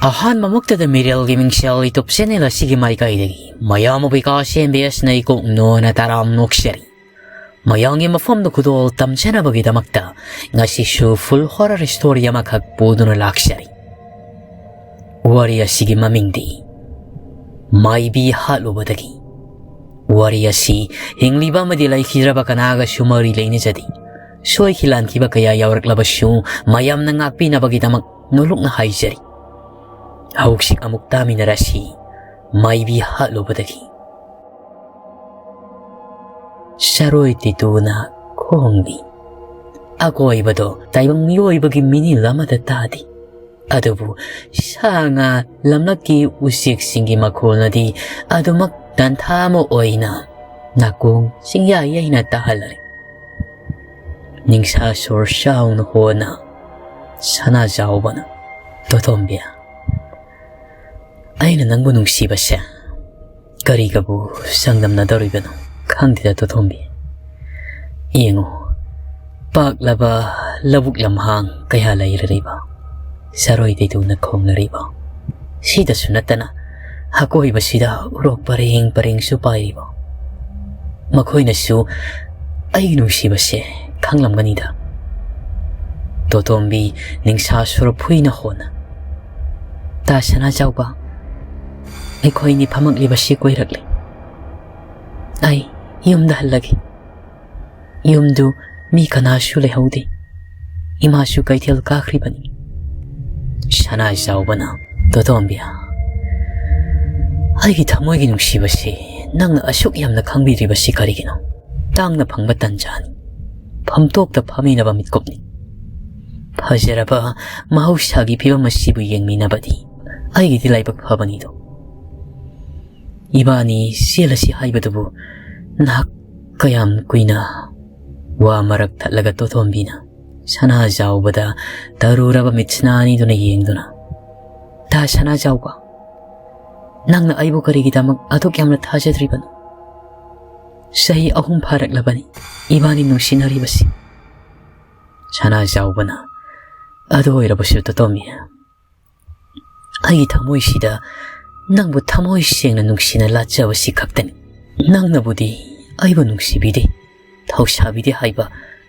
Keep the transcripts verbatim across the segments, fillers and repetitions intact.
ꯑꯍꯥꯟꯕꯃꯛꯇꯗ ꯃꯤꯔꯦꯜꯒꯤ ꯃꯤꯡꯁꯦꯜ YouTube channel ꯑꯁꯤꯒꯤ ꯃꯥꯏꯀꯩꯗꯒꯤ ꯃꯌꯥꯝꯕꯨ ꯕꯤꯀꯥꯁ ꯑꯦꯝ ꯕꯤ ꯑꯦꯁꯅ ꯏꯀꯣꯛ ꯅꯣꯅ ꯇꯔꯥꯝ ꯅꯣꯛꯆꯔꯤ꯫ ꯃꯌꯥꯝꯒꯤ ꯃꯐꯝꯗ ꯈꯨꯗꯣꯜ ꯇꯝꯖꯅꯕꯒꯤꯗꯃꯛꯇ ꯉꯁꯤꯁꯨ full horror story ꯑꯃꯈꯛ ꯄꯨꯗꯨꯅ ꯂꯥꯛꯆꯔꯤ꯫ ꯋꯥꯔꯤ ꯑꯁꯤꯒꯤ ꯃꯃꯤꯡꯗꯤ ꯃꯥꯏꯕꯤ ꯍꯥꯠꯂꯨꯕꯗꯒꯤ꯫ ꯋꯥꯔꯤ ꯑꯁꯤ ꯍꯤꯡꯂꯤꯕ ꯑꯃꯗꯤ ꯂꯩꯈꯤꯗ꯭ꯔꯕ ꯀꯅꯥꯒꯁꯨ ꯃꯔꯤ ꯂꯩꯅꯖꯗꯦ꯫ ꯁꯣꯏꯈꯤ ꯂꯥꯟꯈꯤꯕ ꯀꯌꯥ ꯌꯥꯎꯔꯛꯂꯕꯁꯨ ꯃꯌꯥꯝꯅ ꯉꯥꯛꯄꯤꯅꯕꯒꯤꯗꯃꯛ ꯅꯣꯂꯨꯛꯅ ꯍꯥꯏꯖꯔꯤ꯫ ꯍꯧꯖꯤꯛ ꯑꯃꯨꯛ ꯇꯥꯃꯤꯟꯅꯔꯁꯤ꯫ ꯃꯥꯏꯕꯤ ꯍꯥꯠꯂꯨꯕꯗꯒꯤ꯫ ꯁꯔꯣꯏ ꯇꯤꯇꯨꯅ ꯈꯣꯡꯂꯤ꯫ ꯑꯀꯣꯏꯕꯗꯣ ꯇꯥꯏꯕꯪ ꯃꯤꯑꯣꯏꯕꯒꯤ ꯃꯤꯅꯤꯜ ꯑꯃꯗ ꯇꯥꯗꯦ꯫ ꯑꯗꯨꯕꯨ ꯁꯥ ꯉꯥ ꯂꯝꯂꯛꯀꯤ ꯎꯆꯦꯛꯁꯤꯡꯒꯤ ꯃꯈꯣꯜꯅꯗꯤ ꯑꯗꯨꯃꯛ ꯇꯟꯊꯥ ꯑꯃ ꯑꯣꯏꯅ ꯅꯥꯀꯣꯡ ꯆꯤꯡꯌꯥ ꯌꯩꯅ ꯇꯥꯍꯜꯂꯔꯦ꯫ ꯅꯤꯡꯁꯥ ꯁꯣꯔ ꯆꯥꯎꯅ ꯍꯣꯟꯅ ꯁꯅꯥꯖꯥꯎꯕꯅ, "ꯇꯣꯇꯣꯝꯕꯤ, ꯑꯩꯅ ꯅꯪꯕꯨ ꯅꯨꯡꯁꯤꯕꯁꯦ ꯀꯔꯤꯒꯕꯨ ꯆꯥꯡꯗꯝꯅꯗꯧꯔꯤꯕꯅꯣ ꯈꯪꯗꯦꯗ ꯇꯣꯇꯣꯝꯕꯤ꯫ ꯌꯦꯡꯉꯨ, ꯄꯥꯛꯂꯕ ꯂꯧꯕꯨꯛ ꯂꯝꯍꯥꯡ ꯀꯌꯥ ꯂꯩꯔꯔꯤꯕ, ꯁꯔꯣꯏ ꯇꯤꯇꯨꯅ ꯈꯣꯡꯅꯔꯤꯕ, ꯁꯤꯗꯁꯨ ꯅꯠꯇꯅ ꯑꯀꯣꯏꯕꯁꯤꯗ ꯎꯔꯣꯛ ꯄꯔꯦꯡ ꯄꯔꯦꯡꯁꯨ ꯄꯥꯏꯔꯤꯕ, ꯃꯈꯣꯏꯅꯁꯨ ꯑꯩꯒꯤ ꯅꯨꯡꯁꯤꯕꯁꯦ ꯈꯪꯂꯝꯒꯅꯤꯗ"꯫ ꯇꯣꯇꯣꯝꯕꯤ ꯅꯤꯡꯁꯥ ꯁꯣꯔ ꯐꯨꯏꯅ ꯍꯣꯟꯅ, "ꯇꯥ ꯁꯅꯥꯖꯥꯎꯕ, ꯑꯩꯈꯣꯏꯅꯤ ꯐꯝꯃꯛꯂꯤꯕꯁꯤ ꯀꯣꯏꯔꯛꯂꯦ꯫ ꯑꯩ ꯌꯨꯝꯗ ꯍꯜꯂꯒꯦ꯫ ꯌꯨꯝꯗꯨ ꯃꯤ ꯀꯅꯥꯁꯨ ꯂꯩꯍꯧꯗꯦ꯫ ꯏꯃꯥꯁꯨ ꯀꯩꯊꯦꯜ ꯀꯥꯈ꯭ꯔꯤꯕꯅꯤ"꯫ ꯁꯅꯥꯖꯥꯎꯕꯅ, "ꯇꯣꯇꯣꯝꯕꯤ, ꯑꯩꯒꯤ ꯊꯃꯣꯏꯒꯤ ꯅꯨꯡꯁꯤꯕꯁꯤ ꯅꯪꯅ ꯑꯁꯨꯛ ꯌꯥꯝꯅ ꯈꯪꯕꯤꯗ꯭ꯔꯤꯕꯁꯤ ꯀꯔꯤꯒꯤꯅꯣ? ꯇꯥꯡꯅ ꯐꯪꯕ ꯇꯟꯖꯥꯅꯤ꯫ ꯐꯝꯇꯣꯛꯇ ꯐꯝꯃꯤꯟꯅꯕ ꯃꯤꯠꯀꯨꯞꯅꯤ꯫ ꯐꯖꯔꯕ ꯃꯍꯧꯁꯥꯒꯤ ꯐꯤꯕꯝ ꯑꯁꯤꯕꯨ ꯌꯦꯡꯃꯤꯟꯅꯕꯗꯤ ꯑꯩꯒꯤꯗꯤ ꯂꯥꯏꯕꯛ ꯐꯕꯅꯤꯗꯣ꯫ ꯏꯕꯥꯅꯤ ꯆꯦꯜꯂꯁꯤ ꯍꯥꯏꯕꯗꯨꯕꯨ ꯅꯍꯥꯛ ꯀꯌꯥꯝ ꯀꯨꯏꯅ?" ꯋꯥ ꯃꯔꯛ ꯊꯠꯂꯒ ꯇꯣꯇꯣꯝꯕꯤꯅ ꯁꯅꯥꯖꯥꯎꯕꯗ ꯇꯔꯨꯔꯕ ꯃꯤꯠꯁꯤꯅ ꯑꯅꯤꯗꯨꯅ ꯌꯦꯡꯗꯨꯅ, "ꯇꯥ ꯁꯅꯥꯖꯥꯎꯕ, ꯅꯪꯅ ꯑꯩꯕꯨ ꯀꯔꯤꯒꯤꯗꯃꯛ ꯑꯗꯨꯛ ꯌꯥꯝꯅ ꯊꯥꯖꯗ꯭ꯔꯤꯕꯅꯣ? ꯆꯍꯤ ꯑꯍꯨꯝ ꯐꯥꯔꯛꯂꯕꯅꯤ ꯏꯕꯥꯅꯤ ꯅꯨꯡꯁꯤꯅꯔꯤꯕꯁꯤ"꯫ ꯁꯅꯥꯖꯥꯎꯕꯅ, "ꯑꯗꯨ ꯑꯣꯏꯔꯕꯁꯨ ꯇꯣꯇꯣꯝꯕꯤ, ꯑꯩꯒꯤ ꯊꯃꯣꯏꯁꯤꯗ ꯅꯪꯕꯨ ꯊꯃꯣꯏ ꯁꯦꯡꯅ ꯅꯨꯡꯁꯤꯅ ꯂꯥꯠꯆꯕꯁꯤ ꯈꯛꯇꯅꯤ꯫ ꯅꯪꯅꯕꯨꯗꯤ ꯑꯩꯕꯨ ꯅꯨꯡꯁꯤꯕꯤꯗꯦ, ꯊꯧꯁꯥꯕꯤꯗꯦ ꯍꯥꯏꯕ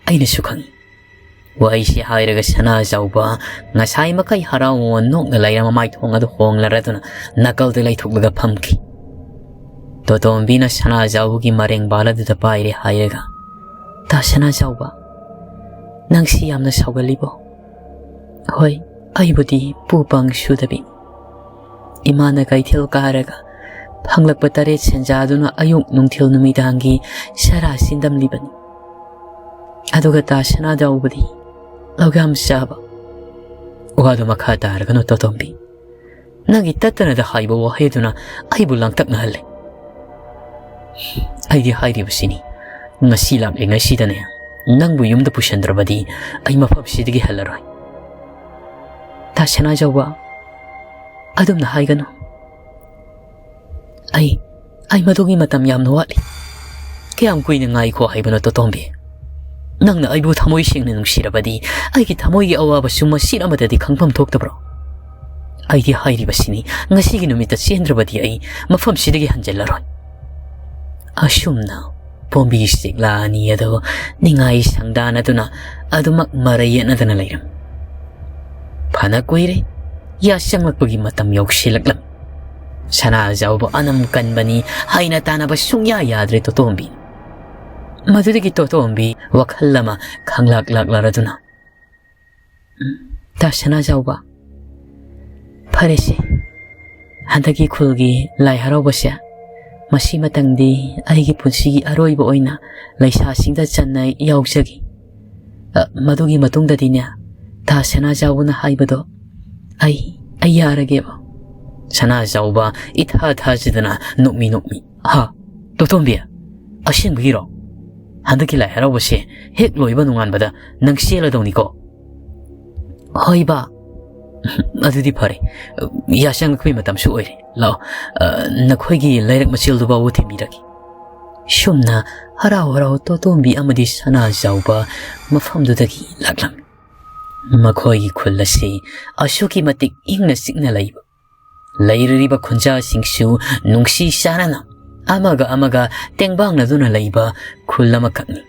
ꯑꯩꯅꯁꯨ ꯈꯪꯏ꯫ ꯋꯥꯍꯩꯁꯤ ꯍꯥꯏꯔꯒ ꯁꯅꯥꯖꯥꯎꯕ ꯉꯁꯥꯏ ꯃꯈꯩ ꯍꯔꯥꯎ ꯅꯣꯛꯅ ꯂꯩꯔꯝꯕ ꯃꯥꯏꯊꯣꯡ ꯑꯗꯨ ꯍꯣꯡꯂꯔꯗꯨꯅ ꯅꯥꯀꯜꯗ ꯂꯩꯊꯣꯛꯂꯒ ꯐꯝꯈꯤ꯫ ꯇꯣꯇꯣꯝꯕꯤꯅ ꯁꯅꯥꯖꯥꯎꯕꯒꯤ ꯃꯔꯦꯡꯕꯥꯜ ꯑꯗꯨꯗ ꯄꯥꯏꯔꯦ ꯍꯥꯏꯔꯒ, "ꯇꯥ ꯁꯅꯥꯖꯥꯎꯕ, ꯅꯪꯁꯤ ꯌꯥꯝꯅ ꯁꯥꯎꯒꯜꯂꯤꯕꯣ?" "ꯍꯣꯏ, ꯑꯩꯕꯨꯗꯤ ꯄꯨ ꯄꯥꯡ ꯁꯨꯗꯕꯤ꯫ ꯏꯃꯥꯅ ꯀꯩꯊꯦꯜ ꯀꯥꯔꯒ ꯐꯪꯂꯛꯄ ꯇꯔꯦꯠ ꯁꯦꯟꯖꯥꯗꯨꯅ ꯑꯌꯨꯛ ꯅꯨꯡꯊꯤꯜ ꯅꯨꯃꯤꯗꯥꯡꯒꯤ ꯁꯔꯥ ꯁꯤꯟꯗꯝꯂꯤꯕꯅꯤ꯫ ꯑꯗꯨꯒ ꯇꯥ ꯁꯅꯥꯖꯥꯎꯕꯗꯤ ꯂꯧꯌꯥꯝ ꯆꯥꯕ꯫" "ꯋꯥꯗꯨ ꯃꯈꯥ ꯇꯥꯔꯒꯅꯨ ꯇꯣꯇꯣꯝꯕꯤ꯫ ꯅꯪꯒꯤ ꯇꯠꯇꯅꯗ ꯍꯥꯏꯕ ꯋꯥꯍꯩꯗꯨꯅ ꯑꯩꯕꯨ ꯂꯥꯡꯇꯛꯅꯍꯜꯂꯦ꯫ ꯑꯩꯗꯤ ꯍꯥꯏꯔꯤꯕꯁꯤꯅꯤ, ꯉꯁꯤ ꯂꯥꯛꯂꯤꯉꯩꯁꯤꯗꯅꯦ, ꯅꯪꯕꯨ ꯌꯨꯝꯗ ꯄꯨꯁꯤꯟꯗ꯭ꯔꯕꯗꯤ ꯑꯩ ꯃꯐꯝꯁꯤꯗꯒꯤ ꯍꯜꯂꯔꯣꯏ꯫" "ꯇꯥ ꯁꯅꯥꯖꯥꯎꯕ, ꯑꯗꯨꯝꯅ ꯍꯥꯏꯒꯅꯨ꯫ ꯑꯩ, ꯑꯩ ꯃꯗꯨꯒꯤ ꯃꯇꯝ ꯌꯥꯝꯅ ꯋꯥꯠꯂꯤ꯫" "ꯀꯌꯥꯝ ꯀꯨꯏꯅ ꯉꯥꯏꯈꯣ ꯍꯥꯏꯕꯅꯣ ꯇꯣꯇꯣꯝꯕꯤ? ꯅꯪꯅ ꯑꯩꯕꯨ ꯊꯃꯣꯏ ꯁꯦꯡꯅ ꯅꯨꯡꯁꯤꯔꯕꯗꯤ ꯑꯩꯒꯤ ꯊꯃꯣꯏꯒꯤ ꯑꯋꯥꯕꯁꯨ ꯃꯁꯤꯠ ꯑꯃꯗꯗꯤ ꯈꯪꯐꯝ ꯊꯣꯛꯇꯕ꯭ꯔꯣ? ꯑꯩꯗꯤ ꯍꯥꯏꯔꯤꯕꯁꯤꯅꯤ, ꯉꯁꯤꯒꯤ ꯅꯨꯃꯤꯠꯇ ꯆꯦꯟꯗ꯭ꯔꯕꯗꯤ ꯑꯩ ꯃꯐꯝꯁꯤꯗꯒꯤ ꯍꯟꯖꯤꯜꯂꯔꯣꯏ꯫" ꯑꯁꯨꯝꯅ ꯄꯣꯝꯕꯤ ꯆꯦꯛꯂꯥ ꯑꯅꯤ ꯑꯗꯨ ꯅꯤꯡꯉꯥꯏ ꯁꯪꯗꯥꯅꯗꯨꯅ ꯑꯗꯨꯃꯛ ꯃꯔꯩ ꯌꯦꯠꯅꯗꯅ ꯂꯩꯔꯝꯃꯤ꯫ ꯐꯅ ꯀꯨꯏꯔꯦ꯫ ꯌꯥꯆꯪꯂꯛꯄꯒꯤ ꯃꯇꯝ ꯌꯧꯁꯤꯜꯂꯛꯂꯝꯃꯤ꯫ ꯁꯅꯥꯖꯥꯎꯕ ꯑꯅꯝ ꯀꯟꯕꯅꯤ, ꯍꯥꯏꯅ ꯇꯥꯅꯕ ꯁꯨꯡꯌꯥ ꯌꯥꯗ꯭ꯔꯦ ꯇꯣꯇꯣꯝꯕꯤ꯫ ꯃꯗꯨꯗꯒꯤ ꯇꯣꯇꯣꯝꯕꯤ ꯋꯥꯈꯜ ꯑꯃ ꯈꯪꯂꯥꯛ ꯂꯥꯛꯂꯔꯗꯨꯅ, "ꯎꯝ, ꯇꯥ ꯁꯅꯥꯖꯥꯎꯕ, ꯐꯔꯦꯁꯦ, ꯍꯟꯗꯛꯀꯤ ꯈꯨꯜꯒꯤ ꯂꯥꯏ ꯍꯔꯥꯎꯕꯁꯦ, ꯃꯁꯤ ꯃꯇꯪꯗꯤ ꯑꯩꯒꯤ ꯄꯨꯟꯁꯤꯒꯤ ꯑꯔꯣꯏꯕ ꯑꯣꯏꯅ ꯂꯩꯁꯥꯁꯤꯡꯗ ꯆꯟꯅ ꯌꯥꯎꯖꯒꯦ꯫ ꯑ, ꯃꯗꯨꯒꯤ ꯃꯇꯨꯡꯗꯗꯤꯅꯦ, ꯇꯥ ꯁꯅꯥꯖꯥꯎꯕꯅ ꯍꯥꯏꯕꯗꯣ ꯑꯩ, ꯑꯩ ꯌꯥꯔꯒꯦꯕ꯫" ꯁꯅꯥꯖꯥꯎꯕ ꯏꯊꯥ ꯊꯥꯖꯗꯅ ꯅꯣꯛꯃꯤ ꯅꯣꯛꯃꯤ, "ꯍꯥ, ꯇꯣꯇꯣꯝꯕꯤ, ꯑꯁꯦꯡꯕꯒꯤꯔꯣ? ꯍꯟꯗꯛꯀꯤ ꯂꯥꯏ ꯍꯔꯥꯎꯕꯁꯦ ꯍꯦꯛ ꯂꯣꯏꯕ ꯅꯣꯡꯉꯥꯟꯕꯗ ꯅꯪ ꯆꯦꯜꯂꯗꯧꯅꯤꯀꯣ?" "ꯍꯣꯏ ꯕꯥ꯫" "ꯑꯗꯨꯗꯤ ꯐꯔꯦ, ꯌꯥꯆꯪꯂꯛꯄꯒꯤ ꯃꯇꯝꯁꯨ ꯑꯣꯏꯔꯦ꯫ ꯂꯥꯛꯑꯣ, ꯑ, ꯅꯈꯣꯏꯒꯤ ꯂꯩꯔꯛ ꯃꯆꯦꯜꯗꯨ ꯐꯥꯎꯕ ꯊꯤꯟꯕꯤꯔꯒꯦ꯫" ꯁꯨꯝꯅ ꯍꯔꯥꯎ ꯍꯔꯥꯎ ꯇꯣꯇꯣꯝꯕꯤ ꯑꯃꯗꯤ ꯁꯅꯥꯖꯥꯎꯕ ꯃꯐꯝꯗꯨꯗꯒꯤ ꯂꯥꯛꯂꯝꯃꯤ꯫ ꯃꯈꯣꯏꯒꯤ ꯈꯨꯜ ꯑꯁꯤ ꯑꯁꯨꯛꯀꯤ ꯃꯇꯤꯛ ꯏꯪꯅ ꯆꯤꯛꯅ ꯂꯩꯕ ꯂꯩꯔꯤꯕ ꯈꯨꯟꯖꯥꯁꯤꯡꯁꯨ ꯅꯨꯡꯁꯤ ꯆꯥꯟꯅꯅ ꯑꯃꯒ ꯑꯃꯒ ꯇꯦꯡꯕꯥꯡꯅꯗꯨꯅ ꯂꯩꯕ ꯈꯨꯜ ꯑꯃꯈꯛꯅꯤ꯫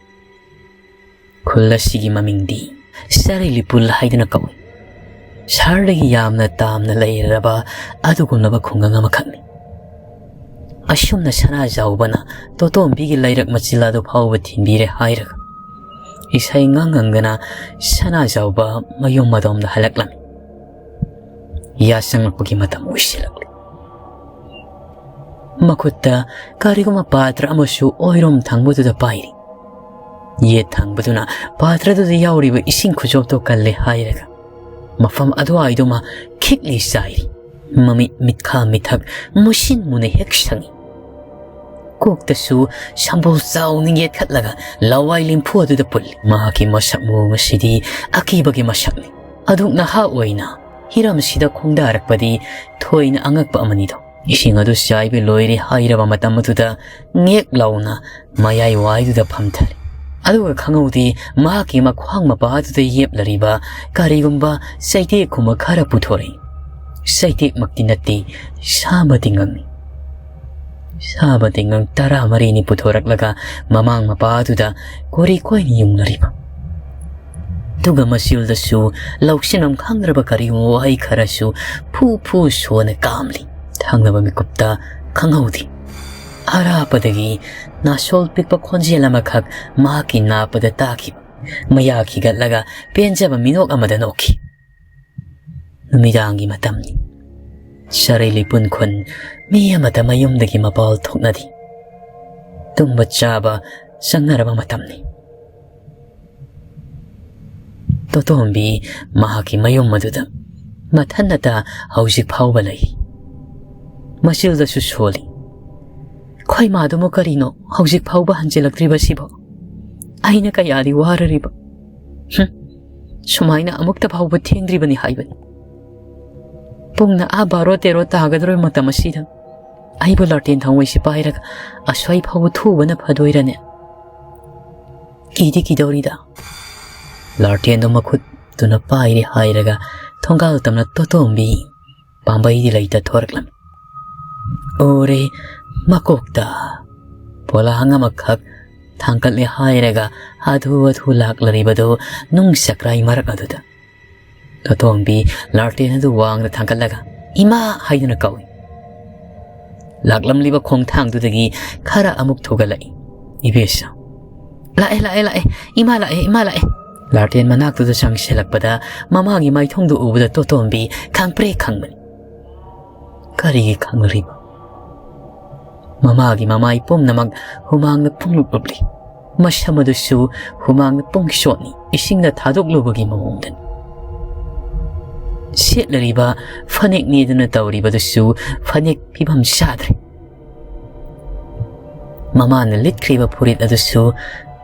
ꯈꯨꯜ ꯑꯁꯤꯒꯤ ꯃꯃꯤꯡꯗꯤ ꯁꯔꯩꯂꯤꯄꯨꯜ ꯍꯥꯏꯗꯨꯅ ꯀꯧꯏ꯫ ꯁꯍꯔꯗꯒꯤ ꯌꯥꯝꯅ ꯇꯥꯝꯅ ꯂꯩꯔꯕ ꯑꯗꯨꯒꯨꯝꯂꯕ ꯈꯨꯡꯒꯪ ꯑꯃꯈꯛꯅꯤ꯫ ꯑꯁꯨꯝꯅ ꯁꯅꯥꯖꯥꯎꯕꯅ ꯇꯣꯇꯣꯝꯕꯤꯒꯤ ꯂꯩꯔꯛ ꯃꯆꯤꯜ ꯑꯗꯨ ꯐꯥꯎꯕ ꯊꯤꯟꯕꯤꯔꯦ ꯍꯥꯏꯔꯒ ꯏꯁꯩ ꯉꯪ ꯉꯪꯗꯅ ꯁꯅꯥꯖꯥꯎꯕ ꯃꯌꯨꯝ ꯑꯗꯣꯝꯗ ꯍꯜꯂꯛꯂꯝꯃꯤ꯫ ꯌꯥꯆꯪꯂꯛꯄꯒꯤ ꯃꯇꯝ ꯑꯣꯏꯁꯤꯜꯂꯛꯂꯤ꯫ ꯃꯈꯨꯠꯇ ꯀꯔꯤꯒꯨꯝꯕ ꯄꯥꯇ꯭ꯔ ꯑꯃꯁꯨ ꯑꯣꯏꯔꯣꯝ ꯊꯪꯕꯗꯨꯗ ꯄꯥꯏꯔꯤ꯫ ꯌꯦꯠ ꯊꯪꯕꯗꯨꯅ ꯄꯥꯇ꯭ꯔꯗꯨꯗ ꯌꯥꯎꯔꯤꯕ ꯏꯁꯤꯡ ꯈꯨꯆꯣꯞꯇꯣ ꯀꯜꯂꯦ ꯍꯥꯏꯔꯒ ꯃꯐꯝ ꯑꯗꯨꯋꯥꯏꯗꯨꯃ ꯈꯤꯛꯂꯤ ꯆꯥꯏꯔꯤ꯫ ꯃꯃꯤꯠ ꯃꯤꯠꯈꯥ ꯃꯤꯊꯛ ꯃꯨꯁꯤꯟ ꯃꯨꯅ ꯍꯦꯛ ꯁꯪꯏ꯫ ꯀꯣꯛꯇꯁꯨ ꯁꯝꯕꯨꯜ ꯆꯥꯎꯅ ꯌꯦꯠꯈꯠꯂꯒ ꯂꯋꯥꯏ ꯂꯦꯝꯐꯨ ꯑꯗꯨꯗ ꯄꯨꯜꯂꯤ꯫ ꯃꯍꯥꯛꯀꯤ ꯃꯁꯛ ꯃꯑꯣꯡ ꯑꯁꯤꯗꯤ ꯑꯀꯤꯕꯒꯤ ꯃꯁꯛꯅꯤ꯫ ꯑꯗꯨꯛ ꯅꯍꯥ ꯑꯣꯏꯅ ꯍꯤꯔꯝꯁꯤꯗ ꯈꯣꯡꯗꯥꯔꯛꯄꯗꯤ ꯊꯣꯏꯅ ꯑꯉꯛꯄ ꯑꯃꯅꯤꯗꯣ꯫ ꯏꯁꯤꯡ ꯑꯗꯨ ꯆꯥꯏꯕ ꯂꯣꯏꯔꯦ ꯍꯥꯏꯔꯕ ꯃꯇꯝ ꯑꯗꯨꯗ ꯉꯦꯛ ꯂꯥꯎꯅ ꯃꯌꯥꯏ ꯋꯥꯏꯗꯨꯗ ꯐꯝꯊꯔꯦ꯫ ꯑꯗꯨꯒ ꯈꯪꯍꯧꯗꯦ ꯃꯍꯥꯛꯀꯤ ꯃꯈ꯭ꯋꯥꯡ ꯃꯄꯥ ꯑꯗꯨꯗ ꯌꯦꯞꯂꯔꯤꯕ ꯀꯔꯤꯒꯨꯝꯕ ꯆꯩꯇꯦꯛꯀꯨꯝꯕ ꯈꯔ ꯄꯨꯊꯣꯔꯛꯏ꯫ ꯆꯩꯇꯦꯛꯃꯛꯇꯤ ꯅꯠꯇꯦ, ꯁꯥ ꯃꯇꯤꯡꯉꯪꯅꯤ꯫ ꯁꯥ ꯃꯇꯤꯡꯉꯪ ꯇꯔꯥꯃꯔꯤꯅꯤ ꯄꯨꯊꯣꯔꯛꯂꯒ ꯃꯃꯥꯡ ꯃꯄꯥ ꯑꯗꯨꯗ ꯀꯣꯔꯤ ꯀꯣꯏꯅ ꯌꯨꯡꯂꯔꯤꯕ꯫ ꯑꯗꯨꯒ ꯃꯆꯤꯜꯗꯁꯨ ꯂꯧꯁꯤꯟꯐꯝ ꯈꯪꯗ꯭ꯔꯕ ꯀꯔꯤꯒꯨꯝꯕ ꯋꯥꯍꯩ ꯈꯔꯁꯨ ꯐꯨ ꯐꯨ ꯁꯣꯟꯅ ꯀꯥꯝꯂꯤ꯫ ꯊꯪꯅꯕ ꯃꯤꯀꯨꯞꯇ ꯈꯪꯍꯧꯗꯦ꯫ ꯑꯔꯥꯞꯄꯗꯒꯤ ꯅꯥꯁꯣꯜ ꯄꯤꯛꯄ ꯈꯣꯟꯖꯦꯜ ꯑꯃꯈꯛ ꯃꯍꯥꯛꯀꯤ ꯅꯥꯄꯗ ꯇꯥꯈꯤꯕ꯫ ꯃꯌꯥ ꯈꯤꯒꯠꯂꯒ ꯄꯦꯟꯖꯕ ꯃꯤꯅꯣꯛ ꯑꯃꯗ ꯅꯣꯛꯈꯤ꯫ ꯅꯨꯃꯤꯗꯥꯡꯒꯤ ꯃꯇꯝꯅꯤ꯫ ꯁꯔꯩ ꯂꯩꯄꯨꯟ ꯈꯨꯟ ꯃꯤ ꯑꯃꯠꯇ ꯃꯌꯨꯝꯗꯒꯤ ꯃꯄꯥꯜ ꯊꯣꯛꯅꯗꯦ꯫ ꯇꯨꯝꯕ ꯆꯥꯕ ꯆꯪꯅꯔꯕ ꯃꯇꯝꯅꯤ꯫ ꯇꯣꯇꯣꯝꯕꯤ ꯃꯍꯥꯛꯀꯤ ꯃꯌꯨꯝ ꯑꯗꯨꯗ ꯃꯊꯟꯅꯇ ꯍꯧꯖꯤꯛ ꯐꯥꯎꯕ ꯂꯩ꯫ ꯃꯆꯤꯜꯗꯁꯨ ꯁꯣꯜꯂꯤ꯫ "ꯈꯣꯏꯃꯥꯗꯨꯃ ꯀꯔꯤꯅꯣ ꯍꯧꯖꯤꯛ ꯐꯥꯎꯕ ꯍꯟꯖꯤꯜꯂꯛꯇ꯭ꯔꯤꯕꯁꯤꯕꯣ? ꯑꯩꯅ ꯀꯌꯥꯗꯤ ꯋꯥꯔꯔꯤꯕ꯫ ꯍꯨꯝ, ꯁꯨꯃꯥꯏꯅ ꯑꯃꯨꯛꯇ ꯐꯥꯎꯕ ꯊꯦꯡꯗ꯭ꯔꯤꯕꯅꯤ ꯍꯥꯏꯕꯅꯤ꯫ ꯄꯨꯡꯅ ꯑꯥ ꯕꯥꯔꯣ ꯇꯦꯔꯣ ꯇꯥꯒꯗꯧꯔꯤꯕ ꯃꯇꯝ ꯑꯁꯤꯗ ꯑꯩꯕꯨ ꯂꯥꯇꯦꯟ ꯊꯥꯎꯃꯩꯁꯤ ꯄꯥꯏꯔꯒ ꯑꯁ꯭ꯋꯥꯏ ꯐꯥꯎꯕ ꯊꯣꯛꯎꯕꯅ ꯐꯗꯣꯏꯔꯅꯦ? ꯀꯤꯗꯤ ꯀꯤꯗꯧꯔꯤꯗ꯫" ꯂꯥꯇꯦꯟꯗꯣ ꯃꯈꯨꯠꯇꯨꯅ ꯄꯥꯏꯔꯦ ꯍꯥꯏꯔꯒ ꯊꯣꯡꯒꯥꯜ ꯇꯝꯅ ꯇꯣꯇꯣꯝꯕꯤ ꯄꯥꯝꯕꯩꯗꯤ ꯂꯩꯇ ꯊꯣꯔꯛꯂꯝꯃꯤ꯫ ꯎꯔꯦ, ꯃꯀꯣꯛꯇ ꯄꯣꯂꯥꯡ ꯑꯃꯈꯛ ꯊꯥꯡꯒꯠꯂꯦ ꯍꯥꯏꯔꯒ ꯍꯥꯊꯨ ꯍꯥꯊꯨ ꯂꯥꯛꯂꯔꯤꯕꯗꯨ ꯅꯨꯡ ꯆꯀ꯭ꯔꯥꯏ ꯃꯔꯛ ꯑꯗꯨꯗ꯫ ꯇꯣꯇꯣꯝꯕꯤ ꯂꯥꯔꯇꯦꯟ ꯑꯗꯨ ꯋꯥꯡꯅ ꯊꯥꯡꯒꯠꯂꯒ "ꯏꯃꯥ" ꯍꯥꯏꯗꯨꯅ ꯀꯧꯏ꯫ ꯂꯥꯛꯂꯝꯂꯤꯕ ꯈꯣꯡꯊꯥꯡꯗꯨꯗꯒꯤ ꯈꯔ ꯑꯃꯨꯛ ꯊꯨꯒꯠꯂꯛꯏ꯫ "ꯏꯕꯦꯁ, ꯂꯥꯛꯑꯦ, ꯂꯥꯛꯑꯦ, ꯂꯥꯛꯑꯦ, ꯏꯃꯥ ꯂꯥꯛꯑꯦ, ꯏꯃꯥ ꯂꯥꯛꯑꯦ"꯫ ꯂꯥꯔꯇꯦꯟ ꯃꯅꯥꯛꯇꯨꯗ ꯆꯪꯁꯤꯜꯂꯛꯄꯗ ꯃꯃꯥꯒꯤ ꯃꯥꯏꯊꯣꯡꯗꯨ ꯎꯕꯗ ꯇꯣꯇꯣꯝꯕꯤ ꯈꯪꯄ꯭ꯔꯦꯛ ꯈꯪꯕꯅꯤ꯫ ꯀꯔꯤꯒꯤ ꯈꯪꯂꯤꯕ? ꯃꯃꯥꯒꯤ ꯃꯃꯥꯏ ꯄꯨꯝꯅꯃꯛ ꯍꯨꯃꯥꯡꯅ ꯄꯨꯡꯂꯨꯞ ꯂꯨꯞꯂꯤ꯫ ꯃꯁꯝ ꯑꯗꯨꯁꯨ ꯍꯨꯃꯥꯡꯅ ꯄꯨꯡ ꯆꯣꯠꯅꯤ, ꯏꯁꯤꯡꯅ ꯊꯥꯗꯣꯛꯂꯨꯕꯒꯤ ꯃꯑꯣꯡꯗꯅꯤ꯫ ꯁꯦꯠꯂꯔꯤꯕ ꯐꯅꯦꯛꯅꯦꯗꯅ ꯇꯧꯔꯤꯕꯗꯨꯁꯨ ꯐꯅꯦꯛ ꯐꯤꯕꯝ ꯆꯥꯗ꯭ꯔꯦ꯫ ꯃꯃꯥꯅ ꯂꯤꯠꯈ꯭ꯔꯤꯕ ꯐꯨꯔꯤꯠ ꯑꯗꯨꯁꯨ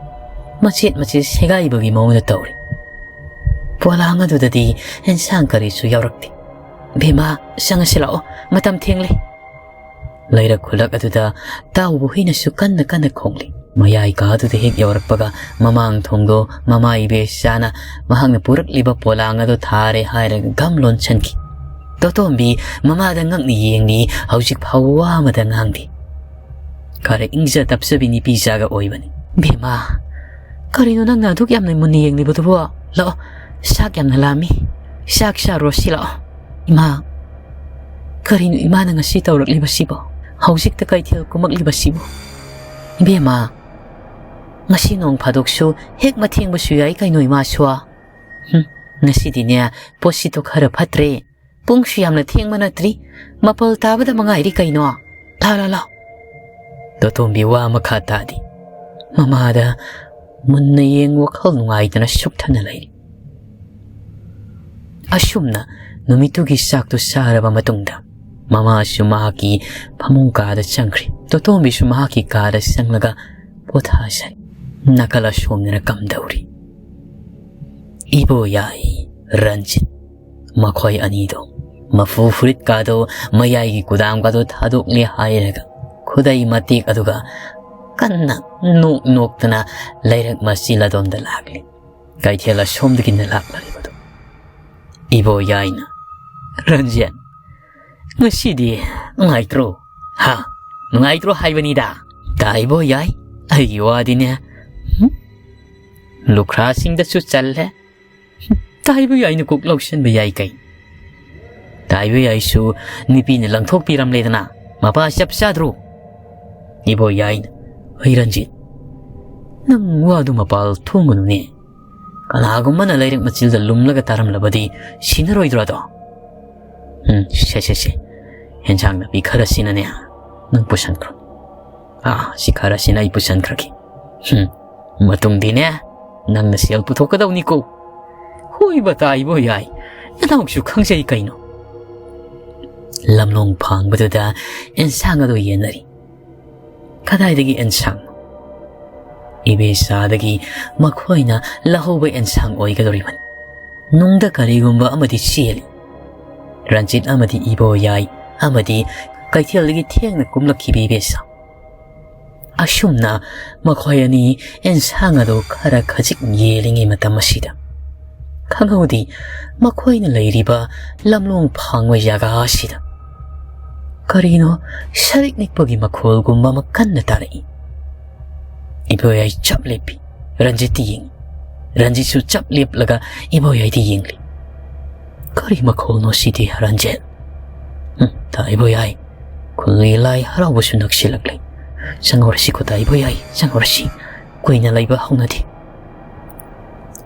ꯃꯆꯦꯠ ꯃꯆꯦꯠ ꯁꯦꯒꯥꯏꯕꯒꯤ ꯃꯑꯣꯡꯗ ꯇꯧꯔꯤ꯫ ꯄꯣꯂꯥꯡ ꯑꯗꯨꯗꯗꯤ ꯑꯦꯟꯁꯥꯡ ꯀꯔꯤꯁꯨ ꯌꯥꯎꯔꯛꯇꯦ꯫ "ꯕꯦꯝꯃ, ꯆꯪꯉꯁꯤ ꯂꯥꯛꯑꯣ, ꯃꯇꯝ ꯊꯦꯡꯂꯦ"꯫ ꯂꯩꯔꯛ ꯈꯨꯂꯛ ꯑꯗꯨꯗ ꯇꯥꯎꯕ ꯍꯨꯏꯅꯁꯨ ꯀꯟꯅ ꯀꯟꯅ ꯈꯣꯡꯂꯤ꯫ ꯃꯌꯥꯏ ꯀꯥ ꯑꯗꯨꯗ ꯍꯦꯛ ꯌꯧꯔꯛꯄꯒ ꯃꯃꯥꯡ ꯊꯣꯡꯗꯣ ꯃꯃꯥ ꯏꯕꯦꯆꯥꯅ ꯃꯍꯥꯛꯅ ꯄꯨꯔꯛꯂꯤꯕ ꯄꯣꯂꯥꯡ ꯑꯗꯨ ꯊꯥꯔꯦ ꯍꯥꯏꯔꯒ ꯒꯝ ꯂꯣꯟꯁꯤꯟꯈꯤ꯫ ꯇꯣꯇꯣꯝꯕꯤ ꯃꯃꯥꯗ ꯉꯛꯅ ꯌꯦꯡꯂꯤ, ꯍꯧꯖꯤꯛ ꯐꯥꯎ ꯋꯥ ꯑꯃꯗ ꯉꯥꯡꯗꯦ꯫ ꯈꯔ ꯏꯪꯖ ꯇꯞꯆꯕꯤ ꯅꯨꯄꯤ ꯆꯥꯒ ꯑꯣꯏꯕꯅꯤ꯫ "ꯕꯦꯝꯃ, ꯀꯔꯤꯅꯣ ꯅꯪꯅ ꯑꯗꯨꯛ ꯌꯥꯝꯅ ꯃꯨꯟꯅ ꯌꯦꯡꯂꯤꯕꯗꯨꯕꯣ? ꯂꯥꯛꯑꯣ, ꯆꯥꯛ ꯌꯥꯝꯅ ꯂꯥꯝꯃꯤ, ꯆꯥꯛ ꯆꯥꯔꯨꯔꯁꯤ ꯂꯥꯛꯑꯣ"꯫ "ꯏꯃꯥ, ꯀꯔꯤꯅꯣ ꯏꯃꯥꯅ ꯉꯁꯤ ꯇꯧꯔꯛꯂꯤꯕꯁꯤꯕꯣ? ꯍꯧꯖꯤꯛꯇ ꯀꯩꯊꯦꯜ ꯀꯨꯝꯃꯛꯂꯤꯕꯁꯤꯕꯨ? ꯏꯕꯦꯝꯃ, ꯉꯁꯤ ꯅꯣꯡ ꯐꯥꯗꯣꯛꯁꯨ ꯍꯦꯛ ꯃꯊꯦꯡꯕꯁꯨ ꯌꯥꯏ ꯀꯩꯅꯣ ꯏꯃꯥꯁꯨ꯫ ꯍꯨꯝ, ꯉꯁꯤꯗꯤꯅꯦ ꯄꯣꯠꯁꯤꯠꯇꯣ ꯈꯔ ꯐꯠꯇ꯭ꯔꯦ꯫ ꯄꯨꯡꯁꯨ ꯌꯥꯝꯅ ꯊꯦꯡꯕ ꯅꯠꯇ꯭ꯔꯤ, ꯃꯥꯄꯜ ꯇꯥꯕꯗ ꯃꯉꯥꯏꯔꯤ ꯀꯩꯅꯣ꯫ ꯂꯥ, ꯂꯥ, ꯂꯥ"꯫ ꯇꯣꯇꯣꯝꯕꯤ ꯋꯥ ꯃꯈꯥ ꯇꯥꯗꯦ꯫ ꯃꯃꯥꯗ ꯃꯨꯟꯅ ꯌꯦꯡ ꯋꯥꯈꯜ ꯅꯨꯡꯉꯥꯏꯇꯅ ꯁꯨꯛꯊꯅ ꯂꯩꯔꯤ꯫ ꯑꯁꯨꯝꯅ ꯅꯨꯃꯤꯠꯇꯨꯒꯤ ꯆꯥꯛꯇꯨ ꯆꯥꯔꯕ ꯃꯇꯨꯡꯗ ꯃꯃꯥꯁꯨ ꯃꯍꯥꯛꯀꯤ ꯐꯃꯨꯡ ꯀꯥꯗ ꯆꯪꯈ꯭ꯔꯦ꯫ ꯇꯣꯇꯣꯝꯕꯤꯁꯨ ꯃꯍꯥꯛꯀꯤ ꯀꯥꯗ ꯆꯪꯂꯒ ꯄꯣꯊꯥꯖꯩ꯫ ꯅꯥꯀꯜ ꯑꯁꯣꯝꯗꯅ ꯀꯝꯗꯧꯔꯤ? ꯏꯕꯣꯌꯥꯏ, ꯔꯟꯖꯤꯠ, ꯃꯈꯣꯏ ꯑꯅꯤꯗꯣ ꯃꯐꯨ ꯐꯨꯔꯤꯠꯀꯥꯗꯣ ꯃꯌꯥꯏꯒꯤ ꯀꯨꯗꯥꯝꯒꯗꯣ ꯊꯥꯗꯣꯛꯂꯦ ꯍꯥꯏꯔꯒ ꯈꯨꯗꯩ ꯃꯇꯦꯛ ꯑꯗꯨꯒ ꯀꯟꯅ ꯅꯣꯛ ꯅꯣꯛꯇꯅ ꯂꯩꯔꯛ ꯃꯆꯤꯜ ꯑꯗꯣꯝꯗ ꯂꯥꯛꯂꯤ꯫ ꯀꯩꯊꯦꯜ ꯑꯁꯣꯝꯗꯒꯤꯅ ꯂꯥꯛꯂꯤꯕꯗꯨ꯫ ꯏꯕꯣꯌꯥꯏꯅ, "ꯔꯟꯖꯤꯠ, ꯉꯁꯤꯗꯤ ꯅꯨꯡꯉꯥꯏꯇ꯭ꯔꯣ? ꯍꯥ? ꯅꯨꯡꯉꯥꯏꯇ꯭ꯔꯣ ꯍꯥꯏꯕꯅꯤꯗ꯫ ꯇꯥꯏꯕꯣ ꯌꯥꯏ, ꯑꯩꯒꯤ ꯋꯥꯗꯤꯅꯦ, ꯍꯨꯝ? ꯂꯨꯈ꯭ꯔꯥꯁꯤꯡꯗꯁꯨ ꯆꯜꯂꯦ꯫ ꯇꯥꯏꯕꯣ ꯌꯥꯏꯅ ꯀꯣꯛ ꯂꯧꯁꯟꯕ ꯌꯥꯏ ꯀꯩ? ꯇꯥꯏꯕꯣ ꯌꯥꯏꯁꯨ ꯅꯨꯄꯤꯅ ꯂꯪꯊꯣꯛꯄꯤꯔꯝꯂꯦꯗꯅ, ꯃꯄꯥ ꯆꯞ ꯆꯥꯗ꯭ꯔꯣ? ꯏꯕꯣ ꯌꯥꯏꯅ, "ꯑꯩ ꯔꯟꯖꯤꯠ, ꯅꯪ ꯋꯥꯗꯨ ꯃꯄꯥꯜ ꯊꯣꯡꯒꯅꯨꯅꯦ꯫ ꯀꯅꯥꯒꯨꯝꯕꯅ ꯂꯩꯔꯛ ꯃꯆꯤꯜꯗ ꯂꯨꯝꯂꯒ ꯇꯥꯔꯝꯂꯕꯗꯤ ꯁꯤꯟꯅꯔꯣꯏꯗ꯭ꯔꯣ ꯑꯗꯣ? ꯎꯝ, ꯁꯦ, ꯁꯦ, ꯁꯦ꯫ ꯍꯦꯟꯁꯥꯡ ꯅꯥꯄꯤ ꯈꯔꯁꯤꯅꯅꯦ, ꯅꯪ ꯄꯨꯁꯟꯈ꯭ꯔꯣ꯫ ꯑꯥ, ꯁꯤ ꯈꯔꯁꯤꯅ ꯑꯩ ꯄꯨꯁꯟꯈ꯭ꯔꯒꯦ꯫ ꯍꯨꯝ, ꯃꯇꯨꯡꯗꯤꯅꯦ, ꯅꯪꯅ ꯁꯦꯜ ꯄꯨꯊꯣꯛꯀꯗꯧꯅꯤꯀꯣ꯫ ꯍꯣꯏꯕ ꯇꯥꯏꯕꯣ ꯌꯥꯏ, ꯅꯅꯥꯎꯁꯨ ꯈꯪꯖꯩ ꯀꯩꯅꯣ꯫" ꯂꯝꯂꯣꯡ ꯐꯥꯡꯕꯗꯨꯗ ꯑꯦꯟꯁꯥꯡ ꯑꯗꯨ ꯌꯦꯟꯅꯔꯤ꯫ ꯀꯗꯥꯏꯗꯒꯤ ꯑꯦꯟꯁꯥꯡ? ꯏꯕꯦꯆꯥꯗꯒꯤ ꯃꯈꯣꯏꯅ ꯂꯧꯍꯧꯕ ꯑꯦꯟꯁꯥꯡ ꯑꯣꯏꯒꯗꯧꯔꯤꯕꯅꯤ꯫ ꯅꯨꯡꯗ ꯀꯔꯤꯒꯨꯝꯕ ꯑꯃꯗꯤ ꯆꯦꯜꯂꯤ꯫ ꯔꯟꯖꯤꯠ ꯑꯃꯗꯤ ꯏꯕꯣ ꯌꯥꯏ ꯑꯃꯗꯤ ꯀꯩꯊꯦꯜꯗꯒꯤ ꯊꯦꯡꯅ ꯀꯨꯝꯂꯛꯈꯤꯕ ꯏꯕꯦꯆꯥ꯫ ꯑꯁꯨꯝꯅ ꯃꯈꯣꯏ ꯑꯅꯤ ꯑꯦꯟꯁꯥꯡ ꯑꯗꯨ ꯈꯔ ꯈꯖꯤꯛ ꯌꯦꯜꯂꯤꯉꯩ ꯃꯇꯝ ꯑꯁꯤꯗ, ꯈꯪꯍꯧꯗꯦ, ꯃꯈꯣꯏꯅ ꯂꯩꯔꯤꯕ ꯂꯝꯂꯣꯡ ꯐꯥꯡꯕ ꯖꯒꯥ ꯑꯁꯤꯗ ꯀꯔꯤꯅꯣ ꯁꯔꯤꯛ ꯅꯤꯛꯄꯒꯤ ꯃꯈꯣꯜꯒꯨꯝꯕ ꯑꯃ ꯀꯟꯅ ꯇꯥꯔꯛꯏ꯫ ꯏꯕꯣꯌꯥꯏ ꯆꯞ ꯂꯦꯞꯄꯤ꯫ ꯔꯟꯖꯤꯠꯇꯤ ꯌꯦꯡꯉꯤ꯫ ꯔꯟꯖꯤꯠꯁꯨ ꯆꯞ ꯂꯦꯞꯂꯒ ꯏꯕꯣꯌꯥꯏꯗꯤ ꯌꯦꯡꯂꯤ꯫ "ꯀꯔꯤ ꯃꯈꯣꯜꯅꯣ ꯁꯤꯗꯤ, ꯔꯟꯖꯤꯠ?" "ꯎꯝ, ꯇꯥ ꯏꯕꯣꯌꯥꯏ, ꯈꯨꯜꯂꯤ ꯂꯥꯏ ꯍꯔꯥꯎꯕꯁꯨ ꯅꯛꯁꯤꯜꯂꯛꯂꯦ꯫ ꯆꯪꯍꯧꯔꯁꯤ ꯈꯨꯇꯥ ꯏꯕꯣꯌꯥꯏ, ꯆꯪꯍꯧꯔꯁꯤ꯫ ꯀꯨꯏꯅ ꯂꯩꯕ ꯍꯧꯅꯗꯦ꯫"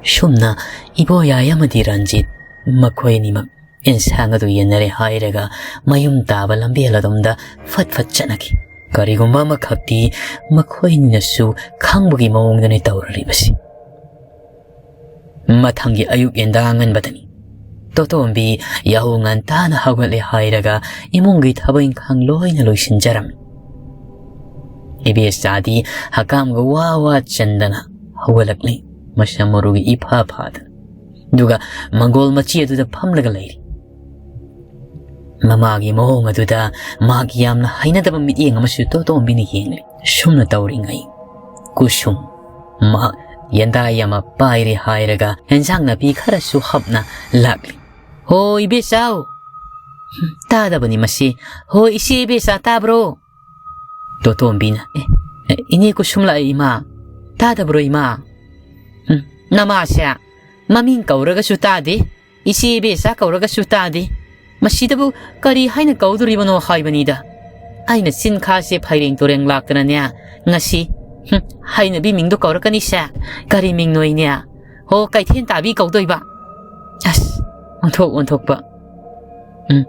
ꯁꯨꯝꯅ ꯏꯕꯣꯌꯥꯏ ꯑꯃꯗꯤ ꯔꯟꯖꯤꯠ ꯃꯈꯣꯏ ꯑꯅꯤꯃꯛ ꯑꯦꯟꯁꯥꯡ ꯑꯗꯨ ꯌꯦꯟꯅꯔꯦ ꯍꯥꯏꯔꯒ ꯃꯌꯨꯝ ꯇꯥꯕ ꯂꯝꯕꯦꯜ ꯑꯗꯣꯝꯗ ꯐꯠ ꯐꯠ ꯆꯠꯅꯈꯤ꯫ ꯀꯔꯤꯒꯨꯝꯕ ꯑꯃꯈꯛꯇꯤ ꯃꯈꯣꯏꯅꯁꯨ ꯈꯪꯕꯒꯤ ꯃꯑꯣꯡꯗꯅꯤ ꯇꯧꯔꯤꯕꯁꯤ꯫ ꯃꯊꯪꯒꯤ ꯑꯌꯨꯛ ꯌꯦꯟꯗꯥ ꯉꯟꯕꯗꯅꯤ꯫ ꯇꯣꯇꯣꯝꯕꯤ ꯌꯥꯍꯧ ꯉꯟꯇꯥꯅ ꯍꯧꯒꯠꯂꯦ ꯍꯥꯏꯔꯒ ꯏꯃꯨꯡꯒꯤ ꯊꯕꯛ ꯏꯪꯈꯥꯡ ꯂꯣꯏꯅ ꯂꯣꯏꯁꯤꯟꯖꯔꯝꯃꯤ꯫ ꯏꯕꯦꯆꯥꯗꯤ ꯍꯀꯥꯝꯒ ꯋꯥ ꯋꯥ ꯆꯟꯗꯅ ꯍꯧꯒꯠꯂꯛꯂꯤ, ꯃꯁꯝ ꯃꯔꯨꯒ ꯏꯐꯥ ꯐꯥꯗꯅ꯫ ꯑꯗꯨꯒ ꯃꯪꯒꯣꯜ ꯃꯆꯤ ꯑꯗꯨꯗ ꯐꯝꯂꯒ ꯂꯩꯔꯤ꯫ ꯃꯃꯥꯒꯤ ꯃꯑꯣꯡ ꯑꯗꯨꯗ ꯃꯍꯥꯛ ꯌꯥꯝꯅ ꯍꯩꯅꯗꯕ ꯃꯤꯠꯌꯦꯡ ꯑꯃꯁꯨ ꯇꯣꯇꯣꯝꯕꯤꯅ ꯌꯦꯡꯂꯤ꯫ ꯁꯨꯝꯅ ꯇꯧꯔꯤꯉꯩ ꯀꯨꯁꯨꯝ ꯃꯍꯥꯛ ꯌꯦꯟꯗꯥꯏ ꯑꯃ ꯄꯥꯏꯔꯦ ꯍꯥꯏꯔꯒ ꯑꯦꯟꯁꯥꯡ ꯅꯥꯄꯤ ꯈꯔꯁꯨ ꯍꯥꯞꯅ ꯂꯥꯛꯂꯤ꯫ "ꯍꯣ, ꯏꯕꯦꯆꯥꯎ, ꯇꯥꯗꯕꯅꯤ ꯃꯁꯤ꯫ "ꯍꯣ, ꯏꯆꯦ ꯏꯕꯦꯆꯥ ꯇꯥꯕ꯭ꯔꯣ?" ꯇꯣꯇꯣꯝꯕꯤꯅ, "ꯑꯦ, ꯑꯦ, ꯏꯅꯦ ꯀꯨꯁꯨꯝ ꯂꯥꯛꯑꯦ, ꯏꯃꯥ꯫ ꯇꯥꯗꯕ꯭ꯔꯣ, ꯏꯃꯥ?" "ꯎꯝ, ꯅꯃꯥꯁꯦ ꯃꯃꯤꯡ ꯀꯧꯔꯒꯁꯨ ꯇꯥꯗꯦ, ꯏꯆꯦ ꯏꯕꯦꯆꯥ ꯀꯧꯔꯒꯁꯨ ꯇꯥꯗꯦ꯫ ꯃꯁꯤꯗꯕꯨ ꯀꯔꯤ ꯍꯥꯏꯅ ꯀꯧꯗꯣꯔꯤꯕꯅꯣ ꯍꯥꯏꯕꯅꯤꯗ꯫ ꯑꯩꯅ ꯆꯤꯟꯈꯥꯁꯦ ꯐꯩꯔꯦꯡ ꯇꯨꯔꯦꯡ ꯂꯥꯛꯇꯅꯅꯦ, ꯉꯁꯤ, ꯍꯨꯝ, ꯍꯩꯅꯕꯤ ꯃꯤꯡꯗꯣ ꯀꯧꯔꯛꯀꯅꯤꯁꯦ꯫ ꯀꯔꯤ ꯃꯤꯡꯅꯣ ꯏꯅꯦ? ꯍꯣ, ꯀꯩꯊꯦꯜ ꯇꯥꯕꯤ ꯀꯧꯗꯣꯏꯕ꯫ ꯑꯁ, ꯑꯣꯟꯊꯣꯛ ꯑꯣꯟꯊꯣꯛꯄ꯫ ꯎꯝ,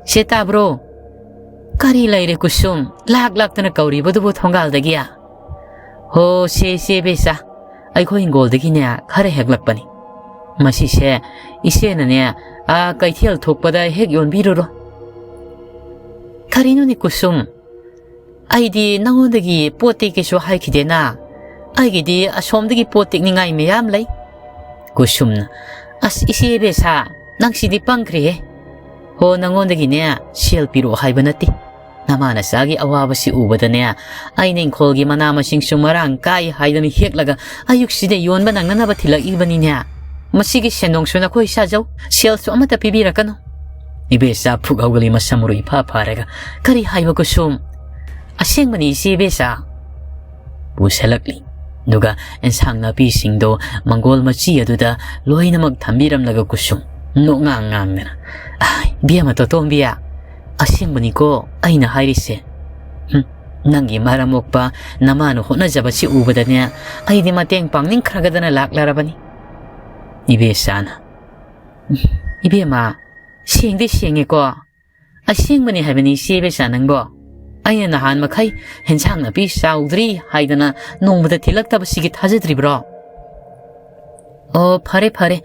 ꯁꯦ ꯇꯥꯕ꯭ꯔꯣ? ꯀꯔꯤ ꯂꯩꯔꯦ ꯀꯨꯁꯨꯝ? ꯂꯥꯛ ꯂꯥꯛꯇꯅ ꯀꯧꯔꯤꯕꯗꯨꯕꯨ ꯊꯣꯡꯒꯥꯜꯗꯒꯤ?" "ꯍꯣ, ꯁꯦ, ꯁꯦ ꯕꯦꯆꯥ, ꯑꯩꯈꯣꯏ ꯍꯤꯡꯒꯣꯜꯗꯒꯤꯅꯦ ꯈꯔ ꯍꯦꯛꯂꯛꯄꯅꯤ꯫ ꯃꯁꯤꯁꯦ ꯏꯆꯦꯅꯅꯦ, ꯑꯥ, ꯀꯩꯊꯦꯜ ꯊꯣꯛꯄꯗ ꯍꯦꯛ ꯌꯣꯟꯕꯤꯔꯨꯔꯣ꯫" "ꯀꯔꯤꯅꯣꯅꯦ ꯀꯨꯁꯨꯝ? ꯑꯩꯗꯤ ꯅꯉꯣꯟꯗꯒꯤ ꯄꯣꯠ ꯇꯦꯛꯀꯦꯁꯨ ꯍꯥꯏꯈꯤꯗꯦꯅ꯫ ꯑꯩꯒꯤꯗꯤ ꯑꯁꯣꯝꯗꯒꯤ ꯄꯣꯠ ꯇꯦꯛꯅꯤꯡꯉꯥꯏ ꯃꯌꯥꯝ ꯂꯩ꯫" ꯀꯨꯁꯨꯝꯅ, "ꯑꯁ, ꯏꯆꯦ ꯏꯕꯦꯁꯥ, ꯅꯪꯁꯤꯗꯤ ꯄꯪꯈ꯭ꯔꯦꯍꯦ꯫ ꯍꯣ, ꯅꯉꯣꯟꯗꯒꯤꯅꯦ ꯁꯦꯜ ꯄꯤꯔꯛꯑꯣ ꯍꯥꯏꯕ ꯅꯠꯇꯦ꯫ ꯅꯃꯥ ꯅꯆꯥꯒꯤ ꯑꯋꯥꯕꯁꯤ ꯎꯕꯗꯅꯦ, ꯑꯩꯅ ꯏꯪꯈꯣꯜꯒꯤ ꯃꯅꯥ ꯃꯁꯤꯡꯁꯨ ꯃꯔꯥꯡ ꯀꯥꯏ ꯍꯥꯏꯗꯅ ꯍꯦꯛꯂꯒ ꯑꯌꯨꯛꯁꯤꯗ ꯌꯣꯟꯕ ꯅꯪꯅꯅꯕ ꯊꯤꯜꯂꯛꯏꯕꯅꯤꯅꯦ꯫ ꯃꯁꯤꯒꯤ ꯁꯦꯟꯗꯣꯡꯁꯨ ꯅꯈꯣꯏ ꯆꯥꯖꯧ, ꯁꯦꯜꯁꯨ ꯑꯃꯠꯇ ꯄꯤꯕꯤꯔꯛꯀꯅꯨ꯫" ꯏꯕꯦꯆꯥ ꯐꯨꯛ ꯍꯧꯒꯠꯂꯤ, ꯃꯁꯝ ꯃꯔꯨ ꯏꯐꯥ ꯐꯥꯔꯒ꯫ "ꯀꯔꯤ ꯍꯥꯏꯕ ꯀꯨꯁꯨꯝ?" "ꯑꯁꯦꯡꯕꯅꯤ ꯏꯆꯦ ꯏꯕꯦꯆꯥ꯫" ꯄꯨꯁꯜꯂꯛꯂꯤ꯫ ꯑꯗꯨꯒ ꯑꯦꯟꯁꯥꯡ ꯅꯥꯄꯤꯁꯤꯡꯗꯣ ꯃꯪꯒꯣꯜ ꯃꯆꯤ ꯑꯗꯨꯗ ꯂꯣꯏꯅꯃꯛ ꯊꯝꯕꯤꯔꯝꯂꯒ ꯀꯨꯁꯨꯝ ꯅꯣꯛꯉꯥꯡ ꯉꯥꯡꯗꯅ, "ꯑꯥ, ꯏꯕꯦꯝꯃ ꯇꯣꯇꯣꯝꯕꯤ, ꯑꯁꯦꯡꯕꯅꯤꯀꯣ ꯑꯩꯅ ꯍꯥꯏꯔꯤꯁꯦ꯫ ꯍꯨꯝ, ꯅꯪꯒꯤ ꯃꯔꯝ ꯃꯣꯛꯄ ꯅꯃꯥꯅ ꯍꯣꯠꯅꯖꯕꯁꯤ ꯎꯕꯗꯅꯦ, ꯑꯩꯗꯤ ꯃꯇꯦꯡ ꯄꯥꯡꯅꯤꯡꯈ꯭ꯔꯒꯗꯅ ꯂꯥꯛꯂꯔꯕꯅꯤ꯫" ꯏꯕꯦꯆꯥꯅ, "ꯏꯕꯦꯝꯃ, ꯁꯦꯡꯗꯤ ꯁꯦꯡꯉꯦꯀꯣ? ꯑꯁꯦꯡꯕꯅꯤ ꯍꯥꯏꯕꯅꯤ ꯏꯆꯦ ꯏꯕꯦꯆꯥ ꯅꯪꯕꯣ꯫ ꯑꯩꯅ ꯅꯍꯥꯟ ꯃꯈꯩ ꯍꯦꯟꯁꯥꯡ ꯅꯥꯄꯤ ꯆꯥꯎꯗ꯭ꯔꯤ ꯍꯥꯏꯗꯅ ꯅꯣꯡꯃꯗ ꯊꯤꯜꯂꯛꯇꯕꯁꯤꯒꯤ ꯊꯥꯖꯗ꯭ꯔꯤꯕ꯭ꯔꯣ?" "ꯑꯣ, ꯐꯔꯦ, ꯐꯔꯦ꯫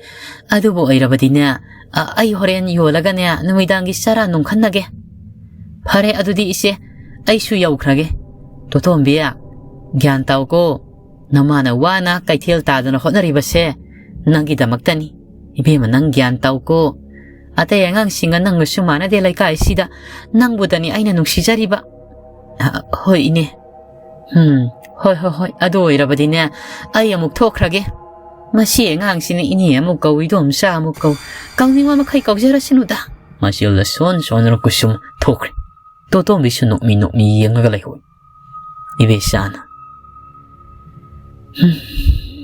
ꯑꯗꯨꯕꯨ ꯑꯣꯏꯔꯕꯗꯤꯅꯦ, ꯑ, ꯑꯩ ꯍꯣꯔꯦꯟ ꯌꯣꯜꯂꯒꯅꯦ ꯅꯨꯃꯤꯗꯥꯡꯒꯤ ꯆꯔꯥ ꯅꯨꯡꯈꯟꯅꯒꯦ꯫" "ꯐꯔꯦ, ꯑꯗꯨꯗꯤ ꯏꯆꯦ, ꯑꯩꯁꯨ ꯌꯧꯈ꯭ꯔꯒꯦ꯫" "ꯇꯣꯇꯣꯝꯕꯤ, ꯒ꯭ꯌꯥꯟ ꯇꯥꯎꯀꯣ꯫ ꯅꯃꯥꯅ ꯋꯥꯅ ꯀꯩꯊꯦꯜ ꯇꯥꯗꯅ ꯍꯣꯠꯅꯔꯤꯕꯁꯦ ꯅꯪꯒꯤꯗꯃꯛꯇꯅꯤ꯫ ꯏꯕꯦꯝꯃ, ꯅꯪ ꯒ꯭ꯌꯥꯟ ꯇꯧꯀꯣ꯫ ꯑꯇꯩ ꯑꯉꯥꯡꯁꯤꯡꯒ ꯅꯪꯒꯁꯨ ꯃꯥꯟꯅꯗꯦ ꯂꯩꯀꯥꯏꯁꯤꯗ꯫ ꯅꯪꯕꯨꯗꯅꯤ ꯑꯩꯅ ꯅꯨꯡꯁꯤꯖꯔꯤꯕ꯫" "ꯑ, ꯍꯣꯏ, ꯏꯅꯦ꯫ ꯎꯝ, ꯍꯣꯏ, ꯍꯣꯏ, ꯍꯣꯏ꯫ ꯑꯗꯨ ꯑꯣꯏꯔꯕꯗꯤꯅꯦ, ꯑꯩ ꯑꯃꯨꯛ ꯊꯣꯛꯈ꯭ꯔꯒꯦ꯫ ꯃꯁꯤ ꯑꯉꯥꯡꯁꯤꯅ ꯏꯅꯦ ꯑꯃꯨꯛ ꯀꯧ, ꯏꯗꯣꯝꯆꯥ ꯑꯃꯨꯛ ꯀꯧ꯫ ꯀꯧꯅꯤꯡꯕ ꯃꯈꯩ ꯀꯧꯖꯔꯁꯅꯨꯗ꯫" ꯃꯆꯤꯜꯗ ꯁꯣꯟ ꯁꯣꯟꯗꯨꯅ ꯀꯨꯁꯨꯝ ꯊꯣꯛꯈ꯭ꯔꯦ꯫ ꯇꯣꯇꯣꯝꯕꯤꯁꯨ ꯅꯣꯛꯃꯤ ꯅꯣꯛꯃꯤ ꯌꯦꯡꯉꯒ ꯂꯩꯍꯧꯏ꯫ ꯏꯕꯦꯆꯥꯅ, "ꯍꯨꯝ,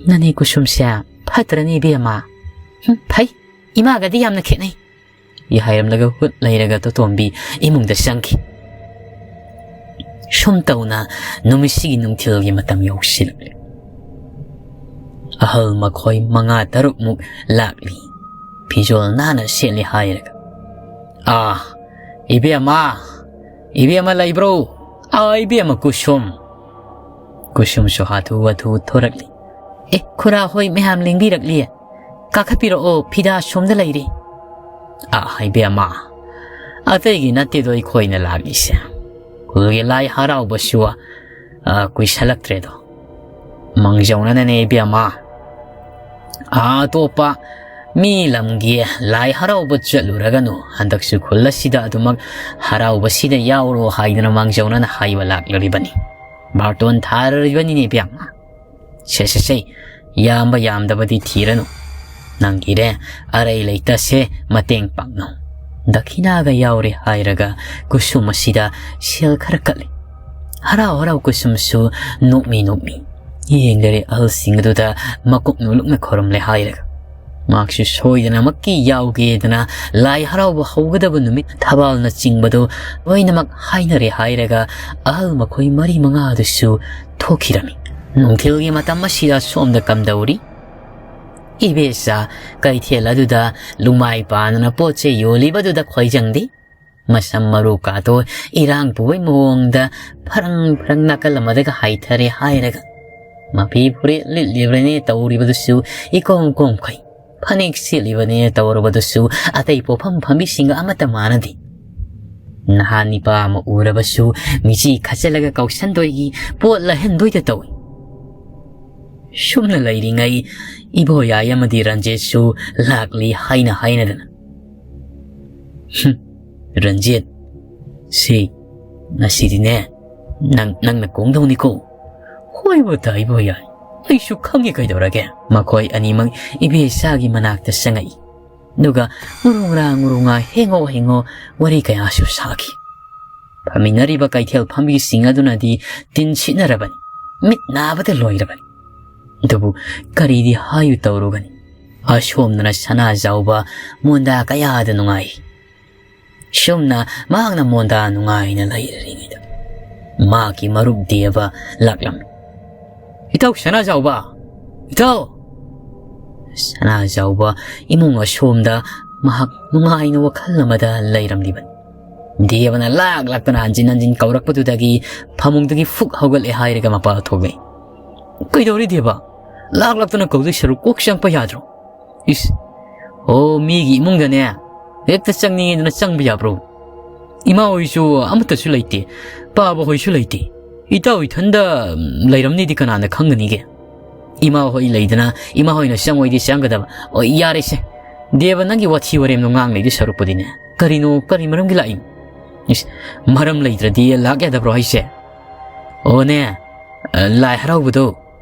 ꯅꯅꯦ ꯀꯨꯁꯨꯝꯁꯦ ꯐꯠꯇ꯭ꯔꯅꯦ ꯏꯕꯦꯝꯃ?" "ꯍꯨꯝ, ꯐꯩ꯫ ꯏꯃꯥꯒꯗꯤ ꯌꯥꯝꯅ ꯈꯦꯠꯅꯩ", ꯍꯥꯏꯔꯝꯂꯒ ꯍꯨꯠ ꯂꯩꯔꯒ ꯇꯣꯇꯣꯝꯕꯤ ꯏꯃꯨꯡꯗ ꯆꯪꯈꯤ꯫ ꯁꯨꯝ ꯇꯧꯅ ꯅꯨꯃꯤꯠꯁꯤꯒꯤ ꯅꯨꯡꯊꯤꯜꯒꯤ ꯃꯇꯝ ꯌꯧꯁꯤꯜꯂꯛꯂꯦ꯫ ꯑꯍꯜ ꯃꯈꯣꯏ ꯃꯉꯥ ꯇꯔꯨꯛꯃꯨꯛ ꯂꯥꯛꯂꯤ꯫ ꯐꯤꯖꯣꯜ ꯅꯥꯟꯅ ꯁꯦꯠꯂꯤ ꯍꯥꯏꯔꯒ, "ꯑꯥ, ꯏꯕꯦꯝꯃ, ꯏꯕꯦꯝꯃ ꯂꯩꯕ꯭ꯔꯣ? ꯑꯥ, ꯏꯕꯦꯝꯃ ꯀꯨꯁꯨꯝ!" ꯀꯨꯁꯨꯝꯁꯨ ꯍꯥꯊꯨ ꯍꯥꯊꯨ ꯊꯣꯔꯛꯂꯤ꯫ "ꯑꯦ, ꯈꯨꯔꯥ ꯍꯣꯏ ꯃꯌꯥꯝ ꯂꯦꯡꯕꯤꯔꯛꯂꯤ꯫ ꯀꯥꯈꯠꯄꯤꯔꯛꯑꯣ, ꯐꯤꯗꯥ ꯁꯣꯝꯗ ꯂꯩꯔꯦ꯫" "ꯑꯥ, ꯏꯕꯦꯝꯃ, ꯑꯇꯩꯒꯤ ꯅꯠꯇꯦꯗꯣ ꯑꯩꯈꯣꯏꯅ ꯂꯥꯛꯂꯤꯁꯦ꯫ ꯈꯨꯜꯒꯤ ꯂꯥꯏ ꯍꯔꯥꯎꯕꯁꯨ, ꯑ, ꯀꯨꯏꯁꯜꯂꯛꯇ꯭ꯔꯦꯗꯣ꯫ ꯃꯥꯡꯖꯧꯅꯅꯅꯦ ꯏꯕꯦꯝꯃ꯫ ꯑꯥ, ꯑꯇꯣꯞꯄ ꯃꯤ ꯂꯝꯒꯤ ꯂꯥꯏ ꯍꯔꯥꯎꯕ ꯆꯠꯂꯨꯔꯒꯅꯨ, ꯍꯟꯗꯛꯁꯨ ꯈꯨꯜ ꯑꯁꯤꯗ ꯑꯗꯨꯃꯛ ꯍꯔꯥꯎꯕꯁꯤꯗ ꯌꯥꯎꯔꯣ ꯍꯥꯏꯗꯅ ꯃꯥꯡꯖꯧꯅꯅ ꯍꯥꯏꯕ ꯂꯥꯛꯂꯤꯕꯅꯤ꯫ ꯕꯥꯔꯇꯣꯟ ꯊꯥꯔꯤꯕꯅꯤꯅꯦ ꯏꯕꯦꯝꯃ꯫ ꯁꯦ, ꯁꯦ, ꯁꯦ, ꯌꯥꯝꯕ ꯌꯥꯝꯗꯕꯗꯤ ꯊꯤꯔꯅꯨ꯫ ꯅꯪꯒꯤꯔꯦ ꯑꯔꯩ ꯂꯩꯇꯁꯦ ꯃꯇꯦꯡ ꯄꯥꯡꯅꯧ꯫" ꯗꯈꯤꯅꯥꯒ ꯌꯥꯎꯔꯦ ꯍꯥꯏꯔꯒ ꯀꯨꯁꯨꯝ ꯑꯁꯤꯗ ꯁꯦꯜ ꯈꯔ ꯀꯠꯂꯤ꯫ ꯍꯔꯥꯎ ꯍꯔꯥꯎ ꯀꯨꯁꯨꯝꯁꯨ ꯅꯣꯛꯃꯤ ꯅꯣꯛꯃꯤ ꯌꯦꯡꯂꯔꯦ ꯑꯍꯜꯁꯤꯡ ꯑꯗꯨꯗ ꯃꯀꯣꯛ ꯅꯣꯂꯨꯛꯅ ꯈꯣꯏꯔꯝꯂꯦ ꯍꯥꯏꯔꯒ꯫ ꯃꯍꯥꯛꯁꯨ ꯁꯣꯏꯗꯅꯃꯛꯀꯤ ꯌꯥꯎꯒꯦꯗꯅ ꯂꯥꯏ ꯍꯔꯥꯎꯕ ꯍꯧꯒꯗꯕ ꯅꯨꯃꯤꯠ ꯊꯕꯥꯜꯅ ꯆꯤꯡꯕꯗꯨ ꯂꯣꯏꯅꯃꯛ ꯍꯥꯏꯅꯔꯦ ꯍꯥꯏꯔꯒ ꯑꯍꯜ ꯃꯈꯣꯏ ꯃꯔꯤ ꯃꯉꯥ ꯑꯗꯨꯁꯨ ꯊꯣꯛꯈꯤꯔꯝꯃꯤ꯫ ꯅꯨꯡꯊꯤꯜꯒꯤ ꯃꯇꯝ ꯑꯁꯤꯗ ꯁꯣꯝꯗ ꯀꯝꯗꯧꯔꯤ? ꯏꯕꯦꯆꯥ ꯀꯩꯊꯦꯜ ꯑꯗꯨꯗ ꯂꯨꯃꯥꯏ ꯄꯥꯟꯗꯨꯅ ꯄꯣꯠ ꯆꯩ ꯌꯣꯜꯂꯤꯕꯗꯨꯗ ꯈꯣꯏꯖꯪꯗꯦ꯫ ꯃꯁꯝ ꯃꯔꯨ ꯀꯥꯗꯣ ꯏꯔꯥꯡ ꯄꯨꯕꯩ ꯃꯑꯣꯡꯗ ꯐꯔꯪ ꯐꯔꯪ ꯅꯥꯀꯜ ꯑꯃꯗꯒ ꯍꯥꯏꯊꯔꯦ ꯍꯥꯏꯔꯒ, ꯃꯐꯤ ꯐꯨꯔꯤꯠ ꯂꯤꯠꯂꯤꯕꯅꯦ ꯇꯧꯔꯤꯕꯗꯨꯁꯨ ꯏꯀꯣꯝ ꯀꯣꯝꯈꯩ꯫ ꯐꯅꯦꯛ ꯁꯦꯠꯂꯤꯕꯅꯦ ꯇꯧꯔꯨꯕꯗꯨꯁꯨ ꯑꯇꯩ ꯄꯣꯐꯝ ꯐꯝꯕꯤꯁꯤꯡꯒ ꯑꯃꯠꯇ ꯃꯥꯟꯅꯗꯦ꯫ ꯅꯍꯥ ꯅꯤꯄꯥ ꯑꯃ ꯎꯔꯕꯁꯨ ꯃꯤꯆꯤ ꯈꯠꯆꯜꯂꯒ ꯀꯧꯁꯟꯗꯣꯏꯒꯤ ꯄꯣꯠ ꯂꯥꯏꯍꯟꯗꯣꯏꯗ ꯇꯧꯏ꯫ ꯁꯨꯝꯅ ꯂꯩꯔꯤꯉꯩ ꯏꯕꯣꯌꯥꯏ ꯑꯃꯗꯤ ꯔꯟꯖꯤꯠꯁꯨ ꯂꯥꯛꯂꯤ ꯍꯥꯏꯅ ꯍꯥꯏꯅꯗꯅ꯫ "ꯍꯨꯝ, ꯔꯟꯖꯤꯠ, ꯁꯤ ꯉꯁꯤꯗꯤꯅꯦ ꯅꯪ, ꯅꯪꯅ ꯀꯣꯡꯗꯧꯅꯤꯀꯣ꯫" "ꯍꯣꯏꯕ ꯇꯥꯏꯕꯣ ꯌꯥꯏ, ꯑꯩꯁꯨ ꯈꯪꯉꯤ ꯀꯩꯗꯧꯔꯒꯦ꯫" ꯃꯈꯣꯏ ꯑꯅꯤꯃꯛ ꯏꯕꯦꯆꯥꯒꯤ ꯃꯅꯥꯛꯇ ꯆꯪꯉꯛꯏ꯫ ꯑꯗꯨꯒ ꯉꯨꯔꯨ ꯉꯔꯥ ꯉꯨꯔꯨ ꯉꯥ, ꯍꯦꯡꯉꯣ ꯍꯦꯡꯉꯣ ꯋꯥꯔꯤ ꯀꯌꯥꯁꯨ ꯁꯥꯈꯤ꯫ ꯐꯝꯃꯤꯟꯅꯔꯤꯕ ꯀꯩꯊꯦꯜ ꯐꯝꯕꯤꯁꯤꯡ ꯑꯗꯨꯅꯗꯤ ꯇꯤꯟ ꯁꯤꯠꯅꯔꯕꯅꯤ, ꯃꯤꯠ ꯅꯥꯕꯗ ꯂꯣꯏꯔꯕꯅꯤ꯫ ꯑꯗꯨꯕꯨ ꯀꯔꯤꯗꯤ ꯍꯥꯏꯌꯨ ꯇꯧꯔꯨꯒꯅꯤ? ꯑꯁꯣꯝꯗꯅ ꯁꯅꯥꯖꯥꯎꯕ ꯃꯣꯟꯗꯥ ꯀꯌꯥꯗ ꯅꯨꯡꯉꯥꯏ꯫ ꯁꯨꯝꯅ ꯃꯍꯥꯛꯅ ꯃꯣꯟꯗꯥ ꯅꯨꯡꯉꯥꯏꯅ ꯂꯩꯔꯤꯉꯩꯗ ꯃꯍꯥꯛꯀꯤ ꯃꯔꯨꯞ ꯗꯦꯕ ꯂꯥꯛꯂꯝꯃꯤ꯫ "ꯏꯇꯥꯎ ꯁꯅꯥꯖꯥꯎꯕ! ꯏꯇꯥꯎ!" ꯁꯅꯥꯖꯥꯎꯕ ꯏꯃꯨꯡ ꯑꯁꯣꯝꯗ ꯃꯍꯥꯛ ꯅꯨꯡꯉꯥꯏꯅ ꯋꯥꯈꯜ ꯑꯃꯗ ꯂꯩꯔꯝꯂꯤꯕꯅꯤ꯫ ꯗꯦꯕꯅ ꯂꯥꯛ ꯂꯥꯛꯇꯅ ꯍꯟꯖꯤꯟ ꯍꯟꯖꯤꯟ ꯀꯧꯔꯛꯄꯗꯨꯗꯒꯤ ꯐꯃꯨꯡꯗꯒꯤ ꯐꯨꯛ ꯍꯧꯒꯠꯂꯦ ꯍꯥꯏꯔꯒ ꯃꯄꯥ ꯊꯣꯛꯂꯛꯏ꯫ "ꯀꯩꯗꯧꯔꯤ ꯗꯦꯕ? ꯂꯥꯛ ꯂꯥꯛꯇꯅ ꯀꯧꯗꯣꯏ ꯁꯔꯨꯛ ꯀꯣꯛ ꯆꯪꯉꯛꯄ ꯌꯥꯗ꯭ꯔꯣ?" "ꯏꯁ, ꯑꯣ, ꯃꯤꯒꯤ ꯏꯃꯨꯡꯗꯅꯦ ꯍꯦꯛꯇ ꯆꯪꯅꯤꯡꯉꯦꯗꯅ ꯆꯪꯕ ꯌꯥꯕ꯭ꯔꯣ? ꯏꯃꯥ ꯍꯣꯏꯁꯨ ꯑꯃꯠꯇꯁꯨ ꯂꯩꯇꯦ, ꯄꯥꯕ ꯍꯣꯏꯁꯨ ꯂꯩꯇꯦ꯫ ꯏꯇꯥꯎ ꯏꯊꯟꯗ, ꯎꯝ, ꯂꯩꯔꯝꯅꯤꯗꯤ ꯀꯅꯥꯅ ꯈꯪꯒꯅꯤꯒꯦ? ꯏꯃꯥ ꯍꯣꯏ ꯂꯩꯗꯅ ꯏꯃꯥ ꯍꯣꯏꯅ ꯆꯪꯉꯣꯏꯗꯤ ꯆꯪꯒꯗꯕ꯫ ꯑꯣ, ꯌꯥꯔꯦꯁꯦ, ꯗꯦꯕ, ꯅꯪꯒꯤ ꯋꯥꯊꯤ ꯋꯥꯔꯦꯝꯗꯣ ꯉꯥꯡ ꯂꯩꯗꯣꯏ ꯁꯔꯨꯛꯄꯨꯗꯤꯅꯦ꯫ ꯀꯔꯤꯅꯣ, ꯀꯔꯤ ꯃꯔꯝꯒꯤ ꯂꯥꯛꯏꯅꯣ? ꯏꯁ, ꯃꯔꯝ ꯂꯩꯇ꯭ꯔꯗꯤ ꯂꯥꯛ ꯌꯥꯗꯕ꯭ꯔꯣ ꯍꯥꯏꯁꯦ? ꯑꯣꯅꯦ, ꯑ, ꯂꯥꯏ ꯍꯔꯥꯎꯕꯗꯣ,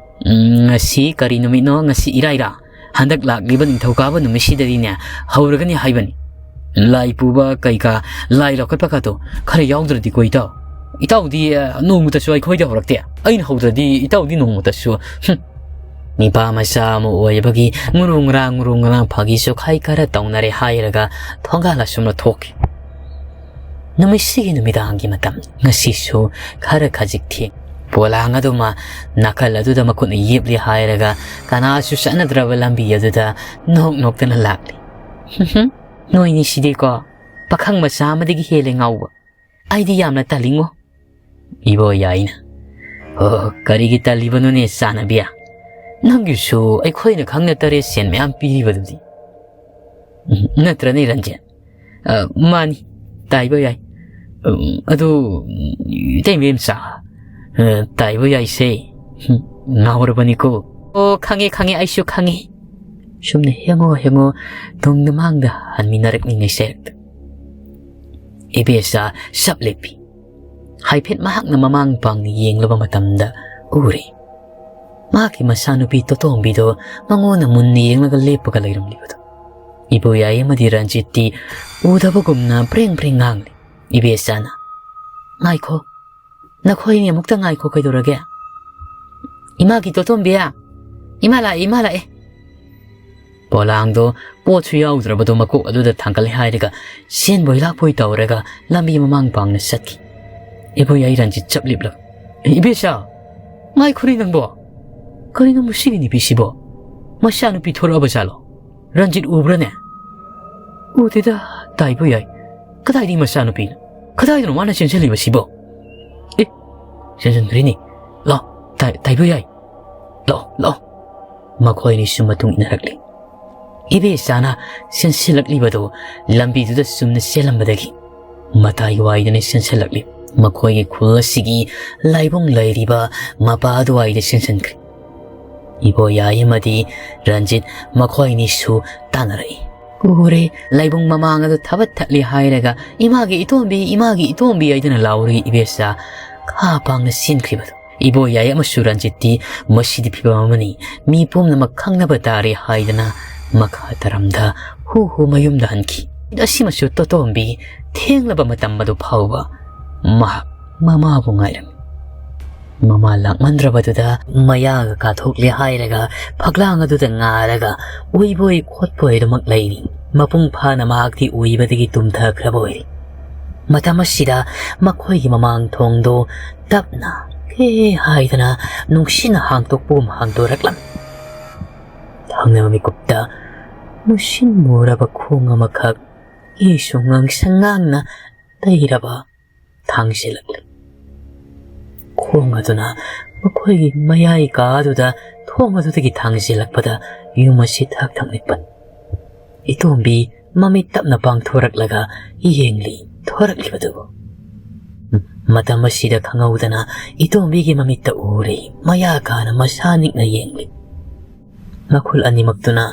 ꯎꯝ, ꯉꯁꯤ ꯀꯔꯤ ꯅꯨꯃꯤꯠꯅꯣ? ꯉꯁꯤ ꯏꯔꯥꯏꯔꯥ? ꯍꯟꯗꯛ ꯂꯥꯛꯂꯤꯕ ꯅꯤꯡꯊꯧꯀꯥꯕ ꯅꯨꯃꯤꯠꯁꯤꯗꯗꯤꯅꯦ ꯍꯧꯔꯒꯅꯤ ꯍꯥꯏꯕꯅꯤ꯫ ꯂꯥꯏ ꯄꯨꯕ ꯀꯩꯀꯥ, ꯂꯥꯏ ꯂꯧꯈꯠꯄ ꯀꯥꯗꯣ ꯈꯔ ꯌꯥꯎꯗ꯭ꯔꯗꯤꯀꯣ ꯏꯇꯥꯎ꯫ ꯏꯇꯥꯎꯗꯤ, ꯑ, ꯅꯣꯡꯃꯇꯁꯨ ꯑꯩꯈꯣꯏꯗ ꯍꯧꯔꯛꯇꯦ꯫ ꯑꯩꯅ ꯍꯧꯗ꯭ꯔꯗꯤ ꯏꯇꯥꯎꯗꯤ ꯅꯣꯡꯃꯇꯁꯨ, ꯍꯨꯝ꯫ ꯅꯤꯄꯥ ꯃꯆꯥ ꯑꯃ ꯑꯣꯏꯕꯒꯤ ꯉꯨꯔꯨ ꯉꯔꯥꯡ ꯉꯨꯔꯨ ꯉꯔꯥꯡ ꯐꯥꯒꯤ ꯆꯣꯈꯥꯏ ꯈꯔ ꯇꯧꯅꯔꯦ ꯍꯥꯏꯔꯒ ꯊꯣꯡꯒꯥꯜ ꯑꯁꯨꯝꯅ ꯊꯣꯛꯈꯤ꯫ ꯅꯨꯃꯤꯠꯁꯤꯒꯤ ꯅꯨꯃꯤꯗꯥꯡꯒꯤ ꯃꯇꯝ ꯉꯁꯤꯁꯨ ꯈꯔ ꯈꯖꯤꯛ ꯊꯦꯡ꯫ ꯄꯣꯂꯥꯡ ꯑꯗꯨꯃ ꯅꯥꯀꯜ ꯑꯗꯨꯗ ꯃꯈꯨꯠꯅ ꯌꯦꯞꯂꯤ ꯍꯥꯏꯔꯒ ꯀꯅꯥꯁꯨ ꯆꯠꯅꯗ꯭ꯔꯕ ꯂꯝꯕꯤ ꯑꯗꯨꯗ ꯅꯣꯛ ꯅꯣꯛꯇꯅ ꯂꯥꯛꯂꯤ꯫ "ꯍꯨꯝ ꯍꯨꯝ, ꯅꯣꯏꯅꯤꯁꯤꯗꯤꯀꯣ, ꯄꯥꯈꯪ ꯃꯆꯥ ꯑꯃꯗꯒꯤ ꯍꯦꯜꯂꯦ ꯉꯥꯎꯕ꯫ ꯑꯩꯗꯤ ꯌꯥꯝꯅ ꯇꯜꯂꯤꯉꯣ꯫" ꯏꯕꯣ ꯌꯥꯏꯅ, "ꯑꯣ, ꯀꯔꯤꯒꯤ ꯇꯜꯂꯤꯕꯅꯣꯅꯦ ꯆꯥꯟꯅꯕꯤ? ꯅꯪꯒꯤꯁꯨ ꯑꯩꯈꯣꯏꯅ ꯈꯪꯅ ꯇꯔꯦ ꯁꯦꯟ ꯃꯌꯥꯝ ꯄꯤꯔꯤꯕꯗꯨꯗꯤ꯫" "ꯎꯝ, ꯅꯠꯇ꯭ꯔꯅꯦ ꯔꯟꯖꯟ?" "ꯑ, ꯃꯥꯅꯤ, ꯇꯥꯏꯕ ꯌꯥꯏ꯫ ꯎꯝ, ꯑꯗꯨ, ꯏꯇꯩ ꯃꯦꯝꯆꯥ, ꯑ, ꯇꯥꯏꯕ ꯌꯥꯏꯁꯦ, ꯎꯝ, ꯉꯥꯎꯔꯕꯅꯤꯀꯣ꯫" "ꯑꯣ, ꯈꯪꯉꯦ, ꯈꯪꯉꯦ, ꯑꯩꯁꯨ ꯈꯪꯉꯦ꯫" ꯁꯨꯝꯅ ꯍꯦꯡꯉꯣ ꯍꯦꯡꯉꯣ ꯇꯨꯡꯗ ꯃꯥꯡꯗ ꯍꯟꯃꯤꯟꯅꯔꯛꯂꯤꯉꯩ ꯁꯦꯔꯛꯇ ꯏꯕꯦꯆꯥ ꯁꯞ ꯂꯦꯞꯄꯤ꯫ ꯍꯥꯏꯐꯦꯠ ꯃꯍꯥꯛꯅ ꯃꯃꯥꯡ ꯄꯥꯡꯅ ꯌꯦꯡꯂꯕ ꯃꯇꯝꯗ ꯎꯔꯦ꯫ ꯃꯍꯥꯛꯀꯤ ꯃꯆꯥꯅꯨꯄꯤ ꯇꯣꯇꯣꯝꯕꯤꯗꯣ ꯃꯉꯣꯟꯗ ꯃꯨꯟꯅ ꯌꯦꯡꯂꯒ ꯂꯦꯞꯄꯒ ꯂꯩꯔꯝꯂꯤꯕꯗꯨ꯫ ꯏꯕꯣꯌꯥꯏ ꯑꯃꯗꯤ ꯔꯟꯖꯤꯠꯇꯤ ꯎꯗꯕꯒꯨꯝꯅ ꯄ꯭ꯔꯦꯡ ꯄ꯭ꯔꯦꯡ ꯉꯥꯡꯂꯤ꯫ ꯏꯕꯦꯆꯥꯅ, "ꯉꯥꯏꯈꯣ, ꯅꯈꯣꯏꯅꯤ ꯑꯃꯨꯛꯇ ꯉꯥꯏꯈꯣ, ꯀꯩꯗꯧꯔꯒꯦ? ꯏꯃꯥꯒꯤ ꯇꯣꯇꯣꯝꯕꯤ, ꯏꯃꯥ ꯂꯥꯛꯑꯦ, ꯏꯃꯥ ꯂꯥꯛꯑꯦ!" ꯄꯣꯂꯥꯡꯗꯣ ꯄꯣꯠꯁꯨ ꯌꯥꯎꯗ꯭ꯔꯕꯗꯣ ꯃꯀꯣꯛ ꯑꯗꯨꯗ ꯊꯥꯡꯒꯠꯂꯦ ꯍꯥꯏꯔꯒ ꯆꯦꯟꯕꯣꯏ ꯂꯥꯛꯄꯣꯏ ꯇꯧꯔꯒ ꯂꯝꯕꯤ ꯃꯃꯥꯡ ꯄꯥꯡꯅ ꯆꯠꯈꯤ꯫ ꯏꯕꯣꯌꯥꯏ ꯔꯟꯖꯤꯠ ꯆꯞ ꯂꯤꯞꯂꯒ, "ꯏꯕꯦꯆꯥ, ꯉꯥꯏꯈꯣꯅꯦ ꯅꯪꯕꯣ! ꯀꯔꯤꯅꯣ ꯃꯁꯤꯒꯤ ꯅꯨꯄꯤꯁꯤꯕꯣ? ꯃꯆꯥꯅꯨꯄꯤ ꯊꯣꯔꯛꯑꯕ ꯖꯥꯠꯂꯣ? ꯔꯟꯖꯤꯠ ꯎꯕ꯭ꯔꯅꯦ?" "ꯎꯗꯦꯗ, ꯇꯥ ꯏꯕꯣꯌꯥꯏ꯫ ꯀꯗꯥꯏꯗꯒꯤ ꯃꯆꯥꯅꯨꯄꯤꯅꯣ? ꯀꯗꯥꯏꯗꯅꯣ ꯃꯥꯅ ꯆꯦꯟꯁꯤꯜꯂꯤꯕꯁꯤꯕꯣ? ꯑꯦ, ꯆꯦꯟꯁꯤꯟꯈ꯭ꯔꯦꯅꯦ꯫ ꯂꯥꯎ, ꯇꯥ-, ꯇꯥ ꯏꯕꯣꯌꯥꯏ, ꯂꯥꯎ, ꯂꯥꯎ!" ꯃꯈꯣꯏ ꯑꯅꯤꯁꯨ ꯃꯇꯨꯡ ꯏꯟꯅꯔꯛꯂꯤ꯫ ꯏꯕꯦꯆꯥꯅ ꯆꯦꯟꯁꯤꯜꯂꯛꯂꯤꯕꯗꯨ ꯂꯝꯕꯤꯗꯨꯗ ꯆꯨꯝꯅ ꯆꯦꯜꯂꯝꯕꯗꯒꯤ ꯃꯇꯥꯏ ꯋꯥꯏꯗꯅ ꯆꯦꯟꯁꯤꯜꯂꯛꯂꯤ꯫ ꯃꯈꯣꯏꯒꯤ ꯈꯨꯜ ꯑꯁꯤꯒꯤ ꯂꯥꯏꯕꯨꯡ ꯂꯩꯔꯤꯕ ꯃꯄꯥ ꯑꯗꯨꯋꯥꯏꯗ ꯆꯦꯟꯁꯤꯟꯈ꯭ꯔꯦ꯫ ꯏꯕꯣꯌꯥꯏ ꯑꯃꯗꯤ ꯔꯟꯖꯤꯠ ꯃꯈꯣꯏ ꯑꯅꯤꯁꯨ ꯇꯥꯟꯅꯔꯛꯏ꯫ ꯎꯔꯦ, ꯂꯥꯏꯕꯨꯡ ꯃꯃꯥꯡ ꯑꯗꯨ ꯊꯕꯠ ꯊꯠꯂꯤ ꯍꯥꯏꯔꯒ, "ꯏꯃꯥꯒꯤ ꯏꯇꯣꯝꯕꯤ, ꯏꯃꯥꯒꯤ ꯏꯇꯣꯝꯕꯤ" ꯍꯥꯏꯗꯨꯅ ꯂꯥꯎꯔꯤ ꯏꯕꯦꯆꯥ ꯈꯥ ꯄꯥꯡꯅ ꯆꯦꯟꯈ꯭ꯔꯤꯕꯗꯨ꯫ ꯏꯕꯣꯌꯥꯏ ꯑꯃꯁꯨ ꯔꯟꯖꯤꯠꯇꯤ ꯃꯁꯤꯗꯤ ꯐꯤꯕꯝ ꯑꯃꯅꯤ, ꯃꯤ ꯄꯨꯝꯅꯃꯛ ꯈꯪꯅꯕ ꯇꯥꯔꯦ ꯍꯥꯏꯗꯅ ꯃꯈꯥ ꯇꯥꯔꯝꯗ ꯍꯨ ꯍꯨ ꯃꯌꯨꯝꯗ ꯍꯟꯈꯤ꯫ ꯑꯁꯤꯃꯁꯨ ꯇꯣꯇꯣꯝꯕꯤ ꯊꯦꯡꯂꯕ ꯃꯇꯝ ꯑꯗꯨ ꯐꯥꯎꯕ ꯃꯍꯥꯛ ꯃꯃꯥꯕꯨ ꯉꯥꯏꯔꯝꯃꯤ꯫ ꯃꯃꯥ ꯂꯥꯛꯃꯟꯗ꯭ꯔꯕꯗꯨꯗ ꯃꯌꯥꯒ ꯀꯥꯊꯣꯛꯂꯦ ꯍꯥꯏꯔꯒ ꯐꯛꯂꯥꯡ ꯑꯗꯨꯗ ꯉꯥꯔꯒ ꯎꯏꯕꯣꯏ ꯈꯣꯠꯄꯣꯏ ꯑꯗꯨꯃꯛ ꯂꯩꯔꯤ꯫ ꯃꯄꯨꯡ ꯐꯥꯅ ꯃꯍꯥꯛꯇꯤ ꯎꯏꯕꯗꯒꯤ ꯇꯨꯝꯊꯈ꯭ꯔꯕ ꯑꯣꯏꯔꯤ꯫ ꯃꯇꯝ ꯑꯁꯤꯗ ꯃꯈꯣꯏꯒꯤ ꯃꯃꯥꯡ ꯊꯣꯡꯗꯣ ꯇꯞꯅ ꯀꯦ ꯍꯥꯏꯗꯅ ꯅꯨꯡꯁꯤꯠꯅ ꯍꯥꯡꯗꯣꯛꯄꯒꯨꯝ ꯍꯥꯡꯗꯣꯔꯛꯂꯝꯃꯤ꯫ ꯊꯪꯅꯕ ꯃꯤꯀꯨꯞꯇ ꯃꯨꯁꯤꯟ ꯃꯨꯔꯕ ꯈꯣꯡ ꯑꯃꯈꯛ ꯏꯁꯨ ꯉꯥꯡꯁꯪ ꯉꯥꯡꯅ ꯇꯩꯔꯕ ꯊꯥꯡꯖꯤꯜꯂꯛꯂꯤ꯫ ꯈꯣꯡ ꯑꯗꯨꯅ ꯃꯈꯣꯏꯒꯤ ꯃꯌꯥꯏ ꯀꯥ ꯑꯗꯨꯗ ꯊꯣꯡ ꯑꯗꯨꯗꯒꯤ ꯊꯥꯡꯖꯤꯜꯂꯛꯄꯗ ꯌꯨꯝ ꯑꯁꯤ ꯊꯛ ꯊꯛ ꯅꯤꯛꯄꯅꯤ꯫ ꯏꯇꯣꯝꯕꯤ ꯃꯃꯤꯠ ꯇꯞꯅ ꯄꯥꯡꯊꯣꯔꯛꯂꯒ ꯌꯦꯡꯂꯤ ꯊꯣꯔꯛꯂꯤꯕꯗꯨꯕꯨ꯫ ꯃꯇꯝ ꯑꯁꯤꯗ ꯈꯪꯍꯧꯗꯅ ꯏꯇꯣꯝꯕꯤꯒꯤ ꯃꯃꯤꯠꯇ ꯎꯔꯦ ꯃꯌꯥ ꯀꯥꯅ ꯃꯁꯥ ꯅꯤꯛꯅ ꯌꯦꯡꯂꯤ꯫ ꯃꯈꯨꯜ ꯑꯅꯤꯃꯛꯇꯨꯅ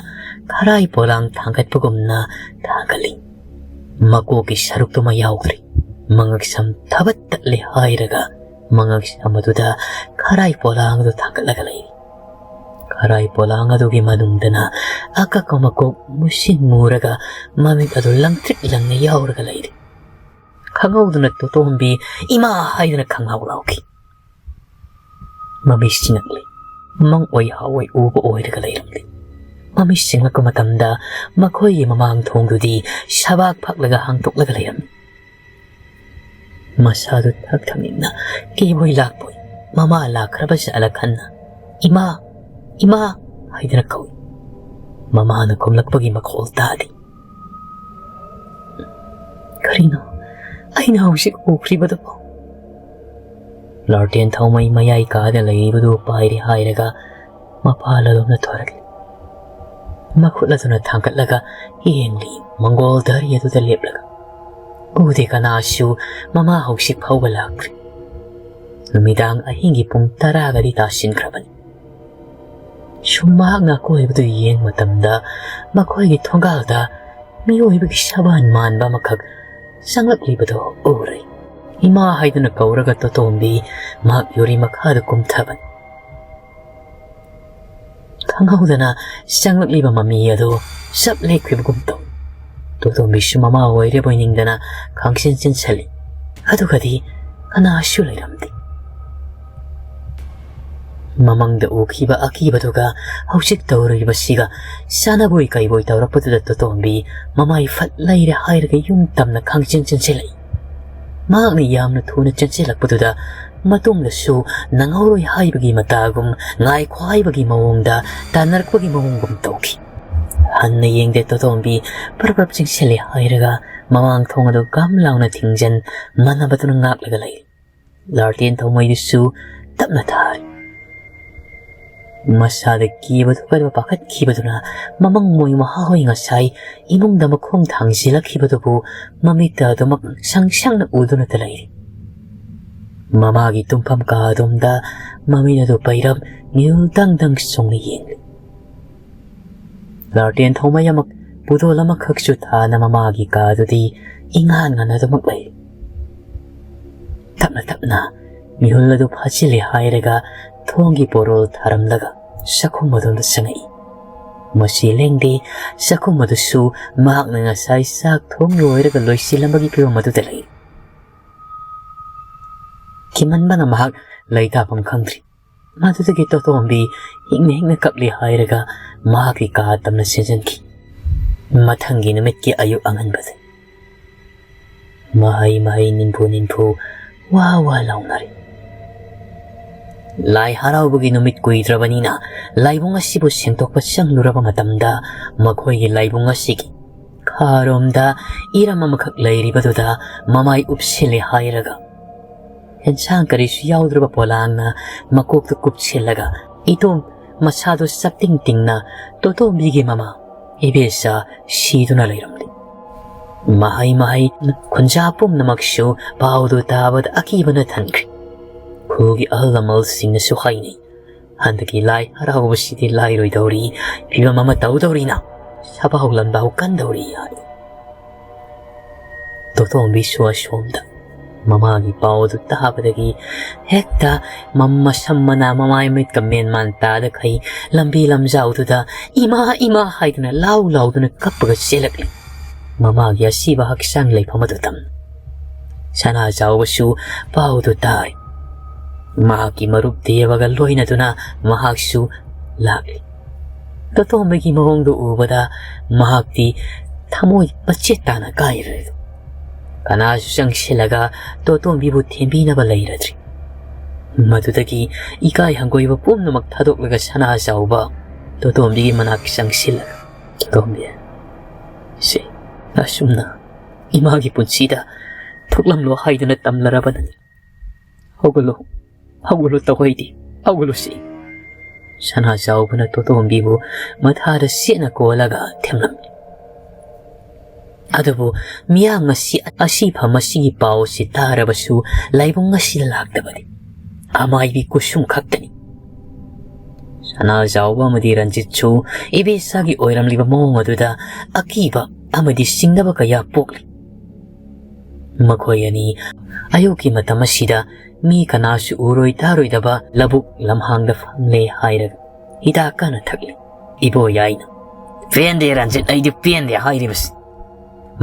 ꯈꯔꯥꯏ ꯄꯣꯂꯥꯡ ꯊꯥꯡꯒꯠꯄꯒꯨꯝꯅ ꯊꯥꯡꯒꯠꯂꯤ꯫ ꯃꯀꯣꯛꯀꯤ ꯁꯔꯨꯛꯇꯨꯃ ꯌꯥꯎꯗ꯭ꯔꯤ꯫ ꯃꯉꯛꯁꯝ ꯊꯕꯠ ꯇꯠꯂꯦ ꯍꯥꯏꯔꯒ ꯃꯉꯛꯁꯝ ꯑꯗꯨꯗ ꯈꯔꯥꯏ ꯄꯣꯂꯥꯡ ꯑꯗꯨ ꯊꯥꯡꯒꯠꯂꯒ ꯂꯩꯔꯤ꯫ ꯂꯥꯏ ꯄꯣꯂꯥꯡ ꯑꯗꯨꯒꯤ ꯃꯅꯨꯡꯗꯅ ꯑꯀꯛ ꯑꯃꯀꯣꯛ ꯃꯨꯁꯤꯟ ꯃꯨꯔꯒ ꯃꯃꯤꯠ ꯑꯗꯨ ꯂꯪꯇ꯭ꯔꯤꯛ ꯂꯪꯅ ꯌꯥꯎꯔꯒ ꯂꯩꯔꯤ꯫ ꯈꯪꯍꯧꯗꯅ ꯇꯣꯇꯣꯝꯕꯤ "ꯏꯃꯥ" ꯍꯥꯏꯗꯨꯅ ꯈꯪꯂꯥꯎ ꯂꯥꯎꯈꯤ꯫ ꯃꯃꯤꯠ ꯁꯤꯡꯉꯛꯂꯤ꯫ ꯃꯪ ꯑꯣꯏ ꯍꯥꯋꯥꯏ ꯎꯕ ꯑꯣꯏꯔꯒ ꯂꯩꯔꯝꯂꯤ꯫ ꯃꯃꯤꯠ ꯁꯤꯡꯂꯛꯄ ꯃꯇꯝꯗ ꯃꯈꯣꯏꯒꯤ ꯃꯃꯥꯡ ꯊꯣꯡꯗꯨꯗꯤ ꯁꯕꯥꯛ ꯐꯛꯂꯒ ꯍꯥꯡꯗꯣꯛꯂꯒ ꯂꯩꯔꯝꯃꯤ꯫ ꯃꯁꯥꯗꯨ ꯊꯛ ꯊꯛꯅꯤꯡꯅ ꯀꯤꯕꯣꯏ ꯂꯥꯛꯄꯣꯏ ꯃꯃꯥ ꯂꯥꯛꯈ꯭ꯔꯕ ꯖꯥꯠꯂ ꯈꯟꯅ "ꯏꯃꯥ, ꯏꯃꯥ" ꯍꯥꯏꯗꯨꯅ ꯀꯧꯏ꯫ ꯃꯃꯥꯅ ꯈꯨꯝꯂꯛꯄꯒꯤ ꯃꯈꯣꯜ ꯇꯥꯗꯦ꯫ "ꯀꯔꯤꯅꯣ ꯑꯩꯅ ꯍꯧꯖꯤꯛ ꯎꯈ꯭ꯔꯤꯕꯗꯨꯕꯨ?" ꯂꯥꯔꯇꯦꯟ ꯊꯧꯃꯩ ꯃꯌꯥꯏ ꯀꯥꯗ ꯂꯩꯔꯤꯕꯗꯨ ꯄꯥꯏꯔꯦ ꯍꯥꯏꯔꯒ ꯃꯄꯥ ꯂꯣꯝꯅ ꯊꯣꯔꯛꯂꯤ꯫ ꯃꯈꯨꯠ ꯑꯗꯨꯅ ꯊꯥꯡꯒꯠꯂꯒ ꯌꯦꯡꯂꯤ, ꯃꯪꯒꯣꯜ ꯙꯔꯤ ꯑꯗꯨꯗ ꯂꯦꯞꯂꯒ꯫ ꯎꯗꯦ ꯀꯅꯥꯁꯨ꯫ ꯃꯃꯥ ꯍꯧꯖꯤꯛ ꯐꯥꯎꯕ ꯂꯥꯛꯇ꯭ꯔꯤ꯫ ꯅꯨꯃꯤꯗꯥꯡ ꯑꯍꯤꯡꯒꯤ ꯄꯨꯡ ꯇꯔꯥꯒꯗꯤ ꯇꯥꯁꯤꯟꯈ꯭ꯔꯕꯅꯤ꯫ ꯁꯨꯝ ꯃꯍꯥꯛꯅ ꯑꯀꯣꯏꯕꯗꯨ ꯌꯦꯡ ꯃꯇꯝꯗ ꯃꯈꯣꯏꯒꯤ ꯊꯣꯡꯒꯥꯜꯗ ꯃꯤꯑꯣꯏꯕꯒꯤ ꯁꯕꯥꯟ ꯃꯥꯟꯕ ꯑꯃꯈꯛ ꯆꯪꯂꯛꯂꯤꯕꯗꯨ ꯎꯔꯦ꯫ "ꯏꯃꯥ" ꯍꯥꯏꯗꯨꯅ ꯀꯧꯔꯒ ꯇꯣꯇꯣꯝꯕꯤ ꯃꯍꯥꯛ ꯌꯨꯔꯤ ꯃꯈꯥꯗ ꯀꯨꯝꯊꯕꯅꯤ꯫ ꯈꯪꯍꯧꯗꯅ ꯆꯪꯂꯛꯂꯤꯕ ꯃꯃꯤ ꯑꯗꯨ ꯆꯞ ꯂꯦꯞꯈꯤꯕꯒꯨꯝ ꯇꯧꯏ꯫ ꯇꯣꯇꯣꯝꯕꯤꯁꯨ ꯃꯃꯥ ꯑꯣꯏꯔꯕꯣꯏ ꯅꯤꯡꯗꯅ ꯈꯪꯆꯦꯟ ꯆꯦꯟꯁꯤꯜꯂꯤ꯫ ꯑꯗꯨꯒꯗꯤ ꯀꯅꯥꯁꯨ ꯂꯩꯔꯝꯗꯦ꯫ ꯃꯃꯪꯗ ꯎꯈꯤꯕ ꯑꯀꯤꯕꯗꯨꯒ ꯍꯧꯖꯤꯛ ꯇꯧꯔꯤꯕꯁꯤꯒ ꯆꯥꯟꯅꯕꯣꯏ ꯀꯩꯕꯣꯏ ꯇꯧꯔꯛꯄꯗꯨꯗ ꯇꯣꯇꯣꯝꯕꯤ ꯃꯃꯥꯏ ꯐꯠ ꯂꯩꯔꯦ ꯍꯥꯏꯔꯒ ꯌꯨꯝ ꯇꯝꯅ ꯈꯪꯆꯦꯟ ꯆꯦꯟꯁꯤꯜꯂꯛꯏ꯫ ꯃꯍꯥꯛꯅ ꯌꯥꯝꯅ ꯊꯨꯅ ꯆꯦꯟꯁꯤꯜꯂꯛꯄꯗꯨꯗ ꯃꯇꯨꯡꯗꯁꯨ ꯅꯪꯍꯧꯔꯣꯏ ꯍꯥꯏꯕꯒꯤ ꯃꯇꯥꯒꯨꯝ, ꯉꯥꯏꯈꯣ ꯍꯥꯏꯕꯒꯤ ꯃꯑꯣꯡꯗ ꯇꯥꯟꯅꯔꯛꯄꯒꯤ ꯃꯑꯣꯡꯒꯨꯝ ꯇꯧꯈꯤ꯫ ꯍꯟꯅ ꯌꯦꯡꯗꯦ ꯇꯣꯇꯣꯝꯕꯤ ꯄꯔꯞ ꯄꯔꯞ ꯆꯦꯟꯁꯤꯜꯂꯦ ꯍꯥꯏꯔꯒ ꯃꯃꯥꯡ ꯊꯣꯡ ꯑꯗꯨ ꯒꯝ ꯂꯥꯎꯅ ꯊꯤꯡꯖꯤꯟ ꯃꯥꯟꯅꯕꯗꯨꯅ ꯉꯥꯛꯂꯒ ꯂꯩꯔꯤ꯫ ꯂꯥꯔꯇꯦꯟ ꯊꯧꯃꯩꯗꯨꯁꯨ ꯇꯞꯅ ꯊꯥꯔꯤ꯫ ꯃꯁꯥꯗ ꯀꯤꯕꯗꯨ ꯀꯟꯕ ꯄꯥꯈꯠꯈꯤꯕꯗꯨꯅ ꯃꯃꯪ ꯃꯣꯏ ꯃꯍꯥꯍꯣꯏ ꯉꯁꯥꯏ ꯏꯃꯨꯡꯗ ꯃꯈꯣꯡ ꯊꯥꯡꯖꯤꯜꯂꯛꯈꯤꯕꯗꯨꯕꯨ ꯃꯃꯤꯠꯇ ꯑꯗꯨꯃꯛ ꯁꯪ ꯁꯪꯅ ꯎꯗꯨꯅꯇ ꯂꯩꯔꯤ꯫ ꯃꯃꯥꯒꯤ ꯇꯨꯝꯐꯝ ꯀꯥ ꯑꯗꯣꯝꯗ ꯃꯃꯤꯠ ꯑꯗꯨ ꯄꯩꯔꯞ ꯃꯤꯍꯨꯜ ꯗꯪ ꯗꯪ ꯆꯣꯡꯅ ꯌꯦꯡꯂꯤ꯫ ꯂꯥꯔꯇꯦꯟ ꯊꯧꯃꯩ ꯑꯃ ꯄꯨꯗꯣꯜ ꯑꯃꯈꯛꯁꯨ ꯊꯥꯅ ꯃꯃꯥꯒꯤ ꯀꯥꯗꯨꯗꯤ ꯏꯉꯥꯟ ꯉꯥꯟꯅꯗꯨꯃꯛ ꯂꯩ꯫ ꯇꯞꯅ ꯇꯞꯅ ꯃꯤꯍꯨꯜ ꯑꯗꯨ ꯐꯥꯖꯤꯜꯂꯦ ꯍꯥꯏꯔꯒ ꯊꯣꯡꯒꯤ ꯄꯣꯔꯣꯜ ꯊꯥꯔꯝꯂꯒ ꯆꯥꯛꯈꯨꯝ ꯑꯗꯣꯝꯗ ꯆꯪꯉꯛꯏ꯫ ꯃꯁꯤ ꯂꯦꯡꯗꯦ, ꯆꯥꯛꯈꯨꯝ ꯑꯗꯨꯁꯨ ꯃꯍꯥꯛꯅ ꯉꯁꯥꯏ ꯆꯥꯛ ꯊꯣꯡ ꯂꯣꯏꯔꯒ ꯂꯣꯏꯁꯤꯜꯂꯝꯕꯒꯤ ꯐꯤꯕꯝ ꯑꯗꯨꯗ ꯂꯩ꯫ ꯀꯤꯃꯟꯕꯅ ꯃꯍꯥꯛ ꯂꯩꯇꯥꯐꯝ ꯈꯪꯗ꯭ꯔꯤ꯫ ꯃꯗꯨꯗꯒꯤ ꯇꯣꯇꯣꯝꯕꯤ ꯍꯤꯡꯅ ꯍꯤꯡꯅ ꯀꯞꯂꯦ ꯍꯥꯏꯔꯒ ꯃꯍꯥꯛꯀꯤ ꯀꯥ ꯇꯝꯅ ꯆꯦꯟꯁꯤꯟꯈꯤ꯫ ꯃꯊꯪꯒꯤ ꯅꯨꯃꯤꯠꯀꯤ ꯑꯌꯨꯛ ꯑꯉꯟꯕꯗ ꯃꯍꯩ ꯃꯍꯩ ꯅꯤꯟꯐꯨ ꯅꯤꯟꯐꯨ ꯋꯥ ꯋꯥ ꯂꯥꯎꯅꯔꯤ꯫ ꯂꯥꯏ ꯍꯔꯥꯎꯕꯒꯤ ꯅꯨꯃꯤꯠ ꯀꯨꯏꯗ꯭ꯔꯕꯅꯤꯅ ꯂꯥꯏꯕꯨꯡ ꯑꯁꯤꯕꯨ ꯁꯦꯡꯗꯣꯛꯄ ꯆꯪꯂꯨꯔꯕ ꯃꯇꯝꯗ ꯃꯈꯣꯏꯒꯤ ꯂꯥꯏꯕꯨꯡ ꯑꯁꯤꯒꯤ ꯈꯥꯔꯣꯝꯗ ꯏꯔꯝ ꯑꯃꯈꯛ ꯂꯩꯔꯤꯕꯗꯨꯗ ꯃꯃꯥꯏ ꯎꯞꯁꯤꯜꯂꯦ ꯍꯥꯏꯔꯒ ꯑꯦꯟꯁꯥꯡ ꯀꯔꯤꯁꯨ ꯌꯥꯎꯗ꯭ꯔꯕ ꯄꯣꯂꯥꯡꯅ ꯃꯀꯣꯛꯇ ꯀꯨꯞꯁꯤꯜꯂꯒ ꯏꯇꯣꯝ ꯃꯁꯥꯗꯨ ꯆꯞꯇꯤꯡ ꯇꯤꯡꯅ ꯇꯣꯇꯣꯝꯕꯤꯒꯤ ꯃꯃꯥ ꯏꯕꯦꯆꯥ ꯁꯤꯗꯨꯅ ꯂꯩꯔꯝꯂꯤ꯫ ꯃꯍꯩ ꯃꯍꯩ ꯈꯨꯟꯖꯥ ꯄꯨꯝꯅꯃꯛꯁꯨ ꯄꯥꯎꯗꯨ ꯇꯥꯕꯗ ꯑꯀꯤꯕꯅ ꯊꯟꯈ꯭ꯔꯦ꯫ ꯈꯨꯜꯒꯤ ꯑꯍꯜ ꯂꯃꯟꯁꯤꯡꯅꯁꯨ ꯍꯥꯏꯅꯩ, ꯍꯟꯗꯛꯀꯤ ꯂꯥꯏ ꯍꯔꯥꯎꯕꯁꯤꯗꯤ ꯂꯥꯏꯔꯣꯏꯗꯧꯔꯤ, ꯐꯤꯕꯝ ꯑꯃ ꯇꯧꯗꯧꯔꯤꯅ ꯁꯕꯥꯎ ꯂꯟꯕꯥꯎ ꯀꯟꯗꯧꯔꯤ ꯍꯥꯏ꯫ ꯇꯣꯇꯣꯝꯕꯤꯁꯨ ꯑꯁꯣꯝꯗ ꯃꯃꯥꯒꯤ ꯄꯥꯎ ꯑꯗꯨ ꯇꯥꯕꯗꯒꯤ ꯍꯦꯛꯇ ꯃꯝ-, ꯃꯁꯝ ꯃꯅꯥ ꯃꯃꯥꯏ ꯃꯤꯠꯀ ꯃꯦꯟ ꯃꯥꯟ ꯇꯥꯗꯈꯩ ꯂꯝꯕꯤ ꯂꯝꯖꯥꯎꯗꯨꯗ "ꯏꯃꯥ, ꯏꯃꯥ" ꯍꯥꯏꯗꯨꯅ ꯂꯥꯎ ꯂꯥꯎꯗꯨꯅ ꯀꯞꯄꯒ ꯆꯦꯜꯂꯛꯂꯤ꯫ ꯃꯃꯥꯒꯤ ꯑꯁꯤꯕ ꯍꯛꯆꯥꯡ ꯂꯩꯐꯝ ꯑꯗꯨ ꯇꯝ ꯁꯅꯥ ꯆꯥꯎꯕꯁꯨ ꯄꯥꯎꯗꯨ ꯇꯥꯏ꯫ ꯃꯍꯥꯛꯀꯤ ꯃꯔꯨꯞ ꯗꯦꯕꯒ ꯂꯣꯏꯅꯗꯨꯅ ꯃꯍꯥꯛꯁꯨ ꯂꯥꯛꯂꯤ꯫ ꯇꯣꯇꯣꯝꯕꯒꯤ ꯃꯑꯣꯡꯗꯨ ꯎꯕꯗ ꯃꯍꯥꯛꯇꯤ ꯊꯃꯣꯏ ꯃꯆꯦꯠ ꯇꯥꯅ ꯀꯥꯏꯔꯦ꯫ ꯀꯅꯥꯁꯨ ꯆꯪꯁꯤꯜꯂꯒ ꯇꯣꯇꯣꯝꯕꯤꯕꯨ ꯊꯦꯝꯕꯤꯅꯕ ꯂꯩꯔꯗ꯭ꯔꯤ꯫ ꯃꯗꯨꯗꯒꯤ ꯏꯀꯥꯏ ꯍꯪꯒꯣꯏꯕ ꯄꯨꯝꯅꯃꯛ ꯊꯥꯗꯣꯛꯂꯒ ꯁꯅꯥ ꯆꯥꯎꯕ ꯇꯣꯇꯣꯝꯕꯤꯒꯤ ꯃꯅꯥꯛ ꯆꯪꯁꯤꯜꯂꯒ, "ꯇꯣꯇꯣꯝꯕꯤ, ꯁꯤ ꯑꯁꯨꯝꯅ ꯏꯃꯥꯒꯤ ꯄꯨꯟꯁꯤꯗ ꯊꯣꯛꯂꯝꯂꯣ ꯍꯥꯏꯗꯨꯅ ꯇꯝꯂꯔꯕꯅꯤ꯫ ꯍꯧꯒꯠꯂꯣ, ꯍꯧꯒꯠꯂꯣ ꯇꯧꯍꯩꯗꯦ, ꯍꯧꯒꯠꯂꯣ ꯁꯤ꯫" ꯁꯅꯥ ꯆꯥꯎꯕꯅ ꯇꯣꯇꯣꯝꯕꯤꯕꯨ ꯃꯊꯥꯗ ꯁꯦꯠꯅ ꯀꯣꯜꯂꯒ ꯊꯦꯝꯂꯝꯃꯤ꯫ ꯑꯗꯨꯕꯨ ꯃꯤꯌꯥꯝ ꯑꯁꯤ ꯑꯁꯤꯐꯝ ꯑꯁꯤꯒꯤ ꯄꯥꯎ ꯑꯁꯤ ꯇꯥꯔꯕꯁꯨ ꯂꯥꯏꯕꯨꯡ ꯑꯁꯤꯗ ꯂꯥꯛꯇꯕꯗꯤ ꯑꯃꯥꯏꯕꯤ ꯀꯨꯁꯨꯝ ꯈꯛꯇꯅꯤ꯫ ꯁꯅꯥ ꯆꯥꯎꯕ ꯑꯃꯗꯤ ꯔꯟꯖꯤꯠꯁꯨ ꯏꯕꯦꯆꯥꯒꯤ ꯑꯣꯏꯔꯝꯂꯤꯕ ꯃꯑꯣꯡ ꯑꯗꯨꯗ ꯑꯀꯤꯕ ꯑꯃꯗꯤ ꯆꯤꯡꯅꯕ ꯀꯌꯥ ꯄꯣꯛꯂꯤ꯫ ꯃꯈꯣꯏ ꯑꯅꯤ ꯑꯌꯨꯛꯀꯤ ꯃꯇꯝ ꯑꯁꯤꯗ ꯃꯤ ꯀꯅꯥꯁꯨ ꯎꯔꯣꯏ ꯇꯥꯔꯣꯏꯗꯕ ꯂꯧꯕꯨꯛ ꯂꯝꯍꯥꯡꯗ ꯐꯝꯂꯦ ꯍꯥꯏꯔꯒ ꯍꯤꯗꯥꯛ ꯀꯟꯅ ꯊꯛꯂꯤ꯫ ꯏꯕꯣꯌꯥꯏꯅ, "ꯄꯦꯟꯗꯦ ꯔꯟꯖꯤꯠ, ꯑꯩꯗꯤ ꯄꯦꯟꯗꯦ ꯍꯥꯏꯔꯤꯕꯁꯤ꯫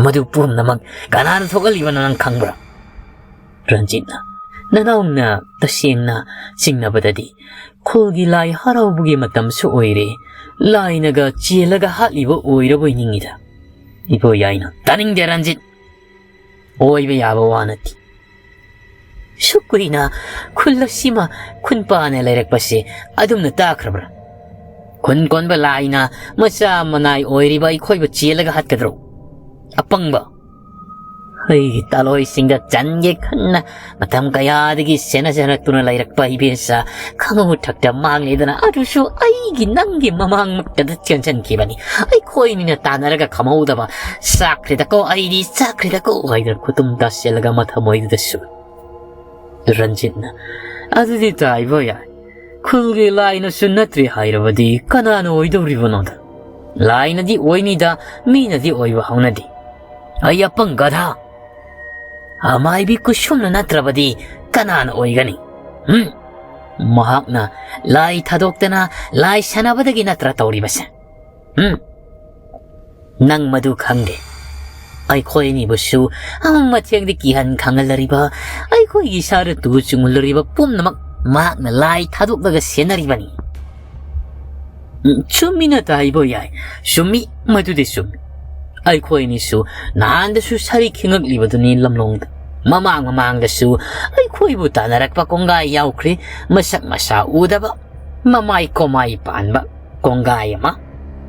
ꯃꯗꯨ ꯄꯨꯝꯅꯃꯛ ꯀꯅꯥꯅ ꯊꯣꯛꯍꯜꯂꯤꯕꯅꯣ ꯅꯪ ꯈꯪꯕ꯭ꯔꯥ?" ꯔꯟꯖꯤꯠꯅ, "ꯅꯅꯥꯎꯅ ꯇꯁꯦꯡꯅ ꯆꯤꯡꯅꯕꯗꯗꯤ ꯈꯨꯜꯒꯤ ꯂꯥꯏ ꯍꯔꯥꯎꯕꯒꯤ ꯃꯇꯝꯁꯨ ꯑꯣꯏꯔꯦ, ꯂꯥꯏꯅꯒ ꯆꯦꯜꯂꯒ ꯍꯥꯠꯂꯤꯕ ꯑꯣꯏꯔꯕꯣꯏ ꯅꯤꯡꯉꯤꯗ꯫" ꯏꯕꯣꯌꯥꯏꯅ, "ꯇꯥꯅꯤꯡꯗꯦ ꯔꯟꯖꯤꯠ, ꯑꯣꯏꯕ ꯌꯥꯕ ꯋꯥ ꯅꯠꯇꯦ꯫ ꯁꯨꯛ ꯀꯨꯏꯅ ꯈꯨꯜ ꯑꯁꯤꯃ ꯈꯨꯟꯄꯥꯅ ꯂꯩꯔꯛꯄꯁꯦ ꯑꯗꯨꯝꯅ ꯇꯥꯈ꯭ꯔꯕ꯭ꯔꯥ? ꯈꯨꯟ ꯀꯣꯟꯕ ꯂꯥꯏꯅ ꯃꯆꯥ ꯃꯅꯥꯏ ꯑꯣꯏꯔꯤꯕ ꯑꯩꯈꯣꯏꯕꯨ ꯆꯦꯜꯂꯒ ꯍꯥꯠꯀꯗ꯭ꯔꯣ? ꯑꯄꯪꯕ! ꯑꯩꯒꯤ ꯇꯥꯂꯣꯏꯁꯤꯡꯗ ꯆꯟꯒꯦ ꯈꯟꯅ ꯃꯇꯝ ꯀꯌꯥꯗꯒꯤ ꯁꯦꯟꯅꯖꯔꯛꯇꯨꯅ ꯂꯩꯔꯛꯄ ꯏꯕꯦꯟꯁꯥ ꯈꯪꯍꯧ ꯊꯛꯇ ꯃꯥꯡꯂꯦꯗꯅ, ꯑꯗꯨꯁꯨ ꯑꯩꯒꯤ ꯅꯪꯒꯤ ꯃꯃꯥꯡꯃꯛꯇꯗ ꯆꯦꯟꯁꯤꯟꯈꯤꯕꯅꯤ꯫ ꯑꯩꯈꯣꯏꯅꯤꯅ ꯇꯥꯟꯅꯔꯒ ꯈꯝꯍꯧꯗꯕ ꯆꯥꯛꯈ꯭ꯔꯦꯗꯀꯣ, ꯑꯩꯗꯤ ꯆꯥꯛꯈ꯭ꯔꯦꯗꯀꯣ" ꯍꯥꯏꯗꯅ ꯈꯨꯇꯨꯝ ꯇꯥꯁꯤꯜꯂꯒ ꯃꯊꯃꯣꯏꯗꯨꯗꯁꯨ꯫ ꯔꯟꯖꯤꯠꯅ, "ꯑꯗꯨꯗꯤ ꯇꯥꯏꯕ ꯌꯥꯏ, ꯈꯨꯜꯒꯤ ꯂꯥꯏꯅꯁꯨ ꯅꯠꯇ꯭ꯔꯦ ꯍꯥꯏꯔꯕꯗꯤ ꯀꯅꯥꯅ ꯑꯣꯏꯗꯧꯔꯤꯕꯅꯣꯗ? ꯂꯥꯏꯅꯗꯤ ꯑꯣꯏꯅꯤꯗ, ꯃꯤꯅꯗꯤ ꯑꯣꯏꯕ ꯍꯧꯅꯗꯦ꯫ ꯑꯩ ꯑꯄꯪ ꯒꯙꯥ, ꯑꯃꯥꯏꯕꯤ ꯀꯨꯁꯨꯝꯅ ꯅꯠꯇ꯭ꯔꯕꯗꯤ ꯀꯅꯥꯅ ꯑꯣꯏꯒꯅꯤ? ꯎꯝ? ꯃꯍꯥꯛꯅ ꯂꯥꯏ ꯊꯥꯗꯣꯛꯇꯅ ꯂꯥꯏ ꯁꯥꯟꯅꯕꯗꯒꯤ ꯅꯠꯇ꯭ꯔ ꯇꯧꯔꯤꯕꯁꯦ? ꯎꯝ? ꯅꯪ ꯃꯗꯨ ꯈꯪꯗꯦ꯫ ꯑꯩꯈꯣꯏ ꯑꯅꯤꯕꯨꯁꯨ ꯑꯃꯝ ꯑꯊꯦꯡꯗ ꯀꯤꯍꯟ ꯈꯪꯍꯜꯂꯔꯤꯕ, ꯑꯩꯈꯣꯏꯒꯤ ꯏꯁꯥꯗ ꯇꯨ ꯆꯨꯡꯍꯜꯂꯔꯤꯕ ꯄꯨꯝꯅꯃꯛ ꯃꯍꯥꯛꯅ ꯂꯥꯏ ꯊꯥꯗꯣꯛꯂꯒ ꯁꯦꯟꯅꯔꯤꯕꯅꯤ꯫" "ꯎꯝ, ꯆꯨꯝꯃꯤꯅ ꯇꯥꯏꯕ ꯌꯥꯏ, ꯆꯨꯝꯃꯤ, ꯃꯗꯨꯗꯤ ꯆꯨꯝꯃꯤ꯫ ꯑꯩꯈꯣꯏ ꯑꯅꯤꯁꯨ ꯅꯍꯥꯟꯗꯁꯨ ꯁꯥꯔꯤ ꯈꯤꯡꯉꯛꯂꯤꯕꯗꯨꯅꯤ ꯂꯝꯂꯣꯡꯗ꯫ ꯃꯃꯥꯡ ꯃꯃꯥꯡꯗꯁꯨ ꯑꯩꯈꯣꯏꯕꯨ ꯇꯥꯟꯅꯔꯛꯄ ꯀꯣꯡꯒꯥꯏ ꯌꯥꯎꯈ꯭ꯔꯦ, ꯃꯁꯛ ꯃꯁꯥ ꯎꯗꯕ, ꯃꯃꯥꯏ ꯀꯣꯃꯥꯏ ꯄꯥꯟꯕ ꯀꯣꯡꯒꯥꯏ ꯑꯃ꯫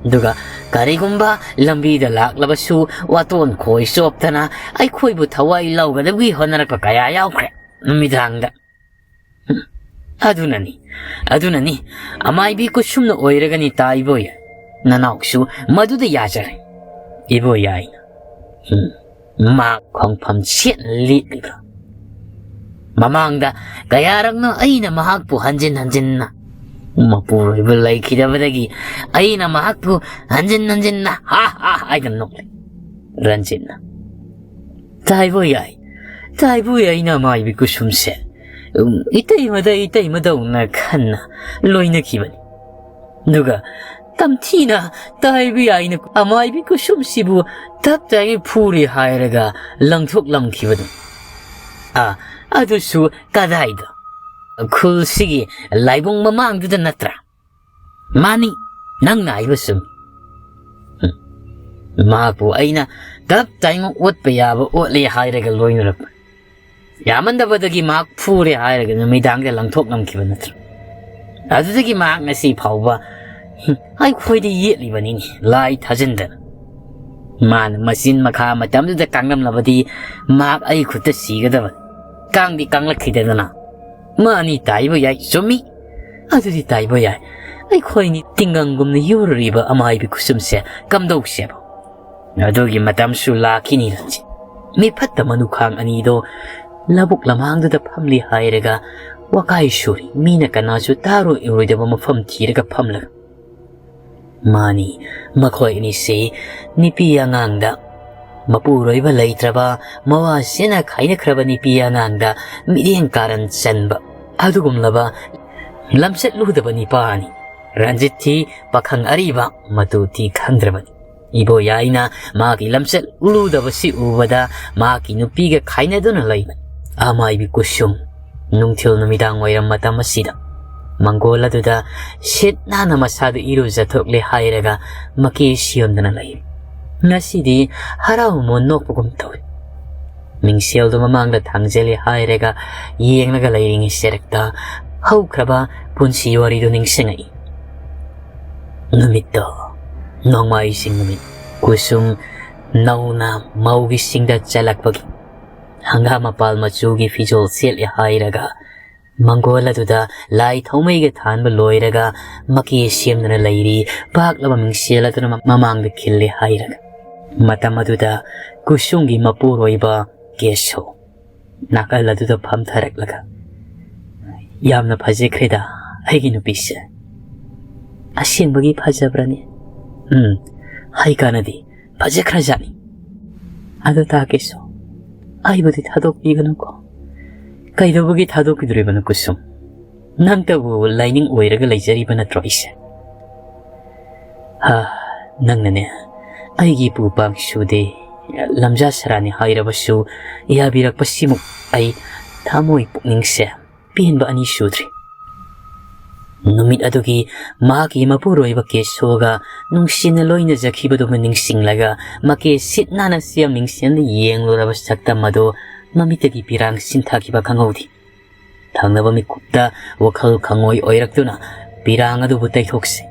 ꯑꯗꯨꯒ ꯀꯔꯤꯒꯨꯝꯕ ꯂꯝꯕꯤꯗ ꯂꯥꯛꯂꯕꯁꯨ ꯋꯥꯇꯣꯟ ꯈꯣꯏ ꯆꯣꯞꯇꯅ ꯑꯩꯈꯣꯏꯕꯨ ꯊꯋꯥꯏ ꯂꯧꯒꯗꯕꯒꯤ ꯍꯣꯠꯅꯔꯛꯄ ꯀꯌꯥ ꯌꯥꯎꯈ꯭ꯔꯦ ꯅꯨꯃꯤꯗꯥꯡꯗ꯫ ꯑꯗꯨꯅꯅꯤ, ꯑꯗꯨꯅꯅꯤ, ꯑꯃꯥꯏꯕꯤ ꯀꯨꯁꯨꯝꯅ ꯑꯣꯏꯔꯒꯅꯤ ꯇꯥꯏꯕꯣꯏ꯫ ꯅꯅꯥꯎꯁꯨ ꯃꯗꯨꯗ ꯌꯥꯖꯔꯦ꯫" ꯏꯕꯣꯌꯥꯏꯅ, ꯎꯝ, ꯃꯥ ꯈꯣꯡꯐꯝ ꯁꯦꯠꯅ ꯂꯦꯞꯂꯤꯕ꯭ꯔꯥ? ꯃꯃꯥꯡꯗ ꯀꯌꯥꯔꯛꯅꯣ ꯑꯩꯅ ꯃꯍꯥꯛꯄꯨ ꯍꯟꯖꯤꯟ ꯍꯟꯖꯤꯟꯅ, ꯃꯄꯨꯔꯣꯏꯕ ꯂꯩꯈꯤꯗꯕꯗꯒꯤ ꯑꯩꯅ ꯃꯍꯥꯛꯄꯨ ꯍꯟꯖꯤꯟ ꯍꯟꯖꯤꯟꯅ "ꯍꯥ ꯍꯥ" ꯍꯥꯏꯗꯅ ꯅꯣꯛꯂꯤ꯫ ꯔꯟꯖꯤꯠꯅ, "ꯇꯥꯏꯕꯣ ꯌꯥꯏ, ꯇꯥꯏꯕꯣ ꯌꯥꯏꯅ ꯃꯥꯏꯕꯤ ꯀꯨꯁꯨꯝꯁꯦ, ꯎꯝ, ꯏꯇꯩꯃꯗ ꯏꯇꯩꯃꯗꯧꯅ ꯈꯟꯅ ꯂꯣꯏꯅꯈꯤꯕꯅꯤ꯫ ꯑꯗꯨꯒ ꯇꯝꯊꯤꯅ ꯇꯥꯏꯕ ꯌꯥꯏꯅ ꯑꯃꯥꯏꯕꯤ ꯀꯨꯁꯨꯝꯁꯤꯕꯨ ꯇꯞ ꯇꯥꯏꯅ ꯐꯨꯔꯦ ꯍꯥꯏꯔꯒ ꯂꯪꯊꯣꯛꯂꯝꯈꯤꯕꯗꯨ꯫ ꯑꯥ, ꯑꯗꯨꯁꯨ ꯀꯗꯥꯏꯗ? ꯈꯨꯜꯁꯤꯒꯤ ꯂꯥꯏꯕꯨꯡ ꯃꯃꯥꯡꯗꯨꯗ ꯅꯠꯇ꯭ꯔꯥ? ꯃꯥꯅꯤ, ꯅꯪꯅ ꯍꯥꯏꯕ ꯆꯨꯝꯃꯤ꯫ ꯍꯨꯝ, ꯃꯍꯥꯛꯄꯨ ꯑꯩꯅ ꯇꯞ ꯇꯥꯏꯅ ꯑꯣꯠꯄ ꯌꯥꯕ ꯑꯣꯠꯂꯦ ꯍꯥꯏꯔꯒ ꯂꯣꯏꯅꯔꯛꯄ꯫ ꯌꯥꯝꯃꯟꯗꯕꯗꯒꯤ ꯃꯍꯥꯛ ꯐꯨꯔꯦ ꯍꯥꯏꯔꯒ ꯅꯨꯃꯤꯗꯥꯡꯗ ꯂꯪꯊꯣꯛꯂꯝꯈꯤꯕ ꯅꯠꯇ꯭ꯔꯥ? ꯑꯗꯨꯗꯒꯤ ꯃꯍꯥꯛ ꯉꯁꯤ ꯐꯥꯎꯕ, ꯍꯨꯝ, ꯑꯩꯈꯣꯏꯗ ꯌꯦꯠꯂꯤꯕꯅꯤꯅꯦ, ꯂꯥꯏ ꯊꯥꯖꯟꯗꯅ꯫ ꯃꯥꯅ ꯃꯆꯤꯟ ꯃꯈꯥ ꯃꯇꯝꯗꯨꯗ ꯀꯥꯡꯂꯝꯂꯕꯗꯤ ꯃꯍꯥꯛ ꯑꯩ ꯈꯨꯠꯇ ꯁꯤꯒꯗꯕꯅꯤ꯫ ꯀꯥꯡꯗꯤ ꯀꯥꯡꯂꯛꯈꯤꯗꯦꯗꯅ꯫ ꯃꯥꯅꯤ, ꯇꯥꯏꯕ ꯌꯥꯏ, ꯆꯨꯝꯃꯤ꯫ ꯑꯗꯨꯗꯤ ꯇꯥꯏꯕ ꯌꯥꯏ꯫ ꯑꯩꯈꯣꯏꯅꯤ ꯇꯤꯡꯒꯪꯒꯨꯝꯅ ꯌꯨꯔꯔꯤꯕ ꯑꯃꯥꯏꯕꯤ ꯈꯨꯁꯨꯝꯁꯦ ꯀꯝꯗꯧꯁꯦꯕ? ꯑꯗꯨꯒꯤ ꯃꯇꯝꯁꯨ ꯂꯥꯛꯈꯤꯅꯤ, ꯔꯟꯖꯤꯠ꯫ ꯃꯤꯐꯠꯇ ꯃꯅꯨꯈꯥꯡ ꯑꯅꯤꯗꯣ ꯂꯧꯕꯨꯛ ꯂꯝꯍꯥꯡꯗꯨꯗ ꯐꯝꯂꯤ ꯍꯥꯏꯔꯒ ꯋꯥꯀꯥꯏ ꯁꯨꯔꯤ꯫ ꯃꯤꯅ ꯀꯅꯥꯁꯨ ꯇꯥꯔꯣꯏ ꯎꯔꯣꯏꯗꯕ ꯃꯐꯝ ꯊꯤꯔꯒ ꯐꯝꯂꯒ꯫ ꯃꯥꯅꯤ, ꯃꯈꯣꯏ ꯑꯅꯤꯁꯤ ꯅꯨꯄꯤ ꯑꯉꯥꯡꯗ, ꯃꯄꯨꯔꯣꯏꯕ ꯂꯩꯇ꯭ꯔꯕ, ꯃꯋꯥꯁꯤꯅ ꯈꯥꯏꯅꯈ꯭ꯔꯕ ꯅꯨꯄꯤ ꯑꯉꯥꯡꯗ ꯃꯤꯠꯌꯦꯡ ꯀꯥꯔꯟ ꯆꯟꯕ ꯑꯗꯨꯒꯨꯝꯂꯕ ꯂꯝꯆꯠ ꯂꯨꯗꯕ ꯅꯤꯄꯥꯅꯤ꯫ ꯔꯟꯖꯤꯠꯇꯤ ꯄꯥꯈꯪ ꯑꯔꯤꯕ, ꯃꯇꯨꯗꯤ ꯈꯪꯗ꯭ꯔꯕꯅꯤ꯫ ꯏꯕꯣꯌꯥꯏꯅ ꯃꯥꯒꯤ ꯂꯝꯆꯠ ꯂꯨꯗꯕꯁꯤ ꯎꯕꯗ ꯃꯍꯥꯛꯀꯤ ꯅꯨꯄꯤꯒ ꯈꯥꯏꯅꯗꯨꯅ ꯂꯩꯕꯅꯤ꯫ ꯑꯃꯥꯏꯕꯤ ꯀꯨꯁꯨꯝ ꯅꯨꯡꯊꯤꯜ ꯅꯨꯃꯤꯗꯥꯡ ꯋꯥꯏꯔꯝ ꯃꯇꯝ ꯑꯁꯤꯗ ꯃꯪꯒꯣꯜ ꯑꯗꯨꯗ ꯁꯤꯠ ꯅꯥꯟꯅ ꯃꯁꯥꯗꯨ ꯏꯔꯨꯖꯊꯣꯛꯂꯦ ꯍꯥꯏꯔꯒ ꯃꯀꯦ ꯁꯦꯝꯗꯅ ꯂꯩ꯫ ꯉꯁꯤꯗꯤ ꯍꯔꯥꯎ ꯃꯣꯟ ꯅꯣꯛꯄꯒꯨꯝ ꯇꯧꯏ꯫ ꯃꯤꯡꯁꯦꯜꯗꯨ ꯃꯃꯥꯡꯗ ꯊꯥꯡꯖꯜꯂꯦ ꯍꯥꯏꯔꯒ ꯌꯦꯡꯂꯒ ꯂꯩꯔꯤꯉꯩ ꯁꯦꯔꯛꯇ ꯍꯧꯈ꯭ꯔꯕ ꯄꯨꯟꯁꯤ ꯋꯥꯔꯤꯗꯨ ꯅꯤꯡꯁꯤꯡꯉꯛꯏ꯫ ꯅꯨꯃꯤꯠꯇꯣ ꯅꯣꯡꯃꯥꯏꯖꯤꯡ ꯅꯨꯃꯤꯠ, ꯀꯨꯁꯨꯝ ꯅꯧꯅ ꯃꯧꯒꯤ ꯁꯤꯡꯗ ꯆꯠꯂꯛꯄꯒꯤ ꯍꯪꯒꯥꯝ ꯃꯄꯥꯜ ꯃꯆꯨꯒꯤ ꯐꯤꯖꯣꯜ ꯁꯦꯠꯂꯦ ꯍꯥꯏꯔꯒ ꯃꯪꯒꯣꯜ ꯑꯗꯨꯗ ꯂꯥꯏ ꯊꯧꯃꯩꯒ ꯊꯥꯟꯕ ꯂꯣꯏꯔꯒ ꯃꯀꯦ ꯁꯦꯝꯗꯨꯅ ꯂꯩꯔꯤ꯫ ꯄꯥꯛꯂꯕ ꯃꯤꯡꯁꯦꯜ ꯑꯗꯨꯅ ꯃꯃꯥꯡꯗ ꯈꯤꯜꯂꯦ ꯍꯥꯏꯔꯒ꯫ ꯃꯇꯝ ꯑꯗꯨꯗ ꯀꯨꯁꯨꯝꯒꯤ ꯃꯄꯨꯔꯣꯏꯕ ꯀꯦꯁꯣ ꯅꯥꯀꯜ ꯑꯗꯨꯗ ꯐꯝꯊꯔꯛꯂꯒ, "ꯌꯥꯝꯅ ꯐꯖꯈ꯭ꯔꯦꯗ ꯑꯩꯒꯤ ꯅꯨꯄꯤꯁꯦ꯫ ꯑꯁꯦꯡꯕꯒꯤ ꯐꯖꯕ꯭ꯔꯅꯦ?" "ꯎꯝ, ꯍꯩ ꯀꯥꯟꯅꯗꯤ ꯐꯖꯈ꯭ꯔꯖꯥꯠꯅꯤ꯫ ꯑꯗꯨ ꯇꯥꯀꯦꯁꯣ, ꯑꯩꯕꯨꯗꯤ ꯊꯥꯗꯣꯛꯄꯤꯒꯅꯨꯀꯣ꯫" "ꯀꯩꯗꯧꯕꯒꯤ ꯊꯥꯗꯣꯛꯈꯤꯗꯣꯔꯤꯕꯅꯣ ꯀꯨꯁꯨꯝ? ꯅꯪꯇꯕꯨ ꯂꯥꯏꯅꯤꯡ ꯑꯣꯏꯔꯒ ꯂꯩꯖꯔꯤꯕ ꯅꯠꯇ꯭ꯔꯣ ꯑꯩꯁꯦ? ꯍꯥ, ꯅꯪꯅꯅꯦ ꯑꯩꯒꯤ ꯏꯄꯨ ꯄꯥꯡ ꯁꯨꯗꯦ, ꯂꯝꯖꯥ ꯁꯔꯥꯅꯤ ꯍꯥꯏꯔꯕꯁꯨ ꯌꯥꯕꯤꯔꯛꯄꯁꯤꯃꯨꯛ ꯑꯩ ꯊꯃꯣꯏ ꯄꯨꯛꯅꯤꯡꯁꯦ ꯄꯦꯟꯕ ꯑꯅꯤ ꯁꯨꯗ꯭ꯔꯤ꯫ ꯅꯨꯃꯤꯠ ꯑꯗꯨꯒꯤ ꯃꯍꯥꯛꯀꯤ ꯃꯄꯨꯔꯣꯏꯕ ꯀꯦꯁꯣꯒ ꯅꯨꯡꯁꯤꯅ ꯂꯣꯏꯅꯖꯈꯤꯕꯗꯨꯕꯨ ꯅꯤꯡꯁꯤꯡꯂꯒ ꯃꯀꯦ ꯁꯤꯠ ꯅꯥꯟꯅ ꯁꯦꯝ ꯃꯤꯡꯁꯦꯜꯗ ꯌꯦꯡꯂꯨꯔꯕ ꯁꯛꯇꯝ ꯑꯗꯨ ꯃꯃꯤꯠꯇꯒꯤ ꯄꯤꯔꯥꯡ ꯁꯤꯟꯊꯈꯤꯕ ꯈꯪꯍꯧꯗꯦ꯫ ꯊꯪꯅꯕ ꯃꯤꯀꯨꯞꯇ ꯋꯥꯈꯜ ꯈꯪꯑꯣꯏ ꯑꯣꯏꯔꯛꯇꯨꯅ ꯄꯤꯔꯥꯡ ꯑꯗꯨꯕꯨ ꯇꯩꯊꯣꯛꯁꯤ꯫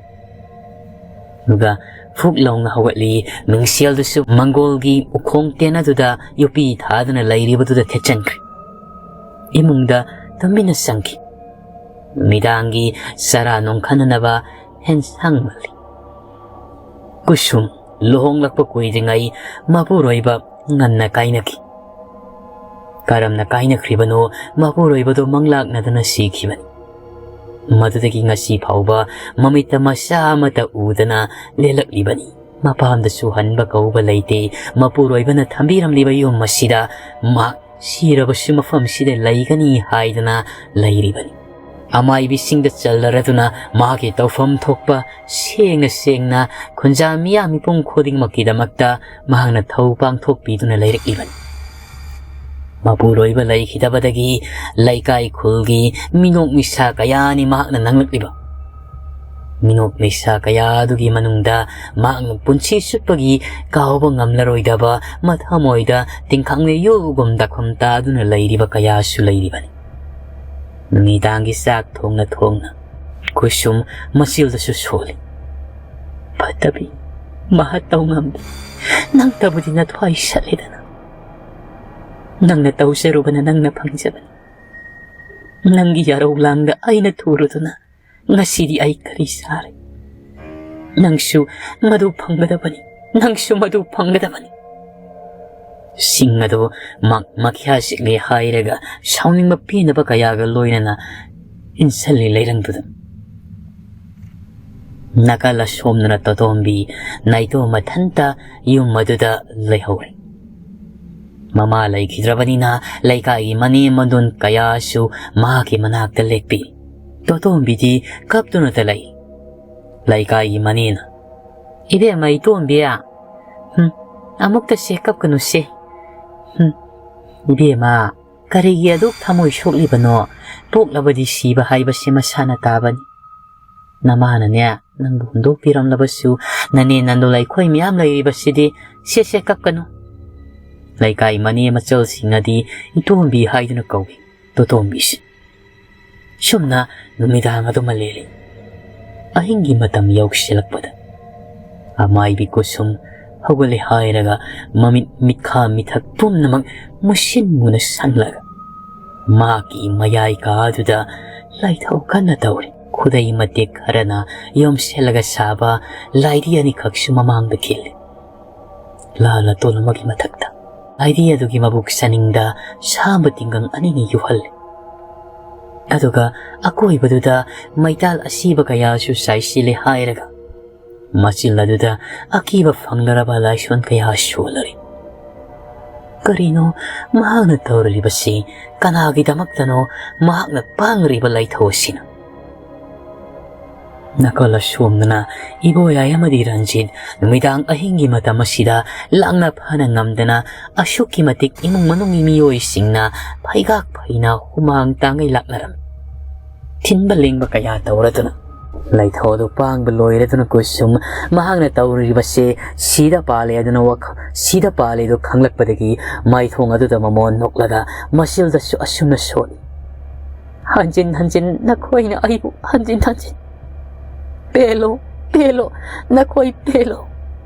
ꯑꯗꯨꯒ ꯐꯨꯛ ꯂꯥꯎꯅ ꯍꯧꯒꯠꯂꯤ꯫ ꯃꯤꯡꯁꯦꯜꯗꯨꯁꯨ ꯃꯪꯒꯣꯜꯒꯤ ꯎꯈꯣꯡ ꯇꯦꯟ ꯑꯗꯨꯗ ꯌꯣꯄꯤ ꯊꯥꯗꯨꯅ ꯂꯩꯔꯤꯕꯗꯨꯗ ꯊꯦꯠꯆꯟꯈ꯭ꯔꯦ꯫ ꯏꯃꯨꯡꯗ ꯇꯨꯃꯤꯟꯅ ꯆꯪꯈꯤ꯫ ꯅꯨꯃꯤꯗꯥꯡꯒꯤ ꯆꯔꯥ ꯅꯨꯡꯈꯟꯅꯅꯕ ꯍꯦꯟꯁꯥꯡ ꯃꯜꯂꯤ꯫ ꯀꯨꯁꯨꯝ ꯂꯨꯍꯣꯡꯂꯛꯄ ꯀꯨꯏꯗ꯭ꯔꯤꯉꯩ ꯃꯄꯨꯔꯣꯏꯕ ꯉꯟꯅ ꯀꯥꯏꯅꯈꯤ꯫ ꯀꯔꯝꯅ ꯀꯥꯏꯅꯈ꯭ꯔꯤꯕꯅꯣ, ꯃꯄꯨꯔꯣꯏꯕꯗꯨ ꯃꯪꯂꯥꯛꯅꯗꯅ ꯁꯤꯈꯤꯕꯅꯤ꯫ ꯃꯗꯨꯗꯒꯤ ꯉꯁꯤ ꯐꯥꯎꯕ ꯃꯃꯤꯠꯇ ꯃꯆꯥ ꯑꯃꯠꯇ ꯎꯗꯅ ꯂꯦꯜꯂꯛꯂꯤꯕꯅꯤ꯫ ꯃꯄꯥꯝꯗꯁꯨ ꯍꯟꯕ ꯀꯧꯕ ꯂꯩꯇꯦ꯫ ꯃꯄꯨꯔꯣꯏꯕꯅ ꯊꯝꯕꯤꯔꯝꯂꯤꯕ ꯌꯨꯝ ꯑꯁꯤꯗ ꯃꯍꯥꯛ ꯁꯤꯔꯕꯁꯨ ꯃꯐꯝꯁꯤꯗ ꯂꯩꯒꯅꯤ ꯍꯥꯏꯗꯅ ꯂꯩꯔꯤꯕꯅꯤ꯫ ꯑꯃꯥꯏꯕꯤꯁꯤꯡꯗ ꯆꯜꯂꯔꯗꯨꯅ ꯃꯍꯥꯛꯀꯤ ꯇꯧꯐꯝ ꯊꯣꯛꯄ ꯁꯦꯡꯅ ꯁꯦꯡꯅ ꯈꯨꯟꯖꯥ ꯃꯤꯌꯥꯝ ꯃꯤꯄꯨꯝ ꯈꯨꯗꯤꯡꯃꯛꯀꯤꯗꯃꯛꯇ ꯃꯍꯥꯛꯅ ꯊꯧ ꯄꯥꯡꯊꯣꯛꯄꯤꯗꯨꯅ ꯂꯩꯔꯛꯂꯤꯕꯅꯤ꯫ ꯃꯄꯨꯔꯣꯏꯕ ꯂꯩꯈꯤꯗꯕꯗꯒꯤ ꯂꯩꯀꯥꯏ ꯈꯨꯜꯒꯤ ꯃꯤꯅꯣꯛ ꯃꯤꯁꯥ ꯀꯌꯥꯅꯤ ꯃꯍꯥꯛꯅ ꯅꯪꯂꯛꯂꯤꯕ꯫ ꯃꯤꯅꯣꯛ ꯃꯩꯁꯥ ꯀꯌꯥ ꯑꯗꯨꯒꯤ ꯃꯅꯨꯡꯗ ꯃꯍꯥꯛꯅ ꯄꯨꯟꯁꯤ ꯆꯨꯞꯄꯒꯤ ꯀꯥꯎꯕ ꯉꯝꯂꯔꯣꯏꯗꯕ ꯃꯊꯃꯣꯏꯗ ꯇꯤꯡꯈꯪ ꯂꯩꯌꯨꯒꯨꯝ ꯗꯥꯛꯐꯝ ꯇꯥꯗꯨꯅ ꯂꯩꯔꯤꯕ ꯀꯌꯥꯁꯨ ꯂꯩꯔꯤꯕꯅꯤ꯫ ꯅꯨꯃꯤꯗꯥꯡꯒꯤ ꯆꯥꯛ ꯊꯣꯡꯅ ꯊꯣꯡꯅ ꯀꯨꯁꯨꯝ ꯃꯆꯤꯜꯗꯁꯨ ꯁꯣꯜꯂꯤ꯫ ꯐꯠꯇꯕꯤ, ꯃꯍꯠ ꯇꯧ ꯉꯝꯗꯦ꯫ ꯅꯪꯇꯕꯨꯗꯤ ꯅꯊ꯭ꯋꯥꯏ ꯁꯠꯂꯦꯗꯅ꯫ ꯅꯪꯅ ꯇꯧꯖꯔꯨꯕꯅ ꯅꯪꯅ ꯐꯪꯖꯕꯅꯤ꯫ ꯅꯪꯒꯤ ꯌꯥꯔꯧ ꯂꯥꯡꯗ ꯑꯩꯅ ꯊꯨꯔꯨꯗꯨꯅ ꯉꯁꯤꯗꯤ ꯑꯩ ꯀꯔꯤ ꯆꯥꯔꯦ? ꯅꯪꯁꯨ ꯃꯗꯨ ꯐꯪꯒꯗꯕꯅꯤ, ꯅꯪꯁꯨ ꯃꯗꯨ ꯐꯪꯒꯗꯕꯅꯤ꯫ ꯁꯤꯡ ꯑꯗꯨ ꯃꯛ ꯃꯈ꯭ꯌꯥ ꯆꯤꯛꯂꯦ ꯍꯥꯏꯔꯒ ꯁꯥꯎꯅꯤꯡꯕ ꯄꯦꯟꯗꯕ ꯀꯌꯥꯒ ꯂꯣꯏꯅꯅ ꯏꯟꯁꯤꯜꯂꯤ ꯂꯩꯔꯪꯗꯨꯗ꯫ ꯅꯥꯀꯜ ꯑꯁꯣꯝꯗꯅ ꯇꯣꯇꯣꯝꯕꯤ ꯅꯥꯏꯇꯣꯝ ꯃꯊꯟꯇ ꯌꯨꯝ ꯑꯗꯨꯗ ꯂꯩꯍꯧꯔꯦ꯫ ꯃꯃꯥ ꯂꯩꯈꯤꯗ꯭ꯔꯕꯅꯤꯅ ꯂꯩꯀꯥꯏꯒꯤ ꯃꯅꯦꯝ ꯃꯗꯣꯟ ꯀꯌꯥꯁꯨ ꯃꯍꯥꯛꯀꯤ ꯃꯅꯥꯛꯇ ꯂꯦꯛꯄꯤ꯫ ꯇꯣꯇꯣꯝꯕꯤꯗꯤ ꯀꯞꯇꯨꯅꯇ ꯂꯩ꯫ ꯂꯩꯀꯥꯏꯒꯤ ꯃꯅꯦꯅ "ꯏꯕꯦꯝꯃ ꯏꯇꯣꯝꯕꯤ, ꯍꯨꯝ, ꯑꯃꯨꯛꯇ ꯁꯦ ꯀꯞꯀꯅꯨꯁꯦ꯫ ꯍꯨꯝ, ꯏꯕꯦꯝꯃ, ꯀꯔꯤꯒꯤ ꯑꯗꯨꯛ ꯊꯃꯣꯏ ꯁꯣꯛꯂꯤꯕꯅꯣ? ꯄꯣꯛꯂꯕꯗꯤ ꯁꯤꯕ ꯍꯥꯏꯕꯁꯤ ꯃꯁꯥꯅ ꯇꯥꯕꯅꯤ꯫ ꯅꯃꯥꯅꯅꯦ, ꯅꯪꯕꯨ ꯍꯨꯟꯗꯣꯛꯄꯤꯔꯝꯂꯕꯁꯨ ꯅꯅꯦ ꯅꯅꯣ ꯂꯩꯈꯣꯏ ꯃꯌꯥꯝ ꯂꯩꯔꯤꯕꯁꯤꯗꯤ꯫ ꯁꯦ ꯁꯦ ꯀꯞꯀꯅꯨ꯫ ꯂꯩꯀꯥꯏ ꯃꯅꯦ ꯃꯆꯜꯁꯤꯡꯅꯗꯤ ꯏꯇꯣꯝꯕꯤ ꯍꯥꯏꯗꯨꯅ ꯀꯧꯏ, ꯇꯣꯇꯣꯝꯕꯤꯁꯤ"꯫ ꯁꯨꯝꯅ ꯅꯨꯃꯤꯗꯥꯡ ꯑꯗꯨꯃ ꯂꯦꯜꯂꯤ꯫ ꯑꯍꯤꯡꯒꯤ ꯃꯇꯝ ꯌꯧꯁꯤꯜꯂꯛꯄꯗ ꯑꯃꯥꯏꯕꯤ ꯀꯨꯁꯨꯝ ꯍꯧꯒꯠꯂꯦ ꯍꯥꯏꯔꯒ ꯃꯃꯤꯠ ꯃꯤꯠꯈꯥ ꯃꯤꯊꯛ ꯄꯨꯝꯅꯃꯛ ꯃꯨꯁꯤꯟ ꯃꯨꯅ ꯁꯪꯂꯒ ꯃꯍꯥꯛꯀꯤ ꯃꯌꯥꯏ ꯀꯥꯗꯨꯗ ꯂꯥꯏꯊꯧ ꯀꯟꯅ ꯇꯧꯔꯤ꯫ ꯈꯨꯗꯩ ꯃꯇꯦꯛ ꯈꯔꯅ ꯌꯣꯝꯁꯤꯜꯂꯒ ꯁꯥꯕ ꯂꯥꯏꯔꯤ ꯑꯅꯤꯈꯛꯁꯨ ꯃꯃꯥꯡꯗ ꯈꯤꯜꯂꯤ꯫ ꯂꯥ ꯂꯥꯇꯣꯟ ꯑꯃꯒꯤ ꯃꯊꯛꯇ ꯂꯥꯏꯔꯤ ꯑꯗꯨꯒꯤ ꯃꯕꯨꯛ ꯁꯅꯤꯡꯗ ꯁꯥꯝꯕ ꯇꯤꯡꯒꯪ ꯑꯅꯤꯅ ꯌꯨꯍꯜꯂꯤ꯫ ꯑꯗꯨꯒ ꯑꯀꯣꯏꯕꯗꯨꯗ ꯃꯩꯇꯥꯜ ꯑꯁꯤꯕ ꯀꯌꯥꯁꯨ ꯆꯥꯏꯁꯤꯜꯂꯦ ꯍꯥꯏꯔꯒ ꯃꯆꯤꯜ ꯑꯗꯨꯗ ꯑꯀꯤꯕ ꯐꯪꯂꯔꯕ ꯂꯥꯏꯁꯣꯟ ꯀꯌꯥ ꯁꯣꯜꯂꯔꯤ꯫ ꯀꯔꯤꯅꯣ ꯃꯍꯥꯛꯅ ꯇꯧꯔꯤꯕꯁꯤ? ꯀꯅꯥꯒꯤꯗꯃꯛꯇꯅꯣ ꯃꯍꯥꯛꯅ ꯄꯥꯡꯂꯤꯕ ꯂꯥꯏꯊꯧ ꯑꯁꯤꯅ? ꯅꯥꯀꯜ ꯑꯁꯣꯝꯗꯅ ꯏꯕꯣꯌꯥꯏ ꯑꯃꯗꯤ ꯔꯟꯖꯤꯠ ꯅꯨꯃꯤꯗꯥꯡ ꯑꯍꯤꯡꯒꯤ ꯃꯇꯝ ꯑꯁꯤꯗ ꯂꯥꯡꯅ ꯐꯥꯅ ꯉꯝꯗꯅ ꯑꯁꯨꯛꯀꯤ ꯃꯇꯤꯛ ꯏꯃꯨꯡ ꯃꯅꯨꯡꯒꯤ ꯃꯤꯑꯣꯏꯁꯤꯡꯅ ꯐꯩꯒꯥꯛ ꯐꯩꯅ ꯍꯨꯃꯥꯡ ꯇꯥꯡꯉꯩ ꯂꯥꯛꯅꯔꯝꯃꯤ꯫ ꯊꯤꯟꯕ ꯂꯦꯡꯕ ꯀꯌꯥ ꯇꯧꯔꯗꯨꯅ ꯂꯩꯊꯧ ꯑꯗꯨ ꯄꯥꯡꯕ ꯂꯣꯏꯔꯗꯨꯅ ꯀꯨꯁꯨꯝ ꯃꯍꯥꯛꯅ ꯇꯧꯔꯤꯕꯁꯦ ꯁꯤꯗ ꯄꯥꯜꯂꯦ ꯑꯗꯨꯅ ꯋꯥꯈ-, ꯁꯤꯗ ꯄꯥꯜꯂꯦ ꯑꯗꯨ ꯈꯪꯂꯛꯄꯗꯒꯤ ꯃꯥꯏꯊꯣꯡ ꯑꯗꯨꯗ ꯃꯃꯣꯟ ꯅꯣꯛꯂꯒ ꯃꯁꯤꯜꯗꯁꯨ ꯑꯁꯨꯝꯅ ꯁꯣꯜꯂꯤ꯫ "ꯍꯟꯖꯤꯟ ꯍꯟꯖꯤꯟ ꯅꯈꯣꯏꯅ ꯑꯩꯕꯨ ꯍꯟꯖꯤꯟ ꯍꯟꯖꯤꯟ ꯄꯦꯜꯂꯣ, ꯄꯦꯜꯂꯣ, ꯅꯈꯣꯏ ꯄꯦꯜꯂꯣ꯫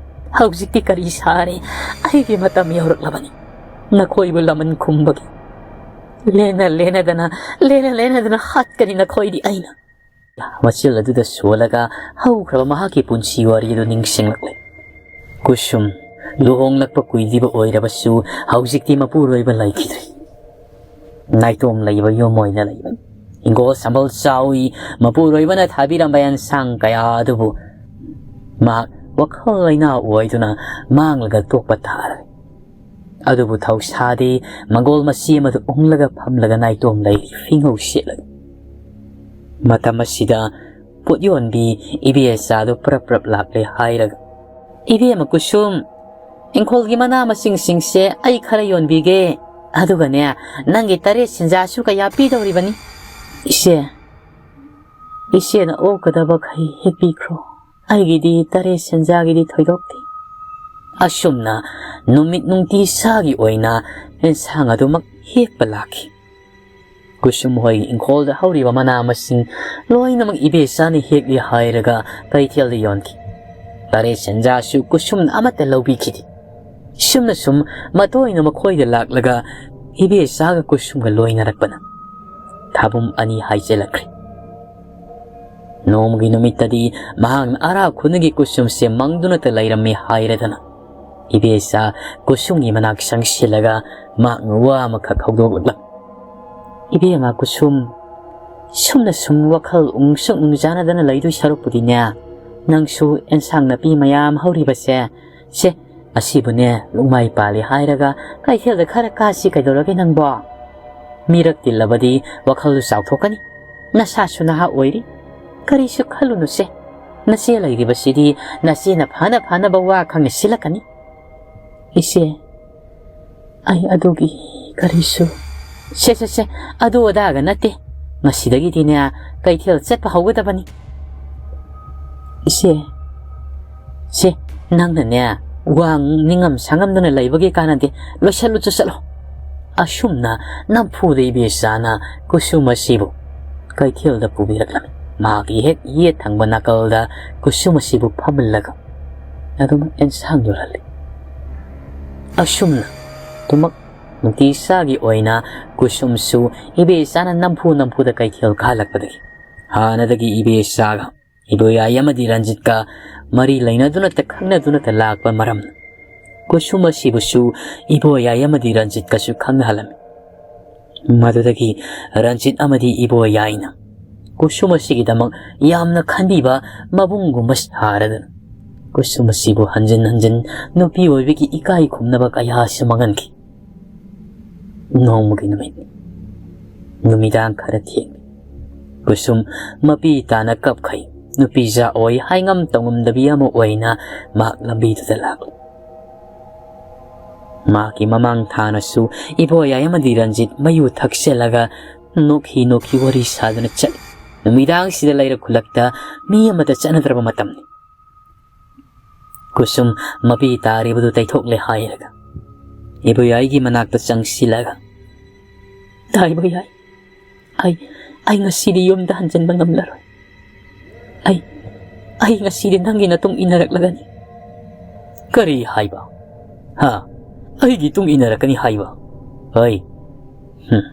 ꯍꯧꯖꯤꯛꯇꯤ ꯀꯔꯤ ꯁꯥꯔꯦ? ꯑꯩꯒꯤ ꯃꯇꯝ ꯌꯧꯔꯛꯂꯕꯅꯤ꯫ ꯅꯈꯣꯏꯕꯨ ꯂꯃꯟ ꯈꯨꯝꯕꯒꯤ꯫ ꯂꯦꯟꯅ ꯂꯦꯟꯅꯗꯅ, ꯂꯦꯟꯅ ꯂꯦꯟꯅꯗꯅ ꯍꯥꯠꯀꯅꯤ ꯅꯈꯣꯏꯗꯤ ꯑꯩꯅ"꯫ ꯃꯆꯤꯜ ꯑꯗꯨꯗ ꯁꯣꯜꯂꯒ ꯍꯧꯈ꯭ꯔꯕ ꯃꯍꯥꯛꯀꯤ ꯄꯨꯟꯁꯤ ꯋꯥꯔꯤ ꯑꯗꯨ ꯅꯤꯡꯁꯤꯡꯂꯛꯂꯦ꯫ ꯀꯨꯁꯨꯝ ꯂꯨꯍꯣꯡꯂꯛꯄ ꯀꯨꯏꯗ꯭ꯔꯤꯕ ꯑꯣꯏꯔꯕꯁꯨ ꯍꯧꯖꯤꯛꯇꯤ ꯃꯄꯨꯔꯣꯏꯕ ꯂꯩꯈꯤꯗ꯭ꯔꯦ꯫ ꯅꯥꯏꯇꯣꯝ ꯂꯩꯕ ꯌꯨꯝ ꯑꯣꯏꯅ ꯂꯩꯕꯅꯤ꯫ ꯍꯤꯡꯒꯣꯜ ꯁꯝꯕꯜ ꯆꯥꯎꯏ, ꯃꯄꯨꯔꯣꯏꯕꯅ ꯊꯥꯕꯤꯔꯝꯕ ꯑꯦꯟꯁꯥꯡ ꯀꯌꯥ ꯑꯗꯨꯕꯨ ꯃꯍꯥꯛ ꯋꯥꯈꯜ ꯂꯩꯅꯥ ꯑꯣꯏꯗꯨꯅ ꯃꯥꯡꯂꯒ ꯇꯣꯛꯄ ꯇꯥꯔꯦ꯫ ꯑꯗꯨꯕꯨ ꯊꯧꯁꯥꯗꯦ, ꯃꯪꯒꯣꯜ ꯃꯆꯤ ꯑꯃꯗ ꯎꯪꯂꯒ ꯐꯝꯂꯒ ꯅꯥꯏꯇꯣꯝ ꯂꯩꯔꯤ ꯐꯤꯡꯍꯧ ꯁꯦꯠꯂꯒ꯫ ꯃꯇꯝ ꯑꯁꯤꯗ ꯄꯣꯠ ꯌꯣꯟꯕꯤ ꯏꯕꯦꯆꯥꯗꯨ ꯄ꯭ꯔꯞ ꯄ꯭ꯔꯞ ꯂꯥꯛꯂꯦ ꯍꯥꯏꯔꯒ "ꯏꯕꯦꯝꯃ ꯀꯨꯁꯨꯝ, ꯏꯪꯈꯣꯜꯒꯤ ꯃꯅꯥ ꯃꯁꯤꯡꯁꯤꯡꯁꯦ ꯑꯩ ꯈꯔ ꯌꯣꯟꯕꯤꯒꯦ꯫ ꯑꯗꯨꯒꯅꯦ, ꯅꯪꯒꯤ ꯇꯔꯦꯠ ꯁꯦꯟꯖꯥꯁꯨ ꯀꯌꯥ ꯄꯤꯗꯧꯔꯤꯕꯅꯤ?" "ꯏꯆꯦ, ꯏꯆꯦꯅ ꯑꯣꯛꯀꯗꯕꯈꯩ ꯍꯦꯛꯄꯤꯈ꯭ꯔꯣ꯫ ꯑꯩꯒꯤꯗꯤ ꯇꯔꯦꯠ ꯁꯦꯟꯖꯥꯒꯤꯗꯤ ꯊꯣꯏꯗꯣꯛꯇꯦ"꯫ ꯑꯁꯨꯝꯅ ꯅꯨꯃꯤꯠ ꯅꯨꯡꯇꯤ ꯁꯥꯒꯤ ꯑꯣꯏꯅ ꯑꯦꯟꯁꯥꯡ ꯑꯗꯨꯃꯛ ꯍꯦꯛꯄ ꯂꯥꯛꯈꯤ꯫ ꯀꯨꯁꯨꯝ ꯍꯣꯏꯒꯤ ꯏꯪꯈꯣꯜꯗ ꯍꯧꯔꯤꯕ ꯃꯅꯥ ꯃꯁꯤꯡ ꯂꯣꯏꯅꯃꯛ ꯏꯕꯦꯆꯥꯅ ꯍꯦꯛꯂꯤ ꯍꯥꯏꯔꯒ ꯀꯩꯊꯦꯜꯗ ꯌꯣꯟꯈꯤ꯫ ꯇꯔꯦꯠ ꯁꯦꯟꯖꯥꯁꯨ ꯀꯨꯁꯨꯝꯅ ꯑꯃꯠꯇ ꯂꯧꯕꯤꯈꯤꯗꯦ꯫ ꯁꯨꯝꯅ ꯁꯨꯝ ꯃꯇꯣꯏꯅ ꯃꯈꯣꯏꯗ ꯂꯥꯛꯂꯒ ꯏꯕꯦꯆꯥꯒ ꯀꯨꯁꯨꯝꯒ ꯂꯣꯏꯅꯔꯛꯄꯅ ꯊꯥꯕꯨꯝ ꯑꯅꯤ ꯍꯥꯏꯖꯤꯜꯂꯛꯈ꯭ꯔꯦ꯫ ꯅꯣꯡꯃꯒꯤ ꯅꯨꯃꯤꯠꯇꯗꯤ ꯃꯍꯥꯛꯅ ꯑꯔꯥ ꯈꯨꯅꯒꯤ ꯀꯨꯁꯨꯝꯁꯦ ꯃꯪꯗꯨꯅꯇ ꯂꯩꯔꯝꯃꯤ ꯍꯥꯏꯔꯗꯅ ꯏꯕꯦꯆꯥ ꯀꯨꯁꯨꯝꯒꯤ ꯃꯅꯥꯛ ꯆꯪꯁꯤꯜꯂꯒ ꯃꯍꯥꯛꯅ ꯋꯥ ꯑꯃꯈꯛ ꯍꯧꯗꯣꯛꯂꯛꯂꯝꯃꯤ꯫ "ꯏꯕꯦꯝꯃ ꯀꯨꯁꯨꯝ, ꯁꯨꯝꯅ ꯁꯨꯝ ꯋꯥꯈꯜ ꯎꯪꯁꯨ ꯎꯪꯖꯥꯅꯗꯅ ꯂꯩꯗꯣꯏ ꯁꯔꯨꯛꯄꯨꯗꯤꯅꯦ, ꯅꯪꯁꯨ ꯑꯦꯟꯁꯥꯡ ꯅꯥꯄꯤ ꯃꯌꯥꯝ ꯍꯧꯔꯤꯕꯁꯦ, ꯁꯦ, ꯑꯁꯤꯕꯨꯅꯦ ꯂꯨꯛꯃꯥꯏ ꯄꯥꯜꯂꯤ ꯍꯥꯏꯔꯒ ꯀꯩꯊꯦꯜꯗ ꯈꯔ ꯀꯥꯁꯤ ꯀꯩꯗꯧꯔꯒꯦ ꯅꯪꯕꯣ? ꯃꯤꯔꯛ ꯇꯤꯜꯂꯕꯗꯤ ꯋꯥꯈꯜꯗꯨ ꯆꯥꯎꯊꯣꯛꯀꯅꯤ꯫ ꯅꯁꯥꯁꯨ ꯅꯍꯥ ꯑꯣꯏꯔꯤ꯫ ꯀꯔꯤꯁꯨ ꯈꯜꯂꯨꯅꯨꯁꯦ꯫ ꯅꯆꯦ ꯂꯩꯔꯤꯕꯁꯤꯗꯤ ꯅꯆꯦꯅ ꯐꯅ ꯐꯅꯕ ꯋꯥ ꯈꯪꯅ ꯁꯤꯜꯂꯛꯀꯅꯤ"꯫ "ꯏꯆꯦ, ꯑꯩ ꯑꯗꯨꯒꯤ ꯀꯔꯤꯁꯨ"꯫ "ꯁꯦ, ꯁꯦ, ꯁꯦ, ꯑꯗꯨ ꯑꯗꯥꯒ ꯅꯠꯇꯦ꯫ ꯉꯁꯤꯗꯒꯤꯗꯤꯅꯦ ꯀꯩꯊꯦꯜ ꯆꯠꯄ ꯍꯧꯒꯗꯕꯅꯤ"꯫ "ꯏꯆꯦ, ꯁꯦ, ꯅꯪꯅꯅꯦ ꯋꯥ ꯅꯤꯡꯉꯝ ꯁꯥꯉꯝꯗꯅ ꯂꯩꯕꯒꯤ ꯀꯥꯟꯅꯗꯦ꯫ ꯂꯣꯏꯁꯜꯂꯨ ꯆꯠꯂꯣ"꯫ ꯑꯁꯨꯝꯅ ꯅꯝꯐꯨꯗ ꯏꯕꯦꯆꯥꯅ ꯀꯨꯁꯨꯝ ꯑꯁꯤꯕꯨ ꯀꯩꯊꯦꯜꯗ ꯄꯨꯕꯤꯔꯛꯂꯝꯃꯤ꯫ ꯃꯍꯥꯛꯀꯤ ꯍꯦꯛ ꯌꯦꯠ ꯊꯪꯕ ꯅꯥꯀꯜꯗ ꯀꯨꯁꯨꯝ ꯑꯁꯤꯕꯨ ꯐꯝꯍꯜꯂꯒ ꯑꯗꯨꯃꯛ ꯑꯦꯟꯁꯥꯡ ꯌꯣꯜꯍꯜꯂꯤ꯫ ꯑꯁꯨꯝꯅ ꯑꯗꯨꯃꯛ ꯅꯨꯡꯇꯤ ꯆꯥꯒꯤ ꯑꯣꯏꯅ ꯀꯨꯁꯨꯝꯁꯨ ꯏꯕꯦꯆꯥꯅ ꯅꯝꯐꯨ ꯅꯝꯐꯨꯗ ꯀꯩꯊꯦꯜ ꯀꯥꯍꯜꯂꯛꯄꯗꯒꯤ ꯍꯥꯟꯅꯗꯒꯤ ꯏꯕꯦꯆꯥꯒ ꯏꯕꯣꯌꯥꯏ ꯑꯃꯗꯤ ꯔꯟꯖꯤꯠꯀ ꯃꯔꯤ ꯂꯩꯅꯗꯨꯅꯇ ꯈꯪꯅꯗꯨꯅꯇ ꯂꯥꯛꯄ ꯃꯔꯝꯅ ꯀꯨꯁꯨꯝ ꯑꯁꯤꯕꯨꯁꯨ ꯏꯕꯣꯌꯥꯏ ꯑꯃꯗꯤ ꯔꯟꯖꯤꯠꯀꯁꯨ ꯈꯪꯅꯍꯜꯂꯝꯃꯤ꯫ ꯃꯗꯨꯗꯒꯤ ꯔꯟꯖꯤꯠ ꯑꯃꯗꯤ ꯏꯕꯣꯌꯥꯏꯅ ꯀꯨꯁꯨꯝ ꯑꯁꯤꯒꯤꯗꯃꯛ ꯌꯥꯝꯅ ꯈꯟꯕꯤꯕ ꯃꯕꯨꯡꯒꯨꯝꯕ ꯁꯥꯔꯗꯨꯅ ꯀꯨꯁꯨꯝ ꯑꯁꯤꯕꯨ ꯍꯟꯖꯤꯟ ꯍꯟꯖꯤꯟ ꯅꯨꯄꯤ ꯑꯣꯏꯕꯒꯤ ꯏꯀꯥꯏ ꯈꯨꯝꯅꯕ ꯀꯌꯥꯁꯨ ꯃꯥꯡꯍꯟꯈꯤ꯫ ꯅꯣꯡꯃꯒꯤ ꯅꯨꯃꯤꯠ ꯅꯨꯃꯤꯗꯥꯡ ꯈꯔ ꯊꯦꯡꯂꯦ꯫ ꯀꯨꯁꯨꯝ ꯃꯄꯤ ꯇꯥꯅ ꯀꯞꯈꯩ ꯅꯨꯄꯤꯖꯥ ꯑꯣꯏ ꯍꯥꯏꯉꯝ ꯇꯧꯉꯝꯗꯕꯤ ꯑꯃ ꯑꯣꯏꯅ ꯃꯍꯥꯛ ꯂꯝꯕꯤꯗꯨꯗ ꯂꯥꯛꯂꯤ꯫ ꯃꯍꯥꯛꯀꯤ ꯃꯃꯥꯡ ꯊꯥꯅꯁꯨ ꯏꯕꯣꯌꯥꯏ ꯑꯃꯗꯤ ꯔꯟꯖꯤꯠ ꯃꯌꯨ ꯊꯛꯆꯜꯂꯒ ꯅꯣꯛꯈꯤ ꯅꯣꯛꯈꯤ ꯋꯥꯔꯤ ꯁꯥꯗꯨꯅ ꯆꯠꯂꯤ꯫ ꯅꯨꯃꯤꯗꯥꯡꯁꯤꯗ ꯂꯩꯔꯛ ꯈꯨꯜꯂꯛꯇ ꯃꯤ ꯑꯃꯠꯇ ꯆꯠꯅꯗ꯭ꯔꯕ ꯃꯇꯝꯅꯤ꯫ ꯀꯨꯁꯨꯝ ꯃꯄꯤ ꯇꯥꯔꯤꯕꯗꯨ ꯇꯩꯊꯣꯛꯂꯦ ꯍꯥꯏꯔꯒ ꯏꯕꯣꯌꯥꯏꯒꯤ ꯃꯅꯥꯛꯇ ꯆꯪꯁꯤꯜꯂꯒ, "ꯇꯥ ꯏꯕꯣꯌꯥꯏ, ꯑꯩ, ꯑꯩ ꯉꯁꯤꯗꯤ ꯌꯨꯝꯗ ꯍꯟꯖꯤꯟꯕ ꯉꯝꯂꯔꯣꯏ꯫ ꯑꯩ, ꯑꯩ ꯉꯁꯤꯗꯤ ꯅꯪꯒꯤ ꯅꯇꯨꯡ ꯏꯟꯅꯔꯛꯂꯒꯅꯤ꯫" "ꯀꯔꯤ ꯍꯥꯏꯕ? ꯍꯥ? ꯑꯩꯒꯤ ꯇꯨꯡ ꯏꯟꯅꯔꯛꯀꯅꯤ ꯍꯥꯏꯕ? ꯍꯣꯏ꯫ ꯍꯨꯝ,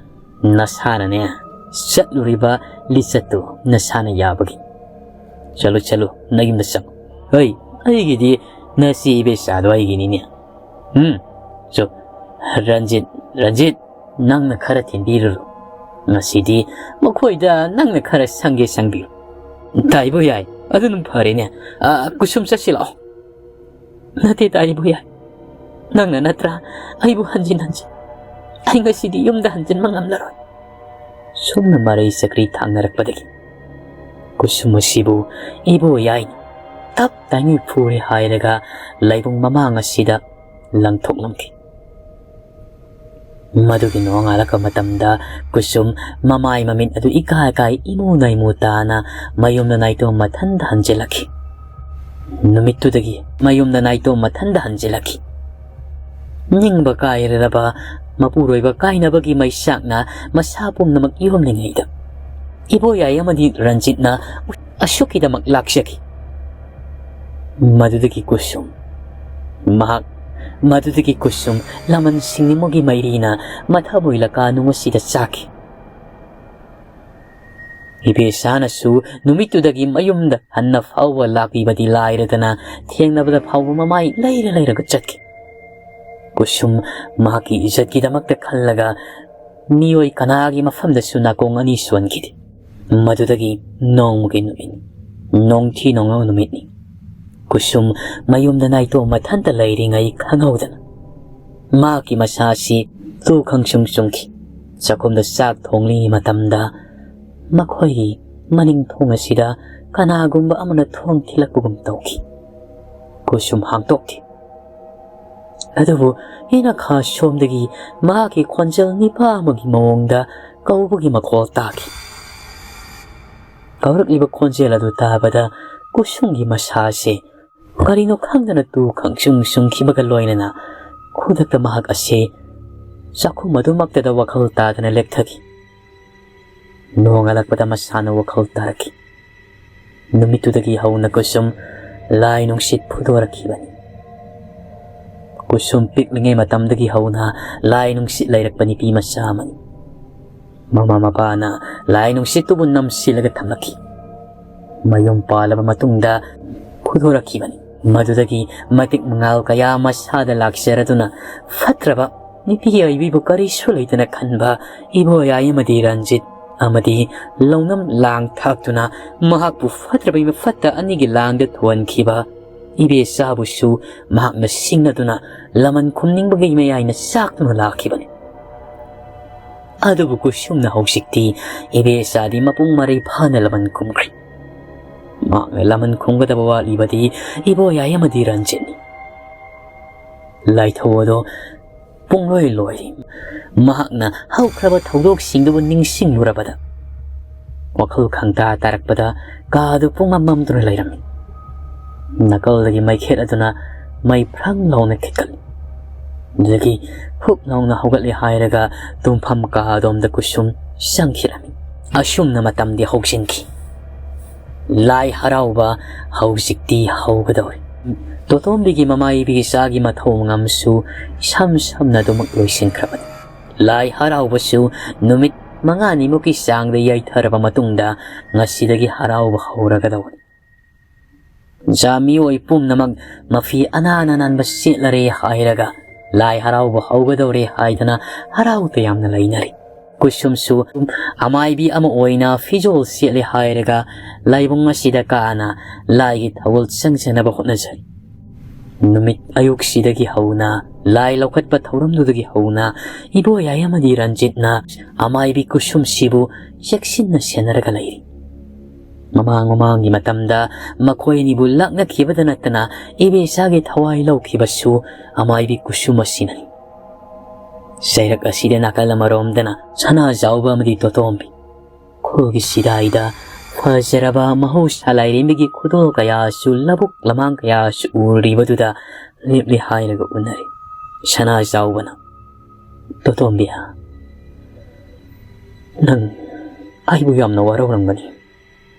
ꯅꯁꯥꯅꯅꯦ, ꯆꯠꯂꯨꯔꯤꯕ ꯂꯤꯆꯠꯇꯨ ꯅꯁꯥꯅ ꯌꯥꯕꯒꯤ꯫ ꯆꯠꯂꯨ, ꯆꯠꯂꯨ, ꯅꯌꯨꯝꯗ ꯆꯪꯉꯨ꯫ ꯍꯣꯏ, ꯑꯩꯒꯤꯗꯤ ꯅꯆꯦ ꯏꯕꯦꯆꯥꯗꯣ ꯑꯩꯒꯤꯅꯤꯅꯦ꯫ ꯎꯝ, ꯆꯣ, ꯔꯟꯖꯤꯠ, ꯔꯟꯖꯤꯠ, ꯅꯪꯅ ꯈꯔ ꯊꯤꯟꯕꯤꯔꯨꯔꯣ꯫ ꯉꯁꯤꯗꯤ ꯃꯈꯣꯏꯗ ꯅꯪꯅ ꯈꯔ ꯁꯪꯒꯦ ꯁꯪꯕꯤꯌꯨ꯫ ꯇꯥ ꯏꯕꯣꯌꯥꯏ, ꯑꯗꯨꯅ ꯐꯔꯦꯅꯦ꯫ ꯑ, ꯀꯨꯁꯨꯝ, ꯆꯠꯁꯤ ꯂꯥꯛꯑꯣ꯫" "ꯅꯠꯇꯦ ꯇꯥ ꯏꯕꯣꯌꯥꯏ, ꯅꯪꯅ ꯅꯠꯇ꯭ꯔꯥ ꯑꯩꯕꯨ ꯍꯟꯖꯤꯟ ꯍꯟꯖꯤꯟ꯫ ꯑꯩ ꯉꯁꯤꯗꯤ ꯌꯨꯝꯗ ꯍꯟꯖꯤꯟꯕ ꯉꯝꯂꯔꯣꯏ꯫" ꯁꯨꯝꯅ ꯃꯔꯩ ꯆꯀ꯭ꯔꯤ ꯊꯥꯡꯅꯔꯛꯄꯗꯒꯤ ꯀꯨꯁꯨꯝ ꯑꯁꯤꯕꯨ ꯏꯕꯣꯌꯥꯏꯅ ꯇꯞ ꯇꯥꯏꯉꯩ ꯐꯨꯔꯦ ꯍꯥꯏꯔꯒ ꯂꯥꯏꯕꯨꯡ ꯃꯃꯥꯡ ꯑꯁꯤꯗ ꯂꯪꯊꯣꯛꯂꯝꯈꯤ꯫ ꯃꯗꯨꯒꯤ ꯅꯣꯡꯉꯥꯜꯂꯛꯄ ꯃꯇꯝꯗ ꯀꯨꯁꯨꯝ ꯃꯃꯥꯏ ꯃꯃꯤꯠ ꯑꯗꯨ ꯏꯀꯥꯏ ꯀꯥꯏ ꯏꯃꯨ ꯅꯥꯏꯃꯨ ꯇꯥꯅ ꯃꯌꯨꯝꯗ ꯅꯥꯏꯇꯣꯝ ꯃꯊꯟꯗ ꯍꯟꯖꯤꯜꯂꯛꯈꯤ꯫ ꯅꯨꯃꯤꯠꯇꯨꯗꯒꯤ ꯃꯌꯨꯝꯗ ꯅꯥꯏꯇꯣꯝ ꯃꯊꯟꯗ ꯍꯟꯖꯤꯜꯂꯛꯈꯤ꯫ ꯅꯤꯡꯕ ꯀꯥꯏꯔꯔꯕ ꯃꯄꯨꯔꯣꯏꯕ ꯀꯥꯏꯅꯕꯒꯤ ꯃꯩꯁꯥꯛꯅ ꯃꯁꯥ ꯄꯨꯝꯅꯃꯛ ꯌꯣꯝꯂꯤꯉꯩꯗ ꯏꯕꯣꯌꯥꯏ ꯑꯃꯗꯤ ꯔꯟꯖꯤꯠꯅ ꯑꯁꯨꯛꯀꯤꯗꯃꯛ ꯂꯥꯛꯆꯈꯤ꯫ ꯃꯗꯨꯗꯒꯤ ꯀꯨꯁꯨꯝ, ꯃꯍꯥꯛ, ꯃꯗꯨꯗꯒꯤ ꯀꯨꯁꯨꯝ ꯂꯃꯟ ꯁꯤꯡꯅꯤꯡꯕꯒꯤ ꯃꯩꯔꯤꯅ ꯃꯊꯃꯣꯏ ꯂꯀꯥ ꯅꯨꯡ ꯑꯁꯤꯗ ꯆꯥꯛꯈꯤ꯫ ꯏꯕꯦꯆꯥꯅꯁꯨ ꯅꯨꯃꯤꯠꯇꯨꯗꯒꯤ ꯃꯌꯨꯝꯗ ꯍꯟꯅ ꯐꯥꯎꯕ ꯂꯥꯛꯄꯤꯕꯗꯤ ꯂꯥꯏꯔꯗꯅ ꯊꯦꯡꯅꯕꯗ ꯐꯥꯎꯕ ꯃꯃꯥꯏ ꯂꯩꯔ ꯂꯩꯔꯒ ꯆꯠꯈꯤ꯫ ꯀꯨꯁꯨꯝ ꯃꯍꯥꯛꯀꯤ ꯏꯖꯠꯀꯤꯗꯃꯛꯇ ꯈꯜꯂꯒ ꯃꯤꯑꯣꯏ ꯀꯅꯥꯒꯤ ꯃꯐꯝꯗꯁꯨ ꯅꯥꯀꯣꯡ ꯑꯅꯤ ꯁꯣꯟꯈꯤꯗꯦ꯫ ꯃꯗꯨꯗꯒꯤ ꯅꯣꯡꯃꯒꯤ ꯅꯨꯃꯤꯠ, ꯅꯣꯡꯊꯤ ꯅꯣꯡꯃ ꯅꯨꯃꯤꯠꯅꯤ꯫ ꯀꯨꯁꯨꯝ ꯃꯌꯨꯝꯗ ꯅꯥꯏꯇꯣꯝ ꯃꯊꯟꯇ ꯂꯩꯔꯤꯉꯩ ꯈꯪꯍꯧꯗꯅ ꯃꯍꯥꯛꯀꯤ ꯃꯁꯥ ꯑꯁꯤ ꯇꯨ ꯈꯪꯁꯨꯡ ꯁꯨꯡꯈꯤ꯫ ꯆꯥꯛꯈꯨꯝꯗ ꯆꯥꯛ ꯊꯣꯡꯂꯤꯉꯩ ꯃꯇꯝꯗ ꯃꯈꯣꯏꯒꯤ ꯃꯅꯤꯡ ꯊꯣꯡ ꯑꯁꯤꯗ ꯀꯅꯥꯒꯨꯝꯕ ꯑꯃꯅ ꯊꯣꯡ ꯊꯤꯜꯂꯛꯄꯒꯨꯝ ꯇꯧꯈꯤ꯫ ꯀꯨꯁꯨꯝ ꯍꯥꯡꯇꯣꯛꯈꯤ꯫ ꯑꯗꯨꯕꯨ ꯏꯅꯥꯛꯈꯥ ꯁꯣꯝꯗꯒꯤ ꯃꯍꯥꯛꯀꯤ ꯈꯣꯟꯖꯦꯜ ꯅꯤꯄꯥ ꯑꯃꯒꯤ ꯃꯑꯣꯡꯗ ꯀꯧꯕꯒꯤ ꯃꯈꯣꯜ ꯇꯥꯈꯤ꯫ ꯀꯧꯔꯛꯂꯤꯕ ꯈꯣꯟꯖꯦꯜ ꯑꯗꯨ ꯇꯥꯕꯗ ꯀꯨꯁꯨꯝꯒꯤ ꯃꯁꯥꯁꯦ ꯀꯔꯤꯅꯣ ꯈꯪꯗꯅ ꯇꯨ ꯈꯪꯁꯨꯡ ꯁꯨꯡꯈꯤꯕꯒ ꯂꯣꯏꯅꯅ ꯈꯨꯗꯛꯇ ꯃꯍꯥꯛ ꯑꯁꯦ ꯆꯥꯛꯈꯨꯝ ꯑꯗꯨꯃꯛꯇꯗ ꯋꯥꯈꯜ ꯇꯥꯗꯅ ꯂꯦꯛꯊꯈꯤ꯫ ꯅꯣꯡꯉꯥꯜꯂꯛꯄꯗ ꯃꯁꯥꯅ ꯋꯥꯈꯜ ꯇꯥꯔꯛꯈꯤ꯫ ꯅꯨꯃꯤꯠꯇꯨꯗꯒꯤ ꯍꯧꯅ ꯀꯨꯁꯨꯝ ꯂꯥꯏ ꯅꯨꯡꯁꯤꯠ ꯐꯨꯗꯣꯔꯛꯈꯤꯕꯅꯤ꯫ ꯀꯨꯁꯨꯝ ꯄꯤꯛꯂꯤꯉꯩ ꯃꯇꯝꯗꯒꯤ ꯍꯧꯅ ꯂꯥꯏ ꯅꯨꯡꯁꯤꯠ ꯂꯩꯔꯛꯄ ꯅꯨꯄꯤ ꯃꯆꯥ ꯑꯃꯅꯤ꯫ ꯃꯃꯥ ꯃꯄꯥꯅ ꯂꯥꯏ ꯅꯨꯡꯁꯤꯠꯇꯨꯕꯨ ꯅꯝꯁꯤꯜꯂꯒ ꯊꯝꯂꯛꯈꯤ꯫ ꯃꯌꯨꯝ ꯄꯥꯜꯂꯕ ꯃꯇꯨꯡꯗ ꯐꯨꯗꯣꯔꯛꯈꯤꯕꯅꯤ꯫ ꯃꯗꯨꯗꯒꯤ ꯃꯇꯤꯛ ꯃꯉꯥꯜ ꯀꯌꯥ ꯃꯁꯥꯗ ꯂꯥꯛꯆꯔꯗꯨꯅ ꯐꯠꯇ꯭ꯔꯕ ꯅꯨꯄꯤ ꯑꯣꯏꯕꯤꯕꯨ ꯀꯔꯤꯁꯨ ꯂꯩꯇꯅ ꯈꯟꯕ ꯏꯕꯣꯌꯥꯏ ꯑꯃꯗꯤ ꯔꯟꯖꯤꯠ ꯑꯃꯗꯤ ꯂꯧꯅꯝ ꯂꯥꯡ ꯊꯥꯛꯇꯨꯅ ꯃꯍꯥꯛꯄꯨ ꯐꯠꯇ꯭ꯔꯕ ꯏꯃ ꯐꯠꯇ ꯑꯅꯤꯒꯤ ꯂꯥꯡꯗ ꯊꯣꯟꯈꯤꯕ ꯏꯕꯦꯆꯥꯕꯨꯁꯨ ꯃꯍꯥꯛꯅ ꯁꯤꯡꯅꯗꯨꯅ ꯂꯃꯟ ꯈꯨꯝꯅꯤꯡꯕꯒꯤ ꯃꯌꯥꯏꯅ ꯆꯥꯛꯇꯨꯅ ꯂꯥꯛꯈꯤꯕꯅꯤ꯫ ꯑꯗꯨꯕꯨ ꯀꯨꯁꯨꯝꯅ ꯍꯧꯖꯤꯛꯇꯤ ꯏꯕꯦꯆꯥꯗꯤ ꯃꯄꯨꯡ ꯃꯔꯩ ꯐꯥꯅ ꯂꯃꯟ ꯈꯨꯝꯈ꯭ꯔꯦ꯫ ꯃꯍꯥꯛꯅ ꯂꯃꯟ ꯈꯨꯝꯒꯗꯕ ꯋꯥꯠꯂꯤꯕꯗꯤ ꯏꯕꯣꯌꯥꯏ ꯑꯃꯗꯤ ꯔꯟꯖꯤꯠꯅꯤ꯫ ꯂꯥꯏꯊꯧ ꯑꯗꯣ ꯄꯨꯡꯂꯣꯏ ꯂꯣꯏꯔꯤ꯫ ꯃꯍꯥꯛꯅ ꯍꯧꯈ꯭ꯔꯕ ꯊꯧꯗꯣꯛꯁꯤꯡꯗꯨꯕꯨ ꯅꯤꯡꯁꯤꯡꯂꯨꯔꯕꯗ ꯋꯥꯈꯜ ꯈꯪꯇꯥ ꯇꯥꯔꯛꯄꯗ ꯀꯥꯗꯨ ꯄꯨꯡꯃꯝ ꯃꯝꯗꯨꯅ ꯂꯩꯔꯝꯃꯤ꯫ ꯅꯥꯀꯜꯗꯒꯤ ꯃꯩꯈꯦꯠ ꯑꯗꯨꯅ ꯃꯩ ꯐ꯭ꯔꯪ ꯂꯥꯎꯅ ꯈꯤꯛꯀꯠꯂꯤ꯫ ꯑꯗꯨꯗꯒꯤ ꯍꯨꯞ ꯂꯥꯎꯅ ꯍꯧꯒꯠꯂꯦ ꯍꯥꯏꯔꯒ ꯇꯨꯝꯐꯝ ꯀꯥ ꯑꯗꯣꯝꯗ ꯀꯨꯁꯨꯝ ꯆꯪꯈꯤꯔꯝꯃꯤ꯫ ꯑꯁꯨꯝꯅ ꯃꯇꯝꯗꯤ ꯍꯧꯖꯤꯟꯈꯤ꯫ ꯂꯥꯏ ꯍꯔꯥꯎꯕ ꯍꯧꯖꯤꯛꯇꯤ ꯍꯧꯒꯗꯧꯔꯦ꯫ ꯇꯣꯇꯣꯝꯕꯤꯒꯤ ꯃꯃꯥ ꯏꯕꯦꯆꯥꯒꯤ ꯃꯊꯧ ꯃꯉꯝꯁꯨ ꯏꯁꯝ ꯁꯝꯅ ꯑꯗꯨꯃꯛ ꯂꯣꯏꯁꯤꯟꯈ꯭ꯔꯕꯅꯤ꯫ ꯂꯥꯏ ꯍꯔꯥꯎꯕꯁꯨ ꯅꯨꯃꯤꯠ ꯃꯉꯥꯅꯤꯃꯨꯛꯀꯤ ꯆꯥꯡꯗ ꯌꯩꯊꯔꯕ ꯃꯇꯨꯡꯗ ꯉꯁꯤꯗꯒꯤ ꯍꯔꯥꯎꯕ ꯍꯧꯔꯒꯗꯧꯕꯅꯤ꯫ ꯖꯥ ꯃꯤꯑꯣꯏ ꯄꯨꯝꯅꯃꯛ ꯃꯐꯤ ꯑꯅꯥꯟ ꯑꯅꯥꯟꯕ ꯁꯦꯠꯂꯔꯦ ꯍꯥꯏꯔꯒ ꯂꯥꯏ ꯍꯔꯥꯎꯕ ꯍꯧꯒꯗꯧꯔꯦ ꯍꯥꯏꯗꯅ ꯍꯔꯥꯎ ꯇꯌꯥꯝꯅ ꯂꯩꯅꯔꯤ꯫ ꯀꯨꯁꯨꯝꯁꯨ ꯑꯃꯥꯏꯕꯤ ꯑꯃ ꯑꯣꯏꯅ ꯐꯤꯖꯣꯜ ꯁꯦꯠꯂꯦ ꯍꯥꯏꯔꯒ ꯂꯥꯏꯕꯨꯡ ꯑꯁꯤꯗ ꯀꯥꯅ ꯂꯥꯏꯒꯤ ꯊꯧꯒꯜ ꯆꯪꯖꯅꯕ ꯍꯣꯠꯅꯖꯔꯤ꯫ ꯅꯨꯃꯤꯠ ꯑꯌꯨꯛꯁꯤꯗꯒꯤ ꯍꯧꯅ ꯂꯥꯏ ꯂꯧꯈꯠꯄ ꯊꯧꯔꯝꯗꯨꯗꯒꯤ ꯍꯧꯅ ꯏꯕꯣꯌꯥꯏ ꯑꯃꯗꯤ ꯔꯟꯖꯤꯠꯅ ꯑꯃꯥꯏꯕꯤ ꯀꯨꯁꯨꯝꯁꯤꯕꯨ ꯆꯦꯛꯁꯤꯟꯅ ꯁꯦꯟꯅꯔꯒ ꯂꯩꯔꯤ꯫ ꯃꯃꯥꯡ ꯃꯃꯥꯡꯒꯤ ꯃꯇꯝꯗ ꯃꯈꯣꯏ ꯑꯅꯤꯕꯨ ꯂꯥꯛꯅꯈꯤꯕꯗ ꯅꯠꯇꯅ ꯏꯕꯦꯆꯥꯒꯤ ꯊꯋꯥꯏ ꯂꯧꯈꯤꯕꯁꯨ ꯑꯃꯥꯏꯕꯤ ꯀꯨꯁꯨꯝ ꯑꯁꯤꯅꯅꯤ꯫ ꯆꯩꯔꯛ ꯑꯁꯤꯗ ꯅꯥꯀꯜ ꯑꯃꯔꯣꯝꯗꯅ ꯁꯅꯥꯖꯥꯎꯕ ꯑꯃꯗꯤ ꯇꯣꯇꯣꯝꯕꯤ, ꯈꯨꯜꯒꯤ ꯁꯤꯗꯥꯏꯗ ꯐꯖꯔꯕ ꯃꯍꯧꯁꯥ ꯂꯥꯏꯔꯦꯝꯕꯤꯒꯤ ꯈꯨꯗꯣꯜ ꯀꯌꯥꯁꯨ, ꯂꯧꯕꯨꯛ ꯂꯝꯍꯥꯡ ꯀꯌꯥꯁꯨ ꯎꯔꯤꯕꯗꯨꯗ ꯂꯦꯞꯂꯦ ꯍꯥꯏꯔꯒ ꯎꯅꯔꯦ꯫ ꯁꯅꯥꯖꯥꯎꯕꯅ, "ꯇꯣꯇꯣꯝꯕꯤ, ꯅꯪ ꯑꯩꯕꯨ ꯌꯥꯝꯅ ꯋꯥꯔꯧꯔꯝꯒꯅꯤ꯫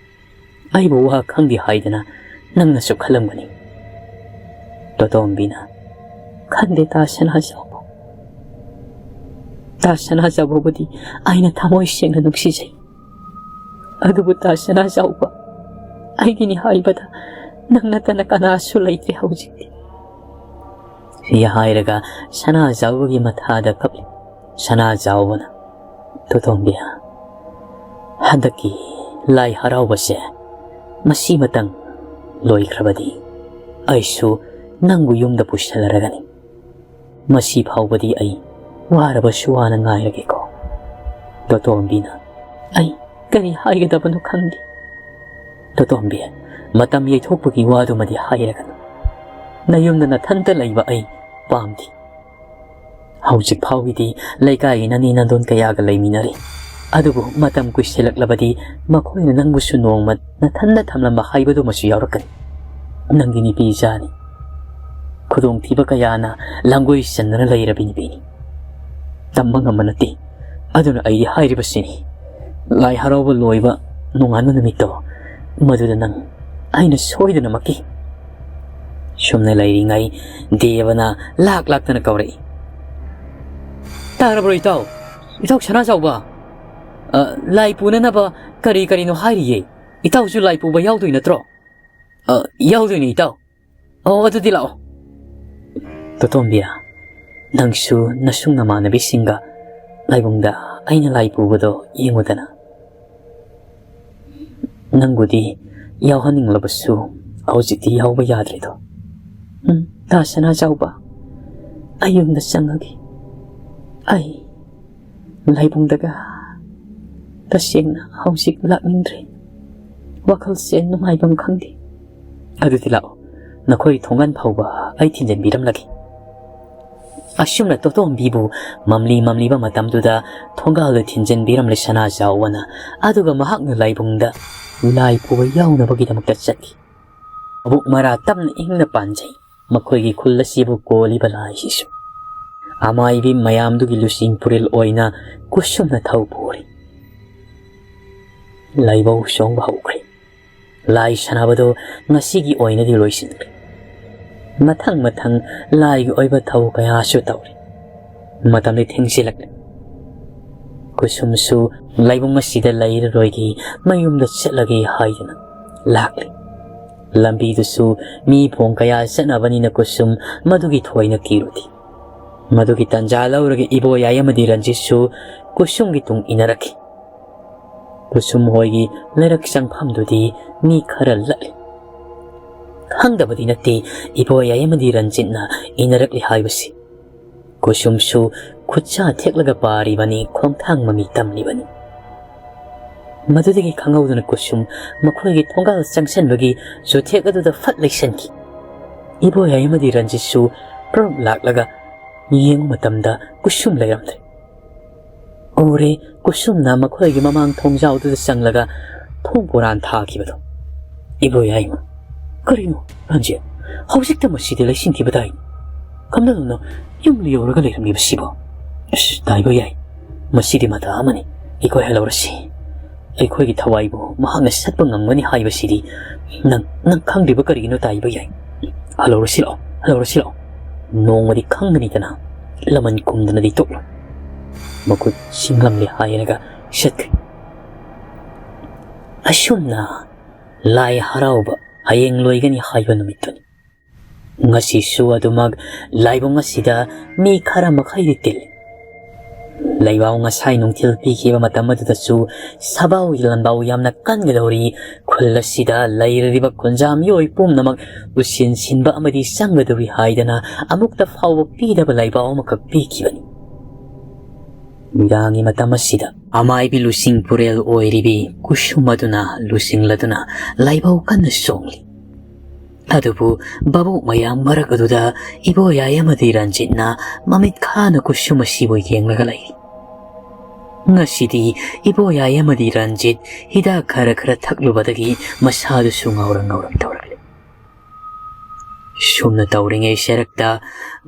ꯑꯩꯕꯨ ꯋꯥ ꯈꯪꯗꯦ ꯍꯥꯏꯗꯅ ꯅꯪꯅꯁꯨ ꯈꯜꯂꯝꯒꯅꯤ꯫" ꯇꯣꯇꯣꯝꯕꯤꯅ, "ꯈꯟꯗꯦ ꯇꯥ ꯁꯅꯥꯖꯥꯎꯕ꯫ ꯇꯥ ꯁꯅꯥꯖꯥꯎꯕꯕꯨꯗꯤ ꯑꯩꯅ ꯊꯃꯣꯏ ꯁꯦꯡꯅ ꯅꯨꯡꯁꯤꯖꯩ꯫ ꯑꯗꯨꯕꯨ ꯇꯥ ꯁꯅꯥꯖꯥꯎꯕ, ꯑꯩꯒꯤꯅꯤ ꯍꯥꯏꯕꯗ ꯅꯪ ꯅꯠꯇꯅ ꯀꯅꯥꯁꯨ ꯂꯩꯇ꯭ꯔꯦ ꯍꯧꯖꯤꯛꯇꯤ꯫" ꯁꯤ ꯍꯥꯏꯔꯒ ꯁꯅꯥꯖꯥꯎꯕꯒꯤ ꯃꯊꯥꯗ ꯀꯞꯂꯤ꯫ ꯁꯅꯥꯖꯥꯎꯕꯅ, "ꯇꯣꯇꯣꯝꯕꯤ, ꯍꯟꯗꯛꯀꯤ ꯂꯥꯏ ꯍꯔꯥꯎꯕꯁꯦ ꯃꯁꯤꯃꯇꯪ ꯂꯣꯏꯈ꯭ꯔꯕꯗꯤ ꯑꯩꯁꯨ ꯅꯪꯕꯨ ꯌꯨꯝꯗ ꯄꯨꯁꯤꯜꯂꯔꯒꯅꯤ꯫ ꯃꯁꯤ ꯐꯥꯎꯕꯗꯤ ꯑꯩ ꯋꯥꯔꯕꯁꯨ ꯋꯥꯅ ꯉꯥꯏꯔꯒꯦꯀꯣ꯫" ꯇꯣꯇꯣꯝꯕꯤꯅ, "ꯑꯩ ꯀꯔꯤ ꯍꯥꯏꯒꯗꯕꯅꯣ ꯈꯪꯗꯦ꯫" "ꯇꯣꯇꯣꯝꯕꯤ, ꯃꯇꯝ ꯌꯩꯊꯣꯛꯄꯒꯤ ꯋꯥꯗꯨꯃꯗꯤ ꯍꯥꯏꯔꯒꯅꯨ꯫ ꯅꯌꯨꯝꯗ ꯅꯊꯟꯇ ꯂꯩꯕ ꯑꯩ ꯄꯥꯝꯗꯦ꯫ ꯍꯧꯖꯤꯛ ꯐꯥꯎꯒꯤꯗꯤ ꯂꯩꯀꯥꯏꯒꯤ ꯅꯅꯦ ꯅꯟꯗꯣꯟ ꯀꯌꯥꯒ ꯂꯩꯃꯤꯟꯅꯔꯤ꯫ ꯑꯗꯨꯕꯨ ꯃꯇꯝ ꯀꯨꯏꯁꯤꯜꯂꯛꯂꯕꯗꯤ ꯃꯈꯣꯏꯅ ꯅꯪꯕꯨꯁꯨ ꯅꯣꯡꯃ ꯅꯊꯟꯗ ꯊꯝꯂꯝꯕ ꯍꯥꯏꯕꯗꯨꯃꯁꯨ ꯌꯥꯎꯔꯛꯀꯅꯤ꯫ ꯅꯪꯒꯤ ꯅꯨꯄꯤ ꯏꯆꯥꯅꯤ꯫ ꯈꯨꯗꯣꯡꯊꯤꯕ ꯀꯌꯥꯅ ꯂꯥꯡꯒꯣꯏ ꯆꯟꯗꯨꯅ ꯂꯩꯔꯕꯤ ꯅꯨꯄꯤꯅꯤ꯫ ꯇꯝꯕ ꯉꯝꯕ ꯅꯠꯇꯦ꯫ ꯑꯗꯨꯅ ꯑꯩ ꯍꯥꯏꯔꯤꯕꯁꯤꯅꯤ, ꯂꯥꯏ ꯍꯔꯥꯎꯕ ꯂꯣꯏꯕ ꯅꯣꯡꯉꯥꯟꯕ ꯅꯨꯃꯤꯠꯇꯣ, ꯃꯗꯨꯗ ꯅꯪ ꯑꯩꯅ ꯁꯣꯏꯗꯅꯃꯛꯀꯤ꯫" ꯁꯨꯝꯅ ꯂꯩꯔꯤꯉꯩ ꯗꯦꯕꯅ ꯂꯥꯛ ꯂꯥꯛꯇꯅ ꯀꯧꯔꯛꯏ꯫ "ꯇꯥꯔꯕ꯭ꯔꯣ ꯏꯇꯥꯎ? ꯏꯇꯥꯎ ꯁꯅꯥꯖꯥꯎꯕ, ꯑ, ꯂꯥꯏ ꯄꯨꯅꯅꯕ ꯀꯔꯤ ꯀꯔꯤꯅꯣ ꯍꯥꯏꯔꯤꯌꯦ꯫ ꯏꯇꯥꯎꯁꯨ ꯂꯥꯏ ꯄꯨꯕ ꯌꯥꯎꯗꯣꯏ ꯅꯠꯇ꯭ꯔꯣ?" "ꯑ, ꯌꯥꯎꯗꯣꯏꯅꯦ ꯏꯇꯥꯎ꯫" "ꯑꯣ, ꯑꯗꯨꯗꯤ ꯂꯥꯛꯑꯣ꯫" "ꯇꯣꯇꯣꯝꯕꯤ, ꯅꯪꯁꯨ ꯅꯁꯨꯡ ꯅꯃꯥꯟꯅꯕꯤꯁꯤꯡꯒ ꯂꯥꯏꯕꯨꯡꯗ ꯑꯩꯅ ꯂꯥꯏ ꯄꯨꯕꯗꯣ ꯌꯦꯡꯉꯨꯗꯅ꯫ ꯅꯪꯕꯨꯗꯤ ꯌꯥꯎꯍꯟꯅꯤꯡꯂꯕꯁꯨ ꯍꯧꯖꯤꯛꯇꯤ ꯌꯥꯎꯕ ꯌꯥꯗ꯭ꯔꯦꯗꯣ꯫" "ꯎꯝ, ꯇꯥ ꯁꯅꯥꯖꯥꯎꯕ, ꯑꯩ ꯌꯨꯝꯗ ꯆꯪꯉꯒꯦ꯫ ꯑꯩ ꯂꯥꯏꯕꯨꯡꯗꯒ ꯇꯁꯦꯡꯅ ꯍꯧꯖꯤꯛ ꯂꯥꯛꯅꯤꯡꯗ꯭ꯔꯦ꯫ ꯋꯥꯈꯜꯁꯦ ꯅꯨꯡꯉꯥꯏꯐꯝ ꯈꯪꯗꯦ꯫ ꯑꯗꯨꯗꯤ ꯂꯥꯛꯑꯣ, ꯅꯈꯣꯏ ꯊꯣꯡꯒꯥꯟ ꯐꯥꯎꯕ ꯑꯩ ꯊꯤꯟꯖꯤꯟꯕꯤꯔꯝꯂꯒꯦ꯫ ꯑꯁꯨꯝꯅ ꯇꯣꯇꯣꯝꯕꯤꯕꯨ ꯃꯝꯂꯤ ꯃꯝꯂꯤꯕ ꯃꯇꯝꯗꯨꯗ ꯊꯣꯡꯒꯥꯜꯗ ꯊꯤꯟꯖꯤꯟꯕꯤꯔꯝꯂꯦ ꯁꯅꯥꯖꯥꯎꯕꯅ꯫ ꯑꯗꯨꯒ ꯃꯍꯥꯛꯅ ꯂꯥꯏꯕꯨꯡꯗ ꯂꯥꯏ ꯄꯨꯕ ꯌꯥꯎꯅꯕꯒꯤꯗꯃꯛꯇ ꯆꯠꯈꯤ꯫ ꯃꯕꯨꯛ ꯃꯔꯥ ꯇꯞꯅ ꯏꯪꯅ ꯄꯥꯟꯖꯩ꯫ ꯃꯈꯣꯏꯒꯤ ꯈꯨꯜ ꯑꯁꯤꯕꯨ ꯀꯣꯜꯂꯤꯕ ꯂꯥꯏꯁꯤꯁꯨ꯫ ꯑꯃꯥꯏꯕꯤ ꯃꯌꯥꯝꯗꯨꯒꯤ ꯂꯨꯆꯤꯡ ꯄꯨꯔꯦꯜ ꯑꯣꯏꯅ ꯀꯨꯁꯨꯝꯅ ꯊꯧ ꯄꯨꯔꯤ꯫ ꯂꯥꯏꯕꯧ ꯆꯣꯡꯕ ꯍꯧꯈ꯭ꯔꯦ꯫ ꯂꯥꯏ ꯁꯥꯟꯅꯕꯗꯨ ꯉꯁꯤꯒꯤ ꯑꯣꯏꯅꯗꯤ ꯂꯣꯏꯁꯤꯟꯈ꯭ꯔꯦ꯫ ꯃꯊꯪ ꯃꯊꯪ ꯂꯥꯏꯒꯤ ꯑꯣꯏꯕ ꯊꯧ ꯀꯌꯥꯁꯨ ꯇꯧꯔꯤ꯫ ꯃꯇꯝꯗꯤ ꯊꯦꯡꯖꯤꯜꯂꯛꯂꯦ꯫ ꯀꯨꯁꯨꯝꯁꯨ ꯂꯥꯏꯕꯨꯡ ꯑꯁꯤꯗ ꯂꯩꯔꯔꯣꯏꯒꯦ, ꯃꯌꯨꯝꯗ ꯆꯠꯂꯒꯦ ꯍꯥꯏꯗꯨꯅ ꯂꯥꯛꯂꯤ꯫ ꯂꯝꯕꯤꯗꯨꯁꯨ ꯃꯤ ꯐꯣꯡ ꯀꯌꯥ ꯆꯠꯅꯕꯅꯤꯅ ꯀꯨꯁꯨꯝ ꯃꯗꯨꯒꯤ ꯊꯣꯏꯅ ꯀꯤꯔꯨꯗꯦ꯫ ꯃꯗꯨꯒꯤ ꯇꯟꯖꯥ ꯂꯧꯔꯒ ꯏꯕꯣꯌꯥꯏ ꯑꯃꯗꯤ ꯔꯟꯖꯤꯠꯁꯨ ꯀꯨꯁꯨꯝꯒꯤ ꯇꯨꯡ ꯏꯟꯅꯔꯛꯈꯤ꯫ ꯀꯨꯁꯨꯝ ꯍꯣꯏꯒꯤ ꯂꯩꯔꯛ ꯆꯪꯐꯝꯗꯨꯗꯤ ꯃꯤ ꯈꯔ ꯂꯠꯂꯤ꯫ ꯈꯪꯗꯕꯗꯤ ꯅꯠꯇꯦ ꯏꯕꯣꯌꯥꯏ ꯑꯃꯗꯤ ꯔꯟꯖꯤꯠꯅ ꯏꯟꯅꯔꯛꯂꯤ ꯍꯥꯏꯕꯁꯤ꯫ ꯀꯨꯁꯨꯝꯁꯨ ꯈꯨꯠꯁꯥ ꯊꯦꯛꯂꯒ ꯄꯥꯔꯤꯕꯅꯤ, ꯈꯣꯡꯊꯥꯡ ꯃꯃꯤ ꯇꯝꯂꯤꯕꯅꯤ꯫ ꯃꯗꯨꯗꯒꯤ ꯈꯪꯍꯧꯗꯅ ꯀꯨꯁꯨꯝ ꯃꯈꯣꯏꯒꯤ ꯊꯣꯡꯒꯥꯜ ꯆꯪꯁꯤꯟꯕꯒꯤ ꯆꯨꯊꯦꯛ ꯑꯗꯨꯗ ꯐꯠ ꯂꯩꯁꯟꯈꯤ꯫ ꯏꯕꯣꯌꯥꯏ ꯑꯃꯗꯤ ꯔꯟꯖꯤꯠꯁꯨ ꯄ꯭ꯔꯞ ꯂꯥꯛꯂꯒ ꯌꯦꯡꯕ ꯃꯇꯝꯗ ꯀꯨꯁꯨꯝ ꯂꯩꯔꯝꯗ꯭ꯔꯦ꯫ ꯎꯔꯦ, ꯀꯨꯁꯨꯝꯅ ꯃꯈꯣꯏꯒꯤ ꯃꯃꯥꯡ ꯊꯣꯡꯖꯥꯎꯗꯨꯗ ꯆꯪꯂꯒ ꯊꯣꯡ ꯄꯣꯔꯥꯟ ꯊꯥꯈꯤꯕꯗꯣ꯫ ꯏꯕꯣꯌꯥꯏꯃ, "ꯀꯔꯤꯅꯣ, ꯔꯟꯖꯤꯠ? ꯍꯧꯖꯤꯛꯇ ꯃꯁꯤꯗ ꯂꯩꯁꯤꯟꯈꯤꯕꯗꯥꯏ? ꯀꯝꯗꯧꯅ ꯌꯨꯝꯗ ꯌꯧꯔꯒ ꯂꯩꯔꯝꯂꯤꯕꯁꯤꯕꯣ?" "ꯑꯁ, ꯇꯥꯏꯕ ꯌꯥꯏ꯫ ꯃꯁꯤꯗꯤ ꯃꯇꯥ ꯑꯃꯅꯤ꯫ ꯑꯩꯈꯣꯏ ꯍꯜꯂꯧꯔꯁꯤ꯫ ꯑꯩꯈꯣꯏꯒꯤ ꯊꯋꯥꯏꯕꯨ ꯃꯍꯥꯛꯅ ꯁꯠꯄ ꯉꯝꯒꯅꯤ ꯍꯥꯏꯕꯁꯤꯗꯤ ꯅꯪ, ꯅꯪ ꯈꯪꯗ꯭ꯔꯤꯕ ꯀꯔꯤꯒꯤꯅꯣ, ꯇꯥꯏꯕ ꯌꯥꯏ? ꯍꯜꯂꯧꯔꯁꯤ ꯂꯥꯛꯑꯣ, ꯍꯜꯂꯧꯔꯁꯤ ꯂꯥꯛꯑꯣ꯫ ꯅꯣꯡꯃꯗꯤ ꯈꯪꯒꯅꯤꯗꯅ, ꯂꯃꯟ ꯀꯨꯝꯗꯅꯗꯤ ꯇꯣꯛꯂꯣꯏ꯫" ꯃꯈꯨꯠ ꯁꯤꯡꯂꯝꯂꯦ ꯍꯥꯏꯔꯒ ꯆꯠꯈ꯭ꯔꯦ꯫ ꯑꯁꯨꯝꯅ ꯂꯥꯏ ꯍꯔꯥꯎꯕ ꯍꯌꯦꯡ ꯂꯣꯏꯒꯅꯤ ꯍꯥꯏꯕ ꯅꯨꯃꯤꯠꯇꯨꯅꯤ꯫ ꯉꯁꯤꯁꯨ ꯑꯗꯨꯃꯛ ꯂꯥꯏꯕꯨꯡ ꯑꯁꯤꯗ ꯃꯤ ꯈꯔ ꯃꯈꯩꯗꯤ ꯇꯤꯜꯂꯤ꯫ ꯂꯩꯕꯥꯎ ꯉꯁꯥꯏ ꯅꯨꯡꯊꯤꯜ ꯄꯤꯈꯤꯕ ꯃꯇꯝ ꯑꯗꯨꯗꯁꯨ ꯁꯕꯥꯎ ꯂꯥꯟꯕꯥꯎ ꯌꯥꯝꯅ ꯀꯟꯒꯗꯧꯔꯤ, ꯈꯨꯜ ꯑꯁꯤꯗ ꯂꯩꯔꯤꯕ ꯈꯨꯟꯖꯥ ꯃꯤꯑꯣꯏ ꯄꯨꯝꯅꯃꯛ ꯎꯁꯤꯟ ꯁꯤꯟꯕ ꯑꯃꯗꯤ ꯆꯪꯒꯗꯧꯔꯤ ꯍꯥꯏꯗꯅ ꯑꯃꯨꯛꯇ ꯐꯥꯎꯕ ꯄꯤꯗꯕ ꯂꯩꯕꯥꯎ ꯑꯃꯈꯛ ꯄꯤꯈꯤꯕꯅꯤ꯫ ꯅꯨꯃꯤꯗꯥꯡꯒꯤ ꯃꯇꯝ ꯑꯁꯤꯗ ꯑꯃꯥꯏꯕꯤ ꯂꯨꯆꯤꯡ ꯄꯨꯔꯦꯜ ꯑꯣꯏꯔꯤꯕꯤ ꯀꯨꯁꯨꯝ ꯑꯗꯨꯅ ꯂꯨꯆꯤꯡꯂꯗꯨꯅ ꯂꯥꯏꯕꯧ ꯀꯟꯅ ꯆꯣꯡꯂꯤ꯫ ꯑꯗꯨꯕꯨ ꯚꯥꯕꯣꯛ ꯃꯌꯥꯝ ꯃꯔꯛ ꯑꯗꯨꯗ ꯏꯕꯣꯌꯥꯏ ꯑꯃꯗꯤ ꯔꯟꯖꯤꯠꯅ ꯃꯃꯤꯠ ꯈꯥꯅ ꯀꯨꯁꯨꯝ ꯑꯁꯤꯕꯨ ꯌꯦꯡꯂꯒ ꯂꯩꯔꯤ꯫ ꯉꯁꯤꯗꯤ ꯏꯕꯣꯌꯥꯏ ꯑꯃꯗꯤ ꯔꯟꯖꯤꯠ ꯍꯤꯗꯥꯛ ꯈꯔ ꯈꯔ ꯊꯛꯂꯨꯕꯗꯒꯤ ꯃꯁꯥꯗꯨꯁꯨ ꯉꯥꯎꯔꯝ ꯉꯥꯎꯔꯝ ꯇꯧꯔꯛꯂꯦ꯫ ꯁꯨꯝꯅ ꯇꯧꯔꯤꯉꯩ ꯁꯦꯔꯛꯇ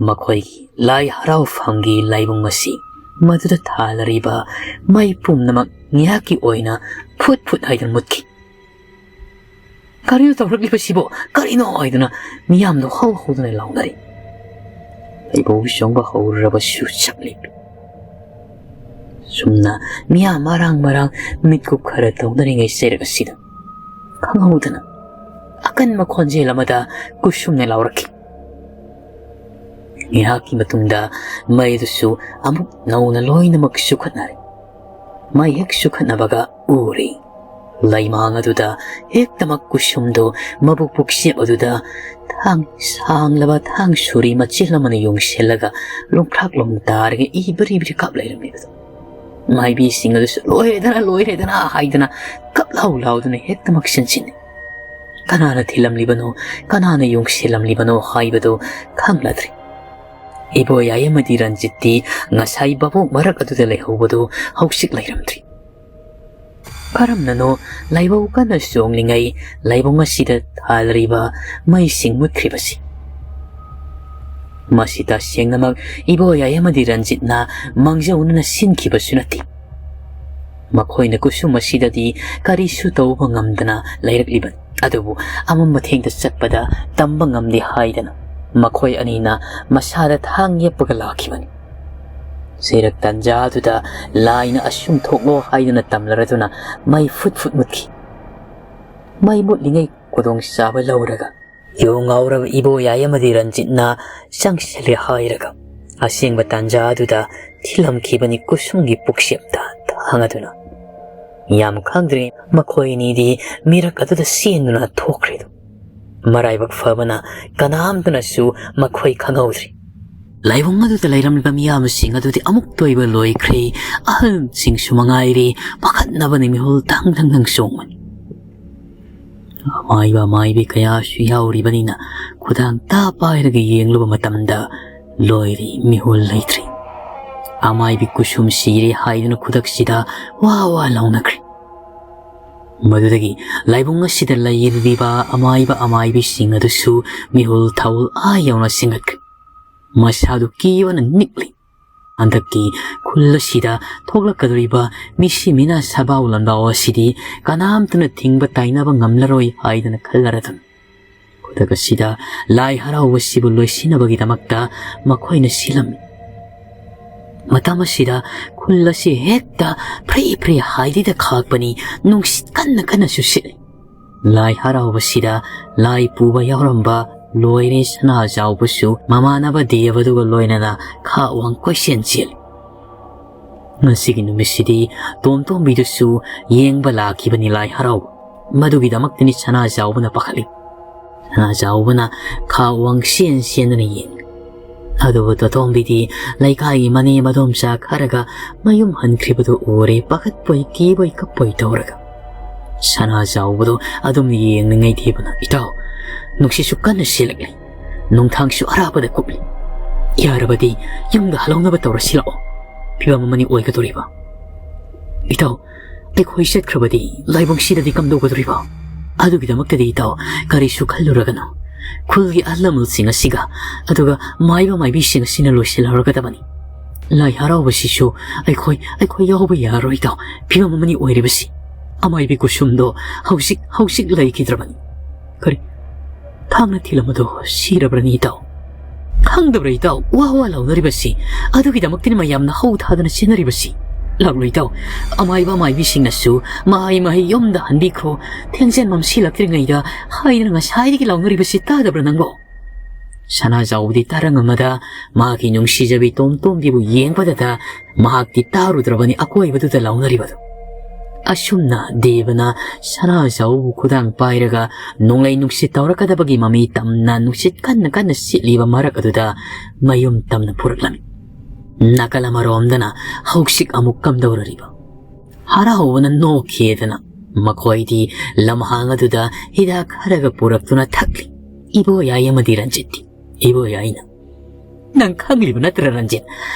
ꯃꯈꯣꯏꯒꯤ ꯂꯥꯏ ꯍꯔꯥꯎꯐꯝꯒꯤ ꯂꯥꯏꯕꯨꯡ ꯑꯁꯤ ꯃꯗꯨꯗ ꯊꯥꯜꯂꯔꯤꯕ ꯃꯩ ꯄꯨꯝꯅꯃꯛ ꯉꯥꯏꯍꯥꯛꯀꯤ ꯑꯣꯏꯅ ꯐꯨꯠ ꯐꯨꯠ ꯍꯥꯏꯗꯨꯅ ꯃꯨꯠꯈꯤ꯫ "ꯀꯔꯤꯅꯣ ꯇꯧꯔꯛꯂꯤꯕꯁꯤꯕꯣ? ꯀꯔꯤꯅꯣ?" ꯍꯥꯏꯗꯨꯅ ꯃꯤꯌꯥꯝꯗꯣ ꯍꯧ ꯍꯧꯗꯨꯅ ꯂꯥꯎꯅꯔꯤ꯫ ꯂꯥꯏꯕꯧ ꯆꯣꯡꯕ ꯍꯧꯔꯨꯔꯕꯁꯨ ꯆꯞ ꯂꯦꯞꯄꯤ꯫ ꯁꯨꯝꯅ ꯃꯤꯌꯥꯝ ꯃꯔꯥꯡ ꯃꯔꯥꯡ ꯃꯤꯠꯀꯨꯞ ꯈꯔ ꯇꯧꯅꯔꯤꯉꯩ ꯆꯩꯔꯛ ꯑꯁꯤꯗ ꯈꯪꯍꯧꯗꯅ ꯑꯀꯟꯕ ꯈꯣꯟꯖꯦꯜ ꯑꯃꯗ ꯀꯨꯁꯨꯝꯅ ꯂꯥꯎꯔꯛꯈꯤ꯫ ꯉꯥꯏꯍꯥꯛꯀꯤ ꯃꯇꯨꯡꯗ ꯃꯩꯗꯨꯁꯨ ꯑꯃꯨꯛ ꯅꯧꯅ ꯂꯣꯏꯅꯃꯛ ꯆꯨꯈꯠꯅꯔꯦ꯫ ꯃꯩ ꯍꯦꯛ ꯆꯨꯈꯠꯅꯕꯒ ꯎꯔꯦ, ꯂꯩꯃꯥꯡ ꯑꯗꯨꯗ ꯍꯦꯛꯇꯃꯛ ꯀꯨꯁꯨꯝꯗꯨ ꯃꯕꯨꯛ ꯄꯨꯛꯆꯦꯞ ꯑꯗꯨꯗ ꯊꯥꯡ ꯁꯥꯡꯂꯕ ꯊꯥꯡ ꯁꯨꯔꯤ ꯃꯆꯤꯜ ꯑꯃꯅ ꯌꯨꯡꯁꯤꯜꯂꯒ ꯂꯣꯡꯈ꯭ꯔꯥꯛ ꯂꯣꯡ ꯇꯥꯔꯒ ꯏ ꯕ꯭ꯔꯤ ꯕ꯭ꯔꯤ ꯀꯥꯞ ꯂꯩꯔꯝꯃꯤꯕꯗꯣ꯫ ꯃꯥꯏꯕꯤꯁꯤꯡ ꯑꯗꯨꯁꯨ "ꯂꯣꯏꯔꯦꯗꯅ, ꯂꯣꯏꯔꯦꯗꯅ" ꯍꯥꯏꯗꯅ ꯀꯞ ꯂꯥꯎ ꯂꯥꯎꯗꯨꯅ ꯍꯦꯛꯇꯃꯛ ꯆꯦꯟꯁꯤꯟꯅꯩ꯫ ꯀꯅꯥꯅ ꯊꯤꯜꯂꯝꯂꯤꯕꯅꯣ, ꯀꯅꯥꯅ ꯌꯣꯡꯁꯤꯜꯂꯝꯂꯤꯕꯅꯣ ꯍꯥꯏꯕꯗꯨ ꯈꯪꯂꯗ꯭ꯔꯦ꯫ ꯏꯕꯣꯌꯥꯏ ꯑꯃꯗꯤ ꯔꯟꯖꯤꯠꯇꯤ ꯉꯁꯥꯏ ꯚꯥꯕꯣꯛ ꯃꯔꯛ ꯑꯗꯨꯗ ꯂꯩꯍꯧꯕꯗꯨ ꯍꯧꯖꯤꯛ ꯂꯩꯔꯝꯗ꯭ꯔꯤ꯫ ꯀꯔꯝꯅꯅꯣ ꯂꯥꯏꯕꯧ ꯀꯟꯅ ꯆꯣꯡꯂꯤꯉꯩ ꯂꯥꯏꯕꯨꯡ ꯑꯁꯤꯗ ꯊꯥꯜꯂꯤꯕ ꯃꯩꯁꯤꯡ ꯃꯨꯠꯈ꯭ꯔꯤꯕꯁꯤ? ꯃꯁꯤ ꯇꯁꯦꯡꯅꯃꯛ ꯏꯕꯣꯌꯥꯏ ꯑꯃꯗꯤ ꯔꯟꯖꯤꯠꯅ ꯃꯥꯡꯖꯧꯅꯅ ꯁꯤꯟꯈꯤꯕꯁꯨ ꯅꯠꯇꯦ꯫ ꯃꯈꯣꯏꯅ ꯀꯨꯁꯨꯝ ꯑꯁꯤꯗꯗꯤ ꯀꯔꯤꯁꯨ ꯇꯧꯕ ꯉꯝꯗꯅ ꯂꯩꯔꯛꯂꯤꯕꯅꯤ꯫ ꯑꯗꯨꯕꯨ ꯑꯃꯝꯕ ꯊꯦꯡꯗ ꯆꯠꯄꯗ ꯇꯝꯕ ꯉꯝꯗꯦ ꯍꯥꯏꯗꯅ ꯃꯈꯣꯏ ꯑꯅꯤꯅ ꯃꯁꯥꯗ ꯊꯥꯡ ꯌꯦꯞꯄꯒ ꯂꯥꯛꯈꯤꯕꯅꯤ꯫ ꯆꯩꯔꯛ ꯇꯟꯖꯥ ꯑꯗꯨꯗ ꯂꯥꯏꯅ "ꯑꯁꯨꯝ ꯊꯣꯛꯂꯣ" ꯍꯥꯏꯗꯨꯅ ꯇꯝꯂꯔꯗꯨꯅ ꯃꯩ ꯐꯨꯠ ꯐꯨꯠ ꯃꯨꯠꯈꯤ꯫ ꯃꯩ ꯃꯨꯠꯂꯤꯉꯩ ꯈꯨꯗꯣꯡꯆꯥꯕ ꯂꯧꯔꯒ ꯌꯨ ꯉꯥꯎꯔꯕ ꯏꯕꯣꯌꯥꯏ ꯑꯃꯗꯤ ꯔꯟꯖꯤꯠꯅ ꯆꯪꯁꯤꯜꯂꯦ ꯍꯥꯏꯔꯒ ꯑꯁꯦꯡꯕ ꯇꯥꯟꯖꯥ ꯑꯗꯨꯗ ꯊꯤꯜꯂꯝꯈꯤꯕꯅꯤ ꯀꯨꯁꯨꯝꯒꯤ ꯄꯨꯛꯁꯦꯞꯇ ꯊꯥꯡ ꯑꯗꯨꯅ꯫ ꯌꯥꯝ ꯈꯪꯗ꯭ꯔꯤꯉꯩ ꯃꯈꯣꯏ ꯑꯅꯤꯗꯤ ꯃꯤꯔꯛ ꯑꯗꯨꯗ ꯆꯦꯟꯗꯨꯅ ꯊꯣꯛꯈ꯭ꯔꯦꯗꯣ꯫ ꯃꯔꯥꯏꯕꯛ ꯐꯕꯅ ꯀꯅꯥꯝꯇꯅꯁꯨ ꯃꯈꯣꯏ ꯈꯪꯍꯧꯗ꯭ꯔꯤ꯫ ꯂꯥꯏꯕꯨꯡ ꯑꯗꯨꯗ ꯂꯩꯔꯝꯂꯤꯕ ꯃꯤꯌꯥꯝꯁꯤꯡ ꯑꯗꯨꯗꯤ ꯑꯃꯨꯛꯇ ꯑꯣꯏꯕ ꯂꯣꯏꯈ꯭ꯔꯦ꯫ ꯑꯍꯜꯁꯤꯡꯁꯨ ꯃꯉꯥꯏꯔꯦ, ꯄꯥꯈꯠꯅꯕꯅ ꯃꯤꯍꯨꯜ ꯊꯪ ꯊꯪ ꯊꯪ ꯆꯣꯡꯕꯅꯤ꯫ ꯑꯃꯥꯏꯕ ꯑꯃꯥꯏꯕꯤ ꯀꯌꯥꯁꯨ ꯌꯥꯎꯔꯤꯕꯅꯤꯅ ꯈꯨꯗꯥꯡ ꯇꯥ ꯄꯥꯏꯔꯒ ꯌꯦꯡꯂꯨꯕ ꯃꯇꯝꯗ ꯂꯣꯏꯔꯦ, ꯃꯤꯍꯨꯜ ꯂꯩꯇ꯭ꯔꯦ꯫ ꯑꯃꯥꯏꯕꯤ ꯀꯨꯁꯨꯝ ꯁꯤꯔꯦ ꯍꯥꯏꯗꯨꯅ ꯈꯨꯗꯛꯁꯤꯗ ꯋꯥ ꯋꯥ ꯂꯥꯎꯅꯈ꯭ꯔꯦ꯫ ꯃꯗꯨꯗꯒꯤ ꯂꯥꯏꯕꯨꯡ ꯑꯁꯤꯗ ꯂꯩꯔꯤꯕ ꯑꯃꯥꯏꯕ ꯑꯃꯥꯏꯕꯤꯁꯤꯡ ꯑꯗꯨꯁꯨ ꯃꯤꯍꯨꯜ ꯊꯧꯜ ꯑꯥ ꯌꯧꯅ ꯆꯦꯟꯒꯠꯈ꯭ꯔꯦ꯫ ꯃꯁꯥꯗꯨ ꯀꯤꯕꯅ ꯅꯤꯛꯂꯤ꯫ ꯍꯟꯗꯛꯀꯤ ꯈꯨꯜ ꯑꯁꯤꯗ ꯊꯣꯛꯂꯛꯀꯗꯧꯔꯤꯕ ꯃꯤꯁꯤ ꯃꯤꯅꯥ ꯁꯥꯕꯥꯎ ꯂꯥꯟꯕꯥꯎ ꯑꯁꯤꯗꯤ ꯀꯅꯥꯝꯇꯅ ꯊꯤꯡꯕ ꯇꯥꯏꯅꯕ ꯉꯝꯂꯔꯣꯏ ꯍꯥꯏꯗꯅ ꯈꯜꯂꯔꯗꯨꯅ ꯈꯨꯗꯛ ꯑꯁꯤꯗ ꯂꯥꯏ ꯍꯔꯥꯎꯕꯁꯤꯕꯨ ꯂꯣꯏꯁꯤꯟꯅꯕꯒꯤꯗꯃꯛꯇ ꯃꯈꯣꯏꯅ ꯁꯤꯜꯂꯝꯃꯤ꯫ ꯃꯇꯝ ꯑꯁꯤꯗ ꯈꯨꯜ ꯑꯁꯤ ꯍꯦꯛꯇ ꯐ꯭ꯔꯤ ꯐ꯭ꯔꯤ ꯍꯥꯏꯗꯤꯗ ꯈꯥꯛꯄꯅꯤ, ꯅꯨꯡꯁꯤꯠ ꯀꯟꯅ ꯀꯟꯅꯁꯨ ꯁꯤꯠꯂꯤ꯫ ꯂꯥꯏ ꯍꯔꯥꯎꯕꯁꯤꯗ ꯂꯥꯏ ꯄꯨꯕ ꯌꯥꯎꯔꯝꯕ ꯂꯣꯏꯔꯦ ꯁꯅꯥꯖꯥꯎꯕꯁꯨ ꯃꯃꯥꯟꯅꯕ ꯗꯦꯕꯗꯨꯒ ꯂꯣꯏꯅꯅ ꯈꯥ ꯋꯥꯡ ꯀꯣꯏꯆꯦꯟ ꯆꯦꯜꯂꯤ꯫ ꯉꯁꯤꯒꯤ ꯅꯨꯃꯤꯠꯁꯤꯗꯤ ꯇꯣꯝꯇꯣꯝꯕꯤꯗꯨꯁꯨ ꯌꯦꯡꯕ ꯂꯥꯛꯈꯤꯕꯅꯤ ꯂꯥꯏ ꯍꯔꯥꯎꯕ꯫ ꯃꯗꯨꯒꯤꯗꯃꯛꯇꯅꯤ ꯁꯅꯥꯖꯥꯎꯕꯅ ꯄꯥꯈꯠꯂꯤ꯫ ꯁꯅꯥꯖꯥꯎꯕꯅ ꯈꯥ ꯋꯥꯡ ꯆꯦꯟ ꯆꯦꯟꯗꯨꯅ ꯌꯦꯡꯂꯤ꯫ ꯑꯗꯨꯕꯨ ꯇꯣꯇꯣꯝꯕꯤꯗꯤ ꯂꯩꯀꯥꯏꯒꯤ ꯃꯅꯦꯝ ꯃꯗꯣꯝꯆꯥ ꯈꯔꯒ ꯃꯌꯨꯝ ꯍꯟꯈ꯭ꯔꯤꯕꯗꯨ ꯎꯔꯦ, ꯄꯥꯈꯠꯄꯣꯏ ꯀꯤꯕꯣꯏ ꯀꯞꯄꯣꯏ ꯇꯧꯔꯒ꯫ ꯁꯅꯥꯖꯥꯎꯕꯗꯨ ꯑꯗꯨꯝ ꯌꯦꯡꯂꯤꯉꯩ ꯗꯦꯕꯅ, "ꯏꯇꯥꯎ, ꯅꯨꯡꯁꯤꯠꯁꯨ ꯀꯟꯅ ꯁꯤꯠꯂꯛꯂꯤ, ꯅꯨꯡꯊꯥꯡꯁꯨ ꯑꯔꯥꯞꯄꯗ ꯀꯨꯞꯂꯤ꯫ ꯌꯥꯔꯕꯗꯤ ꯌꯨꯝꯗ ꯍꯜꯍꯧꯅꯕ ꯇꯧꯔꯁꯤ ꯂꯥꯛꯑꯣ, ꯐꯤꯕꯝ ꯑꯃꯅꯤ ꯑꯣꯏꯒꯗꯧꯔꯤꯕ꯫ ꯏꯇꯥꯎ, ꯑꯩꯈꯣꯏ ꯆꯠꯈ꯭ꯔꯕꯗꯤ ꯂꯥꯏꯕꯨꯡꯁꯤꯗꯗꯤ ꯀꯝꯗꯧꯒꯗꯧꯔꯤꯕ? ꯑꯗꯨꯒꯤꯗꯃꯛꯇꯗꯤ ꯏꯇꯥꯎ ꯀꯔꯤꯁꯨ ꯈꯜꯂꯨꯔꯒꯅꯨ꯫ ꯈꯨꯜꯒꯤ ꯑꯍꯜ ꯂꯃꯟꯁꯤꯡ ꯑꯁꯤꯒ ꯑꯗꯨꯒ ꯃꯥꯏꯕ ꯃꯥꯏꯕꯤꯁꯤꯡ ꯑꯁꯤꯅ ꯂꯣꯏꯁꯤꯜꯍꯧꯔꯒꯗꯕꯅꯤ꯫ ꯂꯥꯏ ꯍꯔꯥꯎꯕꯁꯤꯁꯨ ꯑꯩꯈꯣꯏ, ꯑꯩꯈꯣꯏ ꯌꯥꯎꯕ ꯌꯥꯔꯣꯏ ꯏꯇꯥꯎ, ꯐꯤꯕꯝ ꯑꯃꯅꯤ ꯑꯣꯏꯔꯤꯕꯁꯤ꯫ ꯑꯃꯥꯏꯕꯤ ꯀꯨꯁꯨꯝꯗꯣ ꯍꯧꯖꯤꯛ, ꯍꯧꯖꯤꯛ ꯂꯩꯈꯤꯗ꯭ꯔꯕꯅꯤ꯫ ꯀꯔꯤ? ꯊꯥꯡꯅ ꯊꯤꯜꯂꯝꯕꯗꯣ ꯁꯤꯔꯕ꯭ꯔꯅꯤ ꯏꯇꯥꯎ? ꯈꯪꯗꯕ꯭ꯔꯥ ꯏꯇꯥꯎ? ꯋꯥ ꯋꯥ ꯂꯥꯎꯅꯔꯤꯕꯁꯤ꯫ ꯑꯗꯨꯒꯤꯗꯃꯛꯇꯅꯤ ꯃꯌꯥꯝꯅ ꯍꯧ ꯊꯥꯗꯅ ꯆꯦꯟꯅꯔꯤꯕꯁꯤ꯫ ꯂꯥꯛꯂꯣ ꯏꯇꯥꯎ, ꯑꯃꯥꯏꯕ ꯑꯃꯥꯏꯕꯤꯁꯤꯡꯅꯁꯨ ꯃꯍꯩ ꯃꯍꯩ ꯌꯨꯝꯗ ꯍꯟꯕꯤꯈ꯭ꯔꯣ꯫ ꯊꯦꯡꯖꯤꯟ ꯃꯝꯁꯤꯜꯂꯛꯇ꯭ꯔꯤꯉꯩꯗ ꯍꯥꯏꯗꯅ ꯉꯁꯥꯏꯗꯒꯤ ꯂꯥꯎꯅꯔꯤꯕꯁꯤ ꯇꯥꯗꯕ꯭ꯔꯥ ꯅꯪꯕꯣ?" ꯁꯅꯥꯖꯥꯎꯕꯗꯤ ꯇꯥꯔꯝ ꯑꯃꯗ ꯃꯥꯒꯤ ꯅꯨꯡꯁꯤꯖꯕꯤ ꯇꯣꯝꯇꯣꯝꯕꯤꯕꯨ ꯌꯦꯡꯕꯗꯗ ꯃꯍꯥꯛꯇꯤ ꯇꯥꯔꯨꯗ꯭ꯔꯕꯅꯤ ꯑꯀꯣꯏꯕꯗꯨꯗ ꯂꯥꯎꯅꯔꯤꯕꯗꯨ꯫ ꯑꯁꯨꯝꯅ ꯗꯦꯕꯅ ꯁꯅꯥꯖꯥꯎꯕꯨ ꯈꯨꯗꯥꯡ ꯄꯥꯏꯔꯒ ꯅꯣꯡꯂꯩ ꯅꯨꯡꯁꯤꯠ ꯇꯧꯔꯛꯀꯗꯕꯒꯤ ꯃꯃꯤ ꯇꯝꯅ ꯅꯨꯡꯁꯤꯠ ꯀꯟꯅ ꯀꯟꯅ ꯁꯤꯠꯂꯤꯕ ꯃꯔꯛ ꯑꯗꯨꯗ ꯃꯌꯨꯝ ꯇꯝꯅ ꯄꯨꯔꯛꯂꯝꯃꯤ꯫ ꯅꯥꯀꯜ ꯑꯃꯔꯣꯝꯗꯅ ꯍꯧꯖꯤꯛ ꯑꯃꯨꯛ ꯀꯝꯗꯧꯔꯤꯕ? ꯍꯔꯥꯎꯕꯅ ꯅꯣꯛꯈꯤꯗꯅ ꯃꯈꯣꯏꯗꯤ ꯂꯝꯍꯥꯡ ꯑꯗꯨꯗ ꯍꯤꯗꯥꯛ ꯈꯔꯒ ꯄꯨꯔꯛꯇꯨꯅ ꯊꯛꯂꯤ꯫ ꯏꯕꯣꯌꯥꯏ ꯑꯃꯗꯤ ꯔꯟꯖꯤꯠꯇꯤ꯫ ꯏꯕꯣꯌꯥꯏꯅ, "ꯅꯪ ꯈꯪꯂꯤꯕ ꯅꯠꯇ꯭ꯔ ꯔꯟꯖꯤꯠ?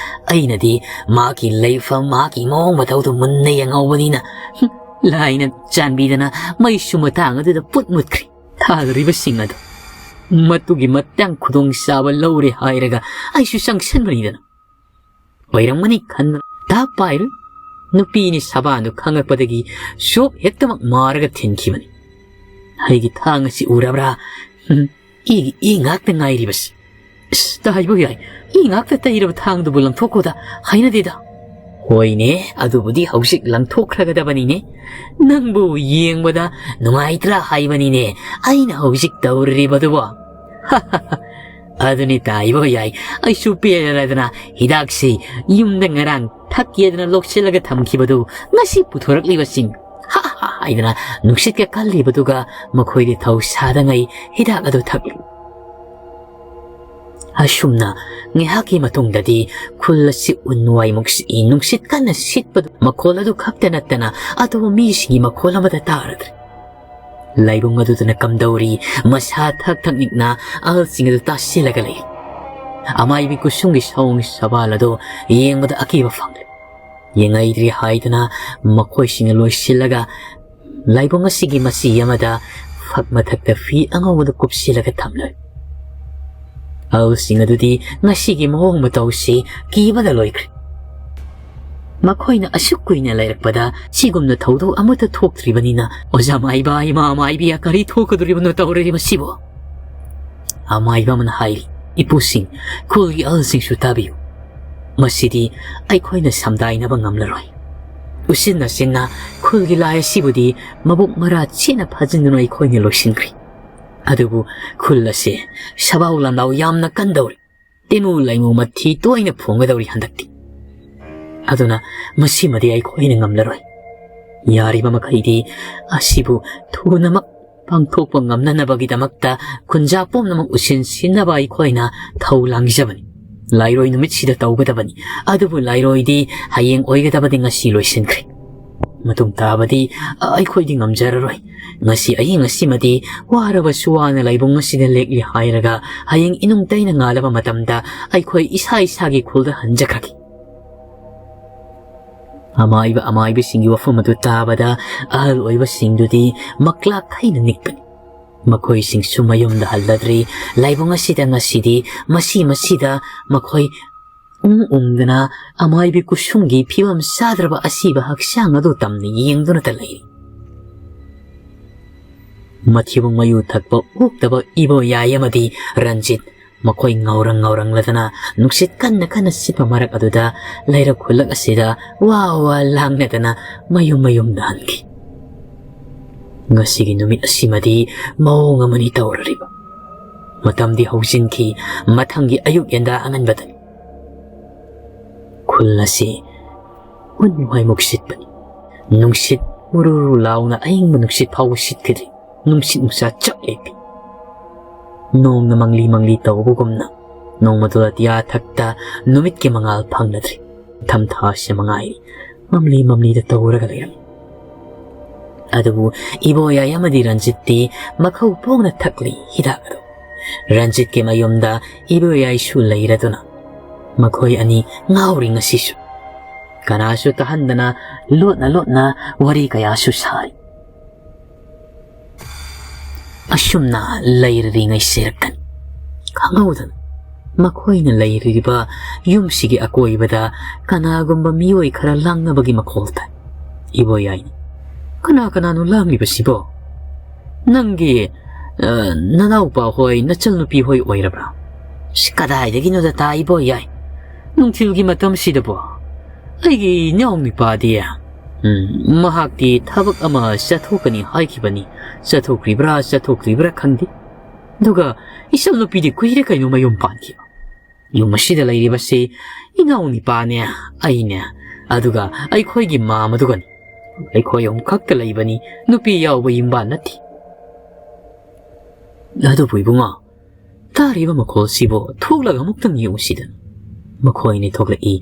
ꯑꯩꯅꯗꯤ ꯃꯥꯒꯤ ꯂꯩꯐꯝ, ꯃꯥꯒꯤ ꯃꯑꯣꯡ ꯃꯇꯧꯗꯨ ꯃꯨꯟꯅ ꯌꯦꯡꯍꯧꯕꯅꯤꯅ, ꯍꯨꯝ, ꯂꯥꯏꯅ ꯆꯥꯟꯕꯤꯗꯅ ꯃꯩꯁꯨ ꯃꯇꯥꯡ ꯑꯗꯨꯗ ꯄꯨꯠ ꯃꯨꯠꯈ꯭ꯔꯦ꯫ ꯊꯥꯗꯣꯔꯤꯕꯁꯤꯡ ꯑꯗꯨ ꯃꯗꯨꯒꯤ ꯃꯇꯥꯡ ꯈꯨꯗꯣꯡꯆꯥꯕ ꯂꯧꯔꯦ ꯍꯥꯏꯔꯒ ꯑꯩꯁꯨ ꯆꯪꯁꯟꯕꯅꯤꯗꯅ꯫ ꯑꯣꯏꯔꯝꯒꯅꯤ ꯈꯟꯗꯅ ꯇꯥ ꯄꯥꯏꯔꯨꯏ꯫ ꯅꯨꯄꯤꯅꯤ ꯁꯕꯥꯟꯗꯨ ꯈꯪꯉꯛꯄꯗꯒꯤ ꯁꯣꯞ ꯍꯦꯛꯇꯃꯛ ꯃꯥꯔꯒ ꯊꯤꯟꯈꯤꯕꯅꯤ꯫ ꯑꯩꯒꯤ ꯊꯥꯡ ꯑꯁꯤ ꯎꯔꯕ꯭ꯔꯥ? ꯎꯝ, ꯏꯒꯤ ꯏ ꯉꯥꯛꯇ ꯉꯥꯏꯔꯤꯕꯁꯤ꯫ ꯏꯁ, ꯇꯥꯏꯕ ꯌꯥꯏ꯫ ꯏ ꯉꯥꯛꯇ ꯇꯩꯔꯕ ꯊꯥꯡꯗꯨꯕꯨ ꯂꯪꯊꯣꯛꯀꯣꯗ꯫ ꯍꯩꯅꯗꯦꯗ꯫ ꯍꯣꯏꯅꯦ, ꯑꯗꯨꯕꯨꯗꯤ ꯍꯧꯖꯤꯛ ꯂꯪꯊꯣꯛꯈ꯭ꯔꯒꯗꯕꯅꯤꯅꯦ꯫ ꯅꯪꯕꯨ ꯌꯦꯡꯕꯗ ꯅꯨꯡꯉꯥꯏꯇ꯭ꯔꯥ ꯍꯥꯏꯕꯅꯤꯅꯦ ꯑꯩꯅ ꯍꯧꯖꯤꯛ ꯇꯧꯔꯤꯕꯗꯨꯕꯣ꯫ ꯑꯗꯨꯅꯤ ꯇꯥꯏꯕ ꯌꯥꯏ꯫ ꯑꯩꯁꯨ ꯄꯦꯜꯂꯗꯅ ꯍꯤꯗꯥꯛꯁꯤ ꯌꯨꯝꯗ ꯉꯔꯥꯡ ꯊꯛꯀꯦꯗꯅ ꯂꯣꯛꯁꯤꯜꯂꯒ ꯊꯝꯈꯤꯕꯗꯨ ꯉꯁꯤ ꯄꯨꯊꯣꯔꯛꯂꯤꯕꯁꯤꯡ꯫ ꯍꯥ ꯍꯥ ꯍꯥꯏꯗꯅ ꯅꯨꯡꯁꯤꯠꯀ ꯀꯜꯂꯤꯕꯗꯨꯒ ꯃꯈꯣꯏꯗꯤ ꯊꯧ ꯁꯥꯗꯉꯩ ꯍꯤꯗꯥꯛ ꯑꯗꯨ ꯊꯛꯂꯤ꯫ ꯑꯁꯨꯝꯅ ꯉꯥꯏꯍꯥꯛꯀꯤ ꯃꯇꯨꯡꯗꯗꯤ ꯈꯨꯜ ꯑꯁꯤ ꯎꯟ ꯋꯥꯏꯃꯨꯛ ꯁꯤꯛꯏ, ꯅꯨꯡꯁꯤꯠ ꯀꯟꯅ ꯁꯤꯠꯄꯗꯨ ꯃꯈꯣꯜ ꯑꯗꯨ ꯈꯛꯇ ꯅꯠꯇꯅ ꯑꯇꯣꯞꯄ ꯃꯤꯁꯤꯡꯒꯤ ꯃꯈꯣꯜ ꯑꯃꯠꯇ ꯇꯥꯔꯗ꯭ꯔꯦ꯫ ꯂꯥꯏꯕꯨꯡ ꯑꯗꯨꯗꯅ ꯀꯝꯗꯧꯔꯤ, ꯃꯁꯥ ꯊꯛ ꯊꯛ ꯅꯤꯛꯅ ꯑꯍꯜꯁꯤꯡ ꯑꯗꯨ ꯇꯥꯁꯤꯜꯂꯒ ꯂꯩ꯫ ꯑꯃꯥꯏꯕꯤ ꯀꯨꯁꯨꯝꯒꯤ ꯁꯑꯣꯡ ꯁꯕꯥꯜ ꯑꯗꯨ ꯌꯦꯡꯕꯗ ꯑꯀꯤꯕ ꯐꯪꯂꯦ꯫ ꯌꯦꯡꯉꯩꯗ꯭ꯔꯤ ꯍꯥꯏꯗꯨꯅ ꯃꯈꯣꯏꯁꯤꯡꯅ ꯂꯣꯏꯁꯤꯜꯂꯒ ꯂꯥꯏꯕꯨꯡ ꯑꯁꯤꯒꯤ ꯃꯆꯤ ꯑꯃꯗ ꯐꯛ ꯃꯊꯛꯇ ꯐꯤ ꯑꯉꯧꯕꯗ ꯀꯨꯞꯁꯤꯜꯂꯒ ꯊꯝꯂꯦ꯫ ꯑꯍꯜꯁꯤꯡ ꯑꯗꯨꯗꯤ ꯉꯁꯤꯒꯤ ꯃꯑꯣꯡ ꯃꯇꯧꯁꯤ ꯀꯤꯕꯗ ꯂꯣꯏꯈ꯭ꯔꯦ꯫ ꯃꯈꯣꯏꯅ ꯑꯁꯨꯛ ꯀꯨꯏꯅ ꯂꯩꯔꯛꯄꯗ ꯁꯤꯒꯨꯝꯅ ꯊꯧꯗꯣꯛ ꯑꯃꯠꯇ ꯊꯣꯛꯇ꯭ꯔꯤꯕꯅꯤꯅ, "ꯑꯣꯖꯥ ꯃꯥꯏꯕ, ꯏꯃꯥ ꯃꯥꯏꯕꯤ, ꯀꯔꯤ ꯊꯣꯛꯀꯗꯧꯔꯤꯕꯅꯣ ꯇꯧꯔꯤꯕꯁꯤꯕꯣ?" ꯑꯃꯥꯏꯕ ꯑꯃꯅ ꯍꯥꯏꯔꯤ, "ꯏꯄꯨꯁꯤꯡ, ꯈꯨꯜꯒꯤ ꯑꯍꯜꯁꯤꯡꯁꯨ ꯇꯥꯕꯤꯌꯨ꯫ ꯃꯁꯤꯗꯤ ꯑꯩꯈꯣꯏꯅ ꯁꯝꯗꯥꯏꯅꯕ ꯉꯝꯂꯔꯣꯏ꯫ ꯎꯆꯤꯟ ꯅꯥꯆꯤꯟꯅ ꯈꯨꯜꯒꯤ ꯂꯥꯏ ꯑꯁꯤꯕꯨꯗꯤ ꯃꯕꯨꯛ ꯃꯔꯥ ꯆꯦꯠꯅ ꯐꯥꯖꯤꯟꯗꯨꯅ ꯑꯩꯈꯣꯏꯅ ꯂꯣꯏꯁꯤꯟꯈ꯭ꯔꯦ꯫ ꯑꯗꯨꯕꯨ ꯈꯨꯜ ꯑꯁꯤ ꯁꯕꯥꯎ ꯂꯥꯟꯗꯥꯎ ꯌꯥꯝꯅ ꯀꯟꯗꯧꯔꯤ꯫ ꯇꯤꯅꯨ ꯂꯩꯉꯨ ꯃꯊꯤ ꯇꯣꯏꯅ ꯐꯣꯡꯒꯗꯧꯔꯤ ꯍꯟꯗꯛꯇꯤ꯫ ꯑꯗꯨꯅ ꯃꯁꯤꯃꯗꯤ ꯑꯩꯈꯣꯏꯅ ꯉꯝꯂꯔꯣꯏ꯫ ꯌꯥꯔꯤꯕ ꯃꯈꯩꯗꯤ ꯑꯁꯤꯕꯨ ꯊꯨꯅꯃꯛ ꯄꯥꯡꯊꯣꯛꯄ ꯉꯝꯅꯅꯕꯒꯤꯗꯃꯛꯇ ꯈꯨꯟꯖꯥ ꯄꯨꯝꯅꯃꯛ ꯎꯁꯤꯟꯁꯤꯟꯅꯕ ꯑꯩꯈꯣꯏꯅ ꯊꯧ ꯂꯥꯡꯖꯕꯅꯤ꯫ ꯂꯥꯏꯔꯣꯏ ꯅꯨꯃꯤꯠꯁꯤꯗ ꯇꯧꯒꯗꯕꯅꯤ꯫ ꯑꯗꯨꯕꯨ ꯂꯥꯏꯔꯣꯏꯗꯤ ꯍꯌꯦꯡ ꯑꯣꯏꯒꯗꯕꯗꯤ ꯉꯁꯤ ꯂꯣꯏꯁꯤꯟꯈ꯭ꯔꯦ꯫ ꯃꯇꯨꯡ ꯇꯥꯕꯗꯤ ꯑꯩꯈꯣꯏꯗꯤ ꯉꯝꯖꯔꯔꯣꯏ꯫ ꯉꯁꯤ ꯑꯍꯤꯡ ꯑꯁꯤꯃꯗꯤ ꯋꯥꯔꯕꯁꯨ ꯋꯥꯅ ꯂꯥꯏꯕꯨꯡ ꯑꯁꯤꯗ ꯂꯦꯛꯂꯤ ꯍꯥꯏꯔꯒ ꯍꯌꯦꯡ ꯏꯅꯨꯡ ꯇꯩꯅ ꯉꯥꯜꯂꯕ ꯃꯇꯝꯗ ꯑꯩꯈꯣꯏ ꯏꯁꯥ ꯏꯁꯥꯒꯤ ꯈꯨꯜꯗ ꯍꯟꯖꯈ꯭ꯔꯒꯦ꯫ ꯑꯃꯥꯏꯕ ꯑꯃꯥꯏꯕꯤꯁꯤꯡꯒꯤ ꯋꯥꯐꯝ ꯑꯗꯨ ꯇꯥꯕꯗ ꯑꯍꯜ ꯑꯣꯏꯕꯁꯤꯡꯗꯨꯗꯤ ꯃꯀ꯭ꯂꯥꯛ ꯍꯩꯅ ꯅꯤꯛꯄꯅꯤ꯫ ꯃꯈꯣꯏꯁꯤꯡꯁꯨ ꯃꯌꯨꯝꯗ ꯍꯜꯂꯗ꯭ꯔꯤ꯫ ꯂꯥꯏꯕꯨꯡ ꯑꯁꯤꯗ ꯉꯁꯤꯗꯤ ꯃꯁꯤ ꯃꯁꯤꯗ ꯃꯈꯣꯏ ꯎꯪ ꯎꯪꯗꯅ ꯑꯃꯥꯏꯕꯤ ꯀꯨꯁꯨꯝꯒꯤ ꯐꯤꯕꯝ ꯆꯥꯗ꯭ꯔꯕ ꯑꯁꯤꯕ ꯍꯛꯆꯥꯡ ꯑꯗꯨ ꯇꯝꯅ ꯌꯦꯡꯗꯨꯅꯇ ꯂꯩꯔꯤ꯫ ꯃꯊꯤꯕꯣꯡ ꯃꯌꯨ ꯊꯛꯄ ꯑꯣꯛꯇꯕ ꯏꯕꯣꯌꯥꯏ ꯑꯃꯗꯤ ꯔꯟꯖꯤꯠ ꯃꯈꯣꯏ ꯉꯥꯎꯔꯪ ꯉꯥꯎꯔꯪꯂꯗꯅ ꯅꯨꯡꯁꯤꯠ ꯀꯟꯅ ꯀꯟꯅ ꯁꯤꯠꯄ ꯃꯔꯛ ꯑꯗꯨꯗ ꯂꯩꯔꯛ ꯈꯨꯜꯂꯛ ꯑꯁꯤꯗ ꯋꯥ ꯋꯥ ꯂꯥꯡꯅꯗꯅ ꯃꯌꯨꯝ ꯃꯌꯨꯝꯗ ꯍꯟꯈꯤ꯫ ꯉꯁꯤꯒꯤ ꯅꯨꯃꯤꯠ ꯑꯁꯤꯃꯗꯤ ꯃꯑꯣꯡ ꯑꯃꯅꯤ ꯇꯧꯔꯔꯤꯕ꯫ ꯃꯇꯝꯗꯤ ꯍꯧꯖꯤꯟꯈꯤ꯫ ꯃꯊꯪꯒꯤ ꯑꯌꯨꯛ ꯌꯦꯟꯗꯥ ꯑꯉꯟꯕꯗꯅꯤ꯫ ꯈꯨꯜ ꯑꯁꯤ ꯎꯟ ꯋꯥꯏꯃꯨꯛ ꯁꯤꯠꯄꯅꯤ꯫ ꯅꯨꯡꯁꯤꯠ ꯃꯨꯔꯨꯔꯨ ꯂꯥꯎꯅ ꯑꯏꯪꯕ ꯅꯨꯡꯁꯤꯠ ꯐꯥꯎꯕ ꯁꯤꯠꯈꯤꯗ꯭ꯔꯤ꯫ ꯅꯨꯡꯁꯤꯠ ꯅꯨꯡꯁꯥ ꯆꯞ ꯂꯦꯞꯄꯤ꯫ ꯅꯣꯡꯅ ꯃꯪꯂꯤ ꯃꯪꯂꯤ ꯇꯧꯕꯒꯨꯝꯅ ꯅꯣꯡꯃꯗꯣ ꯑꯇꯤꯌꯥ ꯊꯛꯇ ꯅꯨꯃꯤꯠꯀꯤ ꯃꯉꯥꯜ ꯐꯪꯂꯗ꯭ꯔꯤ꯫ ꯊꯝꯊꯥꯁꯦ ꯃꯉꯥꯏꯔꯤ ꯃꯝꯂꯤ ꯃꯝꯂꯤꯗ ꯇꯧꯔꯒ ꯂꯩꯔꯝꯃꯤ꯫ ꯑꯗꯨꯕꯨ ꯏꯕꯣꯌꯥꯏ ꯑꯃꯗꯤ ꯔꯟꯖꯤꯠꯇꯤ ꯃꯈꯧ ꯄꯣꯡꯅ ꯊꯛꯂꯤ ꯍꯤꯗꯥꯛ ꯑꯗꯨ꯫ ꯔꯟꯖꯤꯠꯀꯤ ꯃꯌꯨꯝꯗ ꯏꯕꯣꯌꯥꯏꯁꯨ ꯂꯩꯔꯗꯨꯅ ꯃꯈꯣꯏ ꯑꯅꯤ ꯉꯥꯎꯔꯤ ꯉꯁꯤꯁꯨ꯫ ꯀꯅꯥꯁꯨ ꯇꯥꯍꯟꯗꯅ ꯂꯣꯠꯅ ꯂꯣꯠꯅ ꯋꯥꯔꯤ ꯀꯌꯥꯁꯨ ꯁꯥꯔꯤ꯫ ꯑꯁꯨꯝꯅ ꯂꯩꯔꯔꯤꯉꯩ ꯁꯤꯔꯛꯀꯅꯤ꯫ ꯈꯪꯍꯧꯗꯅ ꯃꯈꯣꯏꯅ ꯂꯩꯔꯤꯕ ꯌꯨꯝꯁꯤꯒꯤ ꯑꯀꯣꯏꯕꯗ ꯀꯅꯥꯒꯨꯝꯕ ꯃꯤꯑꯣꯏ ꯈꯔ ꯂꯥꯡꯅꯕꯒꯤ ꯃꯈꯣꯜ ꯇꯥꯏ꯫ ꯏꯕꯣꯌꯥꯏꯅ, "ꯀꯅꯥ ꯀꯅꯥꯅꯣ ꯂꯥꯡꯂꯤꯕꯁꯤꯕꯣ? ꯅꯪꯒꯤ, ꯑ, ꯅꯅꯥꯎꯄꯥ ꯍꯣꯏ, ꯅꯆꯜꯅꯨꯄꯤ ꯍꯣꯏ ꯑꯣꯏꯔꯕ꯭ꯔꯥ?" "ꯁꯤ ꯀꯗꯥꯏꯗꯒꯤꯅꯣꯗ ꯇꯥ ꯏꯕꯣꯌꯥꯏ? ꯅꯨꯡꯊꯤꯜꯒꯤ ꯃꯇꯝꯁꯤꯗꯕꯣ? ꯑꯩꯒꯤ ꯏꯅꯥꯎ ꯅꯨꯄꯥꯗꯤ, ꯎꯝ, ꯃꯍꯥꯛꯇꯤ ꯊꯕꯛ ꯑꯃ ꯆꯠꯊꯣꯛꯀꯅꯤ ꯍꯥꯏꯈꯤꯕꯅꯤ꯫ ꯆꯠꯊꯣꯛꯈ꯭ꯔꯤꯕ꯭ꯔꯥ, ꯆꯠꯊꯣꯛꯇ꯭ꯔꯤꯕ꯭ꯔꯥ ꯈꯪꯗꯦ꯫ ꯑꯗꯨꯒ ꯏꯆꯜ ꯅꯨꯄꯤꯗꯤ ꯀꯨꯏꯔꯦ ꯀꯩꯅꯣ ꯃꯌꯨꯝ ꯄꯥꯟꯈꯤꯕ꯫ ꯌꯨꯝ ꯑꯁꯤꯗ ꯂꯩꯔꯤꯕꯁꯤ ꯏꯅꯥꯎ ꯅꯨꯄꯥꯅꯦ, ꯑꯩꯅꯦ, ꯑꯗꯨꯒ ꯑꯩꯈꯣꯏꯒꯤ ꯃꯥꯝ ꯑꯗꯨꯒꯅꯤ꯫ ꯑꯩꯈꯣꯏ ꯑꯍꯨꯝ ꯈꯛꯇ ꯂꯩꯕꯅꯤ, ꯅꯨꯄꯤ ꯌꯥꯎꯕ ꯌꯨꯝꯕꯥꯟ ꯅꯠꯇꯦ꯫ ꯑꯗꯨꯕꯨ ꯏꯕꯨꯡꯉꯣ, ꯇꯥꯔꯤꯕ ꯃꯈꯣꯜꯁꯤꯕꯨ ꯊꯣꯛꯂꯒ ꯑꯃꯨꯛꯇꯪ ꯌꯦꯡꯉꯨꯁꯤꯗꯅ꯫ ꯃꯈꯣꯏꯅ ꯊꯣꯛꯂꯛꯏ꯫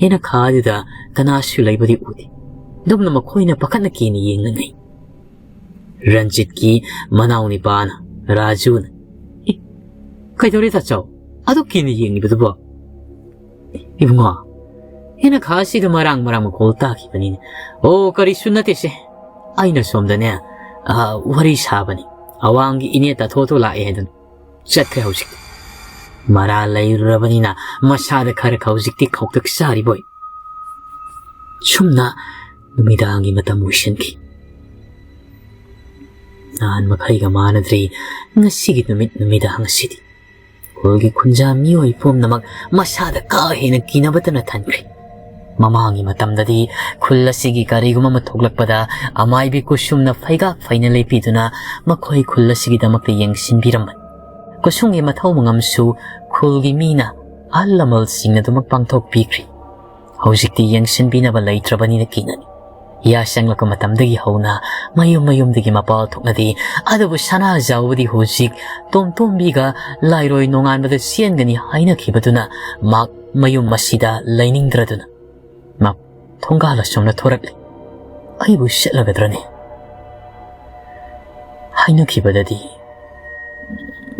ꯌꯦꯅꯈꯥꯗꯨꯗ ꯀꯅꯥꯁꯨ ꯂꯩꯕꯗꯤ ꯎꯗꯦ꯫ ꯑꯗꯨꯝꯅ ꯃꯈꯣꯏꯅ ꯄꯥꯈꯠꯅ ꯀꯤꯅ ꯌꯦꯡꯅꯉꯩ꯫ ꯔꯟꯖꯤꯠꯀꯤ ꯃꯅꯥꯎ ꯅꯤꯄꯥꯅ ꯔꯥꯖꯨꯅ, "ꯑꯦ, ꯀꯩꯗꯧꯔꯦ ꯇꯥꯆꯧ? ꯑꯗꯨꯛ ꯀꯤꯅ ꯌꯦꯡꯂꯤꯕꯗꯨꯕꯣ?" "ꯏꯕꯨꯡꯉꯣ, ꯌꯦꯅꯈꯥꯁꯤꯗ ꯃꯔꯥꯡ ꯃꯔꯥꯡ ꯃꯈꯣꯜ ꯇꯥꯈꯤꯕꯅꯤꯅꯦ꯫" "ꯑꯣ, ꯀꯔꯤꯁꯨ ꯅꯠꯇꯦꯁꯦ꯫ ꯑꯩꯅ ꯁꯣꯝꯗꯅꯦ, ꯑ, ꯋꯥꯔꯤ ꯁꯥꯕꯅꯤ꯫ ꯑꯋꯥꯡꯒꯤ ꯏꯅꯦ ꯇꯥꯊꯣꯛꯇꯣ ꯂꯥꯛꯑꯦ ꯍꯥꯏꯗꯅ ꯆꯠꯈ꯭ꯔꯦ ꯍꯧꯖꯤꯛ꯫ ꯃꯔꯥ ꯂꯩꯔꯨꯔꯕꯅꯤꯅ ꯃꯁꯥꯗ ꯈꯔ ꯈ ꯍꯧꯖꯤꯛꯇꯤ ꯈꯧꯇꯛ ꯆꯥꯔꯤꯕꯣꯏ꯫" ꯁꯨꯝꯅ ꯅꯨꯃꯤꯗꯥꯡꯒꯤ ꯃꯇꯝ ꯑꯣꯏꯁꯤꯟꯈꯤ꯫ ꯅꯍꯥꯟ ꯃꯈꯩꯒ ꯃꯥꯟꯅꯗ꯭ꯔꯤ ꯉꯁꯤꯒꯤ ꯅꯨꯃꯤꯠ ꯅꯨꯃꯤꯗꯥꯡ ꯑꯁꯤꯗꯤ꯫ ꯈꯨꯜꯒꯤ ꯈꯨꯟꯖꯥ ꯃꯤꯑꯣꯏ ꯄꯨꯝꯅꯃꯛ ꯃꯁꯥꯗ ꯀꯥ ꯍꯦꯟꯅ ꯀꯤꯅꯕꯇꯅ ꯊꯟꯈ꯭ꯔꯦ꯫ ꯃꯃꯥꯡꯒꯤ ꯃꯇꯝꯗꯗꯤ ꯈꯨꯜ ꯑꯁꯤꯒꯤ ꯀꯔꯤꯒꯨꯝꯕ ꯑꯃ ꯊꯣꯛꯂꯛꯄꯗ ꯑꯃꯥꯏꯕꯤ ꯀꯨꯁꯨꯝꯅ ꯐꯩꯒꯥꯛ ꯐꯩꯅ ꯂꯦꯞꯄꯤꯗꯨꯅ ꯃꯈꯣꯏ ꯈꯨꯜ ꯑꯁꯤꯒꯤꯗꯃꯛꯇ ꯌꯦꯡꯁꯤꯟꯕꯤꯔꯝꯕꯅꯤ꯫ ꯀꯨꯁꯨꯝꯒꯤ ꯃꯊꯧ ꯃꯉꯝꯁꯨ ꯈꯨꯜꯒꯤ ꯃꯤꯅ ꯑꯍꯜ ꯂꯃꯟꯁꯤꯡꯅ ꯑꯗꯨꯃꯛ ꯄꯥꯡꯊꯣꯛꯄꯤꯈ꯭ꯔꯤ꯫ ꯍꯧꯖꯤꯛꯇꯤ ꯌꯦꯡꯁꯤꯟꯕꯤꯅꯕ ꯂꯩꯇ꯭ꯔꯕꯅꯤꯅ ꯀꯤꯅꯅꯤ꯫ ꯌꯥ ꯆꯪꯂꯛꯄ ꯃꯇꯝꯗꯒꯤ ꯍꯧꯅ ꯃꯌꯨꯝ ꯃꯌꯨꯝꯗꯒꯤ ꯃꯄꯥꯜ ꯊꯣꯛꯅꯗꯦ꯫ ꯑꯗꯨꯕꯨ ꯁꯅꯥꯖꯥꯎꯕꯗꯤ ꯍꯧꯖꯤꯛ ꯇꯣꯝꯇꯣꯝꯕꯤꯒ ꯂꯥꯏꯔꯣꯏ ꯅꯣꯡꯉꯥꯟꯕꯗ ꯆꯦꯟꯒꯅꯤ ꯍꯥꯏꯅꯈꯤꯕꯗꯨꯅ ꯃꯍꯥꯛ ꯃꯌꯨꯝ ꯑꯁꯤꯗ ꯂꯩꯅꯤꯡꯗ꯭ꯔꯗꯨꯅ ꯃꯍꯥꯛ ꯊꯣꯡꯒꯥꯜ ꯑꯁꯣꯝꯗ ꯊꯣꯔꯛꯂꯤ꯫ ꯑꯩꯕꯨ ꯆꯠꯂꯒꯗ꯭ꯔꯅꯦ? ꯍꯥꯏꯅꯈꯤꯕꯗꯗꯤ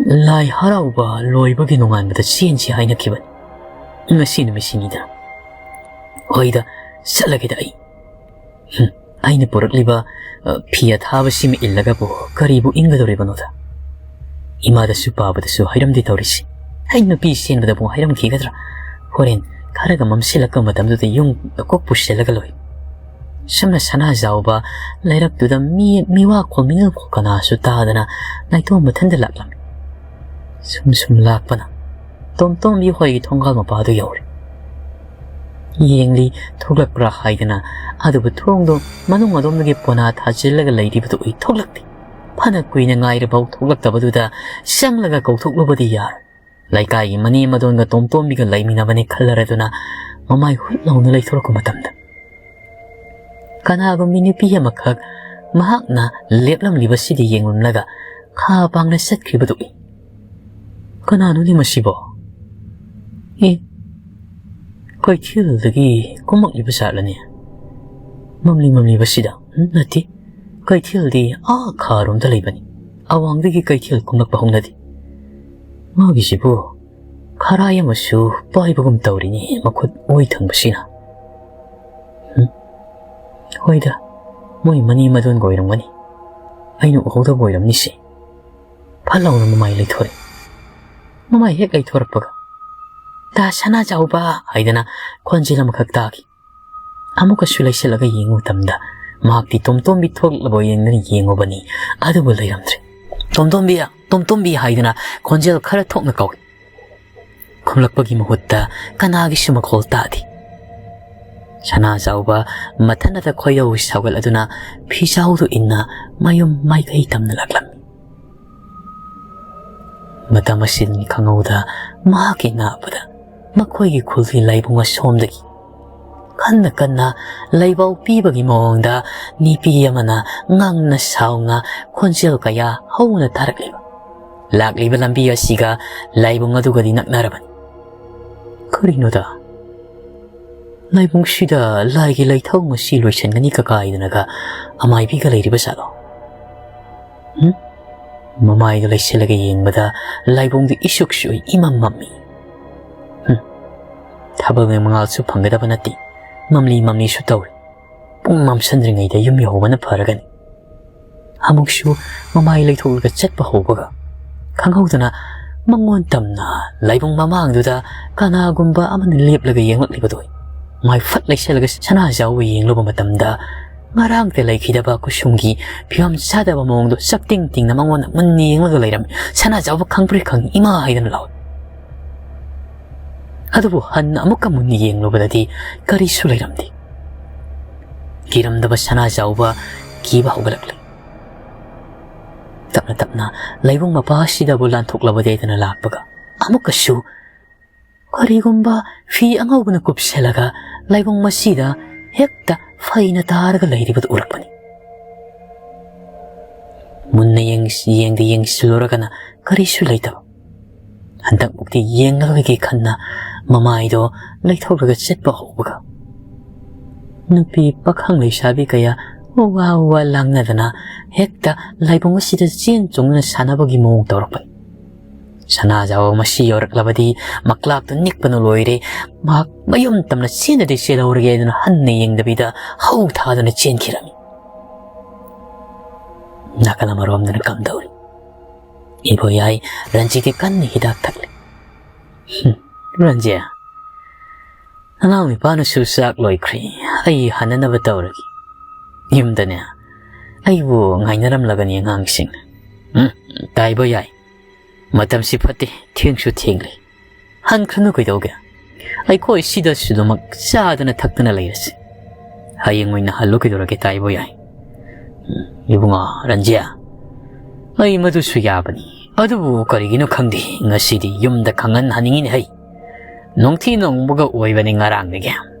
ꯂꯥꯏ ꯍꯔꯥꯎꯕ ꯂꯣꯏꯕꯒꯤ ꯅꯣꯡꯉꯥꯟꯕꯗ ꯆꯦꯟꯁꯤ ꯍꯥꯏꯅꯈꯤꯕꯅꯤ꯫ ꯉꯁꯤ ꯅꯨꯃꯤꯠꯁꯤꯅꯤꯗ꯫ ꯍꯣꯏꯗ, ꯆꯠꯂꯒꯦꯗ ꯑꯩ꯫ ꯍꯨꯝ, ꯑꯩꯅ ꯄꯨꯔꯛꯂꯤꯕ, ꯑ, ꯐꯤ ꯑꯊꯥꯕꯁꯤꯃ ꯏꯜꯂꯒꯕꯨ ꯀꯔꯤꯕꯨ ꯏꯪꯒꯗꯧꯔꯤꯕꯅꯣꯗ? ꯏꯃꯥꯗꯁꯨ ꯄꯥꯕꯗꯁꯨ ꯍꯥꯏꯔꯝꯗꯦ ꯇꯧꯔꯤꯁꯤ꯫ ꯑꯩ ꯅꯨꯄꯤ ꯆꯦꯟꯕꯗꯕꯨ ꯍꯥꯏꯔꯝꯈꯤꯒꯗ꯭ꯔꯥ? ꯍꯣꯔꯦꯟ ꯈꯔꯒ ꯃꯝꯁꯤꯜꯂꯛꯄ ꯃꯇꯝꯗꯨꯗ ꯌꯨꯝ ꯀꯣꯛ ꯄꯨꯁꯤꯜꯂꯒ ꯂꯣꯏ꯫ ꯁꯝꯅ ꯁꯅꯥꯖꯥꯎꯕ ꯂꯩꯔꯛꯇꯨꯗ ꯃꯤ, ꯃꯤꯋꯥ ꯈꯣꯜ ꯃꯤꯅꯣꯛ ꯈꯣꯜ ꯀꯅꯥꯁꯨ ꯇꯥꯗꯅ ꯅꯥꯏꯇꯣꯝ ꯃꯊꯟꯇ ꯂꯥꯛꯂꯝꯃꯤ꯫ ꯁꯨꯝ ꯁꯨꯝ ꯂꯥꯛꯄꯅ ꯇꯣꯝꯇꯣꯝꯕꯤ ꯍꯣꯏꯒꯤ ꯊꯣꯡꯒꯥꯜ ꯃꯄꯥꯗꯨ ꯌꯧꯔꯦ꯫ ꯌꯦꯡꯂꯤ, ꯊꯣꯛꯂꯛꯄ꯭ꯔꯥ ꯍꯥꯏꯗꯅ, ꯑꯗꯨꯕꯨ ꯊꯣꯡꯗꯣ ꯃꯅꯨꯡ ꯑꯗꯣꯝꯗꯒꯤ ꯄꯣꯅꯥ ꯊꯥꯖꯤꯜꯂꯒ ꯂꯩꯔꯤꯕꯗꯨ ꯎꯏ, ꯊꯣꯛꯂꯛꯇꯦ꯫ ꯐꯅ ꯀꯨꯏꯅ ꯉꯥꯏꯔꯐꯥꯎ ꯊꯣꯛꯂꯛꯇꯕꯗꯨꯗ ꯆꯪꯂꯒ ꯀꯧꯊꯣꯛꯂꯨꯕꯗꯤ ꯌꯥꯔꯣꯏ꯫ ꯂꯩꯀꯥꯏꯒꯤ ꯃꯅꯦꯝ ꯃꯗꯣꯟꯒ ꯇꯣꯝꯇꯣꯝꯕꯤꯒ ꯂꯩꯃꯤꯟꯅꯕꯅꯤ ꯈꯜꯂꯔꯗꯨꯅ ꯃꯃꯥꯏ ꯍꯨꯠ ꯂꯥꯎꯅ ꯂꯩꯊꯣꯔꯛꯄ ꯃꯇꯝꯗ, ꯀꯅꯥꯒꯨꯝꯕꯤ ꯅꯨꯄꯤ ꯑꯃꯈꯛ ꯃꯍꯥꯛꯅ ꯂꯦꯞꯂꯝꯂꯤꯕꯁꯤꯗ ꯌꯦꯡꯂꯝꯂꯒ ꯈꯥ ꯄꯥꯡꯅ ꯆꯠꯈ꯭ꯔꯤꯕꯗꯨ ꯎꯏ꯫ "ꯀꯅꯥꯅꯣꯅꯦ ꯃꯁꯤꯕꯣ? ꯑꯦ, ꯀꯩꯊꯦꯜꯗꯒꯤ ꯀꯨꯝꯃꯛꯂꯤꯕ ꯖꯥꯠꯂꯅꯦ? ꯃꯝꯂꯤ ꯃꯝꯂꯤꯕꯁꯤꯗ, ꯎꯝ, ꯅꯠꯇꯦ, ꯀꯩꯊꯦꯜꯗꯤ ꯑꯥ ꯈꯥꯔꯣꯝꯗ ꯂꯩꯕꯅꯤ, ꯑꯋꯥꯡꯗꯒꯤ ꯀꯩꯊꯦꯜ ꯀꯨꯝꯂꯛꯄ ꯍꯧꯅꯗꯦ꯫ ꯃꯥꯒꯤꯁꯤꯕꯨ ꯈꯔꯥꯏ ꯑꯃꯁꯨ ꯄꯥꯏꯕꯒꯨꯝ ꯇꯧꯔꯤꯅꯦ ꯃꯈꯨꯠ ꯑꯣꯏ ꯊꯪꯕꯁꯤꯅ꯫ ꯎꯝ? ꯍꯣꯏꯗ, ꯃꯣꯏ ꯃꯅꯤ ꯃꯗꯣꯟꯒ ꯑꯣꯏꯔꯝꯒꯅꯤ꯫ ꯑꯩꯅ ꯎꯍꯧꯗꯕ ꯑꯣꯏꯔꯝꯅꯤꯁꯦ꯫" ꯐꯠ ꯂꯥꯎꯅ ꯃꯃꯥꯏ ꯂꯩꯊꯣꯔꯛꯏ꯫ ꯃꯃꯥꯏ ꯍꯦꯛ ꯂꯩꯊꯣꯔꯛꯄꯒ, "ꯇꯥ ꯁꯅꯥꯖꯥꯎꯕ" ꯍꯥꯏꯗꯅ ꯈꯣꯟꯖꯦꯜ ꯑꯃꯈꯛ ꯇꯥꯈꯤ꯫ ꯑꯃꯨꯛꯀꯁꯨ ꯂꯩꯁꯤꯜꯂꯒ ꯌꯦꯡꯕ ꯃꯇꯝꯗ ꯃꯍꯥꯛꯇꯤ ꯇꯣꯝꯇꯣꯝꯕꯤ ꯊꯣꯛꯂꯕ ꯌꯦꯡꯗꯨꯅ ꯌꯦꯡꯉꯨꯕꯅꯤ, ꯑꯗꯨꯕꯨ ꯂꯩꯔꯝꯗ꯭ꯔꯦ꯫ "ꯇꯣꯝꯇꯣꯝꯕꯤ, ꯇꯣꯝꯇꯣꯝꯕꯤ" ꯍꯥꯏꯗꯨꯅ ꯈꯣꯟꯖꯦꯜ ꯈꯔ ꯊꯣꯛꯅ ꯀꯧꯏ꯫ ꯈꯨꯝꯂꯛꯄꯒꯤ ꯃꯍꯨꯠꯇ ꯀꯅꯥꯒꯤꯁꯨ ꯃꯈꯣꯜ ꯇꯥꯗꯦ꯫ ꯁꯅꯥꯖꯥꯎꯕ ꯃꯊꯟꯇ ꯈꯣꯏꯗꯧ ꯁꯥꯎꯒꯠꯂꯗꯨꯅ ꯐꯤꯖꯥꯎꯗꯨ ꯏꯟꯅ ꯃꯌꯨꯝ ꯃꯥꯏꯀꯩ ꯇꯝꯅ ꯂꯥꯛꯂꯝꯃꯤ꯫ ꯃꯇꯝ ꯑꯁꯤꯅꯤ ꯈꯪꯍꯧꯗ ꯃꯍꯥꯛꯀꯤ ꯅꯥꯕꯗ ꯃꯈꯣꯏꯒꯤ ꯈꯨꯜꯒꯤ ꯂꯥꯏꯕꯨꯡ ꯑꯁꯣꯝꯗꯒꯤ ꯀꯟꯅ ꯀꯟꯅ ꯂꯩꯕꯥꯎ ꯄꯤꯕꯒꯤ ꯃꯑꯣꯡꯗ ꯅꯨꯄꯤ ꯑꯃꯅ ꯉꯥꯡꯅ ꯁꯥꯎꯅ ꯈꯣꯟꯖꯦꯜ ꯀꯌꯥ ꯍꯧꯅ ꯇꯥꯔꯛꯂꯤꯕ꯫ ꯂꯥꯛꯂꯤꯕ ꯂꯝꯕꯤ ꯑꯁꯤꯒ ꯂꯥꯏꯕꯨꯡ ꯑꯗꯨꯒꯗꯤ ꯅꯛꯅꯔꯕꯅꯤ꯫ ꯀꯔꯤꯅꯣꯗ? ꯂꯥꯏꯕꯨꯡꯁꯤꯗ ꯂꯥꯏꯒꯤ ꯂꯥꯏꯊꯧ ꯉꯁꯤ ꯂꯣꯏꯁꯤꯟꯒꯅꯤ ꯀꯀꯥꯏꯗꯅꯒ ꯑꯃꯥꯏꯕꯤꯒ ꯂꯩꯔꯤꯕ ꯖꯥꯠꯂꯣ? ꯍꯨꯝ? ꯃꯃꯥꯏꯗꯨ ꯂꯩꯁꯤꯜꯂꯒ ꯌꯦꯡꯕꯗ ꯂꯥꯏꯕꯨꯡꯗꯨ ꯏꯁꯨꯛ ꯁꯨꯏ, ꯏꯃꯝ ꯃꯝꯃꯤ꯫ ꯍꯨꯝ꯫ ꯊꯕꯛꯅ ꯃꯉꯥꯜꯁꯨ ꯐꯪꯒꯗꯕ ꯅꯠꯇꯦ꯫ ꯃꯝꯂꯤ ꯃꯝꯂꯤꯁꯨ ꯇꯧꯔꯤ꯫ ꯄꯨꯡ ꯃꯝꯁꯤꯟꯗ꯭ꯔꯤꯉꯩꯗ ꯌꯨꯝ ꯌꯧꯍꯧꯕꯅ ꯐꯔꯒꯅꯤ꯫ ꯑꯃꯨꯛꯁꯨ ꯃꯃꯥꯏ ꯂꯩꯊꯣꯛꯂꯒ ꯆꯠꯄ ꯍꯧꯕꯒ, ꯈꯪꯍꯧꯗꯅ ꯃꯉꯣꯟ ꯇꯝꯅ ꯂꯥꯏꯕꯨꯡ ꯃꯃꯥꯡꯗꯨꯗ ꯀꯅꯥꯒꯨꯝꯕ ꯑꯃꯅ ꯂꯦꯞꯂꯒ ꯌꯦꯡꯂꯛꯂꯤꯕꯗꯨ ꯃꯥꯏ ꯐꯠ ꯂꯩꯁꯜꯂꯒ ꯁꯅꯥꯖꯥꯎꯕ ꯌꯦꯡꯂꯨꯕ ꯃꯇꯝꯗ, ꯉꯔꯥꯡꯇ ꯂꯩꯈꯤꯗꯕ ꯀꯨꯁꯨꯝꯒꯤ ꯐꯤꯕꯝ ꯆꯥꯗꯕ ꯃꯑꯣꯡꯗꯣ ꯆꯞꯇꯤꯡ ꯇꯤꯡꯅ ꯃꯉꯣꯟꯗ ꯃꯨꯟꯅ ꯌꯦꯡꯂꯒ ꯂꯩꯔꯝꯃꯤ꯫ "ꯁꯅꯥꯖꯥꯎꯕ ꯈꯪꯕ꯭ꯔꯦ ꯈꯪꯉꯤ ꯏꯃꯥ" ꯍꯥꯏꯗꯅ ꯂꯥꯎꯏ꯫ ꯑꯗꯨꯕꯨ ꯍꯟꯅ ꯑꯃꯨꯛꯀ ꯃꯨꯟꯅ ꯌꯦꯡꯂꯨꯕꯗꯗꯤ ꯀꯔꯤꯁꯨ ꯂꯩꯔꯝꯗꯦ꯫ ꯀꯤꯔꯝꯗꯕ ꯁꯅꯥꯖꯥꯎꯕ ꯀꯤꯕ ꯍꯧꯒꯠꯂꯛꯂꯦ꯫ ꯇꯞꯅ ꯇꯞꯅ ꯂꯥꯏꯕꯨꯡ ꯃꯄꯥ ꯑꯁꯤꯗꯕꯨ ꯂꯥꯟꯊꯣꯛꯂꯕꯗꯤ ꯍꯥꯏꯗꯅ ꯂꯥꯛꯄꯒ, ꯑꯃꯨꯛꯀꯁꯨ ꯀꯔꯤꯒꯨꯝꯕ ꯐꯤ ꯑꯉꯧꯕꯅ ꯀꯨꯞꯁꯤꯜꯂꯒ ꯂꯥꯏꯕꯨꯡ ꯃꯁꯤꯗ ꯍꯦꯛꯇ ꯐꯩꯅ ꯇꯥꯔꯒ ꯂꯩꯔꯤꯕꯗꯨ ꯎꯔꯛꯄꯅꯤ꯫ ꯃꯨꯟꯅ ꯌꯦꯡ-, ꯌꯦꯡꯗꯤ ꯌꯦꯡꯁꯤꯜꯂꯨꯔꯒꯅ ꯀꯔꯤꯁꯨ ꯂꯩꯇꯕ꯫ ꯍꯟꯗꯛꯃꯨꯛꯇꯤ ꯌꯦꯡꯂꯔꯣꯏꯒꯦ ꯈꯟꯅ ꯃꯃꯥꯏꯗꯣ ꯂꯩꯊꯣꯛꯂꯒ ꯆꯠꯄ ꯍꯧꯕꯒ, ꯅꯨꯄꯤ ꯄꯥꯈꯪ ꯂꯩꯁꯥꯕꯤ ꯀꯌꯥ ꯎꯋꯥ ꯎꯋꯥ ꯂꯥꯡꯅꯗꯅ ꯍꯦꯛꯇ ꯂꯥꯏꯕꯨꯡ ꯑꯁꯤꯗ ꯆꯦꯟ ꯆꯣꯡꯗꯨꯅ ꯁꯥꯟꯅꯕꯒꯤ ꯃꯑꯣꯡ ꯇꯧꯔꯛꯄꯅꯤ꯫ ꯁꯅꯥꯖꯥꯎꯕ ꯃꯁꯤ ꯌꯧꯔꯛꯂꯕꯗꯤ ꯃꯀ꯭ꯂꯥꯛꯇꯨ ꯅꯤꯛꯄꯅ ꯂꯣꯏꯔꯦ꯫ ꯃꯍꯥꯛ ꯃꯌꯨꯝ ꯇꯝꯅ ꯆꯦꯟꯗꯗꯤ ꯆꯦꯜꯍꯧꯔꯒꯦ ꯑꯗꯨꯅ ꯍꯟꯅ ꯌꯦꯡꯗꯕꯤꯗ ꯍꯧ ꯊꯥꯗꯨꯅ ꯆꯦꯟꯈꯤꯔꯝꯃꯤ꯫ ꯅꯥꯀꯜ ꯑꯃꯔꯣꯝꯗꯅ ꯀꯝꯗꯧꯔꯤ? ꯏꯕꯣꯌꯥꯏ ꯔꯟꯖꯤꯠꯀꯤ ꯀꯟꯅ ꯍꯤꯗꯥꯛ ꯊꯛꯂꯤ꯫ "ꯍꯨꯝ, ꯔꯟꯖꯤꯠ, ꯑꯉꯥꯡ ꯅꯨꯄꯥꯅꯁꯨ ꯆꯥꯛ ꯂꯣꯏꯈ꯭ꯔꯦ꯫ ꯑꯩ ꯍꯟꯅꯅꯕ ꯇꯧꯔꯒꯦ꯫ ꯌꯨꯝꯗꯅꯦ ꯑꯩꯕꯨ ꯉꯥꯏꯅꯔꯝꯂꯒꯅꯤ ꯑꯉꯥꯡꯁꯤꯡ꯫ ꯎꯝ, ꯇꯥꯏꯕ ꯌꯥꯏ꯫ ꯃꯇꯝꯁꯤ ꯐꯠꯇꯦ, ꯊꯦꯡꯁꯨ ꯊꯦꯡꯂꯦ꯫ ꯍꯟꯈ꯭ꯔꯅꯨ ꯀꯩꯗꯧꯒꯦ? ꯑꯩꯈꯣꯏ ꯁꯤꯗ ꯁꯨꯗꯃꯛ ꯆꯥꯗꯅ ꯊꯛꯇꯅ ꯂꯩꯔꯁꯤ꯫ ꯍꯌꯦꯡ ꯑꯣꯏꯅ ꯍꯜꯂꯨ ꯀꯩꯗꯧꯔꯒꯦ, ꯇꯥꯏꯕ ꯌꯥꯏ?" "ꯎꯝ, ꯏꯕꯨꯡꯉꯣ ꯔꯟꯖꯤꯠ, ꯑꯩ ꯃꯗꯨꯁꯨ ꯌꯥꯕꯅꯤ꯫ ꯑꯗꯨꯕꯨ ꯀꯔꯤꯒꯤꯅꯣ ꯈꯪꯗꯦ, ꯉꯁꯤꯗꯤ ꯌꯨꯝꯗ ꯈꯪꯍꯟꯍꯟꯅꯤꯡꯉꯤꯅꯦ ꯍꯩ꯫ ꯅꯨꯡꯊꯤ ꯅꯣꯡꯕꯒ ꯑꯣꯏꯕꯅꯤ ꯉꯔꯥꯡꯗꯒꯤ꯫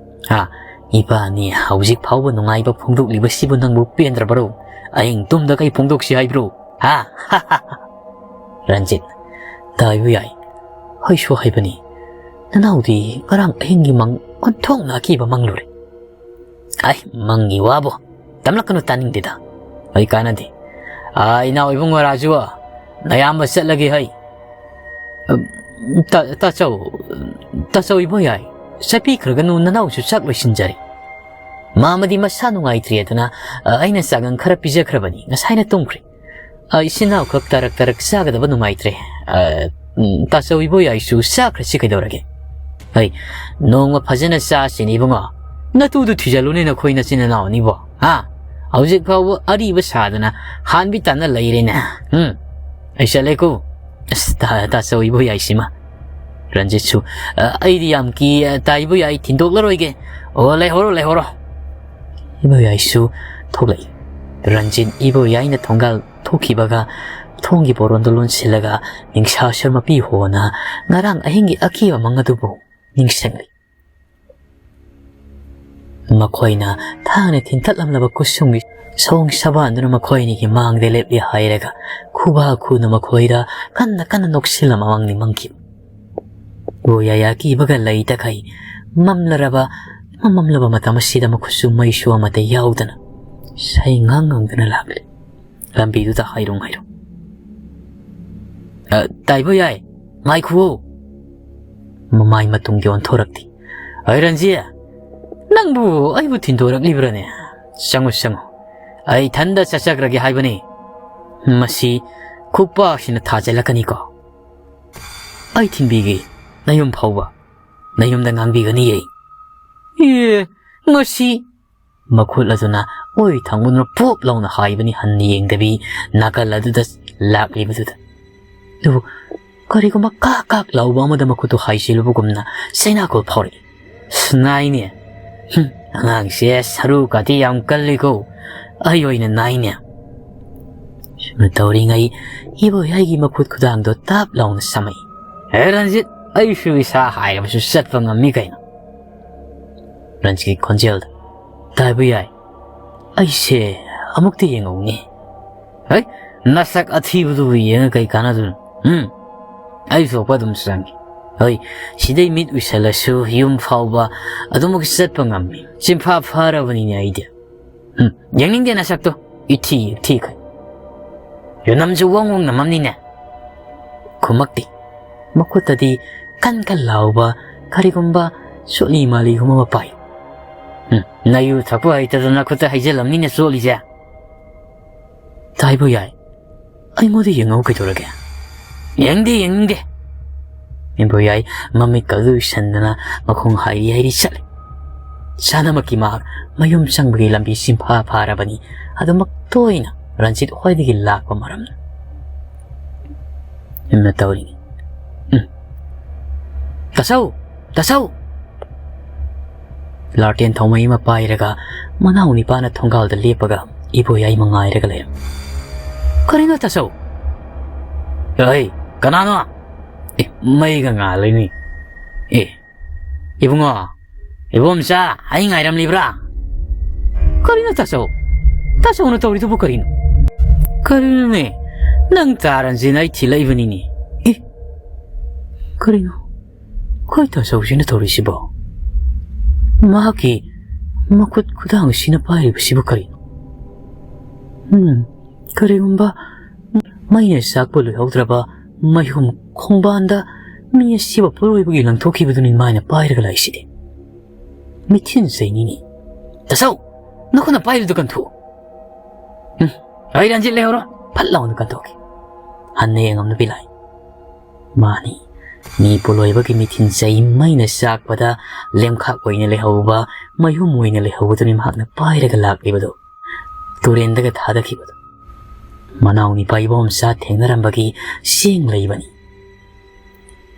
ꯍꯥ? ꯏꯕꯥꯅꯤ ꯍꯧꯖꯤꯛ ꯐꯥꯎꯕ ꯅꯨꯡꯉꯥꯏꯕ ꯐꯣꯡꯗꯣꯛꯂꯤꯕꯁꯤꯕꯨ ꯅꯪꯕꯨ ꯄꯦꯟꯗ꯭ꯔꯕꯔꯣ? ꯑꯍꯤꯡ ꯇꯨꯝꯗꯈꯩ ꯐꯣꯡꯗꯣꯛꯁꯤ ꯍꯥꯏꯕ꯭ꯔꯣ? ꯍꯥ?" "ꯔꯟꯖꯤꯠ, ꯇꯥꯏꯕ ꯌꯥꯏ꯫ ꯑꯩꯁꯨ ꯍꯥꯏꯕꯅꯤ, ꯅꯅꯥꯎꯗꯤ ꯉꯔꯥꯡ ꯑꯍꯤꯡꯒꯤ ꯃꯪ ꯑꯣꯟꯊꯣꯛꯅ ꯑꯀꯤꯕ ꯃꯪꯂꯨꯔꯦ꯫" "ꯑꯩ ꯃꯪꯒꯤ ꯋꯥꯕꯨ ꯇꯝꯂꯛꯀꯅꯨ, ꯇꯥꯅꯤꯡꯗꯦꯗ꯫ ꯑꯩ ꯀꯥꯟꯅꯗꯦ꯫ ꯑꯥ, ꯏꯅꯥꯎ ꯏꯕꯨꯡꯉꯣ ꯔꯥꯖꯨ, ꯅꯌꯥꯝꯕ ꯆꯠꯂꯒꯦ ꯍꯩ꯫ ꯇꯥ-, ꯇꯥꯆꯧ, ꯇꯥꯆꯧ ꯏꯕꯣ ꯌꯥꯏ, ꯆꯠꯄꯤꯈ꯭ꯔꯒꯅꯨ, ꯅꯅꯥꯎꯁꯨ ꯆꯥꯛ ꯂꯣꯏꯁꯤꯟꯖꯔꯦ꯫ ꯃꯥꯃꯗꯤ ꯃꯁꯥ ꯅꯨꯡꯉꯥꯏꯇ꯭ꯔꯤ ꯑꯗꯨꯅ, ꯑ, ꯑꯩꯅ ꯆꯥꯒꯪ ꯈꯔ ꯄꯤꯖꯈ꯭ꯔꯕꯅꯤ, ꯉꯁꯥꯏꯅ ꯇꯨꯝꯈ꯭ꯔꯦ꯫ ꯑ, ꯏꯆꯤꯟ ꯏꯅꯥꯎꯈꯛ ꯇꯔꯛ ꯇꯔꯛ ꯆꯥꯒꯗꯕ ꯅꯨꯡꯉꯥꯏꯇ꯭ꯔꯦ꯫ ꯑ, ꯎꯝ, ꯇꯥꯆꯧ ꯏꯕꯣ ꯌꯥꯏꯁꯨ ꯆꯥꯈ꯭ꯔꯁꯤ ꯀꯩꯗꯧꯔꯒꯦ? ꯍꯩ, ꯅꯣꯡꯃ ꯐꯖꯅ ꯆꯥꯁꯤꯅꯦ ꯏꯕꯨꯡꯉꯣ꯫ ꯅꯇꯨꯗꯨ ꯊꯤꯖꯜꯂꯨꯅꯦ ꯅꯈꯣꯏ ꯅꯆꯤꯟ ꯅꯅꯥꯎ ꯑꯅꯤꯕꯣ, ꯍꯥ? ꯍꯧꯖꯤꯛ ꯐꯥꯎꯕ ꯑꯔꯤꯕ ꯁꯥꯗꯅ ꯍꯥꯟꯕꯤ ꯇꯥꯅ ꯂꯩꯔꯦꯅꯦ꯫ ꯎꯝ, ꯑꯩ ꯆꯠꯂꯦꯀꯣ꯫ ꯑꯁ, ꯇꯥ-, ꯇꯥꯆꯧ ꯏꯕꯣ ꯌꯥꯏꯁꯤꯃ꯫" ꯔꯟꯖꯤꯠꯁꯨ, "ꯑ, ꯑꯩꯗꯤ ꯌꯥꯝ ꯀꯤ, ꯑ, ꯇꯥ ꯏꯕꯣ ꯌꯥꯏ, ꯊꯤꯟꯗꯣꯛꯂꯔꯣꯏꯒꯦ꯫ ꯑꯣ, ꯂꯩꯍꯧꯔꯣ, ꯂꯩꯍꯧꯔꯣ꯫" ꯏꯕꯣ ꯌꯥꯏꯁꯨ ꯊꯣꯛꯂꯛꯏ꯫ ꯔꯟꯖꯤꯠ ꯏꯕꯣ ꯌꯥꯏꯅ ꯊꯣꯡꯒꯥꯜ ꯊꯣꯛꯈꯤꯕꯒ ꯊꯣꯡꯒꯤ ꯄꯣꯔꯣꯟꯗꯨ ꯂꯣꯟꯁꯤꯜꯂꯒ ꯅꯤꯡꯁꯥ ꯁꯔꯃꯄꯤ ꯍꯣꯅ ꯉꯔꯥꯡ ꯑꯍꯤꯡꯒꯤ ꯑꯀꯤꯕ ꯃꯪ ꯑꯗꯨꯕꯨ ꯅꯤꯡꯁꯤꯡꯂꯤ꯫ ꯃꯈꯣꯏꯅ ꯊꯥꯡꯅ ꯊꯤꯟꯊꯠꯂꯝꯂꯕ ꯀꯨꯁꯨꯝꯒꯤ ꯁꯑꯣꯡ ꯁꯕꯥꯟꯗꯨꯅ ꯃꯈꯣꯏ ꯑꯅꯤꯒꯤ ꯃꯥꯡꯗ ꯂꯦꯞꯂꯤ ꯍꯥꯏꯔꯒ ꯈꯨꯕꯥꯛ ꯈꯨꯅ ꯃꯈꯣꯏꯗ ꯀꯟꯅ ꯀꯟꯅ ꯅꯣꯛꯁꯤꯜꯂ ꯃꯃꯪꯅꯤ ꯃꯪꯈꯤꯕ꯫ ꯏꯕꯣꯌꯥꯏ ꯑꯀꯤꯕꯒ ꯂꯩꯇꯈꯩ ꯃꯝꯂꯔꯕ, ꯃꯝꯂꯕ ꯃꯇꯝ ꯑꯁꯤꯗ ꯃꯈꯨꯠꯁꯨ ꯃꯩꯁꯨ ꯑꯃꯠꯇ ꯌꯥꯎꯗꯅ ꯁꯩ ꯉꯥꯡ ꯉꯪꯗꯨꯅ ꯂꯥꯛꯂꯤ꯫ ꯂꯝꯕꯤꯗꯨꯗ ꯍꯥꯏꯔꯨꯡ ꯍꯥꯏꯔꯨꯡ꯫ "ꯑ, ꯇꯥꯏꯕ ꯌꯥꯏ, ꯉꯥꯏꯈꯨꯑꯣ!" ꯃꯃꯥꯏ ꯃꯇꯨꯡꯗꯤ ꯑꯣꯟꯊꯣꯔꯛꯇꯦ꯫ "ꯑꯩ ꯔꯟꯖꯤ, ꯅꯪꯕꯨ ꯑꯩꯕꯨ ꯊꯤꯟꯗꯣꯔꯛꯂꯤꯕ꯭ꯔꯅꯦ? ꯆꯪꯉꯨ, ꯆꯪꯉꯨ꯫ ꯑꯩ ꯏꯊꯟꯗ ꯆꯠꯆꯈ꯭ꯔꯒꯦ ꯍꯥꯏꯕꯅꯤ꯫ ꯃꯁꯤ ꯈꯨꯄꯥꯛꯁꯤꯅ ꯊꯥꯖꯤꯜꯂꯛꯀꯅꯤꯀꯣ꯫ ꯑꯩ ꯊꯤꯟꯕꯤꯒꯦ꯫ ꯅꯌꯨꯝ ꯐꯥꯎꯕ꯫ ꯅꯌꯨꯝꯗ ꯉꯥꯡꯕꯤꯒꯅꯤꯌꯦ꯫" "ꯑꯦ, ꯉꯁꯤ!" ꯃꯈꯨꯠ ꯑꯗꯨꯅ ꯑꯣꯏ ꯊꯪꯕꯗꯨꯅ ꯄꯣꯞ ꯂꯥꯎꯅ ꯍꯥꯏꯕꯅꯤ, ꯍꯟꯅ ꯌꯦꯡꯗꯕꯤ ꯅꯥꯀꯜ ꯑꯗꯨꯗ ꯂꯥꯛꯂꯤꯕꯗꯨꯗ꯫ ꯑꯗꯨꯕꯨ ꯀꯔꯤꯒꯨꯝꯕ ꯀꯥꯛ ꯀꯥꯛ ꯂꯥꯎꯕ ꯑꯃꯗ ꯃꯈꯨꯠꯇꯨ ꯍꯥꯏꯖꯤꯜꯂꯨꯕꯒꯨꯝꯅ ꯆꯩꯅꯥꯈꯣꯜ ꯐꯥꯎꯔꯛꯏ꯫ "ꯁ, ꯅꯥꯏꯅꯦ꯫ ꯍꯨꯝ, ꯑꯉꯥꯡꯁꯦ ꯁꯔꯨ ꯀꯥꯇꯤ ꯌꯥꯝ ꯀꯜꯂꯤꯀꯣ꯫ ꯑꯩ ꯑꯣꯏꯅ ꯅꯥꯏꯅꯦ꯫" ꯁꯨꯝꯅ ꯇꯧꯔꯤꯉꯩ ꯏꯕꯣꯌꯥꯏꯒꯤ ꯃꯈꯨꯠ ꯈꯨꯗꯥꯡꯗꯣ ꯇꯥꯞ ꯂꯥꯎꯅ ꯁꯝꯃꯛꯏ꯫ "ꯍꯦ ꯔꯟꯖꯤꯠ, ꯑꯩꯁꯨ ꯏꯁꯥ ꯍꯥꯏꯔꯕꯁꯨ ꯆꯠꯄ ꯉꯝꯃꯤ ꯀꯩꯅꯣ꯫" ꯔꯟꯖꯤꯠꯀꯤ ꯈꯣꯟꯖꯦꯜꯗ, "ꯇꯥꯏꯕ ꯌꯥꯏ, ꯑꯩꯁꯦ ꯑꯃꯨꯛꯇ ꯌꯦꯡꯍꯧꯅꯤ꯫" "ꯍꯩ, ꯅꯁꯛ ꯑꯊꯤꯕꯗꯨꯕꯨ ꯌꯦꯡꯉ ꯀꯩ ꯀꯥꯟꯅꯗꯣꯏꯅꯣ? ꯎꯝ, ꯑꯩ ꯊꯣꯛꯄ ꯑꯗꯨꯝ ꯆꯪꯉꯤ꯫ ꯍꯣꯏ, ꯁꯤꯗꯩ ꯃꯤꯠ ꯎꯏꯁꯜꯂꯁꯨ ꯌꯨꯝ ꯐꯥꯎꯕ ꯑꯗꯨꯃꯛ ꯆꯠꯄ ꯉꯝꯃꯤ꯫ ꯆꯤꯟꯐꯥ ꯐꯔꯕꯅꯤꯅꯦ ꯑꯩꯗꯤ꯫ ꯎꯝ, ꯌꯦꯡꯅꯤꯡꯗꯦ ꯅꯁꯛꯇꯣ, ꯏꯊꯤ ꯏꯊꯤꯈꯩ꯫ ꯌꯣꯅꯝꯁꯨ ꯋꯥꯡ ꯋꯥꯡ ꯅꯝꯃꯝꯅꯤꯅꯦ꯫" ꯈꯨꯝꯃꯛꯇꯦ꯫ ꯃꯈꯨꯠꯇꯗꯤ ꯀꯟ ꯀꯟ ꯂꯥꯎꯕ ꯀꯔꯤꯒꯨꯝꯕ ꯆꯣꯠꯂꯤ ꯃꯥꯜꯂꯤꯒꯨꯝꯕ ꯑꯃ ꯄꯥꯏ꯫ "ꯎꯝ, ꯅꯌꯨ ꯊꯛꯄ ꯍꯩꯇꯗꯅ ꯈꯨꯠꯇ ꯍꯩꯖꯤꯜꯂꯝꯅꯤꯅꯦ ꯆꯣꯠꯂꯤꯁꯦ꯫" "ꯇꯥꯏꯕ ꯌꯥꯏ, ꯑꯩꯉꯣꯟꯗ ꯌꯦꯡꯉꯧ ꯀꯩꯗꯧꯔꯒꯦ?" "ꯌꯦꯡꯗꯦ, ꯌꯦꯡꯅꯤꯡꯗꯦ꯫" ꯏꯕꯣꯌꯥꯏ ꯃꯃꯤꯠꯀ ꯑꯗꯨ ꯎꯏꯁꯟꯗꯅ ꯃꯈꯣꯡ ꯍꯥꯏꯔꯤ ꯍꯥꯏꯔꯤ ꯆꯠꯂꯤ꯫ ꯆꯥꯅꯃꯛꯀꯤ ꯃꯍꯥꯛ ꯃꯌꯨꯝ ꯆꯪꯕꯒꯤ ꯂꯝꯕꯤ ꯆꯤꯟꯐꯥ ꯐꯥꯔꯕꯅꯤ꯫ ꯑꯗꯨꯃꯛ ꯇꯣꯏꯅ ꯔꯟꯖꯤꯠ ꯍꯣꯏꯗꯒꯤ ꯂꯥꯛꯄ ꯃꯔꯝꯅ꯫ ꯏꯝꯅ ꯇꯧꯔꯤꯅꯤ꯫ ꯎꯝ꯫ "ꯇꯥꯆꯧ! ꯇꯥꯆꯧ!" ꯂꯥꯔꯇꯦꯟ ꯊꯥꯎꯃꯩ ꯑꯃ ꯄꯥꯏꯔꯒ ꯃꯅꯥꯎ ꯅꯤꯄꯥꯅ ꯊꯣꯡꯒꯥꯜꯗ ꯂꯦꯞꯄꯒ ꯏꯕꯣꯌꯥꯏ ꯃꯉꯥꯏꯔꯒ ꯂꯩꯔꯝꯃꯤ꯫ "ꯀꯔꯤꯅꯣ ꯇꯥꯆꯧ?" "ꯑꯩ, ꯀꯅꯥꯅꯣ? ꯑꯦ, ꯃꯩꯒ ꯉꯥꯜꯂꯤꯅꯤ꯫ ꯑꯦ, ꯏꯕꯨꯡꯉꯣ, ꯏꯕꯣꯝꯆꯥ, ꯑꯩ ꯉꯥꯏꯔꯝꯂꯤꯕ꯭ꯔꯥ? ꯀꯔꯤꯅꯣ ꯇꯥꯆꯧ? ꯇꯥꯆꯧꯅ ꯇꯧꯔꯤꯗꯨꯕꯨ ꯀꯔꯤꯅꯣ? ꯀꯔꯤꯅꯣꯅꯦ? ꯅꯪ ꯇꯥ ꯔꯟꯖꯤꯠꯅ ꯑꯩ ꯊꯤꯜꯂꯛꯏꯕꯅꯤꯅꯦ꯫ ꯑꯦ? ꯀꯔꯤꯅꯣ? ꯑꯩꯈꯣꯏ ꯇꯥꯆꯧꯁꯤꯅ ꯇꯧꯔꯤꯁꯤꯕꯣ? ꯃꯍꯥꯛꯀꯤ ꯃꯈꯨꯠ ꯈꯨꯗꯥꯡꯁꯤꯅ ꯄꯥꯏꯔꯤꯕꯁꯤꯕꯨ ꯀꯔꯤꯅꯣ? ꯎꯝ, ꯀꯔꯤꯒꯨꯝꯕ ꯃꯩꯅ ꯆꯥꯛꯄ ꯂꯣꯏꯍꯧꯗ꯭ꯔꯕ ꯃꯩꯍꯨꯝ ꯈꯣꯡꯕꯥꯟꯗ ꯃꯤ ꯑꯁꯤꯕ ꯄꯣꯠꯂꯣꯏꯕꯒꯤ ꯂꯪꯊꯣꯛꯈꯤꯕꯗꯨꯅꯤ ꯃꯥꯅ ꯄꯥꯏꯔꯒ ꯂꯥꯛꯏꯁꯤꯗꯤ꯫ ꯃꯤꯊꯤꯟ ꯆꯩꯅꯤꯅꯦ꯫ ꯇꯥꯆꯧ, ꯅꯈꯨꯠꯅ ꯄꯥꯏꯔꯤꯗꯨ ꯀꯟꯊꯣꯛꯎ꯫ ꯎꯝ, ꯑꯩ ꯔꯟꯖꯤꯠ ꯂꯩꯍꯧꯔꯣ꯫ ꯐꯠ ꯂꯥꯎꯅ ꯀꯟꯊꯣꯛꯈꯤ꯫ ꯍꯟꯅ ꯌꯦꯡꯉꯝꯅ ꯕꯤꯂꯥꯏ꯫ ꯃꯥꯅꯤ, ꯃꯤ ꯄꯣꯠꯂꯣꯏꯕꯒꯤ ꯃꯤꯊꯤꯟ ꯆꯩ ꯃꯩꯅ ꯆꯥꯛꯄꯗ ꯂꯦꯝꯈꯥꯛ ꯑꯣꯏꯅ ꯂꯩꯍꯧꯕ, ꯃꯩꯍꯨꯝ ꯑꯣꯏꯅ ꯂꯩꯍꯧꯕꯗꯨꯅꯤ ꯃꯍꯥꯛꯅ ꯄꯥꯏꯔꯒ ꯂꯥꯛꯂꯤꯕꯗꯨ꯫ ꯇꯨꯔꯦꯟꯗꯒ ꯊꯥꯗꯈꯤꯕꯗꯨ꯫ ꯃꯅꯥꯎ ꯅꯤꯄꯥ ꯏꯕꯣꯝꯆꯥ ꯊꯦꯡꯅꯔꯝꯕꯒꯤ ꯆꯦꯡ ꯂꯩꯕꯅꯤ꯫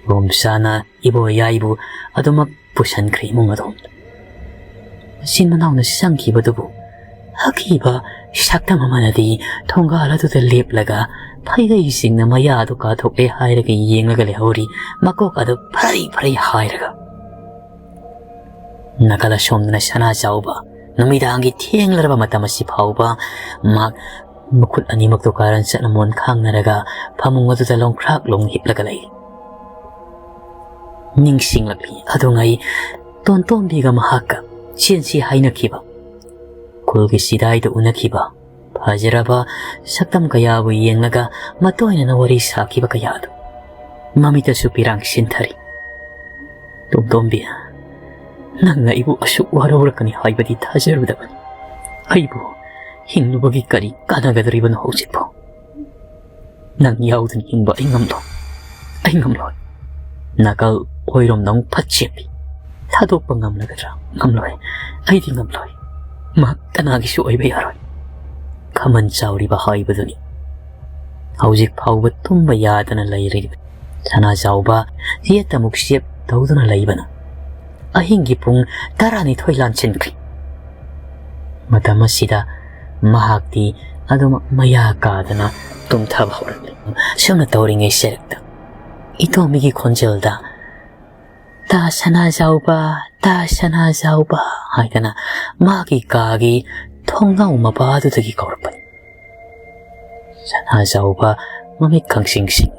ꯏꯕꯣꯝꯆꯥꯅ ꯏꯕꯣꯌꯥꯏꯕꯨ ꯑꯗꯨꯃꯛ ꯄꯨꯁꯟꯈ꯭ꯔꯦ ꯏꯃꯨꯡ ꯑꯗꯣꯝꯗ꯫ ꯃꯆꯤꯟ ꯃꯅꯥꯎꯅ ꯆꯪꯈꯤꯕꯗꯨꯕꯨ ꯑꯀꯤꯕ ꯁꯛꯇꯝ ꯑꯃꯅꯗꯤ ꯊꯣꯡꯒꯥꯜ ꯑꯗꯨꯗ ꯂꯦꯞꯂꯒ ꯐꯩꯒꯩꯁꯤꯡꯅ ꯃꯌꯥꯗꯨ ꯀꯥꯊꯣꯛꯂꯦ ꯍꯥꯏꯔꯒ ꯌꯦꯡꯂꯒ ꯂꯩꯍꯧꯔꯤ, ꯃꯀꯣꯛ ꯑꯗꯨ ꯐꯔꯩ ꯐꯔꯩ ꯍꯥꯏꯔꯒ꯫ ꯅꯥꯀꯜ ꯑꯁꯣꯝꯗꯅ ꯁꯅꯥ ꯆꯥꯎꯕ ꯅꯨꯃꯤꯗꯥꯡꯒꯤ ꯊꯦꯡꯂꯔꯕ ꯃꯇꯝ ꯑꯁꯤ ꯐꯥꯎꯕ ꯃꯍꯥꯛ ꯃꯈꯨꯠ ꯑꯅꯤꯃꯛꯇꯨ ꯀꯥꯔꯟ ꯆꯠꯅ ꯃꯣꯟ ꯈꯥꯡꯅꯔꯒ ꯐꯃꯨꯡ ꯑꯗꯨꯗ ꯂꯣꯡꯈ꯭ꯔꯥꯛ ꯂꯣꯡ ꯍꯤꯞꯂꯒ ꯂꯩꯔꯤ꯫ ꯅꯤꯡꯁꯤꯡꯂꯛꯂꯤ ꯑꯗꯨꯉꯩ ꯇꯣꯟꯇꯣꯝꯕꯤꯒ ꯃꯍꯥꯛꯀ ꯆꯦꯟꯁꯤ ꯍꯥꯏꯅꯈꯤꯕ, ꯈꯨꯜꯒꯤ ꯆꯤꯗꯥꯏꯗ ꯎꯅꯈꯤꯕ, ꯐꯖꯔꯕ ꯁꯛꯇꯝ ꯀꯌꯥꯕꯨ ꯌꯦꯡꯂꯒ ꯃꯇꯣꯏꯅꯅ ꯋꯥꯔꯤ ꯁꯥꯈꯤꯕ ꯀꯌꯥꯗꯨ꯫ ꯃꯃꯤꯠꯇꯁꯨ ꯄꯤꯔꯥꯡ ꯁꯤꯟꯊꯔꯤ꯫ ꯇꯣꯝꯇꯣꯝꯕꯤ, ꯅꯪꯅ ꯑꯩꯕꯨ ꯑꯁꯨꯛ ꯋꯥꯔꯧꯔꯛꯀꯅꯤ ꯍꯥꯏꯕꯗꯤ ꯊꯥꯖꯔꯨꯗꯕꯅꯤ꯫ ꯑꯩꯕꯨ ꯍꯤꯡꯂꯨꯕꯒꯤ ꯀꯔꯤ ꯀꯥꯟꯅꯒꯗꯧꯔꯤꯕꯅꯣ ꯍꯧꯖꯤꯛꯄꯨ? ꯅꯪ ꯌꯥꯎꯗꯅ ꯍꯤꯡꯕ ꯑꯩ ꯉꯝꯂꯣꯏ꯫ ꯑꯩ ꯉꯝꯂꯣꯏ꯫ ꯅꯥꯀꯜ ꯑꯣꯏꯔꯣꯝꯗ ꯑꯃꯨꯛ ꯐꯠ ꯆꯦꯞꯄꯤ꯫ ꯊꯥꯗꯣꯛꯄ ꯉꯝꯂꯒꯗ꯭ꯔꯥ? ꯉꯝꯂꯣꯏ꯫ ꯑꯩꯗꯤ ꯉꯝꯂꯣꯏ꯫ ꯃꯍꯥꯛ ꯀꯅꯥꯒꯤꯁꯨ ꯑꯣꯏꯕ ꯌꯥꯔꯣꯏ꯫ ꯈꯃꯟ ꯆꯥꯎꯔꯤꯕ ꯍꯥꯏꯕꯗꯨꯅꯤ꯫ ꯍꯧꯖꯤꯛ ꯐꯥꯎꯕ ꯇꯨꯝꯕ ꯌꯥꯗꯅ ꯂꯩꯔꯤꯕ ꯁꯅꯥꯖꯥꯎꯕ ꯌꯦꯠꯇ ꯑꯃꯨꯛ ꯆꯦꯞ ꯇꯧꯗꯨꯅ ꯂꯩꯕꯅ ꯑꯍꯤꯡꯒꯤ ꯄꯨꯡ ꯇꯔꯥꯅꯤꯊꯣꯏ ꯂꯥꯟꯁꯤꯟꯈ꯭ꯔꯦ꯫ ꯃꯇꯝ ꯑꯁꯤꯗ ꯃꯍꯥꯛꯇꯤ ꯑꯗꯨꯃꯛ ꯃꯌꯥ ꯀꯥꯗꯅ ꯇꯨꯝꯊꯕ ꯍꯧꯔꯛꯂꯦ꯫ ꯁꯨꯝꯅ ꯇꯧꯔꯤꯉꯩ ꯁꯦꯔꯛꯇ ꯏꯇꯣꯝꯕꯤꯒꯤ ꯈꯣꯟꯖꯦꯜꯗ "ꯇꯥ ꯁꯅꯥꯖꯥꯎꯕ, ꯇꯥ ꯁꯅꯥꯖꯥꯎꯕ" ꯍꯥꯏꯗꯅ ꯃꯥꯒꯤ ꯀꯥꯒꯤ ꯊꯣꯡꯅꯥꯎ ꯃꯄꯥꯗꯨꯗꯒꯤ ꯀꯧꯔꯛꯄꯅꯤ꯫ ꯁꯅꯥꯖꯥꯎꯕ ꯃꯃꯤꯠ ꯈꯪꯁꯤꯡ ꯁꯤꯡ,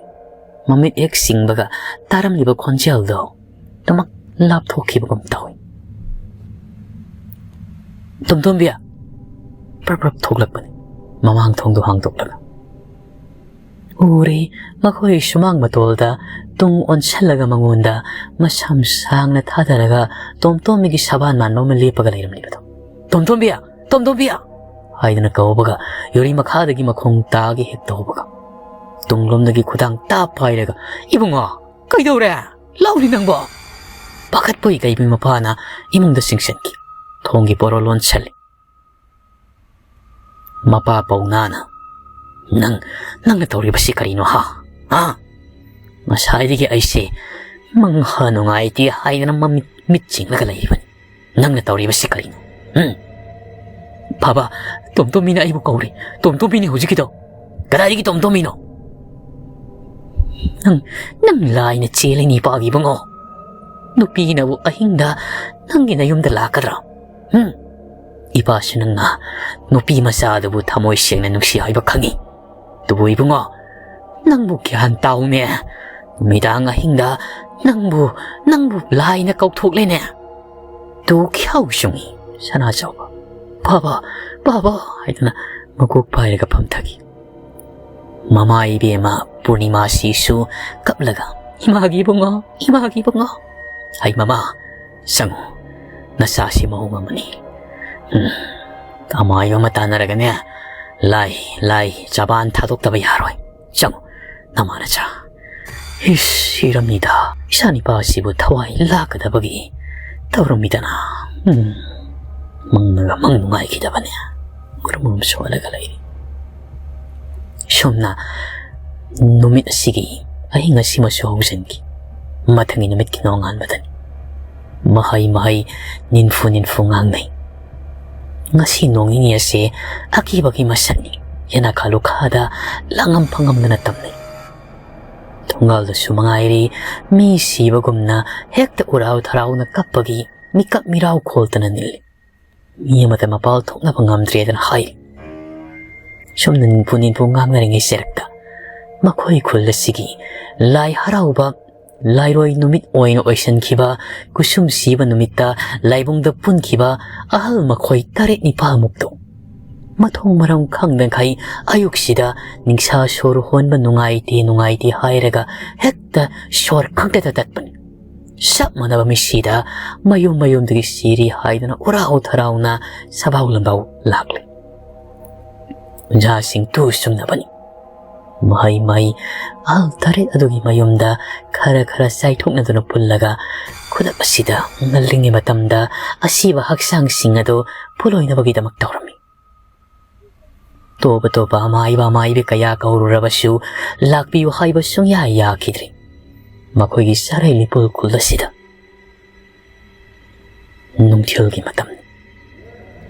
ꯃꯃꯤꯠ ꯍꯦꯛ ꯁꯤꯡꯕꯒ ꯇꯥꯔꯝꯂꯤꯕ ꯈꯣꯟꯖꯦꯜꯗꯣ ꯑꯗꯨꯃꯛ ꯂꯥꯞꯊꯣꯛꯈꯤꯕꯒꯨꯝ ꯇꯧꯏ꯫ "ꯇꯣꯝꯇꯣꯝꯕꯤ!" ꯄ꯭ꯔꯞ ꯄ꯭ꯔꯞ ꯊꯣꯛꯂꯛꯄꯅꯤ, ꯃꯃꯥꯡ ꯊꯣꯡꯗꯣ ꯍꯥꯡꯗꯣꯛꯂꯒ꯫ ꯎꯔꯦ, ꯃꯈꯣꯏ ꯁꯨꯃꯥꯡ ꯃꯇꯣꯜꯗ ꯇꯨꯡ ꯑꯣꯟꯁꯜꯂꯒ ꯃꯉꯣꯟꯗ ꯃꯁꯝ ꯁꯥꯡꯅ ꯊꯥꯗꯔꯒ ꯇꯣꯝꯇꯣꯝꯕꯤꯒꯤ ꯁꯕꯥꯟ ꯃꯥꯟꯕ ꯑꯃ ꯂꯦꯞꯄꯒ ꯂꯩꯔꯝꯂꯤꯕꯗꯣ꯫ "ꯇꯣꯝꯇꯣꯝꯕꯤ! ꯇꯣꯝꯇꯣꯝꯕꯤ!" ꯍꯥꯏꯗꯅ ꯀꯧꯕꯒ ꯌꯨꯔꯤ ꯃꯈꯥꯗꯒꯤ ꯃꯈꯣꯡ ꯇꯥꯒꯦ ꯍꯦꯛ ꯇꯧꯕꯒ ꯇꯨꯡꯂꯣꯝꯗꯒꯤ ꯈꯨꯗꯥꯡ ꯇꯥꯞ ꯄꯥꯏꯔꯒ, "ꯏꯕꯨꯡꯉꯣ, ꯀꯩꯗꯧꯔꯦ? ꯂꯥꯎꯔꯤ ꯅꯪꯕꯣ!" ꯄꯥꯈꯠꯄꯣꯏ ꯀꯩꯕꯣꯏ ꯃꯄꯥꯅ ꯏꯃꯨꯡꯗ ꯆꯤꯡꯁꯤꯟꯈꯤ꯫ ꯊꯣꯡꯒꯤ ꯄꯣꯔꯣ ꯂꯣꯟꯁꯜꯂꯤ꯫ ꯃꯄꯥ ꯄꯧꯅꯥꯅ, "ꯅꯪ, ꯅꯪꯅ ꯇꯧꯔꯤꯕꯁꯤ ꯀꯔꯤꯅꯣ, ꯍꯥ? ꯍꯥ? ꯉꯁꯥꯏꯗꯒꯤ ꯑꯩꯁꯦ ꯃꯪꯍ ꯅꯨꯡꯉꯥꯏꯇꯦ ꯍꯥꯏꯗꯅ ꯃꯃꯤꯠ, ꯃꯤꯠ ꯆꯤꯡꯂꯒ ꯂꯩꯔꯤꯕꯅꯤ꯫ ꯅꯪꯅ ꯇꯧꯔꯤꯕꯁꯤ ꯀꯔꯤꯅꯣ? ꯎꯝ? ꯕꯥꯕꯥ, ꯇꯣꯝꯇꯣꯝꯕꯤꯅ ꯑꯩꯕꯨ ꯀꯧꯔꯤ꯫ ꯇꯣꯝꯇꯣꯝꯕꯤꯅꯤ ꯍꯧꯖꯤꯛꯀꯤꯗꯣ꯫ ꯀꯗꯥꯏꯗꯒꯤ ꯇꯣꯝꯇꯣꯝꯕꯤꯅꯣ? ꯅꯪ, ꯅꯪ ꯂꯥꯏꯅ ꯆꯦꯜꯂꯤꯅꯤ, ꯏꯄꯥꯒꯤ ꯏꯕꯨꯡꯉꯣ꯫ ꯅꯨꯄꯤꯅꯕꯨ ꯑꯍꯤꯡꯗ ꯅꯪꯒꯤ ꯅꯌꯨꯝꯗ ꯂꯥꯛꯀꯗ꯭ꯔꯥ? ꯎꯝ? ꯏꯄꯥꯁꯨ ꯅꯪꯅ ꯅꯨꯄꯤ ꯃꯆꯥꯗꯨꯕꯨ ꯊꯃꯣꯏ ꯁꯦꯡꯅ ꯅꯨꯡꯁꯤ ꯍꯥꯏꯕ ꯈꯪꯉꯤ꯫ ꯑꯗꯨꯕꯨ ꯏꯕꯨꯡꯉꯣ, ꯅꯪꯕꯨ ꯒ꯭ꯌꯥꯟ ꯇꯥꯎꯅꯦ꯫ ꯅꯨꯃꯤꯗꯥꯡ ꯑꯍꯤꯡꯗ ꯅꯪꯕꯨ, ꯅꯪꯕꯨ ꯂꯥꯏꯅ ꯀꯧꯊꯣꯛꯂꯦꯅꯦ꯫ ꯇꯨ ꯈ꯭ꯌꯥꯎ ꯆꯨꯡꯉꯤ ꯁꯅꯥꯆꯧꯕ꯫ "ꯕꯥꯕꯥ, ꯕꯥꯕꯥ" ꯍꯥꯏꯗꯨꯅ ꯃꯀꯣꯛ ꯄꯥꯏꯔꯒ ꯐꯝꯊꯈꯤ꯫ ꯃꯃꯥ ꯏꯕꯦꯝꯃ ꯄꯨꯔꯅꯤꯃꯥꯁꯤꯁꯨ ꯀꯞꯂꯒ, "ꯏꯃꯥꯒꯤ ꯏꯕꯨꯡꯉꯣ, ꯏꯃꯥꯒꯤ ꯏꯕꯨꯡꯉꯣ꯫ ꯍꯩ ꯃꯃꯥ, ꯆꯪꯉꯨ, ꯅꯆꯥꯁꯤ ꯃꯑꯣꯡ ꯑꯃꯅꯤ꯫ ꯎꯝ, ꯑꯃꯥꯏꯕ ꯑꯃ ꯇꯥꯟꯅꯔꯒꯅꯦ, ꯂꯥꯏ, ꯂꯥꯏ, ꯆꯕꯥꯟ ꯊꯥꯗꯣꯛꯇꯕ ꯌꯥꯔꯣꯏ꯫ ꯆꯪꯉꯨ, ꯅꯃꯥ ꯅꯆꯥ"꯫ ꯏꯁ, ꯁꯤꯔꯝꯅꯤꯗ꯫ ꯏꯆꯥ ꯅꯤꯄꯥꯁꯤꯕꯨ ꯊꯋꯥꯏ ꯂꯥꯛꯀꯗꯕꯒꯤ ꯇꯧꯔꯝꯃꯤꯗꯅ꯫ ꯎꯝ, ꯃꯪꯅꯒ ꯃꯪ ꯅꯨꯡꯉꯥꯏꯈꯤꯗꯕꯅꯦ꯫ ꯃꯔꯨꯝ ꯃꯔꯨꯝ ꯁꯣꯜꯂꯒ ꯂꯩꯔꯤ꯫ ꯁꯨꯝꯅ ꯅꯨꯃꯤꯠ ꯑꯁꯤꯒꯤ ꯑꯍꯤꯡ ꯑꯁꯤꯃꯁꯨ ꯍꯧꯖꯤꯟꯈꯤ꯫ ꯃꯊꯪꯒꯤ ꯅꯨꯃꯤꯠꯀꯤ ꯅꯣꯡꯉꯥꯟꯕꯗꯅꯤ꯫ ꯃꯍꯩ ꯃꯍꯩ, ꯅꯤꯟꯐꯨ ꯅꯤꯟꯐꯨ ꯉꯥꯡꯅꯩ꯫ ꯉꯁꯤ ꯅꯣꯡ ꯅꯤꯅꯤ ꯑꯁꯤ ꯑꯀꯤꯕꯒꯤ ꯃꯁꯛꯅꯤ꯫ ꯌꯦꯅꯈꯥ ꯂꯨꯈꯥꯗ ꯂꯥꯡꯉꯝ ꯐꯪꯉꯝꯗꯅ ꯇꯝꯅꯩ꯫ ꯉꯥꯜꯗꯁꯨ ꯃꯉꯥꯏꯔꯤ, ꯃꯤ ꯁꯤꯕꯒꯨꯝꯅ ꯍꯦꯛꯇ ꯎꯔꯥꯎ ꯊꯔꯥꯎꯅ ꯀꯞꯄꯒꯤ ꯃꯤꯀꯞ ꯃꯤꯔꯥꯎ ꯈꯣꯜꯇꯅ ꯅꯤꯜꯂꯤ꯫ ꯃꯤ ꯑꯃꯠꯇ ꯃꯄꯥꯜ ꯊꯣꯛꯅꯕ ꯉꯝꯗ꯭ꯔꯦꯗꯅ ꯍꯥꯏ꯫ ꯁꯨꯝꯅ ꯅꯤꯟꯐꯨ ꯅꯤꯟꯐꯨ ꯉꯥꯡꯅꯔꯤꯉꯩ ꯆꯔꯛꯇ ꯃꯈꯣꯏ ꯈꯨꯜ ꯑꯁꯤꯒꯤ ꯂꯥꯏ ꯍꯔꯥꯎꯕ ꯂꯥꯏꯔꯣꯏ ꯅꯨꯃꯤꯠ ꯑꯣꯏꯅ ꯑꯣꯏꯁꯤꯟꯈꯤꯕ ꯀꯨꯁꯨꯝ ꯁꯤꯕ ꯅꯨꯃꯤꯠꯇ ꯂꯥꯏꯕꯨꯡꯗ ꯄꯨꯟꯈꯤꯕ ꯑꯍꯜ ꯃꯈꯣꯏ ꯇꯔꯦꯠ ꯅꯤꯄꯥꯜꯃꯨꯛꯇꯣ ꯃꯊꯣꯡ ꯃꯔꯝ ꯈꯪꯗꯈꯩ ꯑꯌꯨꯛꯁꯤꯗ ꯅꯤꯡꯁꯥ ꯁꯣꯔ ꯍꯣꯟꯕ ꯅꯨꯡꯉꯥꯏꯇꯦ ꯅꯨꯡꯉꯥꯏꯇꯦ ꯍꯥꯏꯔꯒ ꯍꯦꯛꯇ ꯁꯣꯔ ꯈꯪꯇꯠꯇ ꯇꯠꯄꯅꯤ꯫ ꯆꯞ ꯃꯥꯟꯅꯕ ꯃꯤꯁꯤꯗ ꯃꯌꯨꯝ ꯃꯌꯨꯝꯗꯒꯤ ꯁꯤꯔꯤ ꯍꯥꯏꯗꯨꯅ ꯎꯔꯥꯎ ꯊꯔꯥꯎꯅ ꯁꯕꯥꯎ ꯂꯝꯕꯥꯎ ꯂꯥꯛꯂꯤ꯫ ꯑꯣꯖꯥꯁꯤꯡ ꯇꯨ ꯆꯨꯡꯅꯕꯅꯤ꯫ ꯃꯍꯩ ꯃꯍꯩ ꯑꯍꯜ ꯇꯔꯦꯠ ꯑꯗꯨꯒꯤ ꯃꯌꯨꯝꯗ ꯈꯔ ꯈꯔ ꯆꯥꯏꯊꯣꯛꯅꯗꯨꯅ ꯄꯨꯜꯂꯒ ꯈꯨꯗꯛ ꯑꯁꯤꯗ ꯉꯜꯂꯤꯉꯩ ꯃꯇꯝꯗ ꯑꯁꯤꯕ ꯍꯛꯆꯥꯡꯁꯤꯡ ꯑꯗꯨ ꯄꯨꯂꯣꯏꯅꯕꯒꯤꯗꯃꯛ ꯇꯧꯔꯝꯃꯤ꯫ ꯇꯣꯞ ꯇꯣꯞꯄ ꯑꯃꯥꯏꯕ ꯑꯃꯥꯏꯕꯤ ꯀꯌꯥ ꯀꯧꯔꯨꯔꯕꯁꯨ ꯂꯥꯛꯄꯤꯌꯨ ꯍꯥꯏꯕ ꯁꯨꯡꯌꯥ ꯌꯥꯈꯤꯗ꯭ꯔꯤ꯫ ꯃꯈꯣꯏꯒꯤ ꯆꯥꯔꯩ ꯂꯤꯄꯨꯜ ꯈꯨꯜ ꯑꯁꯤꯗ ꯅꯨꯡꯊꯤꯜꯒꯤ ꯃꯇꯝꯅꯤ꯫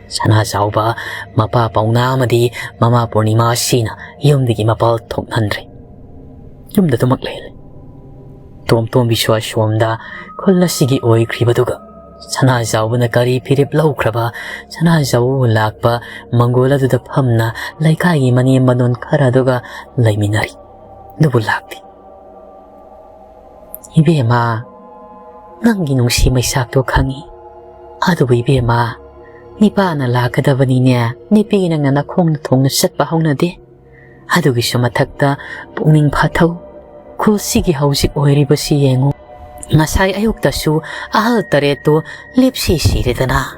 ꯁꯅꯥꯖꯥꯎꯕ ꯃꯄꯥ ꯄꯥꯎꯅꯥ ꯑꯃꯗꯤ ꯃꯃꯥ ꯄꯨꯔꯅꯤꯃꯥ ꯑꯁꯤꯅ ꯌꯨꯝꯗꯒꯤ ꯃꯄꯥꯜ ꯊꯣꯛꯍꯟꯗ꯭ꯔꯦ꯫ ꯌꯨꯝꯗ ꯑꯗꯨꯃꯛ ꯂꯩꯍꯜꯂꯦ꯫ ꯇꯣꯝ ꯇꯣꯝꯕꯤꯁꯨ ꯑꯁꯣꯝꯗ ꯈꯨꯜ ꯑꯁꯤꯒꯤ ꯑꯣꯏꯈ꯭ꯔꯤꯕꯗꯨꯒ ꯁꯅꯥꯖꯥꯎꯕꯅ ꯀꯔꯤ ꯐꯤꯔꯦꯞ ꯂꯧꯈ꯭ꯔꯕ ꯁꯅꯥꯖꯥꯎꯕꯕꯨ ꯂꯥꯛꯄ ꯃꯪꯒꯣꯜ ꯑꯗꯨꯗ ꯐꯝꯅ ꯂꯩꯀꯥꯏꯒꯤ ꯃꯅꯦꯝ ꯃꯅꯣꯟ ꯈꯔ ꯑꯗꯨꯒ ꯂꯩꯃꯤꯟꯅꯔꯤ꯫ ꯑꯗꯨꯕꯨ ꯂꯥꯛꯇꯦ꯫ "ꯏꯕꯦꯝꯃ, ꯅꯪꯒꯤ ꯅꯨꯡꯁꯤ ꯃꯩꯁꯥꯛꯇꯣ ꯈꯪꯉꯤ꯫ ꯑꯗꯨꯕꯨ ꯏꯕꯦꯝꯃ, ꯅꯤꯄꯥꯅ ꯂꯥꯛꯀꯗꯕꯅꯤꯅꯦ, ꯅꯨꯄꯤ ꯅꯪꯅ ꯅꯈꯣꯡꯅ ꯊꯣꯡꯅ ꯆꯠꯄ ꯍꯧꯅꯗꯦ꯫ ꯑꯗꯨꯒꯤꯁꯨ ꯃꯊꯛꯇ ꯄꯨꯛꯅꯤꯡ ꯐꯥꯊꯧ꯫ ꯈꯨꯜꯁꯤꯒꯤ ꯍꯧꯖꯤꯛ ꯑꯣꯏꯔꯤꯕꯁꯤ ꯌꯦꯡꯉꯨ꯫ ꯉꯁꯥꯏ ꯑꯌꯨꯛꯇꯁꯨ ꯑꯍꯜ ꯇꯔꯦꯠꯇꯨ ꯂꯦꯞꯁꯤ ꯁꯤꯔꯦꯗꯅ꯫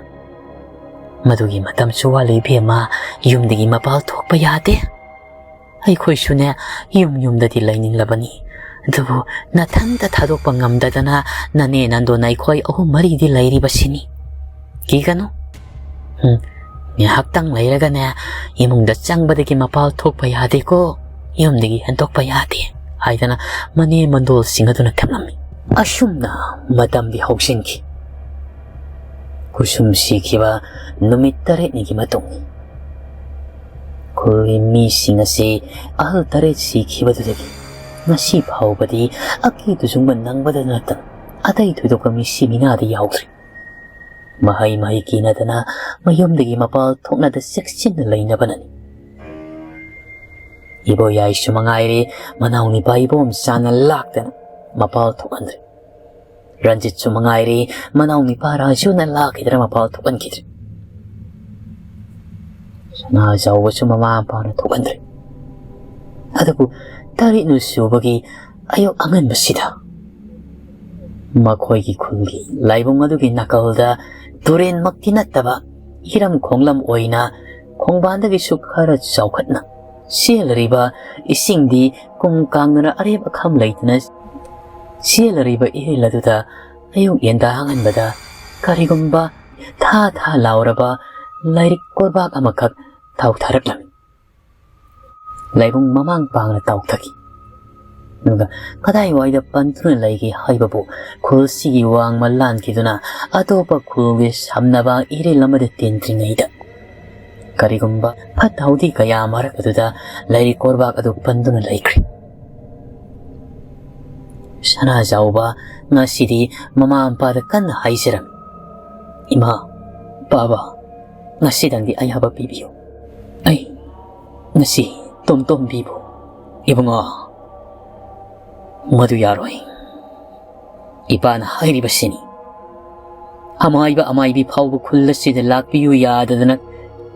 ꯃꯗꯨꯒꯤ ꯃꯇꯝꯁꯨ ꯋꯥꯠꯂꯤ ꯏꯕꯦꯝꯃ, ꯌꯨꯝꯗꯒꯤ ꯃꯄꯥꯜ ꯊꯣꯛꯄ ꯌꯥꯗꯦ꯫ ꯑꯩꯈꯣꯏꯁꯨꯅꯦ ꯌꯨꯝ ꯌꯨꯝꯗꯗꯤ ꯂꯩꯅꯤꯡꯂꯕꯅꯤ꯫ ꯑꯗꯨꯕꯨ ꯅꯊꯟꯇ ꯊꯥꯗꯣꯛꯄ ꯉꯝꯗꯗꯅ ꯅꯅꯦ ꯅꯟꯗꯣꯟ ꯑꯩꯈꯣꯏ ꯑꯍꯨꯝ ꯃꯔꯤꯗꯤ ꯂꯩꯔꯤꯕꯁꯤꯅꯤ꯫ ꯀꯤꯒꯅꯨ꯫ ꯎꯝ, ꯉꯥꯏꯍꯥꯛꯇꯪ ꯂꯩꯔꯒꯅꯦ ꯏꯃꯨꯡꯗ ꯆꯪꯕꯗꯒꯤ ꯃꯄꯥꯜ ꯊꯣꯛꯄ ꯌꯥꯗꯦꯀꯣ, ꯌꯨꯝꯗꯒꯤ ꯍꯦꯟꯗꯣꯛꯄ ꯌꯥꯗꯦ" ꯍꯥꯏꯗꯅ ꯃꯅꯦ ꯃꯟꯗꯣꯜꯁꯤꯡ ꯑꯗꯨꯅ ꯊꯦꯝꯂꯝꯃꯤ꯫ ꯑꯁꯨꯝꯅ ꯃꯇꯝꯗꯤ ꯍꯧꯖꯤꯟꯈꯤ꯫ ꯈꯨꯁꯨꯝ ꯁꯤꯈꯤꯕ ꯅꯨꯃꯤꯠ ꯇꯔꯦꯠꯅꯤꯒꯤ ꯃꯇꯨꯡ ꯈꯨꯜꯒꯤ ꯃꯤꯁꯤꯡ ꯑꯁꯤ ꯑꯍꯜ ꯇꯔꯦꯠ ꯁꯤꯈꯤꯕꯗꯨꯗꯒꯤ ꯉꯁꯤ ꯐꯥꯎꯕꯗꯤ ꯑꯀꯤ ꯇꯨꯖꯨꯡꯕ ꯅꯪꯕꯗ ꯅꯠꯇꯅ ꯑꯇꯩ ꯊꯣꯏꯗꯣꯛꯄ ꯃꯤꯁꯤ ꯃꯤꯅꯥꯗꯤ ꯌꯥꯎꯗ꯭ꯔꯤ꯫ ꯃꯍꯩ ꯃꯍꯩ ꯀꯤꯅꯗꯅ ꯃꯌꯨꯝꯗꯒꯤ ꯃꯄꯥꯜ ꯊꯣꯛꯅꯗ ꯆꯦꯛꯁꯤꯟꯅ ꯂꯩꯅꯕꯅꯅꯤ꯫ ꯏꯕꯣꯌꯥꯏꯁꯨ ꯃꯉꯥꯏꯔꯦ, ꯃꯅꯥꯎ ꯅꯤꯄꯥ ꯏꯕꯣꯝꯆꯥꯅ ꯂꯥꯛꯇꯅ ꯃꯄꯥꯜ ꯊꯣꯛꯍꯟꯗ꯭ꯔꯦ꯫ ꯔꯟꯖꯤꯠꯁꯨ ꯃꯉꯥꯏꯔꯦ, ꯃꯅꯥꯎ ꯅꯤꯄꯥ ꯔꯥꯖꯨꯅ ꯂꯥꯛꯈꯤꯗ꯭ꯔ ꯃꯄꯥꯜ ꯊꯣꯛꯍꯟꯈꯤꯗ꯭ꯔꯦ꯫ ꯁꯅꯥꯖꯥꯎꯕꯁꯨ ꯃꯃꯥ ꯃꯄꯥꯅ ꯊꯣꯛꯍꯟꯗ꯭ꯔꯦ꯫ ꯑꯗꯨꯕꯨ ꯇꯔꯦꯠꯅꯤ ꯁꯨꯕꯒꯤ ꯑꯌꯨꯛ ꯑꯉꯟꯕꯁꯤꯗ ꯃꯈꯣꯏꯒꯤ ꯈꯨꯜꯒꯤ ꯂꯥꯏꯕꯨꯡ ꯑꯗꯨꯒꯤ ꯅꯥꯀꯜꯗ ꯇꯨꯔꯦꯟꯃꯛꯇꯤ ꯅꯠꯇꯕ ꯏꯔꯝ ꯈꯣꯡꯂꯝ ꯑꯣꯏꯅ ꯈꯣꯡꯕꯥꯟꯗꯒꯤꯁꯨ ꯈꯔ ꯆꯥꯎꯈꯠꯅ ꯆꯦꯜꯂꯤꯕ ꯏꯁꯤꯡꯗꯤ ꯀꯨꯝ ꯀꯥꯡꯗꯅ ꯑꯔꯦꯞ ꯑꯈꯝ ꯂꯩꯇꯅ ꯆꯦꯜꯂꯤꯕ ꯏꯔꯤꯜ ꯑꯗꯨꯗ ꯑꯌꯨꯛ ꯌꯦꯟꯗꯥ ꯑꯉꯟꯕꯗ ꯀꯔꯤꯒꯨꯝꯕ ꯊꯥ ꯊꯥ ꯂꯥꯎꯔꯕ ꯂꯥꯏꯔꯤꯛ ꯀꯣꯜꯕꯥꯛ ꯑꯃꯈꯛ ꯇꯥꯎꯊꯔꯛꯂꯝꯃꯤ꯫ ꯂꯥꯏꯕꯨꯡ ꯃꯃꯥꯡ ꯄꯥꯡꯅ ꯇꯥꯎꯊꯈꯤ꯫ ꯑꯗꯨꯒ ꯀꯗꯥꯏꯋꯥꯏꯗ ꯄꯟꯗꯨꯅ ꯂꯩꯒꯦ ꯍꯥꯏꯕꯕꯨ ꯈꯨꯜꯁꯤꯒꯤ ꯋꯥꯡꯃ ꯂꯥꯟꯈꯤꯗꯨꯅ ꯑꯇꯣꯞꯄ ꯈꯨꯜꯒꯤ ꯁꯝꯅꯕ ꯏꯔꯤꯜ ꯑꯃꯗ ꯇꯤꯟꯗ꯭ꯔꯤꯉꯩꯗ ꯀꯔꯤꯒꯨꯝꯕ ꯐꯠꯇ ꯍꯥꯎꯗꯤ ꯀꯌꯥ ꯃꯔꯛ ꯑꯗꯨꯗ ꯂꯥꯏꯔꯤꯛ ꯀꯣꯜꯕꯥꯛ ꯑꯗꯨ ꯄꯟꯗꯨꯅ ꯂꯩꯈ꯭ꯔꯦ꯫ ꯁꯅꯥꯖꯥꯎꯕ ꯉꯁꯤꯗꯤ ꯃꯃꯥ ꯃꯄꯥꯗ ꯀꯟꯅ ꯍꯥꯏꯖꯔꯝꯃꯤ, "ꯏꯃꯥ, ꯕꯥꯕꯥ, ꯉꯁꯤꯗꯪꯗꯤ ꯑꯌꯥꯕ ꯄꯤꯕꯤꯌꯨ꯫ ꯑꯩ ꯉꯁꯤ ꯇꯣꯝꯇꯣꯝꯕꯤꯕꯨ..." "ꯏꯕꯨꯡꯉꯣ, ꯃꯗꯨ ꯌꯥꯔꯣꯏ꯫ ꯏꯄꯥꯅ ꯍꯥꯏꯔꯤꯕꯁꯤꯅꯤ꯫ ꯑꯃꯥꯏꯕ ꯑꯃꯥꯏꯕꯤ ꯐꯥꯎꯕ ꯈꯨꯜ ꯑꯁꯤꯗ ꯂꯥꯛꯄꯤꯌꯨ ꯌꯥꯗꯗꯅ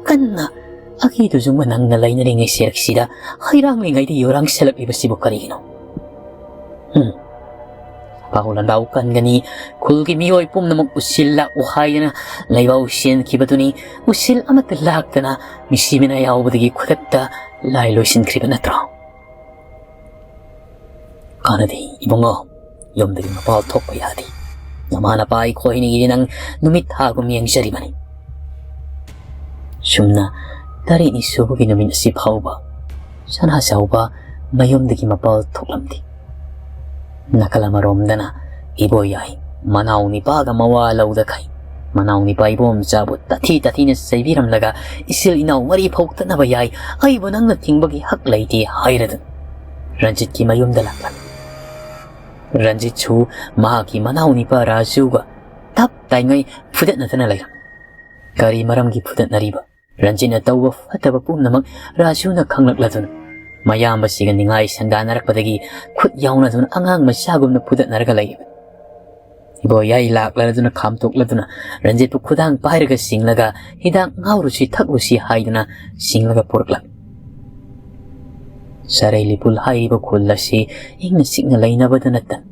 ꯀꯟꯅ ꯑꯀꯤ ꯇꯨꯖꯨꯡꯕ ꯅꯪꯅ ꯂꯩꯅꯔꯤꯉꯩ ꯁꯦꯔꯛꯁꯤꯗ ꯍꯩꯔꯥꯡꯂꯤꯉꯩꯗ ꯌꯣꯔꯥꯡ ꯁꯦꯜꯂꯛꯂꯤꯕꯁꯤꯕꯨ ꯀꯔꯤꯒꯤꯅꯣ? ꯎꯝ, ꯄꯥꯎ ꯂꯥꯟꯗꯥꯎ ꯀꯟꯒꯅꯤ, ꯈꯨꯜꯒꯤ ꯃꯤꯑꯣꯏ ꯄꯨꯝꯅꯃꯛ ꯎꯁꯤꯜ ꯂꯥꯛꯎ ꯍꯥꯏꯗꯅ ꯂꯩꯕꯥꯎ ꯁꯦꯟꯈꯤꯕꯗꯨꯅꯤ꯫ ꯎꯁꯤꯜ ꯑꯃꯠꯇ ꯂꯥꯛꯇꯅ ꯃꯤꯁꯤ ꯃꯤꯅꯥ ꯌꯥꯎꯕꯗꯒꯤ ꯈꯨꯗꯛꯇ ꯂꯥꯏ ꯂꯣꯏꯁꯤꯟꯈ꯭ꯔꯤꯕ ꯅꯠꯇ꯭ꯔꯣ?" "ꯀꯥꯟꯅꯗꯦ ꯏꯕꯨꯡꯉꯣ, ꯌꯨꯝꯗꯒꯤ ꯃꯄꯥꯜ ꯊꯣꯛꯄ ꯌꯥꯗꯦ꯫ ꯅꯃꯥ ꯅꯄꯥ ꯑꯩꯈꯣꯏꯅꯤꯒꯤꯗꯤ ꯅꯪ ꯅꯨꯃꯤꯠ ꯊꯥꯒꯨꯝ ꯌꯦꯡꯖꯔꯤꯕꯅꯤ꯫" ꯁꯨꯝꯅ ꯇꯔꯦꯠꯅꯤ ꯁꯨꯕꯒꯤ ꯅꯨꯃꯤꯠ ꯑꯁꯤ ꯐꯥꯎꯕ ꯁꯅꯥꯖꯥꯎꯕ ꯃꯌꯨꯝꯗꯒꯤ ꯃꯄꯥꯜ ꯊꯣꯛꯂꯝꯗꯦ꯫ ꯅꯥꯀꯜ ꯑꯃꯔꯣꯝꯗꯅ ꯏꯕꯣꯌꯥꯏ ꯃꯅꯥꯎ ꯅꯤꯄꯥꯒ ꯃꯋꯥ ꯂꯧꯗꯈꯩ ꯃꯅꯥꯎ ꯅꯤꯄꯥ ꯏꯕꯣꯝꯆꯥꯕꯨ ꯇꯥꯊꯤ ꯇꯥꯊꯤꯅ ꯆꯩꯕꯤꯔꯝꯂꯒ, "ꯏꯆꯤꯜ ꯏꯅꯥꯎ ꯃꯔꯤ ꯐꯥꯎ ꯇꯠꯅꯕ ꯌꯥꯏ, ꯑꯩꯕꯨ ꯅꯪꯅ ꯊꯤꯡꯕꯒꯤ ꯍꯛ ꯂꯩꯇꯦ" ꯍꯥꯏꯔꯗꯨꯅ ꯔꯟꯖꯤꯠꯀꯤ ꯃꯌꯨꯝꯗ ꯂꯥꯛꯂꯝꯃꯤ꯫ ꯔꯟꯖꯤꯠꯁꯨ ꯃꯍꯥꯛꯀꯤ ꯃꯅꯥꯎ ꯅꯤꯄꯥ ꯔꯥꯖꯨꯒ ꯇꯞ ꯇꯥꯏꯉꯩ ꯐꯨꯗꯠꯅꯗꯅ ꯂꯩꯔꯝꯃꯤ꯫ ꯀꯔꯤ ꯃꯔꯝꯒꯤ ꯐꯨꯗꯠꯅꯔꯤꯕ? ꯔꯟꯖꯤꯠꯅ ꯇꯧꯕ ꯐꯠꯇꯕ ꯄꯨꯝꯅꯃꯛ ꯔꯥꯖꯨꯅ ꯈꯪꯂꯛꯂꯗꯨꯅ ꯃꯌꯥꯝꯕꯁꯤꯒ ꯅꯤꯡꯉꯥꯏ ꯁꯪꯗꯥꯅꯔꯛꯄꯗꯒꯤ ꯈꯨꯠ ꯌꯥꯎꯅꯗꯨꯅ ꯑꯉꯥꯡ ꯃꯆꯥꯒꯨꯝꯅ ꯐꯨꯗꯠꯅꯔꯒ ꯂꯩꯔꯤꯕꯅꯤ꯫ ꯏꯕꯣꯌꯥꯏ ꯂꯥꯛꯂꯗꯨꯅ ꯈꯥꯝꯇꯣꯛꯂꯗꯨꯅ ꯔꯟꯖꯤꯠꯄꯨ ꯈꯨꯗꯥꯡ ꯄꯥꯏꯔꯒ ꯆꯤꯡꯂꯒ ꯍꯤꯗꯥꯛ ꯉꯥꯎꯔꯨꯁꯤ ꯊꯛꯂꯨꯁꯤ ꯍꯥꯏꯗꯨꯅ ꯆꯤꯡꯂꯒ ꯄꯨꯔꯛꯂꯝꯃꯤ꯫ ꯁꯔꯩ ꯂꯤꯄꯨꯜ ꯍꯥꯏꯔꯤꯕ ꯈꯨꯜ ꯑꯁꯤ ꯏꯪꯅ ꯆꯤꯛꯅ ꯂꯩꯅꯕꯗ ꯅꯠꯇꯅ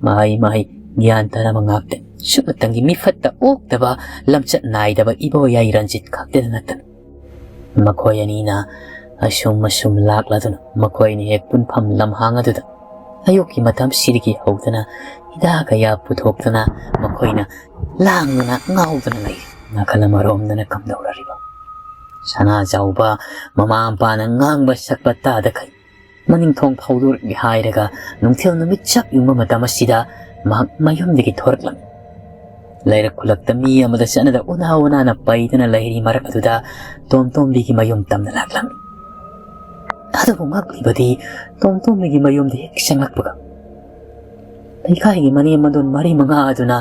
ꯃꯍꯩ ꯃꯍꯩ ꯒ꯭ꯌꯥꯟ ꯇꯥꯅꯕ ꯉꯥꯛꯇ ꯁꯨꯞꯅꯇꯪꯒꯤ ꯃꯤꯐꯠꯇ ꯑꯣꯛꯇꯕ ꯂꯝꯆꯠ ꯅꯥꯏꯗꯕ ꯏꯕꯣꯌꯥꯏ ꯔꯟꯖꯤꯠ ꯈꯛꯇꯗ ꯅꯠꯇꯅ ꯃꯈꯣꯏ ꯑꯅꯤꯅ ꯑꯁꯨꯝ ꯑꯁꯨꯝ ꯂꯥꯛꯂꯗꯨꯅ ꯃꯈꯣꯏꯅ ꯍꯦꯛ ꯄꯨꯟꯐꯝ ꯂꯝꯍꯥꯡ ꯑꯗꯨꯗ ꯑꯌꯨꯛꯀꯤ ꯃꯇꯝꯁꯤꯗꯒꯤ ꯍꯧꯗꯨꯅ ꯍꯤꯗꯥꯛ ꯀꯌꯥ ꯄꯨꯊꯣꯛꯇꯨꯅ ꯃꯈꯣꯏꯅ ꯂꯥꯡꯗꯨꯅ ꯉꯥꯎꯗꯨꯅ ꯂꯩ꯫ ꯅꯥꯀꯜ ꯑꯃꯔꯣꯝꯗꯅ ꯀꯝꯗꯧꯔꯤꯕ? ꯁꯅꯥꯖꯥꯎꯕ ꯃꯃꯥ ꯃꯄꯥꯅ ꯉꯥꯡꯕ ꯁꯛꯄ ꯇꯥꯗꯈꯩ ꯃꯅꯤꯡ ꯊꯣꯡ ꯐꯥꯎꯗꯣꯔꯛꯂꯦ ꯍꯥꯏꯔꯒ ꯅꯨꯡꯊꯤꯜ ꯅꯨꯃꯤꯠ ꯆꯞ ꯌꯨꯡꯕ ꯃꯇꯝ ꯑꯁꯤꯗ ꯃꯍꯥꯛ ꯃꯌꯨꯝꯗꯒꯤ ꯊꯣꯔꯛꯂꯝꯃꯤ꯫ ꯂꯩꯔꯛ ꯈꯨꯂꯛꯇ ꯃꯤ ꯑꯃꯗ ꯆꯠꯅꯗ ꯎꯅꯥ ꯎꯅꯥꯅ ꯄꯩꯗꯅ ꯂꯩꯔꯤ ꯃꯔꯛ ꯑꯗꯨꯗ ꯇꯣꯝꯇꯣꯝꯕꯤꯒꯤ ꯃꯌꯨꯝ ꯇꯝꯅ ꯂꯥꯛꯂꯝꯃꯤ꯫ ꯑꯗꯨꯕꯨ ꯉꯛꯂꯤꯕꯗꯤ ꯇꯣꯝꯇꯣꯝꯕꯤꯒꯤ ꯃꯌꯨꯝꯗ ꯍꯦꯛ ꯆꯪꯂꯛꯄꯒ ꯂꯩꯀꯥꯏꯒꯤ ꯃꯅꯦꯝ ꯃꯗꯣꯟ ꯃꯔꯤ ꯃꯉꯥ ꯑꯗꯨꯅ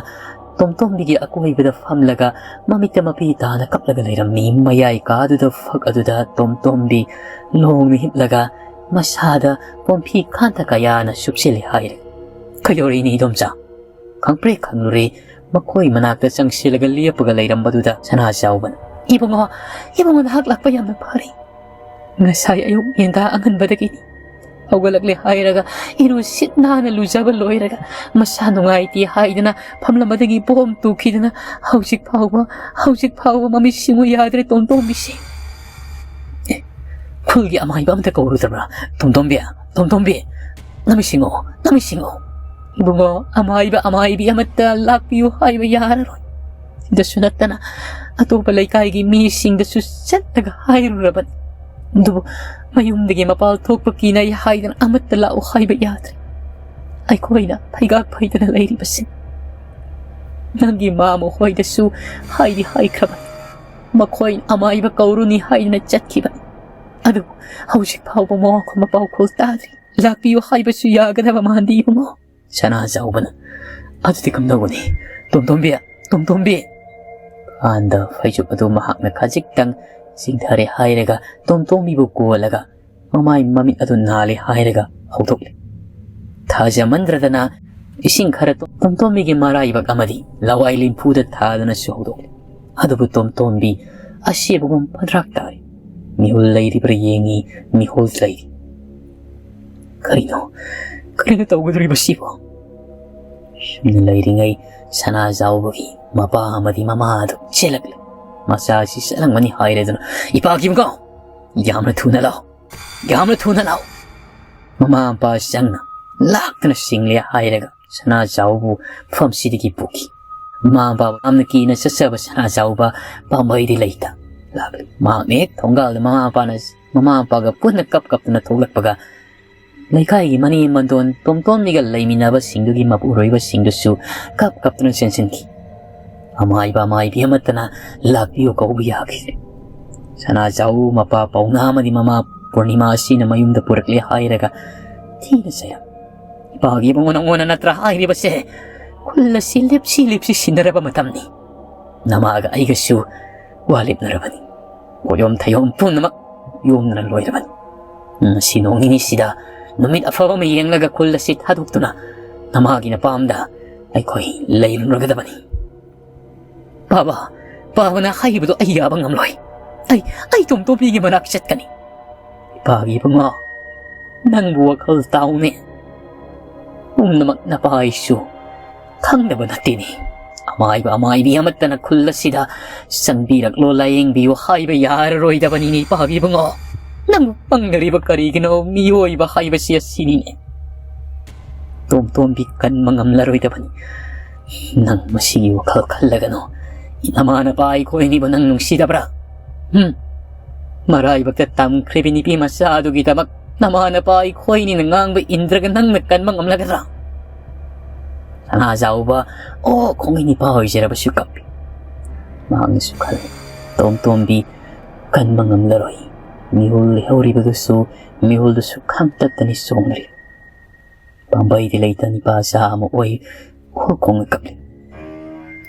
ꯇꯣꯝꯇꯣꯝꯕꯤꯒꯤ ꯑꯀꯣꯏꯕꯗ ꯐꯝꯂꯒ ꯃꯃꯤꯠꯇ ꯃꯄꯤ ꯇꯥꯅ ꯀꯞꯂꯒ ꯂꯩꯔꯝꯃꯤ꯫ ꯃꯌꯥꯏ ꯀꯥꯗꯨꯗ ꯐꯛ ꯑꯗꯨꯗ ꯇꯣꯝꯇꯣꯝꯕꯤ ꯂꯣꯡꯅ ꯍꯤꯞꯂꯒ ꯃꯁꯥꯗ ꯄꯣꯝꯐꯤ ꯀꯥꯟꯊ ꯀꯌꯥꯅ ꯁꯨꯞꯆꯤꯜꯂꯤ ꯍꯥꯏꯔꯦ꯫ "ꯀꯩꯗꯧꯔꯤꯅꯤ ꯏꯗꯣꯝꯆꯥ?" ꯈꯪꯄ꯭ꯔꯦꯛ ꯈꯪꯂꯨꯔꯦ꯫ ꯃꯈꯣꯏ ꯃꯅꯥꯛꯇ ꯆꯪꯁꯤꯜꯂꯒ ꯂꯦꯞꯄꯒ ꯂꯩꯔꯝꯕꯗꯨꯗ ꯁꯅꯥ ꯆꯥꯎꯕꯅ, "ꯏꯕꯨꯡꯉꯣ, ꯏꯕꯨꯡꯉꯣ, ꯅꯍꯥꯛ ꯂꯥꯛꯄ ꯌꯥꯝꯅ ꯐꯔꯦ꯫ ꯉꯁꯥꯏ ꯑꯌꯨꯛ ꯌꯦꯟꯗꯥ ꯑꯉꯟꯕꯗꯒꯤꯅꯤ ꯍꯧꯒꯠꯂꯛꯂꯦ ꯍꯥꯏꯔꯒ ꯏꯔꯨ ꯁꯤꯠ ꯅꯥꯟꯅ ꯂꯨꯖꯕ ꯂꯣꯏꯔꯒ ꯃꯁꯥ ꯅꯨꯡꯉꯥꯏꯇꯦ ꯍꯥꯏꯗꯅ ꯐꯝꯂꯝꯕꯗꯒꯤ ꯄꯣꯝ ꯇꯨꯈꯤꯗꯅ ꯍꯧꯖꯤꯛ ꯐꯥꯎꯕ, ꯍꯧꯖꯤꯛ ꯐꯥꯎꯕ ꯃꯃꯤꯠ ꯁꯤꯡꯉꯨ ꯌꯥꯗ꯭ꯔꯦ ꯇꯣꯝꯇꯣꯝꯕꯤꯁꯦ꯫ ꯑꯦ, ꯈꯨꯜꯒꯤ ꯑꯃꯥꯏꯕ ꯑꯝꯇ ꯀꯧꯔꯨꯗꯕ꯭ꯔꯥ? ꯇꯣꯝꯇꯣꯝꯕꯤ, ꯇꯣꯝꯇꯣꯝꯕꯤ, ꯅꯃꯤꯠ ꯁꯤꯡꯉꯣ, ꯅꯃꯤꯠ ꯁꯤꯡꯉꯣ꯫ ꯏꯕꯨꯡꯉꯣ, ꯑꯃꯥꯏꯕ, ꯑꯃꯥꯏꯕꯤ ꯑꯃꯠꯇ ꯂꯥꯛꯄꯤꯌꯨ ꯍꯥꯏꯕ ꯌꯥꯔꯔꯣꯏ꯫ ꯁꯤꯗꯁꯨ ꯅꯠꯇꯅ ꯑꯇꯣꯞꯄ ꯂꯩꯀꯥꯏꯒꯤ ꯃꯤꯁꯤꯡꯗꯁꯨ ꯆꯠꯂꯒ ꯍꯥꯏꯔꯨꯔꯕꯅꯤ꯫ ꯑꯗꯨꯕꯨ ꯃꯌꯨꯝꯗꯒꯤ ꯃꯄꯥꯜ ꯊꯣꯛꯄ ꯀꯤꯅꯩ ꯍꯥꯏꯗꯅ ꯑꯃꯠꯇ ꯂꯥꯛꯎ ꯍꯥꯏꯕ ꯌꯥꯗ꯭ꯔꯦ꯫ ꯑꯩꯈꯣꯏꯅ ꯐꯩꯒꯥꯛ ꯐꯩꯗꯅ ꯂꯩꯔꯤꯕꯁꯤ ꯅꯪꯒꯤ ꯃꯥꯃ ꯍꯣꯏꯗꯁꯨ ꯍꯥꯏꯗꯤ ꯍꯥꯏꯈ꯭ꯔꯕꯅꯤ꯫ ꯃꯈꯣꯏ ꯑꯃꯥꯏꯕ ꯀꯧꯔꯨꯅꯤ ꯍꯥꯏꯗꯅ ꯆꯠꯈꯤꯕꯅꯤ꯫ ꯑꯗꯨꯕꯨ ꯍꯧꯖꯤꯛ ꯐꯥꯎꯕ ꯃꯋꯥ ꯈꯣꯏ ꯃꯄꯥꯎ ꯈꯣꯜ ꯇꯥꯗ꯭ꯔꯤ꯫ ꯂꯥꯛꯄꯤꯌꯨ ꯍꯥꯏꯕꯁꯨ ꯌꯥꯒꯗꯕ ꯃꯥꯟꯗꯦ ꯏꯕꯨꯡꯉꯣ꯫ ꯁꯅꯥꯖꯥꯎꯕꯅ, "ꯑꯗꯨꯗꯤ ꯀꯝꯗꯧꯒꯅꯤ? ꯇꯣꯝꯇꯣꯝꯕꯤ, ꯇꯣꯝꯇꯣꯝꯕꯤ!" ꯀꯥꯟꯗ ꯐꯩꯖꯨꯞ ꯑꯗꯨ ꯃꯍꯥꯛꯅ ꯈꯖꯤꯛꯇꯪ ꯆꯤꯡꯊꯔꯦ ꯍꯥꯏꯔꯒ ꯇꯣꯝꯇꯣꯝꯕꯤꯕꯨ ꯀꯣꯜꯂꯒ ꯃꯃꯥꯏ ꯃꯃꯤꯠ ꯑꯗꯨ ꯅꯥꯜꯂꯦ ꯍꯥꯏꯔꯒ ꯍꯧꯗꯣꯛꯂꯦ꯫ ꯊꯥꯖꯃꯟꯗ꯭ꯔꯗꯅ ꯏꯁꯤꯡ ꯈꯔ ꯇꯣꯝꯇꯣꯝꯕꯤꯒꯤ ꯃꯔꯥꯏꯕꯛ ꯑꯃꯗꯤ ꯂꯋꯥꯏ ꯂꯤꯝꯐꯨꯗ ꯊꯥꯗꯨꯅꯁꯨ ꯍꯧꯗꯣꯛꯂꯦ꯫ ꯑꯗꯨꯕꯨ ꯇꯣꯝꯇꯣꯝꯕꯤ ꯑꯁꯤꯕꯒꯨꯝ ꯐꯗ꯭ꯔꯥꯛ ꯇꯥꯔꯤ꯫ ꯃꯤꯍꯨꯜ ꯂꯩꯔꯤꯕ꯭ꯔꯥ ꯌꯦꯡꯉꯤ, ꯃꯤꯍꯨꯜ ꯂꯩꯔꯤ꯫ ꯀꯔꯤꯅꯣ, ꯀꯔꯤꯅꯣ ꯇꯧꯒꯗꯧꯔꯤꯕꯁꯤꯕꯣ? ꯁꯨꯝꯅ ꯂꯩꯔꯤꯉꯩ ꯁꯅꯥꯖꯥꯎꯕꯒꯤ ꯃꯄꯥ ꯑꯃꯗꯤ ꯃꯃꯥ ꯑꯗꯨ ꯆꯦꯜꯂꯛꯂꯦ꯫ ꯃꯆꯥꯁꯤ ꯆꯠꯂꯝꯒꯅꯤ ꯍꯥꯏꯔꯗꯨꯅ, "ꯏꯄꯥꯒꯤ ꯃꯒꯥꯎ, ꯌꯥꯝꯅ ꯊꯨꯅ ꯂꯥꯛꯑꯣ, ꯌꯥꯝꯅ ꯊꯨꯅ ꯂꯥꯛꯑꯣ!" ꯃꯃꯥ ꯃꯄꯥ ꯆꯪꯅ ꯂꯥꯛꯇꯨꯅ ꯆꯤꯡꯂꯦ ꯍꯥꯏꯔꯒ ꯁꯅꯥꯖꯥꯎꯕꯨ ꯃꯐꯝꯁꯤꯗꯒꯤ ꯄꯨꯈꯤ꯫ ꯃꯃꯥ ꯃꯄꯥ ꯌꯥꯝꯅ ꯀꯤꯅ ꯆꯠꯆꯕ ꯁꯅꯥꯖꯥꯎꯕ ꯄꯥꯝꯕꯩꯗꯤ ꯂꯩꯇ ꯂꯥꯛꯂꯤ꯫ ꯃꯍꯥꯛꯅ ꯍꯦꯛ ꯊꯣꯡꯒꯥꯜꯗ ꯃꯃꯥ ꯃꯄꯥꯅ, ꯃꯃꯥ ꯃꯄꯥꯒ ꯄꯨꯟꯅ ꯀꯞ ꯀꯞꯇꯨꯅ ꯊꯣꯛꯂꯛꯄꯒ ꯂꯩꯀꯥꯏꯒꯤ ꯃꯅꯦꯝ ꯃꯟꯗꯣꯟ ꯇꯣꯝꯇꯣꯝꯕꯤꯒ ꯂꯩꯃꯤꯟꯅꯕꯁꯤꯡꯗꯨꯒꯤ ꯃꯄꯨꯔꯣꯏꯕꯁꯤꯡꯗꯨꯁꯨ ꯀꯞ ꯀꯞꯇꯨꯅ ꯆꯦꯟꯁꯤꯟꯈꯤ꯫ ꯑꯃꯥꯏꯕ ꯑꯃꯥꯏꯕꯤ ꯑꯃꯠꯇꯅ ꯂꯥꯛꯄꯤꯌꯨ ꯀꯧꯕ ꯌꯥꯈꯤꯗꯦ꯫ ꯁꯅꯥꯖꯥꯎ ꯃꯄꯥ ꯄꯥꯎꯅꯥ ꯑꯃꯗꯤ ꯃꯃꯥ ꯄꯨꯔꯅꯤꯃꯥ ꯑꯁꯤꯅ ꯃꯌꯨꯝꯗ ꯄꯨꯔꯛꯂꯦ ꯍꯥꯏꯔꯒ ꯊꯤꯅ ꯆꯩꯔꯝ꯫ "ꯏꯄꯥꯒꯤ ꯏꯕꯨꯡꯉꯣ, ꯅꯉꯣꯟꯗ ꯅꯠꯇ꯭ꯔꯥ ꯍꯥꯏꯔꯤꯕꯁꯦ? ꯈꯨꯜ ꯑꯁꯤ ꯂꯦꯞꯁꯤ ꯂꯦꯞꯁꯤ ꯁꯤꯟꯅꯔꯕ ꯃꯇꯝꯅꯤ꯫ ꯅꯃꯥꯒ ꯑꯩꯒꯁꯨ ꯋꯥ ꯂꯦꯞꯅꯔꯕꯅꯤ꯫ ꯀꯣꯌꯣꯝ ꯊꯩꯌꯣꯝ ꯄꯨꯝꯅꯃꯛ ꯌꯣꯝꯗꯅ ꯂꯣꯏꯔꯕꯅꯤ꯫ ꯉꯁꯤ ꯅꯣꯡ ꯅꯤꯅꯤꯁꯤꯗ ꯅꯨꯃꯤꯠ ꯑꯐꯕ ꯑꯃ ꯌꯦꯡꯂꯒ ꯈꯨꯜ ꯑꯁꯤ ꯊꯥꯗꯣꯛꯇꯨꯅ ꯅꯃꯥꯒꯤ ꯅꯄꯥꯝꯗ ꯑꯩꯈꯣꯏ ꯂꯩꯔꯨꯔꯒꯗꯕꯅꯤ꯫" "ꯕꯥꯕꯥ, ꯕꯥꯕꯥꯅ ꯍꯥꯏꯔꯤꯕꯗꯣ ꯑꯩ ꯌꯥꯕ ꯉꯝꯂꯣꯏ꯫ ꯑꯩ, ꯑꯩ ꯇꯣꯝꯇꯣꯝꯕꯤꯒꯤ ꯃꯅꯥꯛ ꯆꯠꯀꯅꯤ꯫" "ꯏꯄꯥꯒꯤ ꯏꯕꯨꯡꯉꯣ, ꯅꯪꯕꯨ ꯋꯥꯈꯜ ꯇꯥꯎꯅꯦ꯫ ꯄꯨꯝꯅꯃꯛ ꯅꯄꯥ ꯑꯩꯁꯨ ꯈꯪꯗꯕ ꯅꯠꯇꯦꯅꯦ꯫ ꯑꯃꯥꯏꯕ ꯑꯃꯥꯏꯕꯤ ꯑꯃꯠꯇꯅ ꯈꯨꯜ ꯑꯁꯤꯗ ꯆꯪꯕꯤꯔꯛꯂꯣ, ꯂꯥꯌꯦꯡꯕꯤꯌꯨ ꯍꯥꯏꯕ ꯌꯥꯔꯔꯣꯏꯗꯕꯅꯤꯅꯦ, ꯏꯄꯥꯒꯤ ꯏꯕꯨꯡꯉꯣ꯫ ꯅꯪꯕꯨ ꯄꯪꯅꯔꯤꯕ ꯀꯔꯤꯒꯤꯅꯣ? ꯃꯤꯑꯣꯏꯕ ꯍꯥꯏꯕꯁꯤ ꯑꯁꯤꯅꯤꯅꯦ꯫ ꯇꯣꯝꯇꯣꯝꯕꯤ ꯀꯟꯕ ꯉꯝꯂꯔꯣꯏꯗꯕꯅꯤ꯫ ꯅꯪ ꯃꯁꯤꯒꯤ ꯋꯥꯈꯜ ꯈꯜꯂꯒꯅꯨ꯫ ꯅꯃꯥ ꯅꯄꯥ ꯑꯩꯈꯣꯏ ꯑꯅꯤꯕꯨ ꯅꯪ ꯅꯨꯡꯁꯤꯗꯕ꯭ꯔꯥ? ꯍꯨꯝ? ꯃꯔꯥꯏꯕꯛꯇ ꯇꯝꯈ꯭ꯔꯤꯕ ꯅꯨꯄꯤ ꯃꯆꯥ ꯑꯗꯨꯒꯤꯗꯃꯛ ꯅꯃꯥ ꯅꯄꯥ ꯑꯩꯈꯣꯏꯅꯤꯅ ꯉꯥꯡꯕ ꯏꯟꯗ꯭ꯔꯒ ꯅꯪꯅ ꯀꯟꯕ ꯉꯝꯂꯒꯗ꯭ꯔꯥ?" ꯁꯅꯥꯖꯥꯎꯕ ꯑꯣ ꯈꯣꯡꯒꯤ ꯅꯤꯄꯥ ꯑꯣꯏꯖꯔꯕꯁꯨ ꯀꯞꯄꯤ꯫ ꯃꯍꯥꯛꯅꯁꯨ ꯈꯜꯂꯤ, "ꯇꯣꯝꯇꯣꯝꯕꯤ ꯀꯟꯕ ꯉꯝꯂꯔꯣꯏ꯫ ꯃꯤꯍꯨꯜ ꯂꯩꯍꯧꯔꯤꯕꯗꯨꯁꯨ ꯃꯤꯍꯨꯜꯗꯨꯁꯨ ꯈꯪꯇꯠꯇꯅꯤ ꯆꯣꯡꯅꯔꯤ꯫ ꯄꯥꯝꯕꯩꯗꯤ ꯂꯩꯇ ꯅꯤꯄꯥ ꯆꯥ ꯑꯃ ꯑꯣꯏ ꯎꯈꯣꯡꯅ ꯀꯞꯂꯤ꯫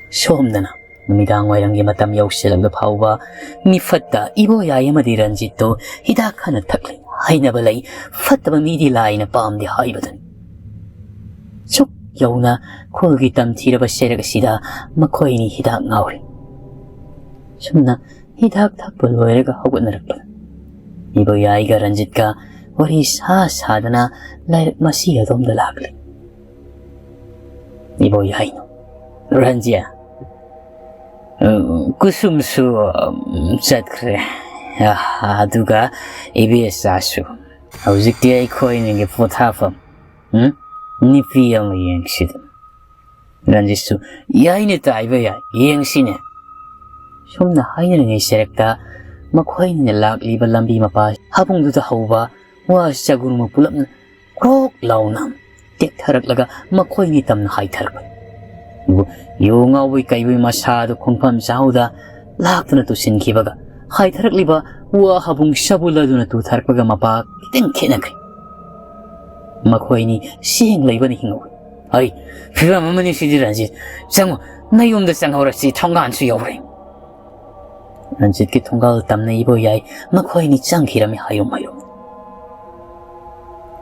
ꯁꯣꯝꯗꯅ ꯅꯨꯃꯤꯗꯥꯡ ꯋꯥꯏꯔꯝꯒꯤ ꯃꯇꯝ ꯌꯧꯁꯤꯜꯂꯛꯂ ꯐꯥꯎꯕ ꯃꯤꯐꯠꯇ ꯏꯕꯣꯌꯥꯏ ꯑꯃꯗꯤ ꯔꯟꯖꯤꯠꯇꯣ ꯍꯤꯗꯥꯛ ꯍꯥꯟꯅ ꯊꯛꯂꯤ꯫ ꯍꯩꯅꯕ ꯂꯩ, ꯐꯠꯇꯕ ꯃꯤꯗꯤ ꯂꯥꯏꯅ ꯄꯥꯝꯗꯦ ꯍꯥꯏꯕꯗꯨꯅꯤ꯫ ꯁꯨꯛ ꯌꯧꯅ ꯈꯨꯜꯒꯤ ꯇꯝꯊꯤꯔꯕ ꯁꯦꯔꯛ ꯑꯁꯤꯗ ꯃꯈꯣꯏꯅꯤ ꯍꯤꯗꯥꯛ ꯉꯥꯎꯔꯤ꯫ ꯁꯨꯝꯅ ꯍꯤꯗꯥꯛ ꯊꯛꯄ ꯂꯣꯏꯔꯒ ꯍꯧꯒꯠꯅꯔꯛꯄꯗ ꯏꯕꯣꯌꯥꯏꯒ ꯔꯟꯖꯤꯠꯀ ꯋꯥꯔꯤ ꯁꯥ ꯁꯥꯗꯅ ꯂꯥꯏꯔꯛ ꯃꯁꯤ ꯑꯗꯣꯝꯗ ꯂꯥꯛꯂꯤ꯫ ꯏꯕꯣꯌꯥꯏꯅ, "ꯔꯟꯖꯤꯠ, ꯎꯝ, ꯀꯨꯁꯨꯝꯁꯨ, ꯎꯝ, ꯆꯠꯈ꯭ꯔꯦ꯫ ꯑ, ꯑꯗꯨꯒ ꯏꯕꯦꯆꯥꯁꯨ꯫ ꯍꯧꯖꯤꯛꯇꯤ ꯑꯩꯈꯣꯏꯅꯤꯒꯤ ꯄꯣꯊꯥꯐꯝ, ꯎꯝ, ꯅꯨꯄꯤ ꯑꯃ ꯌꯦꯡꯁꯤꯗꯅ꯫" ꯔꯟꯖꯤꯠꯁꯨ, "ꯌꯥꯏꯅꯦ ꯇꯥꯏꯕ ꯌꯥꯏ, ꯌꯦꯡꯁꯤꯅꯦ꯫" ꯁꯨꯝꯅ ꯍꯥꯏꯅꯔꯤꯉꯩ ꯁꯦꯔꯛꯇ ꯃꯈꯣꯏꯅꯤꯅ ꯂꯥꯛꯂꯤꯕ ꯂꯝꯕꯤ ꯃꯄꯥ ꯍꯥꯕꯨꯡꯗꯨꯗ ꯍꯧꯕ ꯋꯥ ꯆꯒꯨꯔꯨꯃ ꯄꯨꯂꯞꯅ ꯀ꯭ꯔꯣꯛ ꯂꯥꯎꯅ ꯇꯦꯛꯊꯔꯛꯂꯒ ꯃꯈꯣꯏꯅꯤ ꯇꯝꯅ ꯍꯥꯏꯊꯔꯛꯄꯅꯤ꯫ ꯑꯗꯨꯕꯨ ꯌꯨ ꯉꯥꯎꯕꯩ ꯀꯩꯕꯩ ꯃꯁꯥꯗꯨ ꯈꯣꯡꯐꯝ ꯆꯥꯍꯧꯗ ꯂꯥꯛꯇꯨꯅ ꯇꯨꯁꯤꯟꯈꯤꯕꯒ ꯍꯥꯏꯊꯔꯛꯂꯤꯕ ꯋꯥ ꯍꯥꯕꯨꯡ ꯁꯕꯨꯜ ꯑꯗꯨꯅ ꯇꯨꯊꯔꯛꯄꯒ ꯃꯄꯥ ꯈꯤꯇꯪ ꯈꯦꯠꯅꯈ꯭ꯔꯦ꯫ ꯃꯈꯣꯏꯅꯤ ꯁꯦꯡ ꯂꯩꯕꯅ ꯍꯤꯡꯍꯧꯏ꯫ "ꯑꯩ, ꯐꯤꯕꯝ ꯑꯃꯅꯤ ꯁꯤꯗꯤ ꯔꯟꯖꯤꯠ꯫ ꯆꯪꯉꯨ, ꯅꯌꯨꯝꯗ ꯆꯪꯍꯧꯔꯁꯤ, ꯊꯣꯡꯒꯥꯟꯁꯨ ꯌꯧꯔꯦ꯫" ꯔꯟꯖꯤꯠꯀꯤ ꯊꯣꯡꯒꯥꯜ ꯇꯝꯅ ꯏꯕꯣꯌꯥꯏ ꯃꯈꯣꯏꯅꯤ ꯆꯪꯈꯤꯔꯝꯃꯤ ꯍꯥꯏꯔꯨꯝ ꯍꯥꯏꯔꯨꯝ꯫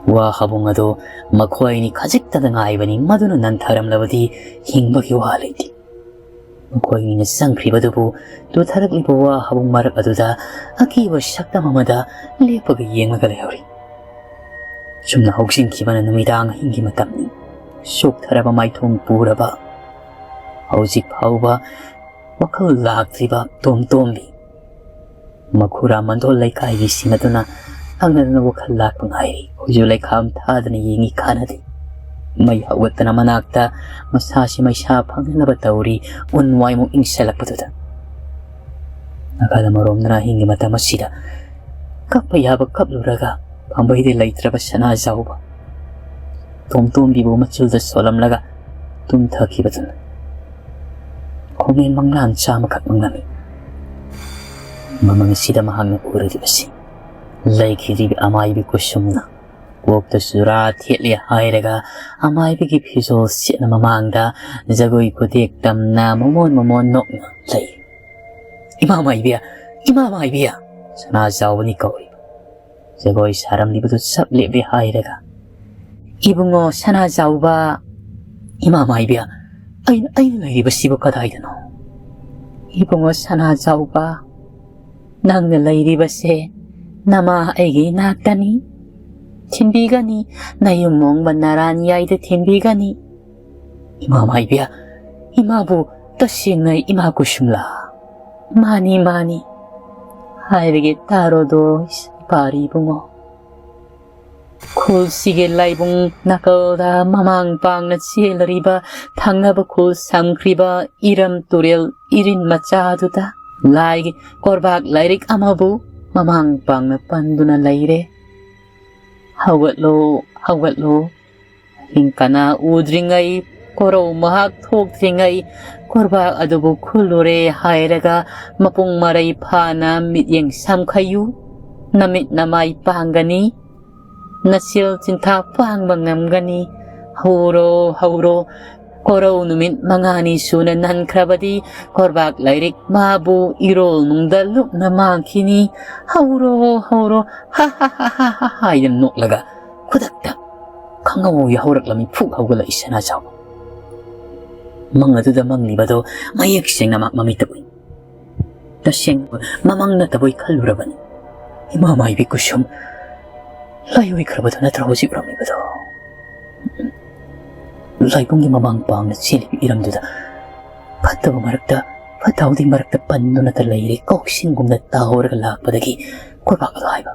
ꯋꯥ ꯍꯥꯕꯨꯡ ꯑꯗꯨ ꯃꯈꯣꯏꯅꯤ ꯈꯖꯤꯛꯇꯗ ꯉꯥꯏꯕꯅꯤ, ꯃꯗꯨꯅ ꯅꯟꯊꯔꯝꯂꯕꯗꯤ ꯍꯤꯡꯕꯒꯤ ꯋꯥ ꯂꯩꯇꯦ꯫ ꯃꯈꯣꯏꯅꯤꯅ ꯆꯪꯈ꯭ꯔꯤꯕꯗꯨꯕꯨ ꯇꯨꯊꯔꯛꯂꯤꯕ ꯋꯥ ꯍꯥꯕꯨꯡ ꯃꯔꯛ ꯑꯗꯨꯗ ꯑꯀꯤꯕ ꯁꯛꯇꯝ ꯑꯃꯗ ꯂꯦꯞꯄꯒ ꯌꯦꯡꯂꯒ ꯂꯩꯍꯧꯔꯤ꯫ ꯁꯨꯝꯅ ꯍꯧꯖꯤꯟꯈꯤꯕꯅ ꯅꯨꯃꯤꯗꯥꯡ ꯑꯍꯤꯡꯒꯤ ꯃꯇꯝꯅꯤ꯫ ꯁꯣꯛꯊꯔꯕ ꯃꯥꯏꯊꯣꯡ ꯄꯨꯔꯕ, ꯍꯧꯖꯤꯛ ꯐꯥꯎꯕ ꯋꯥꯈꯜ ꯂꯥꯛꯇ꯭ꯔꯤꯕ ꯇꯣꯝꯇꯣꯝꯕꯤ꯫ ꯃꯈꯨꯔꯥ ꯃꯟꯗꯣꯜ ꯂꯩꯀꯥꯏꯒꯤ ꯁꯤꯡ ꯑꯗꯨꯅ ꯈꯪꯅꯗꯅ ꯋꯥꯈꯜ ꯂꯥꯛꯄ ꯉꯥꯏꯔꯤ꯫ ꯈꯣꯏꯖꯨ ꯂꯩꯈꯥꯝ ꯊꯥꯗꯅ ꯌꯦꯡꯉꯤ ꯀꯥꯟꯅꯗꯦ꯫ ꯃꯩ ꯍꯧꯒꯠꯇꯅ ꯃꯅꯥꯛꯇ ꯃꯁꯥꯁꯤ ꯃꯩꯁꯥ ꯐꯪꯅꯕ ꯇꯧꯔꯤ꯫ ꯎꯟ ꯋꯥꯏꯃꯨꯛ ꯏꯪꯁꯜꯂꯛꯄꯗꯨꯗ꯫ ꯅꯥꯀꯜ ꯑꯃꯔꯣꯝꯗꯅ ꯑꯍꯤꯡꯒꯤ ꯃꯇꯝ ꯑꯁꯤꯗ ꯀꯞꯄ ꯌꯥꯕ ꯀꯞꯂꯨꯔꯒ ꯄꯥꯝꯕꯩꯗ ꯂꯩꯇ꯭ꯔꯕ ꯁꯅꯥꯖꯥꯎꯕ ꯇꯣꯝꯇꯣꯝꯕꯤꯕꯨ ꯃꯆꯨꯜꯗ ꯁꯣꯜꯂꯝꯂꯒ ꯇꯨꯝꯊꯈꯤꯕꯗꯨꯅ ꯈꯣꯡꯂꯦꯟ ꯃꯪꯂꯥꯟ ꯆꯥꯝꯃꯈꯛ ꯃꯪꯂꯝꯃꯤ꯫ ꯃꯃꯪ ꯑꯁꯤꯗ ꯃꯍꯥꯛꯅ ꯎꯔꯨꯔꯤꯕꯁꯤ ꯂꯩꯈꯤꯗ꯭ꯔꯤꯕ ꯑꯃꯥꯏꯕꯤ ꯀꯨꯁꯨꯝꯅ ꯀꯣꯛꯇ ꯆꯨꯔꯥ ꯊꯦꯠꯂꯦ ꯍꯥꯏꯔꯒ ꯑꯃꯥꯏꯕꯤꯒꯤ ꯐꯤꯖꯣꯜ ꯁꯦꯠꯅ ꯃꯃꯥꯡꯗ ꯖꯒꯣꯏ ꯈꯨꯗꯦꯛ ꯇꯝꯅ ꯃꯃꯣꯟ ꯃꯃꯣꯟ ꯅꯣꯛꯅ ꯂꯩ꯫ "ꯏꯃꯥ ꯃꯥꯏꯕꯤ! ꯏꯃꯥ ꯃꯥꯏꯕꯤ!" ꯁꯅꯥꯖꯥꯎꯕꯅꯤ ꯀꯧꯔꯤꯕ꯫ ꯖꯒꯣꯏ ꯁꯥꯔꯝꯂꯤꯕꯗꯨ ꯆꯞ ꯂꯦꯞꯂꯦ ꯍꯥꯏꯔꯒ, "ꯏꯕꯨꯡꯉꯣ ꯁꯅꯥꯖꯥꯎꯕ, ꯏꯃꯥ ꯃꯥꯏꯕꯤ, ꯑꯩꯅ, ꯑꯩꯅ ꯂꯩꯔꯤꯕꯁꯤꯕꯨ ꯀꯗꯥꯏꯗꯅꯣ? ꯏꯕꯨꯡꯉꯣ ꯁꯅꯥꯖꯥꯎꯕ, ꯅꯪꯅ ꯂꯩꯔꯤꯕꯁꯦ ꯅꯃꯥ ꯑꯩꯒꯤ ꯏꯅꯥꯛꯇꯅꯤ꯫ ꯊꯤꯟꯕꯤꯒꯅꯤ, ꯅꯌꯨꯝ ꯃꯣꯡꯕ ꯅꯔꯥꯟ ꯌꯥꯏꯗ ꯊꯤꯟꯕꯤꯒꯅꯤ꯫ ꯏꯃꯥ ꯃꯥꯏꯕꯤ, ꯏꯃꯥꯕꯨ ꯇꯁꯦꯡꯅ ꯏꯃꯥ ꯀꯨꯁꯨꯝꯂꯥ?" "ꯃꯥꯅꯤ, ꯃꯥꯅꯤ꯫ ꯍꯥꯏꯔꯒꯦ ꯇꯥꯔꯣꯗꯣ, ꯏꯄꯥꯔꯤ ꯏꯕꯨꯡꯉꯣ꯫ ꯈꯨꯜꯁꯤꯒꯤ ꯂꯥꯏꯕꯨꯡ ꯅꯥꯀꯜꯗ ꯃꯃꯥꯡ ꯄꯥꯡꯅ ꯆꯦꯜꯂꯔꯤꯕ ꯊꯪꯅꯕ ꯈꯨꯜ ꯁꯝꯈ꯭ꯔꯤꯕ ꯏꯔꯝ ꯇꯨꯔꯦꯜ ꯏꯔꯤꯟ ꯃꯆꯥꯗꯨꯗ ꯂꯥꯏꯒꯤ ꯀꯣꯔꯕꯥꯛ ꯂꯥꯏꯔꯤꯛ ꯑꯃꯕꯨ ꯃꯃꯥꯡ ꯄꯥꯡꯅ ꯄꯟꯗꯨꯅ ꯂꯩꯔꯦ꯫ ꯍꯧꯒꯠꯂꯣ, ꯍꯧꯒꯠꯂꯣ꯫ ꯑꯍꯤꯡ ꯀꯅꯥ ꯎꯗ꯭ꯔꯤꯉꯩ, ꯀꯣꯔꯧ ꯃꯍꯥꯛ ꯊꯣꯛꯇ꯭ꯔꯤꯉꯩ, ꯀꯣꯔꯕꯥꯛ ꯑꯗꯨꯕꯨ ꯈꯨꯜꯂꯨꯔꯦ ꯍꯥꯏꯔꯒ ꯃꯄꯨꯡ ꯃꯔꯩ ꯐꯥꯅ ꯃꯤꯠꯌꯦꯡ ꯁꯝꯈꯩꯌꯨ꯫ ꯅꯃꯤꯠ ꯅꯃꯥꯏ ꯄꯥꯡꯒꯅꯤ, ꯅꯆꯤꯜ ꯆꯤꯟꯊꯥ ꯄꯥꯡꯕ ꯉꯝꯒꯅꯤ꯫ ꯍꯧꯔꯣ, ꯍꯧꯔꯣ꯫ ꯀꯣꯔꯧ ꯅꯨꯃꯤꯠ ꯃꯉꯥꯅꯤ ꯁꯨꯅ ꯅꯟꯈ꯭ꯔꯕꯗꯤ ꯀꯣꯔꯕꯥꯛ ꯂꯥꯏꯔꯤꯛ ꯃꯥꯕꯨ ꯏꯔꯣꯜ ꯅꯨꯡꯗ ꯂꯨꯞꯅ ꯃꯥꯡꯈꯤꯅꯤ꯫ ꯍꯧꯔꯣ, ꯍꯧꯔꯣ, ꯍꯥ, ꯍꯥ, ꯍꯥꯏꯗꯨꯅ ꯅꯣꯛꯂꯒ ꯈꯨꯗꯛꯇ ꯈꯪꯍꯧ ꯌꯥꯍꯧꯔꯛꯂꯝꯃꯤ ꯐꯨꯛ ꯍꯧꯒꯠꯂꯛꯏ ꯁꯅꯥꯖꯥꯎꯕ꯫ ꯃꯪ ꯑꯗꯨꯗ ꯃꯪꯂꯤꯕꯗꯣ ꯃꯌꯦꯛ ꯁꯦꯡꯅ ꯃꯥ ꯃꯃꯤꯠꯇ ꯎꯏ꯫ ꯇꯁꯦꯡꯅ ꯃꯃꯪ ꯅꯠꯇꯕꯣꯏ ꯈꯜꯂꯨꯔꯕꯅꯤ꯫ ꯏꯃꯥ ꯃꯥꯏꯕꯤ ꯀꯨꯁꯨꯝ ꯂꯥꯏ ꯑꯣꯏꯈ꯭ꯔꯕꯗꯨ ꯅꯠꯇ꯭ꯔꯣ ꯍꯧꯖꯤꯛ ꯎꯔꯝꯂꯤꯕꯗꯣ? ꯂꯥꯏꯕꯨꯡꯒꯤ ꯃꯃꯥꯡ ꯄꯥꯡꯅ ꯆꯦꯜꯂꯤꯕ ꯏꯔꯝꯗꯨꯗ ꯐꯠꯇꯕ ꯃꯔꯛꯇ ꯐꯠꯇ ꯍꯥꯎꯗꯤ ꯃꯔꯛꯇ ꯄꯟꯗꯨꯅꯇ ꯂꯩꯔꯦ꯫ ꯀꯧꯁꯤꯡꯒꯨꯝꯅ ꯇꯥꯍꯧꯔꯒ ꯂꯥꯛꯄꯗꯒꯤ ꯀꯣꯏꯄꯥꯛ ꯑꯗꯨ ꯍꯥꯏꯕ꯫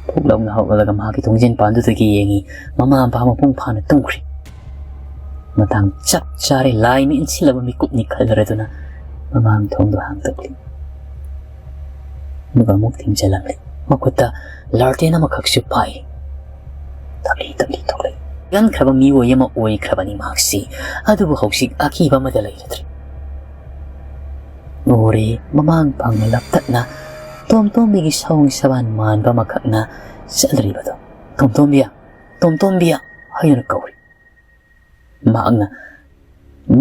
ꯐꯨꯛ ꯂꯥꯎꯅ ꯍꯧꯒꯠꯂꯒ ꯃꯍꯥꯛꯀꯤ ꯊꯣꯡꯖꯤꯟ ꯄꯥꯟꯗꯨꯗꯒꯤ ꯌꯦꯡꯉꯤ꯫ ꯃꯃꯥ ꯃꯄꯥ ꯃꯄꯨꯡ ꯐꯥꯅ ꯇꯨꯝꯈ꯭ꯔꯤ꯫ ꯃꯇꯥꯡ ꯆꯞ ꯆꯥꯔꯦ, ꯂꯥꯏꯅ ꯏꯟꯁꯤꯜꯂꯕ ꯃꯤꯀꯨꯞꯅꯤ ꯈꯜꯂꯔꯗꯨꯅ ꯃꯃꯥꯡ ꯊꯣꯡꯗꯣ ꯍꯥꯡꯗꯣꯛꯂꯤ꯫ ꯑꯗꯨꯒ ꯑꯃꯨꯛ ꯊꯤꯡꯖꯤꯜꯂꯝꯂꯤ꯫ ꯃꯈꯨꯠꯇ ꯂꯥꯔꯇꯦꯟ ꯑꯃꯈꯛꯁꯨ ꯄꯥꯏ꯫ ꯇꯞꯂꯤ ꯇꯞꯂꯤ ꯊꯣꯛꯂꯛꯏ꯫ ꯌꯥꯟꯈ꯭ꯔꯕ ꯃꯤꯑꯣꯏ ꯑꯃ ꯑꯣꯏꯈ꯭ꯔꯕꯅꯤ ꯃꯍꯥꯛꯁꯤ꯫ ꯑꯗꯨꯕꯨ ꯍꯧꯖꯤꯛ ꯑꯀꯤꯕ ꯑꯃꯗ ꯂꯩꯔꯗ꯭ꯔꯤ꯫ ꯎꯔꯦ, ꯃꯃꯥꯡ ꯄꯥꯡꯅ ꯂꯞꯇꯛꯅ ꯇꯣꯝꯇꯣꯝꯕꯤꯒꯤ ꯁꯑꯣꯡ ꯁꯕꯥꯟ ꯃꯥꯟꯕ ꯑꯃꯈꯛꯅ ꯆꯠꯂꯤꯕꯗꯣ, "ꯇꯣꯝꯇꯣꯝꯕꯤ, ꯇꯣꯝꯇꯣꯝꯕꯤ" ꯍꯥꯏꯗꯨꯅ ꯀꯧꯔꯤ꯫ ꯃꯍꯥꯛꯅ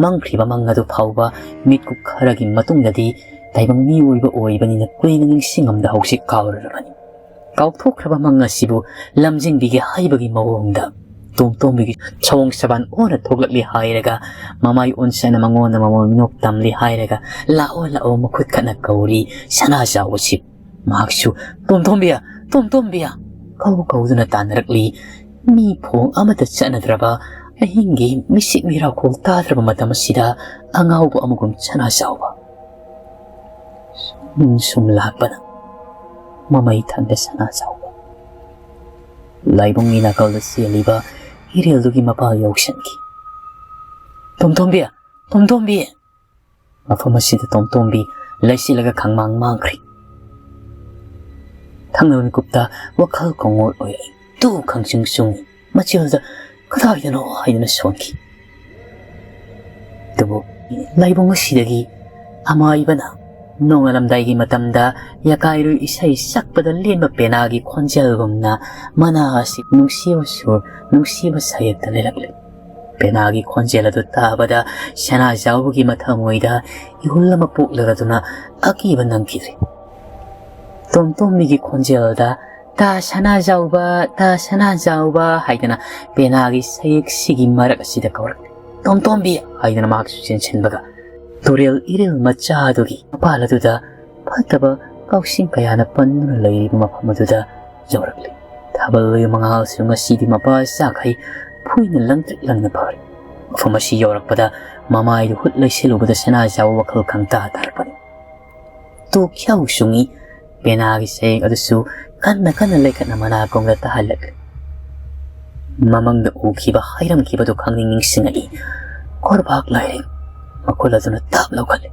ꯃꯪꯈ꯭ꯔꯤꯕ ꯃꯪ ꯑꯗꯨ ꯐꯥꯎꯕ ꯃꯤꯠꯀꯨꯞ ꯈꯔꯒꯤ ꯃꯇꯨꯡꯗꯗꯤ ꯇꯥꯏꯕꯪ ꯃꯤꯑꯣꯏꯕ ꯑꯣꯏꯕꯅꯤꯅ ꯀꯨꯏꯅ ꯅꯤꯡꯁꯤꯡꯉꯝꯗ ꯍꯧꯖꯤꯛ ꯀꯥꯎꯔꯔꯕꯅꯤ꯫ ꯀꯥꯎꯊꯣꯛꯈ꯭ꯔꯕ ꯃꯪ ꯑꯁꯤꯕꯨ ꯂꯝꯖꯤꯡꯕꯤꯒꯦ ꯍꯥꯏꯕꯒꯤ ꯃꯑꯣꯡꯗ ꯇꯣꯝꯇꯣꯝꯕꯤꯒꯤ ꯁꯑꯣꯡ ꯁꯕꯥꯟ ꯑꯣꯟꯅ ꯊꯣꯛꯂꯛꯂꯤ ꯍꯥꯏꯔꯒ, ꯃꯃꯥꯏ ꯑꯣꯟꯁꯅ ꯃꯉꯣꯟꯗ ꯃꯃꯣꯟ ꯃꯤꯅꯣꯛ ꯇꯝꯂꯤ ꯍꯥꯏꯔꯒ, "ꯂꯥꯛꯑꯣ, ꯂꯥꯛꯑꯣ" ꯃꯈꯨꯠ ꯈꯠꯅ ꯀꯧꯔꯤ ꯁꯅꯥꯖꯥꯎꯕꯁꯤ꯫ ꯃꯍꯥꯛꯁꯨ "ꯇꯣꯝꯇꯣꯝꯕꯤ, ꯇꯣꯝꯇꯣꯝꯕꯤ" ꯀꯧ ꯀꯧꯗꯨꯅ ꯇꯥꯟꯅꯔꯛꯂꯤ꯫ ꯃꯤ ꯐꯣꯡ ꯑꯃꯠꯇ ꯆꯠꯅꯗ꯭ꯔꯕ ꯑꯍꯤꯡꯒꯤ ꯃꯤꯁꯤꯛ ꯃꯤꯔꯥꯎꯈꯣꯜ ꯇꯥꯗ꯭ꯔꯕ ꯃꯇꯝ ꯑꯁꯤꯗ ꯑꯉꯥꯎꯕ ꯑꯃꯒꯨꯝ ꯁꯅꯥꯖꯥꯎꯕ ꯁꯨꯝ ꯁꯨꯝ ꯂꯥꯛꯄꯅ ꯃꯃꯩ ꯊꯟꯗ ꯁꯅꯥꯖꯥꯎꯕ ꯂꯥꯏꯕꯨꯡꯒꯤ ꯅꯥꯀꯜꯗ ꯆꯦꯜꯂꯤꯕ ꯏꯔꯦꯜꯗꯨꯒꯤ ꯃꯄꯥ ꯌꯧꯁꯤꯟꯈꯤ꯫ "ꯇꯣꯝꯇꯣꯝꯕꯤ! ꯇꯣꯝꯇꯣꯝꯕꯤ!" ꯃꯐꯝ ꯑꯁꯤꯗ ꯇꯣꯝꯇꯣꯝꯕꯤ ꯂꯩꯁꯤꯜꯂꯒ ꯈꯪꯃꯥꯡ ꯃꯥꯡꯈ꯭ꯔꯦ꯫ ꯊꯪꯅꯕ ꯃꯤꯀꯨꯞꯇ ꯋꯥꯈꯜ ꯀꯣꯡꯑꯣꯏ ꯑꯣꯏꯔꯛꯏ꯫ ꯇꯨ ꯈꯪꯆꯤꯡ ꯆꯨꯡꯏ꯫ ꯃꯆꯤꯜꯗ "ꯀꯗꯥꯏꯗꯅꯣ?" ꯍꯥꯏꯗꯨꯅ ꯁꯣꯟꯈꯤ꯫ ꯑꯗꯨꯕꯨ ꯂꯥꯏꯕꯨꯡ ꯑꯁꯤꯗꯒꯤ ꯑꯃꯥꯏꯕꯅ ꯅꯣꯡꯉꯥꯜꯂꯝꯗꯥꯏꯒꯤ ꯃꯇꯝꯗ ꯌꯥꯀꯥꯏꯔꯣꯏ ꯏꯁꯩ ꯁꯛꯄꯗ ꯂꯦꯟꯕ ꯄꯦꯅꯥꯒꯤ ꯈꯣꯟꯖꯦꯜꯒꯨꯝꯅ ꯃꯅꯥ ꯑꯁꯤ ꯅꯨꯡꯁꯤꯕ ꯁꯨꯔ, ꯅꯨꯡꯁꯤꯕ ꯁꯩꯍꯦꯛꯇ ꯂꯩꯔꯛꯂꯦ꯫ ꯄꯦꯅꯥꯒꯤ ꯈꯣꯟꯖꯦꯜ ꯑꯗꯨ ꯇꯥꯕꯗ ꯁꯅꯥꯖꯥꯎꯕꯒꯤ ꯃꯊꯃꯣꯏꯗ ꯏꯍꯨꯜ ꯑꯃ ꯄꯣꯛꯂꯒꯗꯨꯅ ꯑꯀꯤꯕ ꯅꯪꯈꯤꯗ꯭ꯔꯦ꯫ ꯇꯣꯝꯇꯣꯝꯕꯤꯒꯤ ꯈꯣꯟꯖꯦꯜꯗ "ꯇꯥ ꯁꯅꯥꯖꯥꯎꯕ, ꯇꯥ ꯁꯅꯥꯖꯥꯎꯕ" ꯍꯥꯏꯗꯅ ꯄꯦꯅꯥꯒꯤ ꯁꯌꯦꯛꯁꯤꯒꯤ ꯃꯔꯛ ꯑꯁꯤꯗ ꯀꯧꯔꯛꯂꯦ꯫ "ꯇꯣꯝꯇꯣꯝꯕꯤ" ꯍꯥꯏꯗꯅ ꯃꯍꯥꯛꯁꯨ ꯆꯦꯟꯁꯤꯟꯕꯒ ꯇꯨꯔꯦꯜ ꯏꯔꯤꯜ ꯃꯆꯥ ꯑꯗꯨꯒꯤ ꯃꯄꯥꯜ ꯑꯗꯨꯗ ꯐꯠꯇꯕ ꯀꯥꯎꯁꯤꯡ ꯀꯌꯥꯅ ꯄꯟꯗꯨꯅ ꯂꯩꯔꯤꯕ ꯃꯐꯝ ꯑꯗꯨꯗ ꯌꯧꯔꯛꯂꯦ꯫ ꯊꯥꯕꯜꯒꯤ ꯃꯉꯥꯜꯁꯨ ꯉꯁꯤꯗꯤ ꯃꯄꯥ ꯆꯥꯈꯩ ꯐꯨꯏꯅ ꯂꯪꯇ꯭ꯔꯤꯛ ꯂꯪꯅ ꯐꯔꯦ꯫ ꯃꯐꯝ ꯑꯁꯤ ꯌꯧꯔꯛꯄꯗ ꯃꯃꯥꯏꯗꯨ ꯍꯨꯠ ꯂꯩꯁꯤꯜꯂꯨꯕꯗ ꯁꯅꯥꯖꯥꯎꯕ ꯋꯥꯈꯜ ꯈꯪꯇꯥ ꯇꯥꯔꯛꯄꯅꯤ꯫ ꯇꯨ ꯈ꯭ꯌꯥꯎ ꯁꯨꯡꯏ꯫ ꯄꯦꯅꯥꯒꯤ ꯁꯌꯦꯛ ꯑꯗꯨꯁꯨ ꯀꯟꯅ ꯀꯟꯅ ꯂꯩꯈꯠꯅ ꯃꯅꯥꯀꯣꯡꯗ ꯇꯥꯍꯜꯂꯛꯂꯤ꯫ ꯃꯃꯪꯗ ꯎꯈꯤꯕ ꯍꯥꯏꯔꯝꯈꯤꯕꯗꯨ ꯈꯪꯅꯤꯡ ꯅꯤꯡꯁꯤꯡꯉꯛꯏ꯫ ꯀꯣꯔꯕꯥꯛ ꯂꯥꯏꯔꯤꯛ ꯃꯈꯨꯜ ꯑꯗꯨꯅ ꯇꯥꯞ ꯂꯧꯈꯠꯂꯤ꯫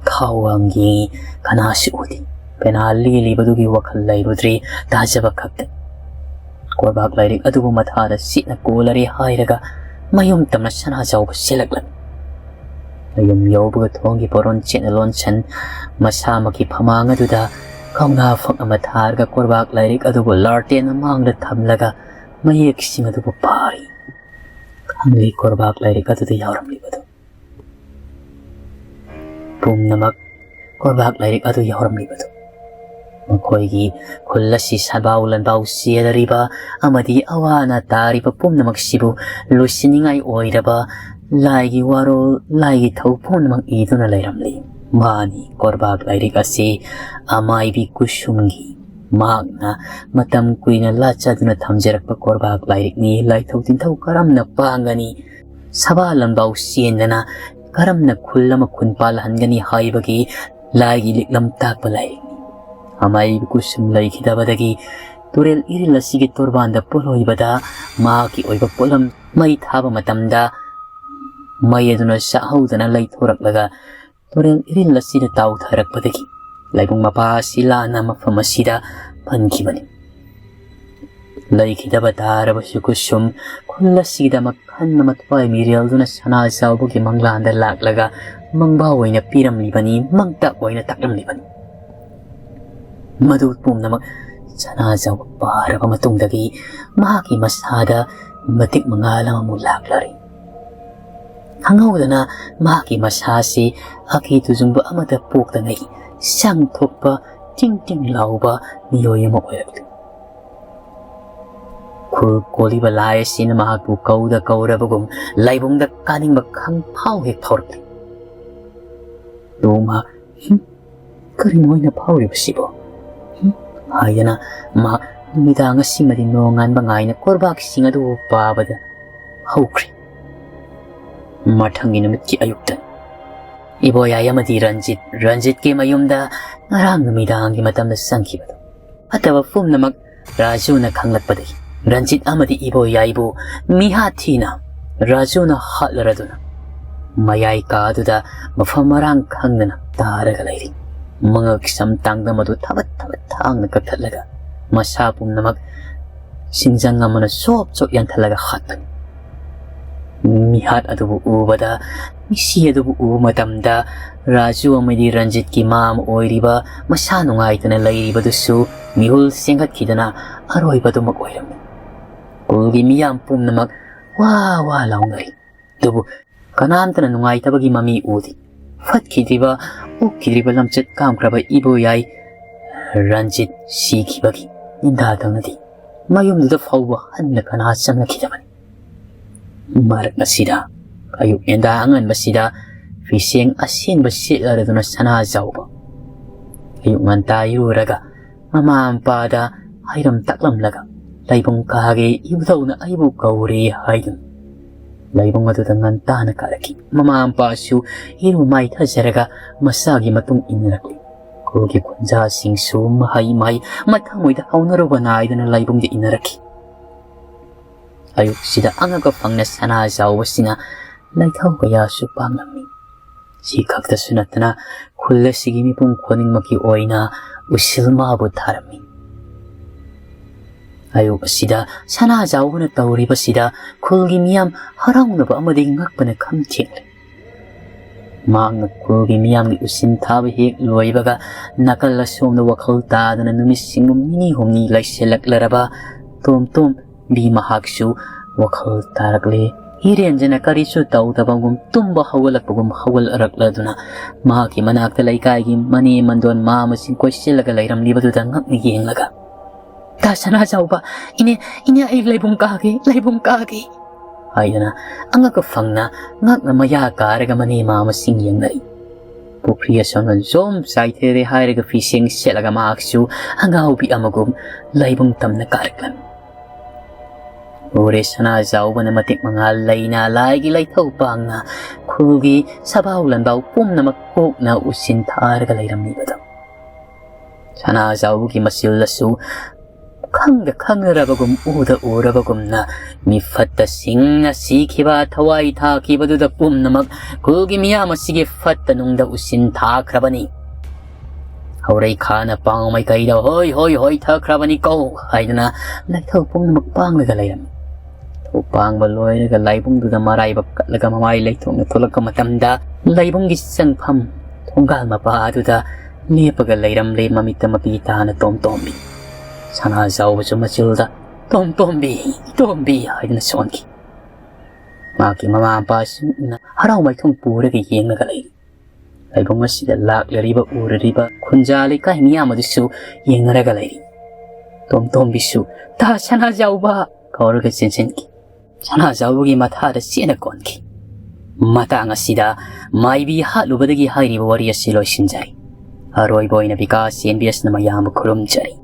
ꯈꯥꯎ ꯋꯥꯡ ꯌꯦꯡꯏ, ꯀꯅꯥꯁꯨ ꯎꯗꯦ꯫ ꯄꯦꯅꯥ ꯂꯦꯜꯂꯤꯕꯗꯨꯒꯤ ꯋꯥꯈꯜ ꯂꯩꯔꯨꯗ꯭ꯔꯤ, ꯇꯥꯖꯕ ꯈꯛꯇ꯫ ꯀꯣꯔꯕꯥꯛ ꯂꯥꯏꯔꯤꯛ ꯑꯗꯨꯕꯨ ꯃꯊꯥꯗ ꯁꯤꯠꯅ ꯀꯣꯜꯂꯔꯦ ꯍꯥꯏꯔꯒ ꯃꯌꯨꯝ ꯇꯝꯅ ꯁꯅꯥꯖꯥꯎꯕ ꯆꯦꯜꯂꯛꯂꯝꯃꯤ꯫ ꯃꯌꯨꯝ ꯌꯧꯕꯒ ꯊꯣꯡꯒꯤ ꯄꯣꯔꯣꯟ ꯆꯦꯠꯅ ꯂꯣꯟꯁꯟ, ꯃꯁꯥꯃꯛꯀꯤ ꯐꯃꯥꯡ ꯑꯗꯨꯗ ꯀꯧꯅꯥ ꯐꯛ ꯑꯃ ꯊꯥꯔꯒ ꯀꯣꯔꯕꯥꯛ ꯂꯥꯏꯔꯤꯛ ꯑꯗꯨꯕꯨ ꯂꯥꯔꯇꯦꯟ ꯃꯥꯡꯗ ꯊꯝꯂꯒ ꯃꯌꯦꯛꯁꯤꯡ ꯑꯗꯨꯕꯨ ꯄꯥꯔꯤ꯫ ꯈꯪꯂꯤ ꯀꯣꯔꯕꯥꯛ ꯂꯥꯏꯔꯤꯛ ꯑꯗꯨꯗ ꯌꯥꯎꯔꯝꯂꯤꯕꯗꯨ꯫ ꯄꯨꯝꯅꯃꯛ ꯀꯣꯔꯕꯥꯛ ꯂꯥꯏꯔꯤꯛ ꯑꯗꯨ ꯌꯥꯎꯔꯝꯂꯤꯕꯗꯨ꯫ ꯃꯈꯣꯏꯒꯤ ꯈꯨꯜ ꯑꯁꯤ ꯁꯕꯥꯎ ꯂꯟꯕꯥꯎ ꯆꯦꯜꯂꯔꯤꯕ ꯑꯃꯗꯤ ꯑꯋꯥ ꯑꯅꯥ ꯇꯥꯔꯤꯕ ꯄꯨꯝꯅꯃꯛꯁꯤꯕꯨ ꯂꯣꯏꯁꯤꯟꯅꯤꯡꯉꯥꯏ ꯑꯣꯏꯔꯕ ꯂꯥꯏꯒꯤ ꯋꯥꯔꯣꯜ, ꯂꯥꯏꯒꯤ ꯊꯧ ꯄꯨꯝꯅꯃꯛ ꯏꯗꯨꯅ ꯂꯩꯔꯝꯂꯤ꯫ ꯃꯥꯅꯤ, ꯀꯣꯔꯕꯥꯛ ꯂꯥꯏꯔꯤꯛ ꯑꯁꯤ ꯑꯃꯥꯏꯕꯤ ꯀꯨꯁꯨꯝꯒꯤ, ꯃꯍꯥꯛꯅ ꯃꯇꯝ ꯀꯨꯏꯅ ꯂꯥꯠꯆꯗꯨꯅ ꯊꯝꯖꯔꯛꯄ ꯀꯣꯔꯕꯥꯛ ꯂꯥꯏꯔꯤꯛꯅꯤ꯫ ꯂꯥꯏꯊꯧ ꯇꯤꯟꯊꯧ ꯀꯔꯝꯅ ꯄꯥꯡꯒꯅꯤ? ꯁꯕꯥ ꯂꯟꯕꯥꯎ ꯆꯦꯟꯗꯅ ꯀꯔꯝꯅ ꯈꯨꯜ ꯑꯃ ꯈꯨꯟ ꯄꯥꯜꯍꯟꯒꯅꯤ ꯍꯥꯏꯕꯒꯤ ꯂꯥꯏꯒꯤ ꯂꯤꯛꯂꯝ ꯇꯥꯛꯄ ꯂꯥꯏꯔꯤꯛꯅꯤ꯫ ꯑꯃꯥꯏꯕꯤ ꯀꯨꯁꯨꯝ ꯂꯩꯈꯤꯗꯕꯗꯒꯤ ꯇꯨꯔꯦꯜ ꯏꯔꯤꯜ ꯑꯁꯤꯒꯤ ꯇꯣꯔꯕꯥꯟꯗ ꯄꯣꯠꯂꯣꯏꯕꯗ ꯃꯍꯥꯛꯀꯤ ꯑꯣꯏꯕ ꯄꯣꯠꯂꯝ ꯃꯩ ꯊꯥꯕ ꯃꯇꯝꯗ ꯃꯩ ꯑꯗꯨꯅ ꯆꯥꯍꯧꯗꯅ ꯂꯩꯊꯣꯔꯛꯂꯒ ꯇꯨꯔꯦꯜ ꯏꯔꯤꯜ ꯑꯁꯤꯗ ꯇꯥꯎꯊꯔꯛꯄꯗꯒꯤ ꯂꯥꯏꯕꯨꯡ ꯃꯄꯥ ꯑꯁꯤ ꯂꯥꯟꯅ ꯃꯐꯝ ꯑꯁꯤꯗ ꯄꯟꯈꯤꯕꯅꯤ꯫ ꯂꯩꯈꯤꯗꯕ ꯇꯥꯔꯕꯁꯨ ꯀꯨꯁꯨꯝ ꯈꯨꯜ ꯑꯁꯤꯗ ꯃꯈꯜ ꯑꯃ ꯊꯋꯥꯏ ꯃꯤꯔꯦꯜꯗꯨꯅ ꯁꯅꯥꯖꯥꯎꯕꯒꯤ ꯃꯪꯂꯥꯟꯗ ꯂꯥꯛꯂꯒ ꯃꯪꯕꯥꯎ ꯑꯣꯏꯅ ꯄꯤꯔꯝꯂꯤꯕꯅꯤ, ꯃꯪꯇꯥꯛ ꯑꯣꯏꯅ ꯇꯥꯛꯂꯝꯂꯤꯕꯅꯤ꯫ ꯃꯗꯨ ꯄꯨꯝꯅꯃꯛ ꯁꯅꯥꯖꯥꯎꯕ ꯄꯥꯔꯕ ꯃꯇꯨꯡꯗꯒꯤ ꯃꯍꯥꯛꯀꯤ ꯃꯁꯥꯗ ꯃꯇꯤꯛ ꯃꯉꯥꯜ ꯑꯃꯃꯨꯛ ꯂꯥꯛꯂꯔꯤ꯫ ꯈꯪꯍꯧꯗꯅ ꯃꯍꯥꯛꯀꯤ ꯃꯁꯥꯁꯤ ꯑꯀꯤ ꯇꯨꯖꯨꯡꯕ ꯑꯃꯗ ꯄꯣꯛꯇꯉꯩ ꯁꯪ ꯊꯣꯛꯄ, ꯇꯤꯡ ꯇꯤꯡ ꯂꯥꯎꯕ ꯃꯤꯑꯣꯏ ꯑꯃ ꯑꯣꯏꯔꯛꯂꯤ꯫ ꯈꯨꯜ ꯀꯣꯜꯂꯤꯕ ꯂꯥꯏ ꯑꯁꯤꯅ ꯃꯍꯥꯛꯄꯨ ꯀꯧꯗ ꯀꯧꯔꯕꯒꯨꯝ ꯂꯥꯏꯕꯨꯡꯗ ꯀꯥꯅꯤꯡꯕ ꯈꯪꯐꯥꯎ ꯍꯦꯛ ꯐꯥꯎꯔꯛꯂꯤ꯫ ꯑꯗꯨ ꯃꯍꯥꯛ, "ꯍꯨꯝ, ꯀꯔꯤꯅꯣ ꯑꯩꯅ ꯐꯥꯎꯔꯤꯕꯁꯤꯕꯣ?" ꯍꯨꯝ? ꯍꯥꯏꯗꯅ ꯃꯍꯥꯛ ꯅꯨꯃꯤꯗꯥꯡ ꯑꯁꯤꯃꯗꯤ ꯅꯣꯡꯉꯥꯟꯕ ꯉꯥꯏꯅ ꯀꯣꯔꯕꯥꯛꯁꯤꯡ ꯑꯗꯨ ꯄꯥꯕꯗ ꯍꯧꯈ꯭ꯔꯦ꯫ ꯃꯊꯪꯒꯤ ꯅꯨꯃꯤꯠꯀꯤ ꯑꯌꯨꯛꯇ ꯏꯕꯣꯌꯥꯏ ꯑꯃꯗꯤ ꯔꯟꯖꯤꯠ, ꯔꯟꯖꯤꯠꯀꯤ ꯃꯌꯨꯝꯗ ꯉꯔꯥꯡ ꯅꯨꯃꯤꯗꯥꯡꯒꯤ ꯃꯇꯝꯗ ꯆꯪꯈꯤꯕꯗꯨ ꯐꯠꯇꯕ ꯄꯨꯝꯅꯃꯛ ꯔꯥꯖꯨꯅ ꯈꯪꯂꯛꯄꯗꯒꯤ ꯔꯟꯖꯤꯠ ꯑꯃꯗꯤ ꯏꯕꯣꯌꯥꯏꯕꯨ ꯃꯤꯍꯥꯠ ꯊꯤꯅ ꯔꯥꯖꯨꯅ ꯍꯥꯠꯂꯔꯗꯨꯅ ꯃꯌꯥꯏ ꯀꯥꯗꯨꯗ ꯃꯐꯝ ꯃꯔꯥꯡ ꯈꯪꯗꯅ ꯇꯥꯔꯒ ꯂꯩꯔꯤ꯫ ꯃꯉꯛ ꯁꯝ ꯇꯥꯡꯗ ꯃꯗꯨ ꯊꯕꯠ ꯊꯕꯠ ꯊꯥꯡꯅ ꯀꯛꯊꯠꯂꯒ ꯃꯁꯥ ꯄꯨꯝꯅꯃꯛ ꯁꯤꯡꯖꯪ ꯑꯃꯅ ꯆꯣꯞ ꯆꯣꯞ ꯌꯥꯟꯊꯠꯂꯒ ꯍꯥꯠꯄꯅꯤ꯫ ꯃꯤꯍꯥꯠ ꯑꯗꯨꯕꯨ ꯎꯕꯗ, ꯃꯤꯁꯤ ꯑꯗꯨꯕꯨ ꯎꯕ ꯃꯇꯝꯗ, ꯔꯥꯖꯨ ꯑꯃꯗꯤ ꯔꯟꯖꯤꯠꯀꯤ ꯃꯃꯥ ꯑꯣꯏꯔꯤꯕ ꯃꯁꯥ ꯅꯨꯡꯉꯥꯏꯇꯅ ꯂꯩꯔꯤꯕꯗꯨꯁꯨ ꯃꯤꯍꯨꯜ ꯆꯦꯟꯒꯠꯈꯤꯗꯨꯅ ꯑꯔꯣꯏꯕꯗꯨꯃꯛ ꯑꯣꯏꯔꯝꯃꯤ꯫ ꯈꯨꯜꯒꯤ ꯃꯤꯌꯥꯝ ꯄꯨꯝꯅꯃꯛ ꯋꯥ ꯋꯥ ꯂꯥꯎꯅꯔꯤ꯫ ꯑꯗꯨꯕꯨ ꯀꯅꯥꯝꯇꯅ ꯅꯨꯡꯉꯥꯏꯇꯕꯒꯤ ꯃꯃꯤ ꯎꯗꯦ꯫ ꯐꯠꯈꯤꯗ꯭ꯔꯤꯕ, ꯑꯣꯛꯈꯤꯗ꯭ꯔꯤꯕ ꯂꯝꯆꯠ ꯀꯥꯝꯈ꯭ꯔꯕ ꯏꯕꯣꯌꯥꯏ ꯔꯟꯖꯤꯠ ꯁꯤꯈꯤꯕꯒꯤ ꯅꯤꯟꯗꯥ ꯇꯧꯅꯗꯦ꯫ ꯃꯌꯨꯝꯗꯨꯗ ꯐꯥꯎꯕ ꯍꯟꯅ ꯀꯅꯥ ꯆꯪꯂꯛꯈꯤꯗꯕꯅꯤ꯫ ꯃꯔꯛ ꯑꯁꯤꯗ, ꯑꯌꯨꯛ ꯉꯟꯇꯥ ꯑꯉꯟꯕꯁꯤꯗ ꯐꯤꯁꯦꯡ ꯑꯁꯦꯡꯕ ꯁꯦꯠꯂꯔꯗꯨꯅ ꯁꯅꯥꯖꯥꯎꯕ ꯑꯌꯨꯛ ꯉꯟꯇꯥ ꯏꯔꯨꯔꯒ ꯃꯃꯥ ꯃꯄꯥꯗ ꯍꯩꯔꯝ ꯇꯥꯛꯂꯝꯂꯒ, "ꯂꯩꯕꯨꯡ ꯀꯥꯒꯦ, ꯏꯕꯨꯙꯧꯅ ꯑꯩꯕꯨ ꯀꯧꯔꯦ" ꯍꯥꯏꯗꯨꯅ ꯂꯩꯕꯨꯡ ꯑꯗꯨꯗ ꯉꯟꯇꯥꯅ ꯀꯥꯔꯛꯈꯤ꯫ ꯃꯃꯥ ꯃꯄꯥꯁꯨ ꯏꯔꯨ ꯃꯥꯏꯊꯖꯔꯒ ꯃꯁꯥꯒꯤ ꯃꯇꯨꯡ ꯏꯟꯅꯔꯛꯂꯤ꯫ ꯈꯨꯜꯒꯤ ꯈꯨꯟꯖꯥꯁꯤꯡꯁꯨ ꯃꯍꯩ ꯃꯍꯩ ꯃꯊꯪ ꯃꯣꯏꯗ ꯍꯧꯅꯔꯨꯕ ꯅꯥꯏꯗꯅ ꯂꯩꯕꯨꯡꯗ ꯏꯟꯅꯔꯛꯈꯤ꯫ ꯑꯌꯨꯛꯁꯤꯗ ꯑꯉꯛꯄ ꯐꯪꯅ ꯁꯅꯥꯖꯥꯎꯕꯁꯤꯅ ꯂꯥꯏꯊꯧ ꯀꯌꯥꯁꯨ ꯄꯥꯡꯂꯝꯃꯤ꯫ ꯁꯤ ꯈꯛꯇꯁꯨ ꯅꯠꯇꯅ ꯈꯨꯜ ꯑꯁꯤꯒꯤ ꯃꯤꯄꯨꯝ ꯈꯨꯗꯤꯡꯃꯛꯀꯤ ꯑꯣꯏꯅ ꯎꯁꯤꯜ ꯃꯥꯕꯨ ꯊꯥꯔꯝꯃꯤ꯫ ꯑꯌꯨꯛ ꯑꯁꯤꯗ ꯁꯅꯥꯖꯥꯎꯕꯅ ꯇꯧꯔꯤꯕꯁꯤꯗ ꯈꯨꯜꯒꯤ ꯃꯤꯌꯥꯝ ꯍꯔꯥꯎꯅꯕ ꯑꯃꯗꯤ ꯉꯛꯄꯅ ꯈꯝ ꯊꯦꯡꯂꯦ꯫ ꯃꯍꯥꯛꯅ ꯈꯨꯜꯒꯤ ꯃꯤꯌꯥꯝꯒꯤ ꯎꯁꯤꯟ ꯊꯥꯕ ꯍꯦꯛ ꯂꯣꯏꯕꯒ, ꯅꯥꯀꯜ ꯑꯁꯣꯝꯗ ꯋꯥꯈꯜ ꯇꯥꯗꯅ ꯅꯨꯃꯤꯠꯁꯤꯡ ꯅꯤꯅꯤ ꯍꯨꯝꯅꯤ ꯂꯩꯁꯤꯜꯂꯛꯂꯔꯕ ꯇꯣꯝ ꯇꯣꯝꯕꯤ ꯃꯍꯥꯛꯁꯨ ꯋꯥꯈꯜ ꯇꯥꯔꯛꯂꯦ꯫ ꯍꯤꯔꯦꯟꯖꯅ ꯀꯔꯤꯁꯨ ꯇꯧꯗꯕꯒꯨꯝ ꯇꯨꯝꯕ ꯍꯧꯒꯠꯂꯛꯄꯒꯨꯝ ꯍꯧꯒꯠꯂꯛꯂꯗꯨꯅ ꯃꯍꯥꯛꯀꯤ ꯃꯅꯥꯛꯇ ꯂꯩꯀꯥꯏꯒꯤ ꯃꯅꯦ ꯃꯟꯗꯣꯟ ꯃꯃꯥꯁꯤꯡ ꯀꯣꯏꯁꯤꯜꯂꯒ ꯂꯩꯔꯝꯂꯤꯕꯗꯨꯗ ꯉꯛꯅ ꯌꯦꯡꯂꯒ, "ꯇꯥ ꯁꯅꯥꯖꯥꯎꯕ, ꯏꯅꯦ, ꯏꯅꯦ, ꯑꯩ ꯂꯩꯕꯨꯡ ꯀꯥꯒꯦ, ꯂꯩꯕꯨꯡ ꯀꯥꯒꯦ" ꯍꯥꯏꯗꯅ ꯑꯉꯛꯄ ꯐꯪꯅ ꯉꯛꯅ ꯃꯌꯥ ꯀꯥꯔꯒ ꯃꯅꯦ ꯃꯃꯥꯁꯤꯡ ꯌꯦꯡꯅꯔꯤ꯫ ꯄꯨꯈ꯭ꯔꯤ ꯑꯁꯣꯝꯅ ꯖꯣꯝ ꯆꯥꯏꯊꯔꯦ ꯍꯥꯏꯔꯒ ꯐꯤꯁꯦꯡ ꯁꯦꯠꯂꯒ ꯃꯍꯥꯛꯁꯨ ꯑꯉꯥꯎꯕꯤ ꯑꯃꯒꯨꯝ ꯂꯩꯕꯨꯡ ꯇꯝꯅ ꯀꯥꯔꯛꯂꯝꯃꯤ꯫ ꯎꯔꯦ ꯁꯅꯥꯖꯥꯎꯕꯅ ꯃꯇꯤꯛ ꯃꯉꯥꯜ ꯂꯩꯅ ꯂꯥꯏꯒꯤ ꯂꯩꯊꯧ ꯄꯥꯡꯅ ꯈꯨꯜꯒꯤ ꯁꯕꯥꯎ ꯂꯟꯕꯥꯎ ꯄꯨꯝꯅꯃꯛ ꯀꯣꯛꯅ ꯎꯁꯤꯟ ꯊꯥꯔꯒ ꯂꯩꯔꯝꯂꯤꯕꯗꯣ꯫ ꯁꯅꯥꯖꯥꯎꯕꯒꯤ ꯃꯆꯤꯜ ꯑꯁꯨ ꯈꯪꯗ ꯈꯪꯅꯔꯕꯒꯨꯝ ꯎꯗ ꯎꯔꯕꯒꯨꯝꯅ ꯃꯤꯐꯠꯇꯁꯤꯡꯅ ꯁꯤꯈꯤꯕ ꯊꯋꯥꯏ ꯊꯥꯈꯤꯕꯗꯨꯗ ꯄꯨꯝꯅꯃꯛ ꯈꯨꯜꯒꯤ ꯃꯤꯌꯥꯝ ꯑꯁꯤꯒꯤ ꯐꯠꯇ ꯅꯨꯡꯗ ꯎꯁꯤꯟ ꯊꯥꯈ꯭ꯔꯕꯅꯤ꯫ ꯍꯧꯔꯩ ꯈꯥꯅ ꯄꯥꯎ ꯃꯥꯏꯀꯩꯗ "ꯍꯣꯏ, ꯍꯣꯏ, ꯍꯣꯏ, ꯊꯛꯈ꯭ꯔꯕꯅꯤ ꯀꯧ" ꯍꯥꯏꯗꯨꯅ ꯂꯩꯊꯧ ꯄꯨꯝꯅꯃꯛ ꯄꯥꯡꯂꯒ ꯂꯩꯔꯝꯃꯤ꯫ ꯎꯄꯥꯡꯕ ꯂꯣꯏꯔꯒ ꯂꯥꯏꯕꯨꯡꯗꯨꯗ ꯃꯔꯥꯏꯕꯛ ꯀꯠꯂꯒ ꯃꯃꯥꯏ ꯂꯩꯊꯣꯛꯅ ꯊꯣꯛꯂꯛꯄ ꯃꯇꯝꯗ, ꯂꯥꯏꯕꯨꯡꯒꯤ ꯆꯪꯐꯝ ꯊꯣꯡꯒꯥꯜ ꯃꯄꯥ ꯑꯗꯨꯗ ꯂꯦꯞꯄꯒ ꯂꯩꯔꯝꯂꯦ, ꯃꯃꯤꯠꯇ ꯃꯄꯤ ꯇꯥꯅ ꯇꯣꯝ ꯇꯣꯝꯕꯤ꯫ ꯁꯅꯥꯖꯥꯎꯕꯁꯨ ꯃꯆꯤꯜꯗ "ꯇꯣꯝ ꯇꯣꯝꯕꯤ, ꯇꯣꯝꯕꯤ" ꯍꯥꯏꯗꯨꯅ ꯁꯣꯟꯈꯤ꯫ ꯃꯍꯥꯛꯀꯤ ꯃꯃꯥ ꯃꯄꯥꯁꯤꯡꯅ ꯍꯔꯥꯎ ꯃꯥꯏꯊꯣꯡ ꯄꯨꯔꯒ ꯌꯦꯡꯂꯒ ꯂꯩꯔꯤ꯫ ꯂꯥꯏꯕꯨꯡ ꯑꯁꯤꯗ ꯂꯥꯛꯂꯔꯤꯕ, ꯎꯔꯔꯤꯕ ꯈꯨꯟꯖꯥ ꯂꯩꯀꯥꯏ ꯃꯤꯌꯥꯝ ꯑꯗꯨꯁꯨ ꯌꯦꯡꯅꯔꯒ ꯂꯩꯔꯤ꯫ ꯇꯣꯝ ꯇꯣꯝꯕꯤꯁꯨ "ꯇꯥ ꯁꯅꯥꯖꯥꯎꯕ" ꯀꯧꯔꯒ ꯆꯦꯟꯁꯤꯟꯈꯤ꯫ ꯁꯅꯥꯖꯥꯎꯕꯒꯤ ꯃꯊꯥꯗ ꯆꯦꯠꯅ ꯀꯣꯟꯈꯤ꯫ ꯃꯇꯥꯡ ꯑꯁꯤꯗ ꯃꯥꯏꯕꯤ ꯍꯥꯠꯂꯨꯕꯗꯒꯤ ꯍꯥꯏꯔꯤꯕ ꯋꯥꯔꯤ ꯑꯁꯤ ꯂꯣꯏꯁꯤꯟꯖꯔꯤ꯫ ꯑꯔꯣꯏꯕ ꯑꯣꯏꯅ ꯕꯤꯀꯥꯁ ꯁꯤ ꯑꯦꯟ ꯕꯤ ꯑꯦꯁꯅ ꯃꯌꯥꯝꯕꯨ ꯈꯨꯔꯨꯝꯖꯔꯤ꯫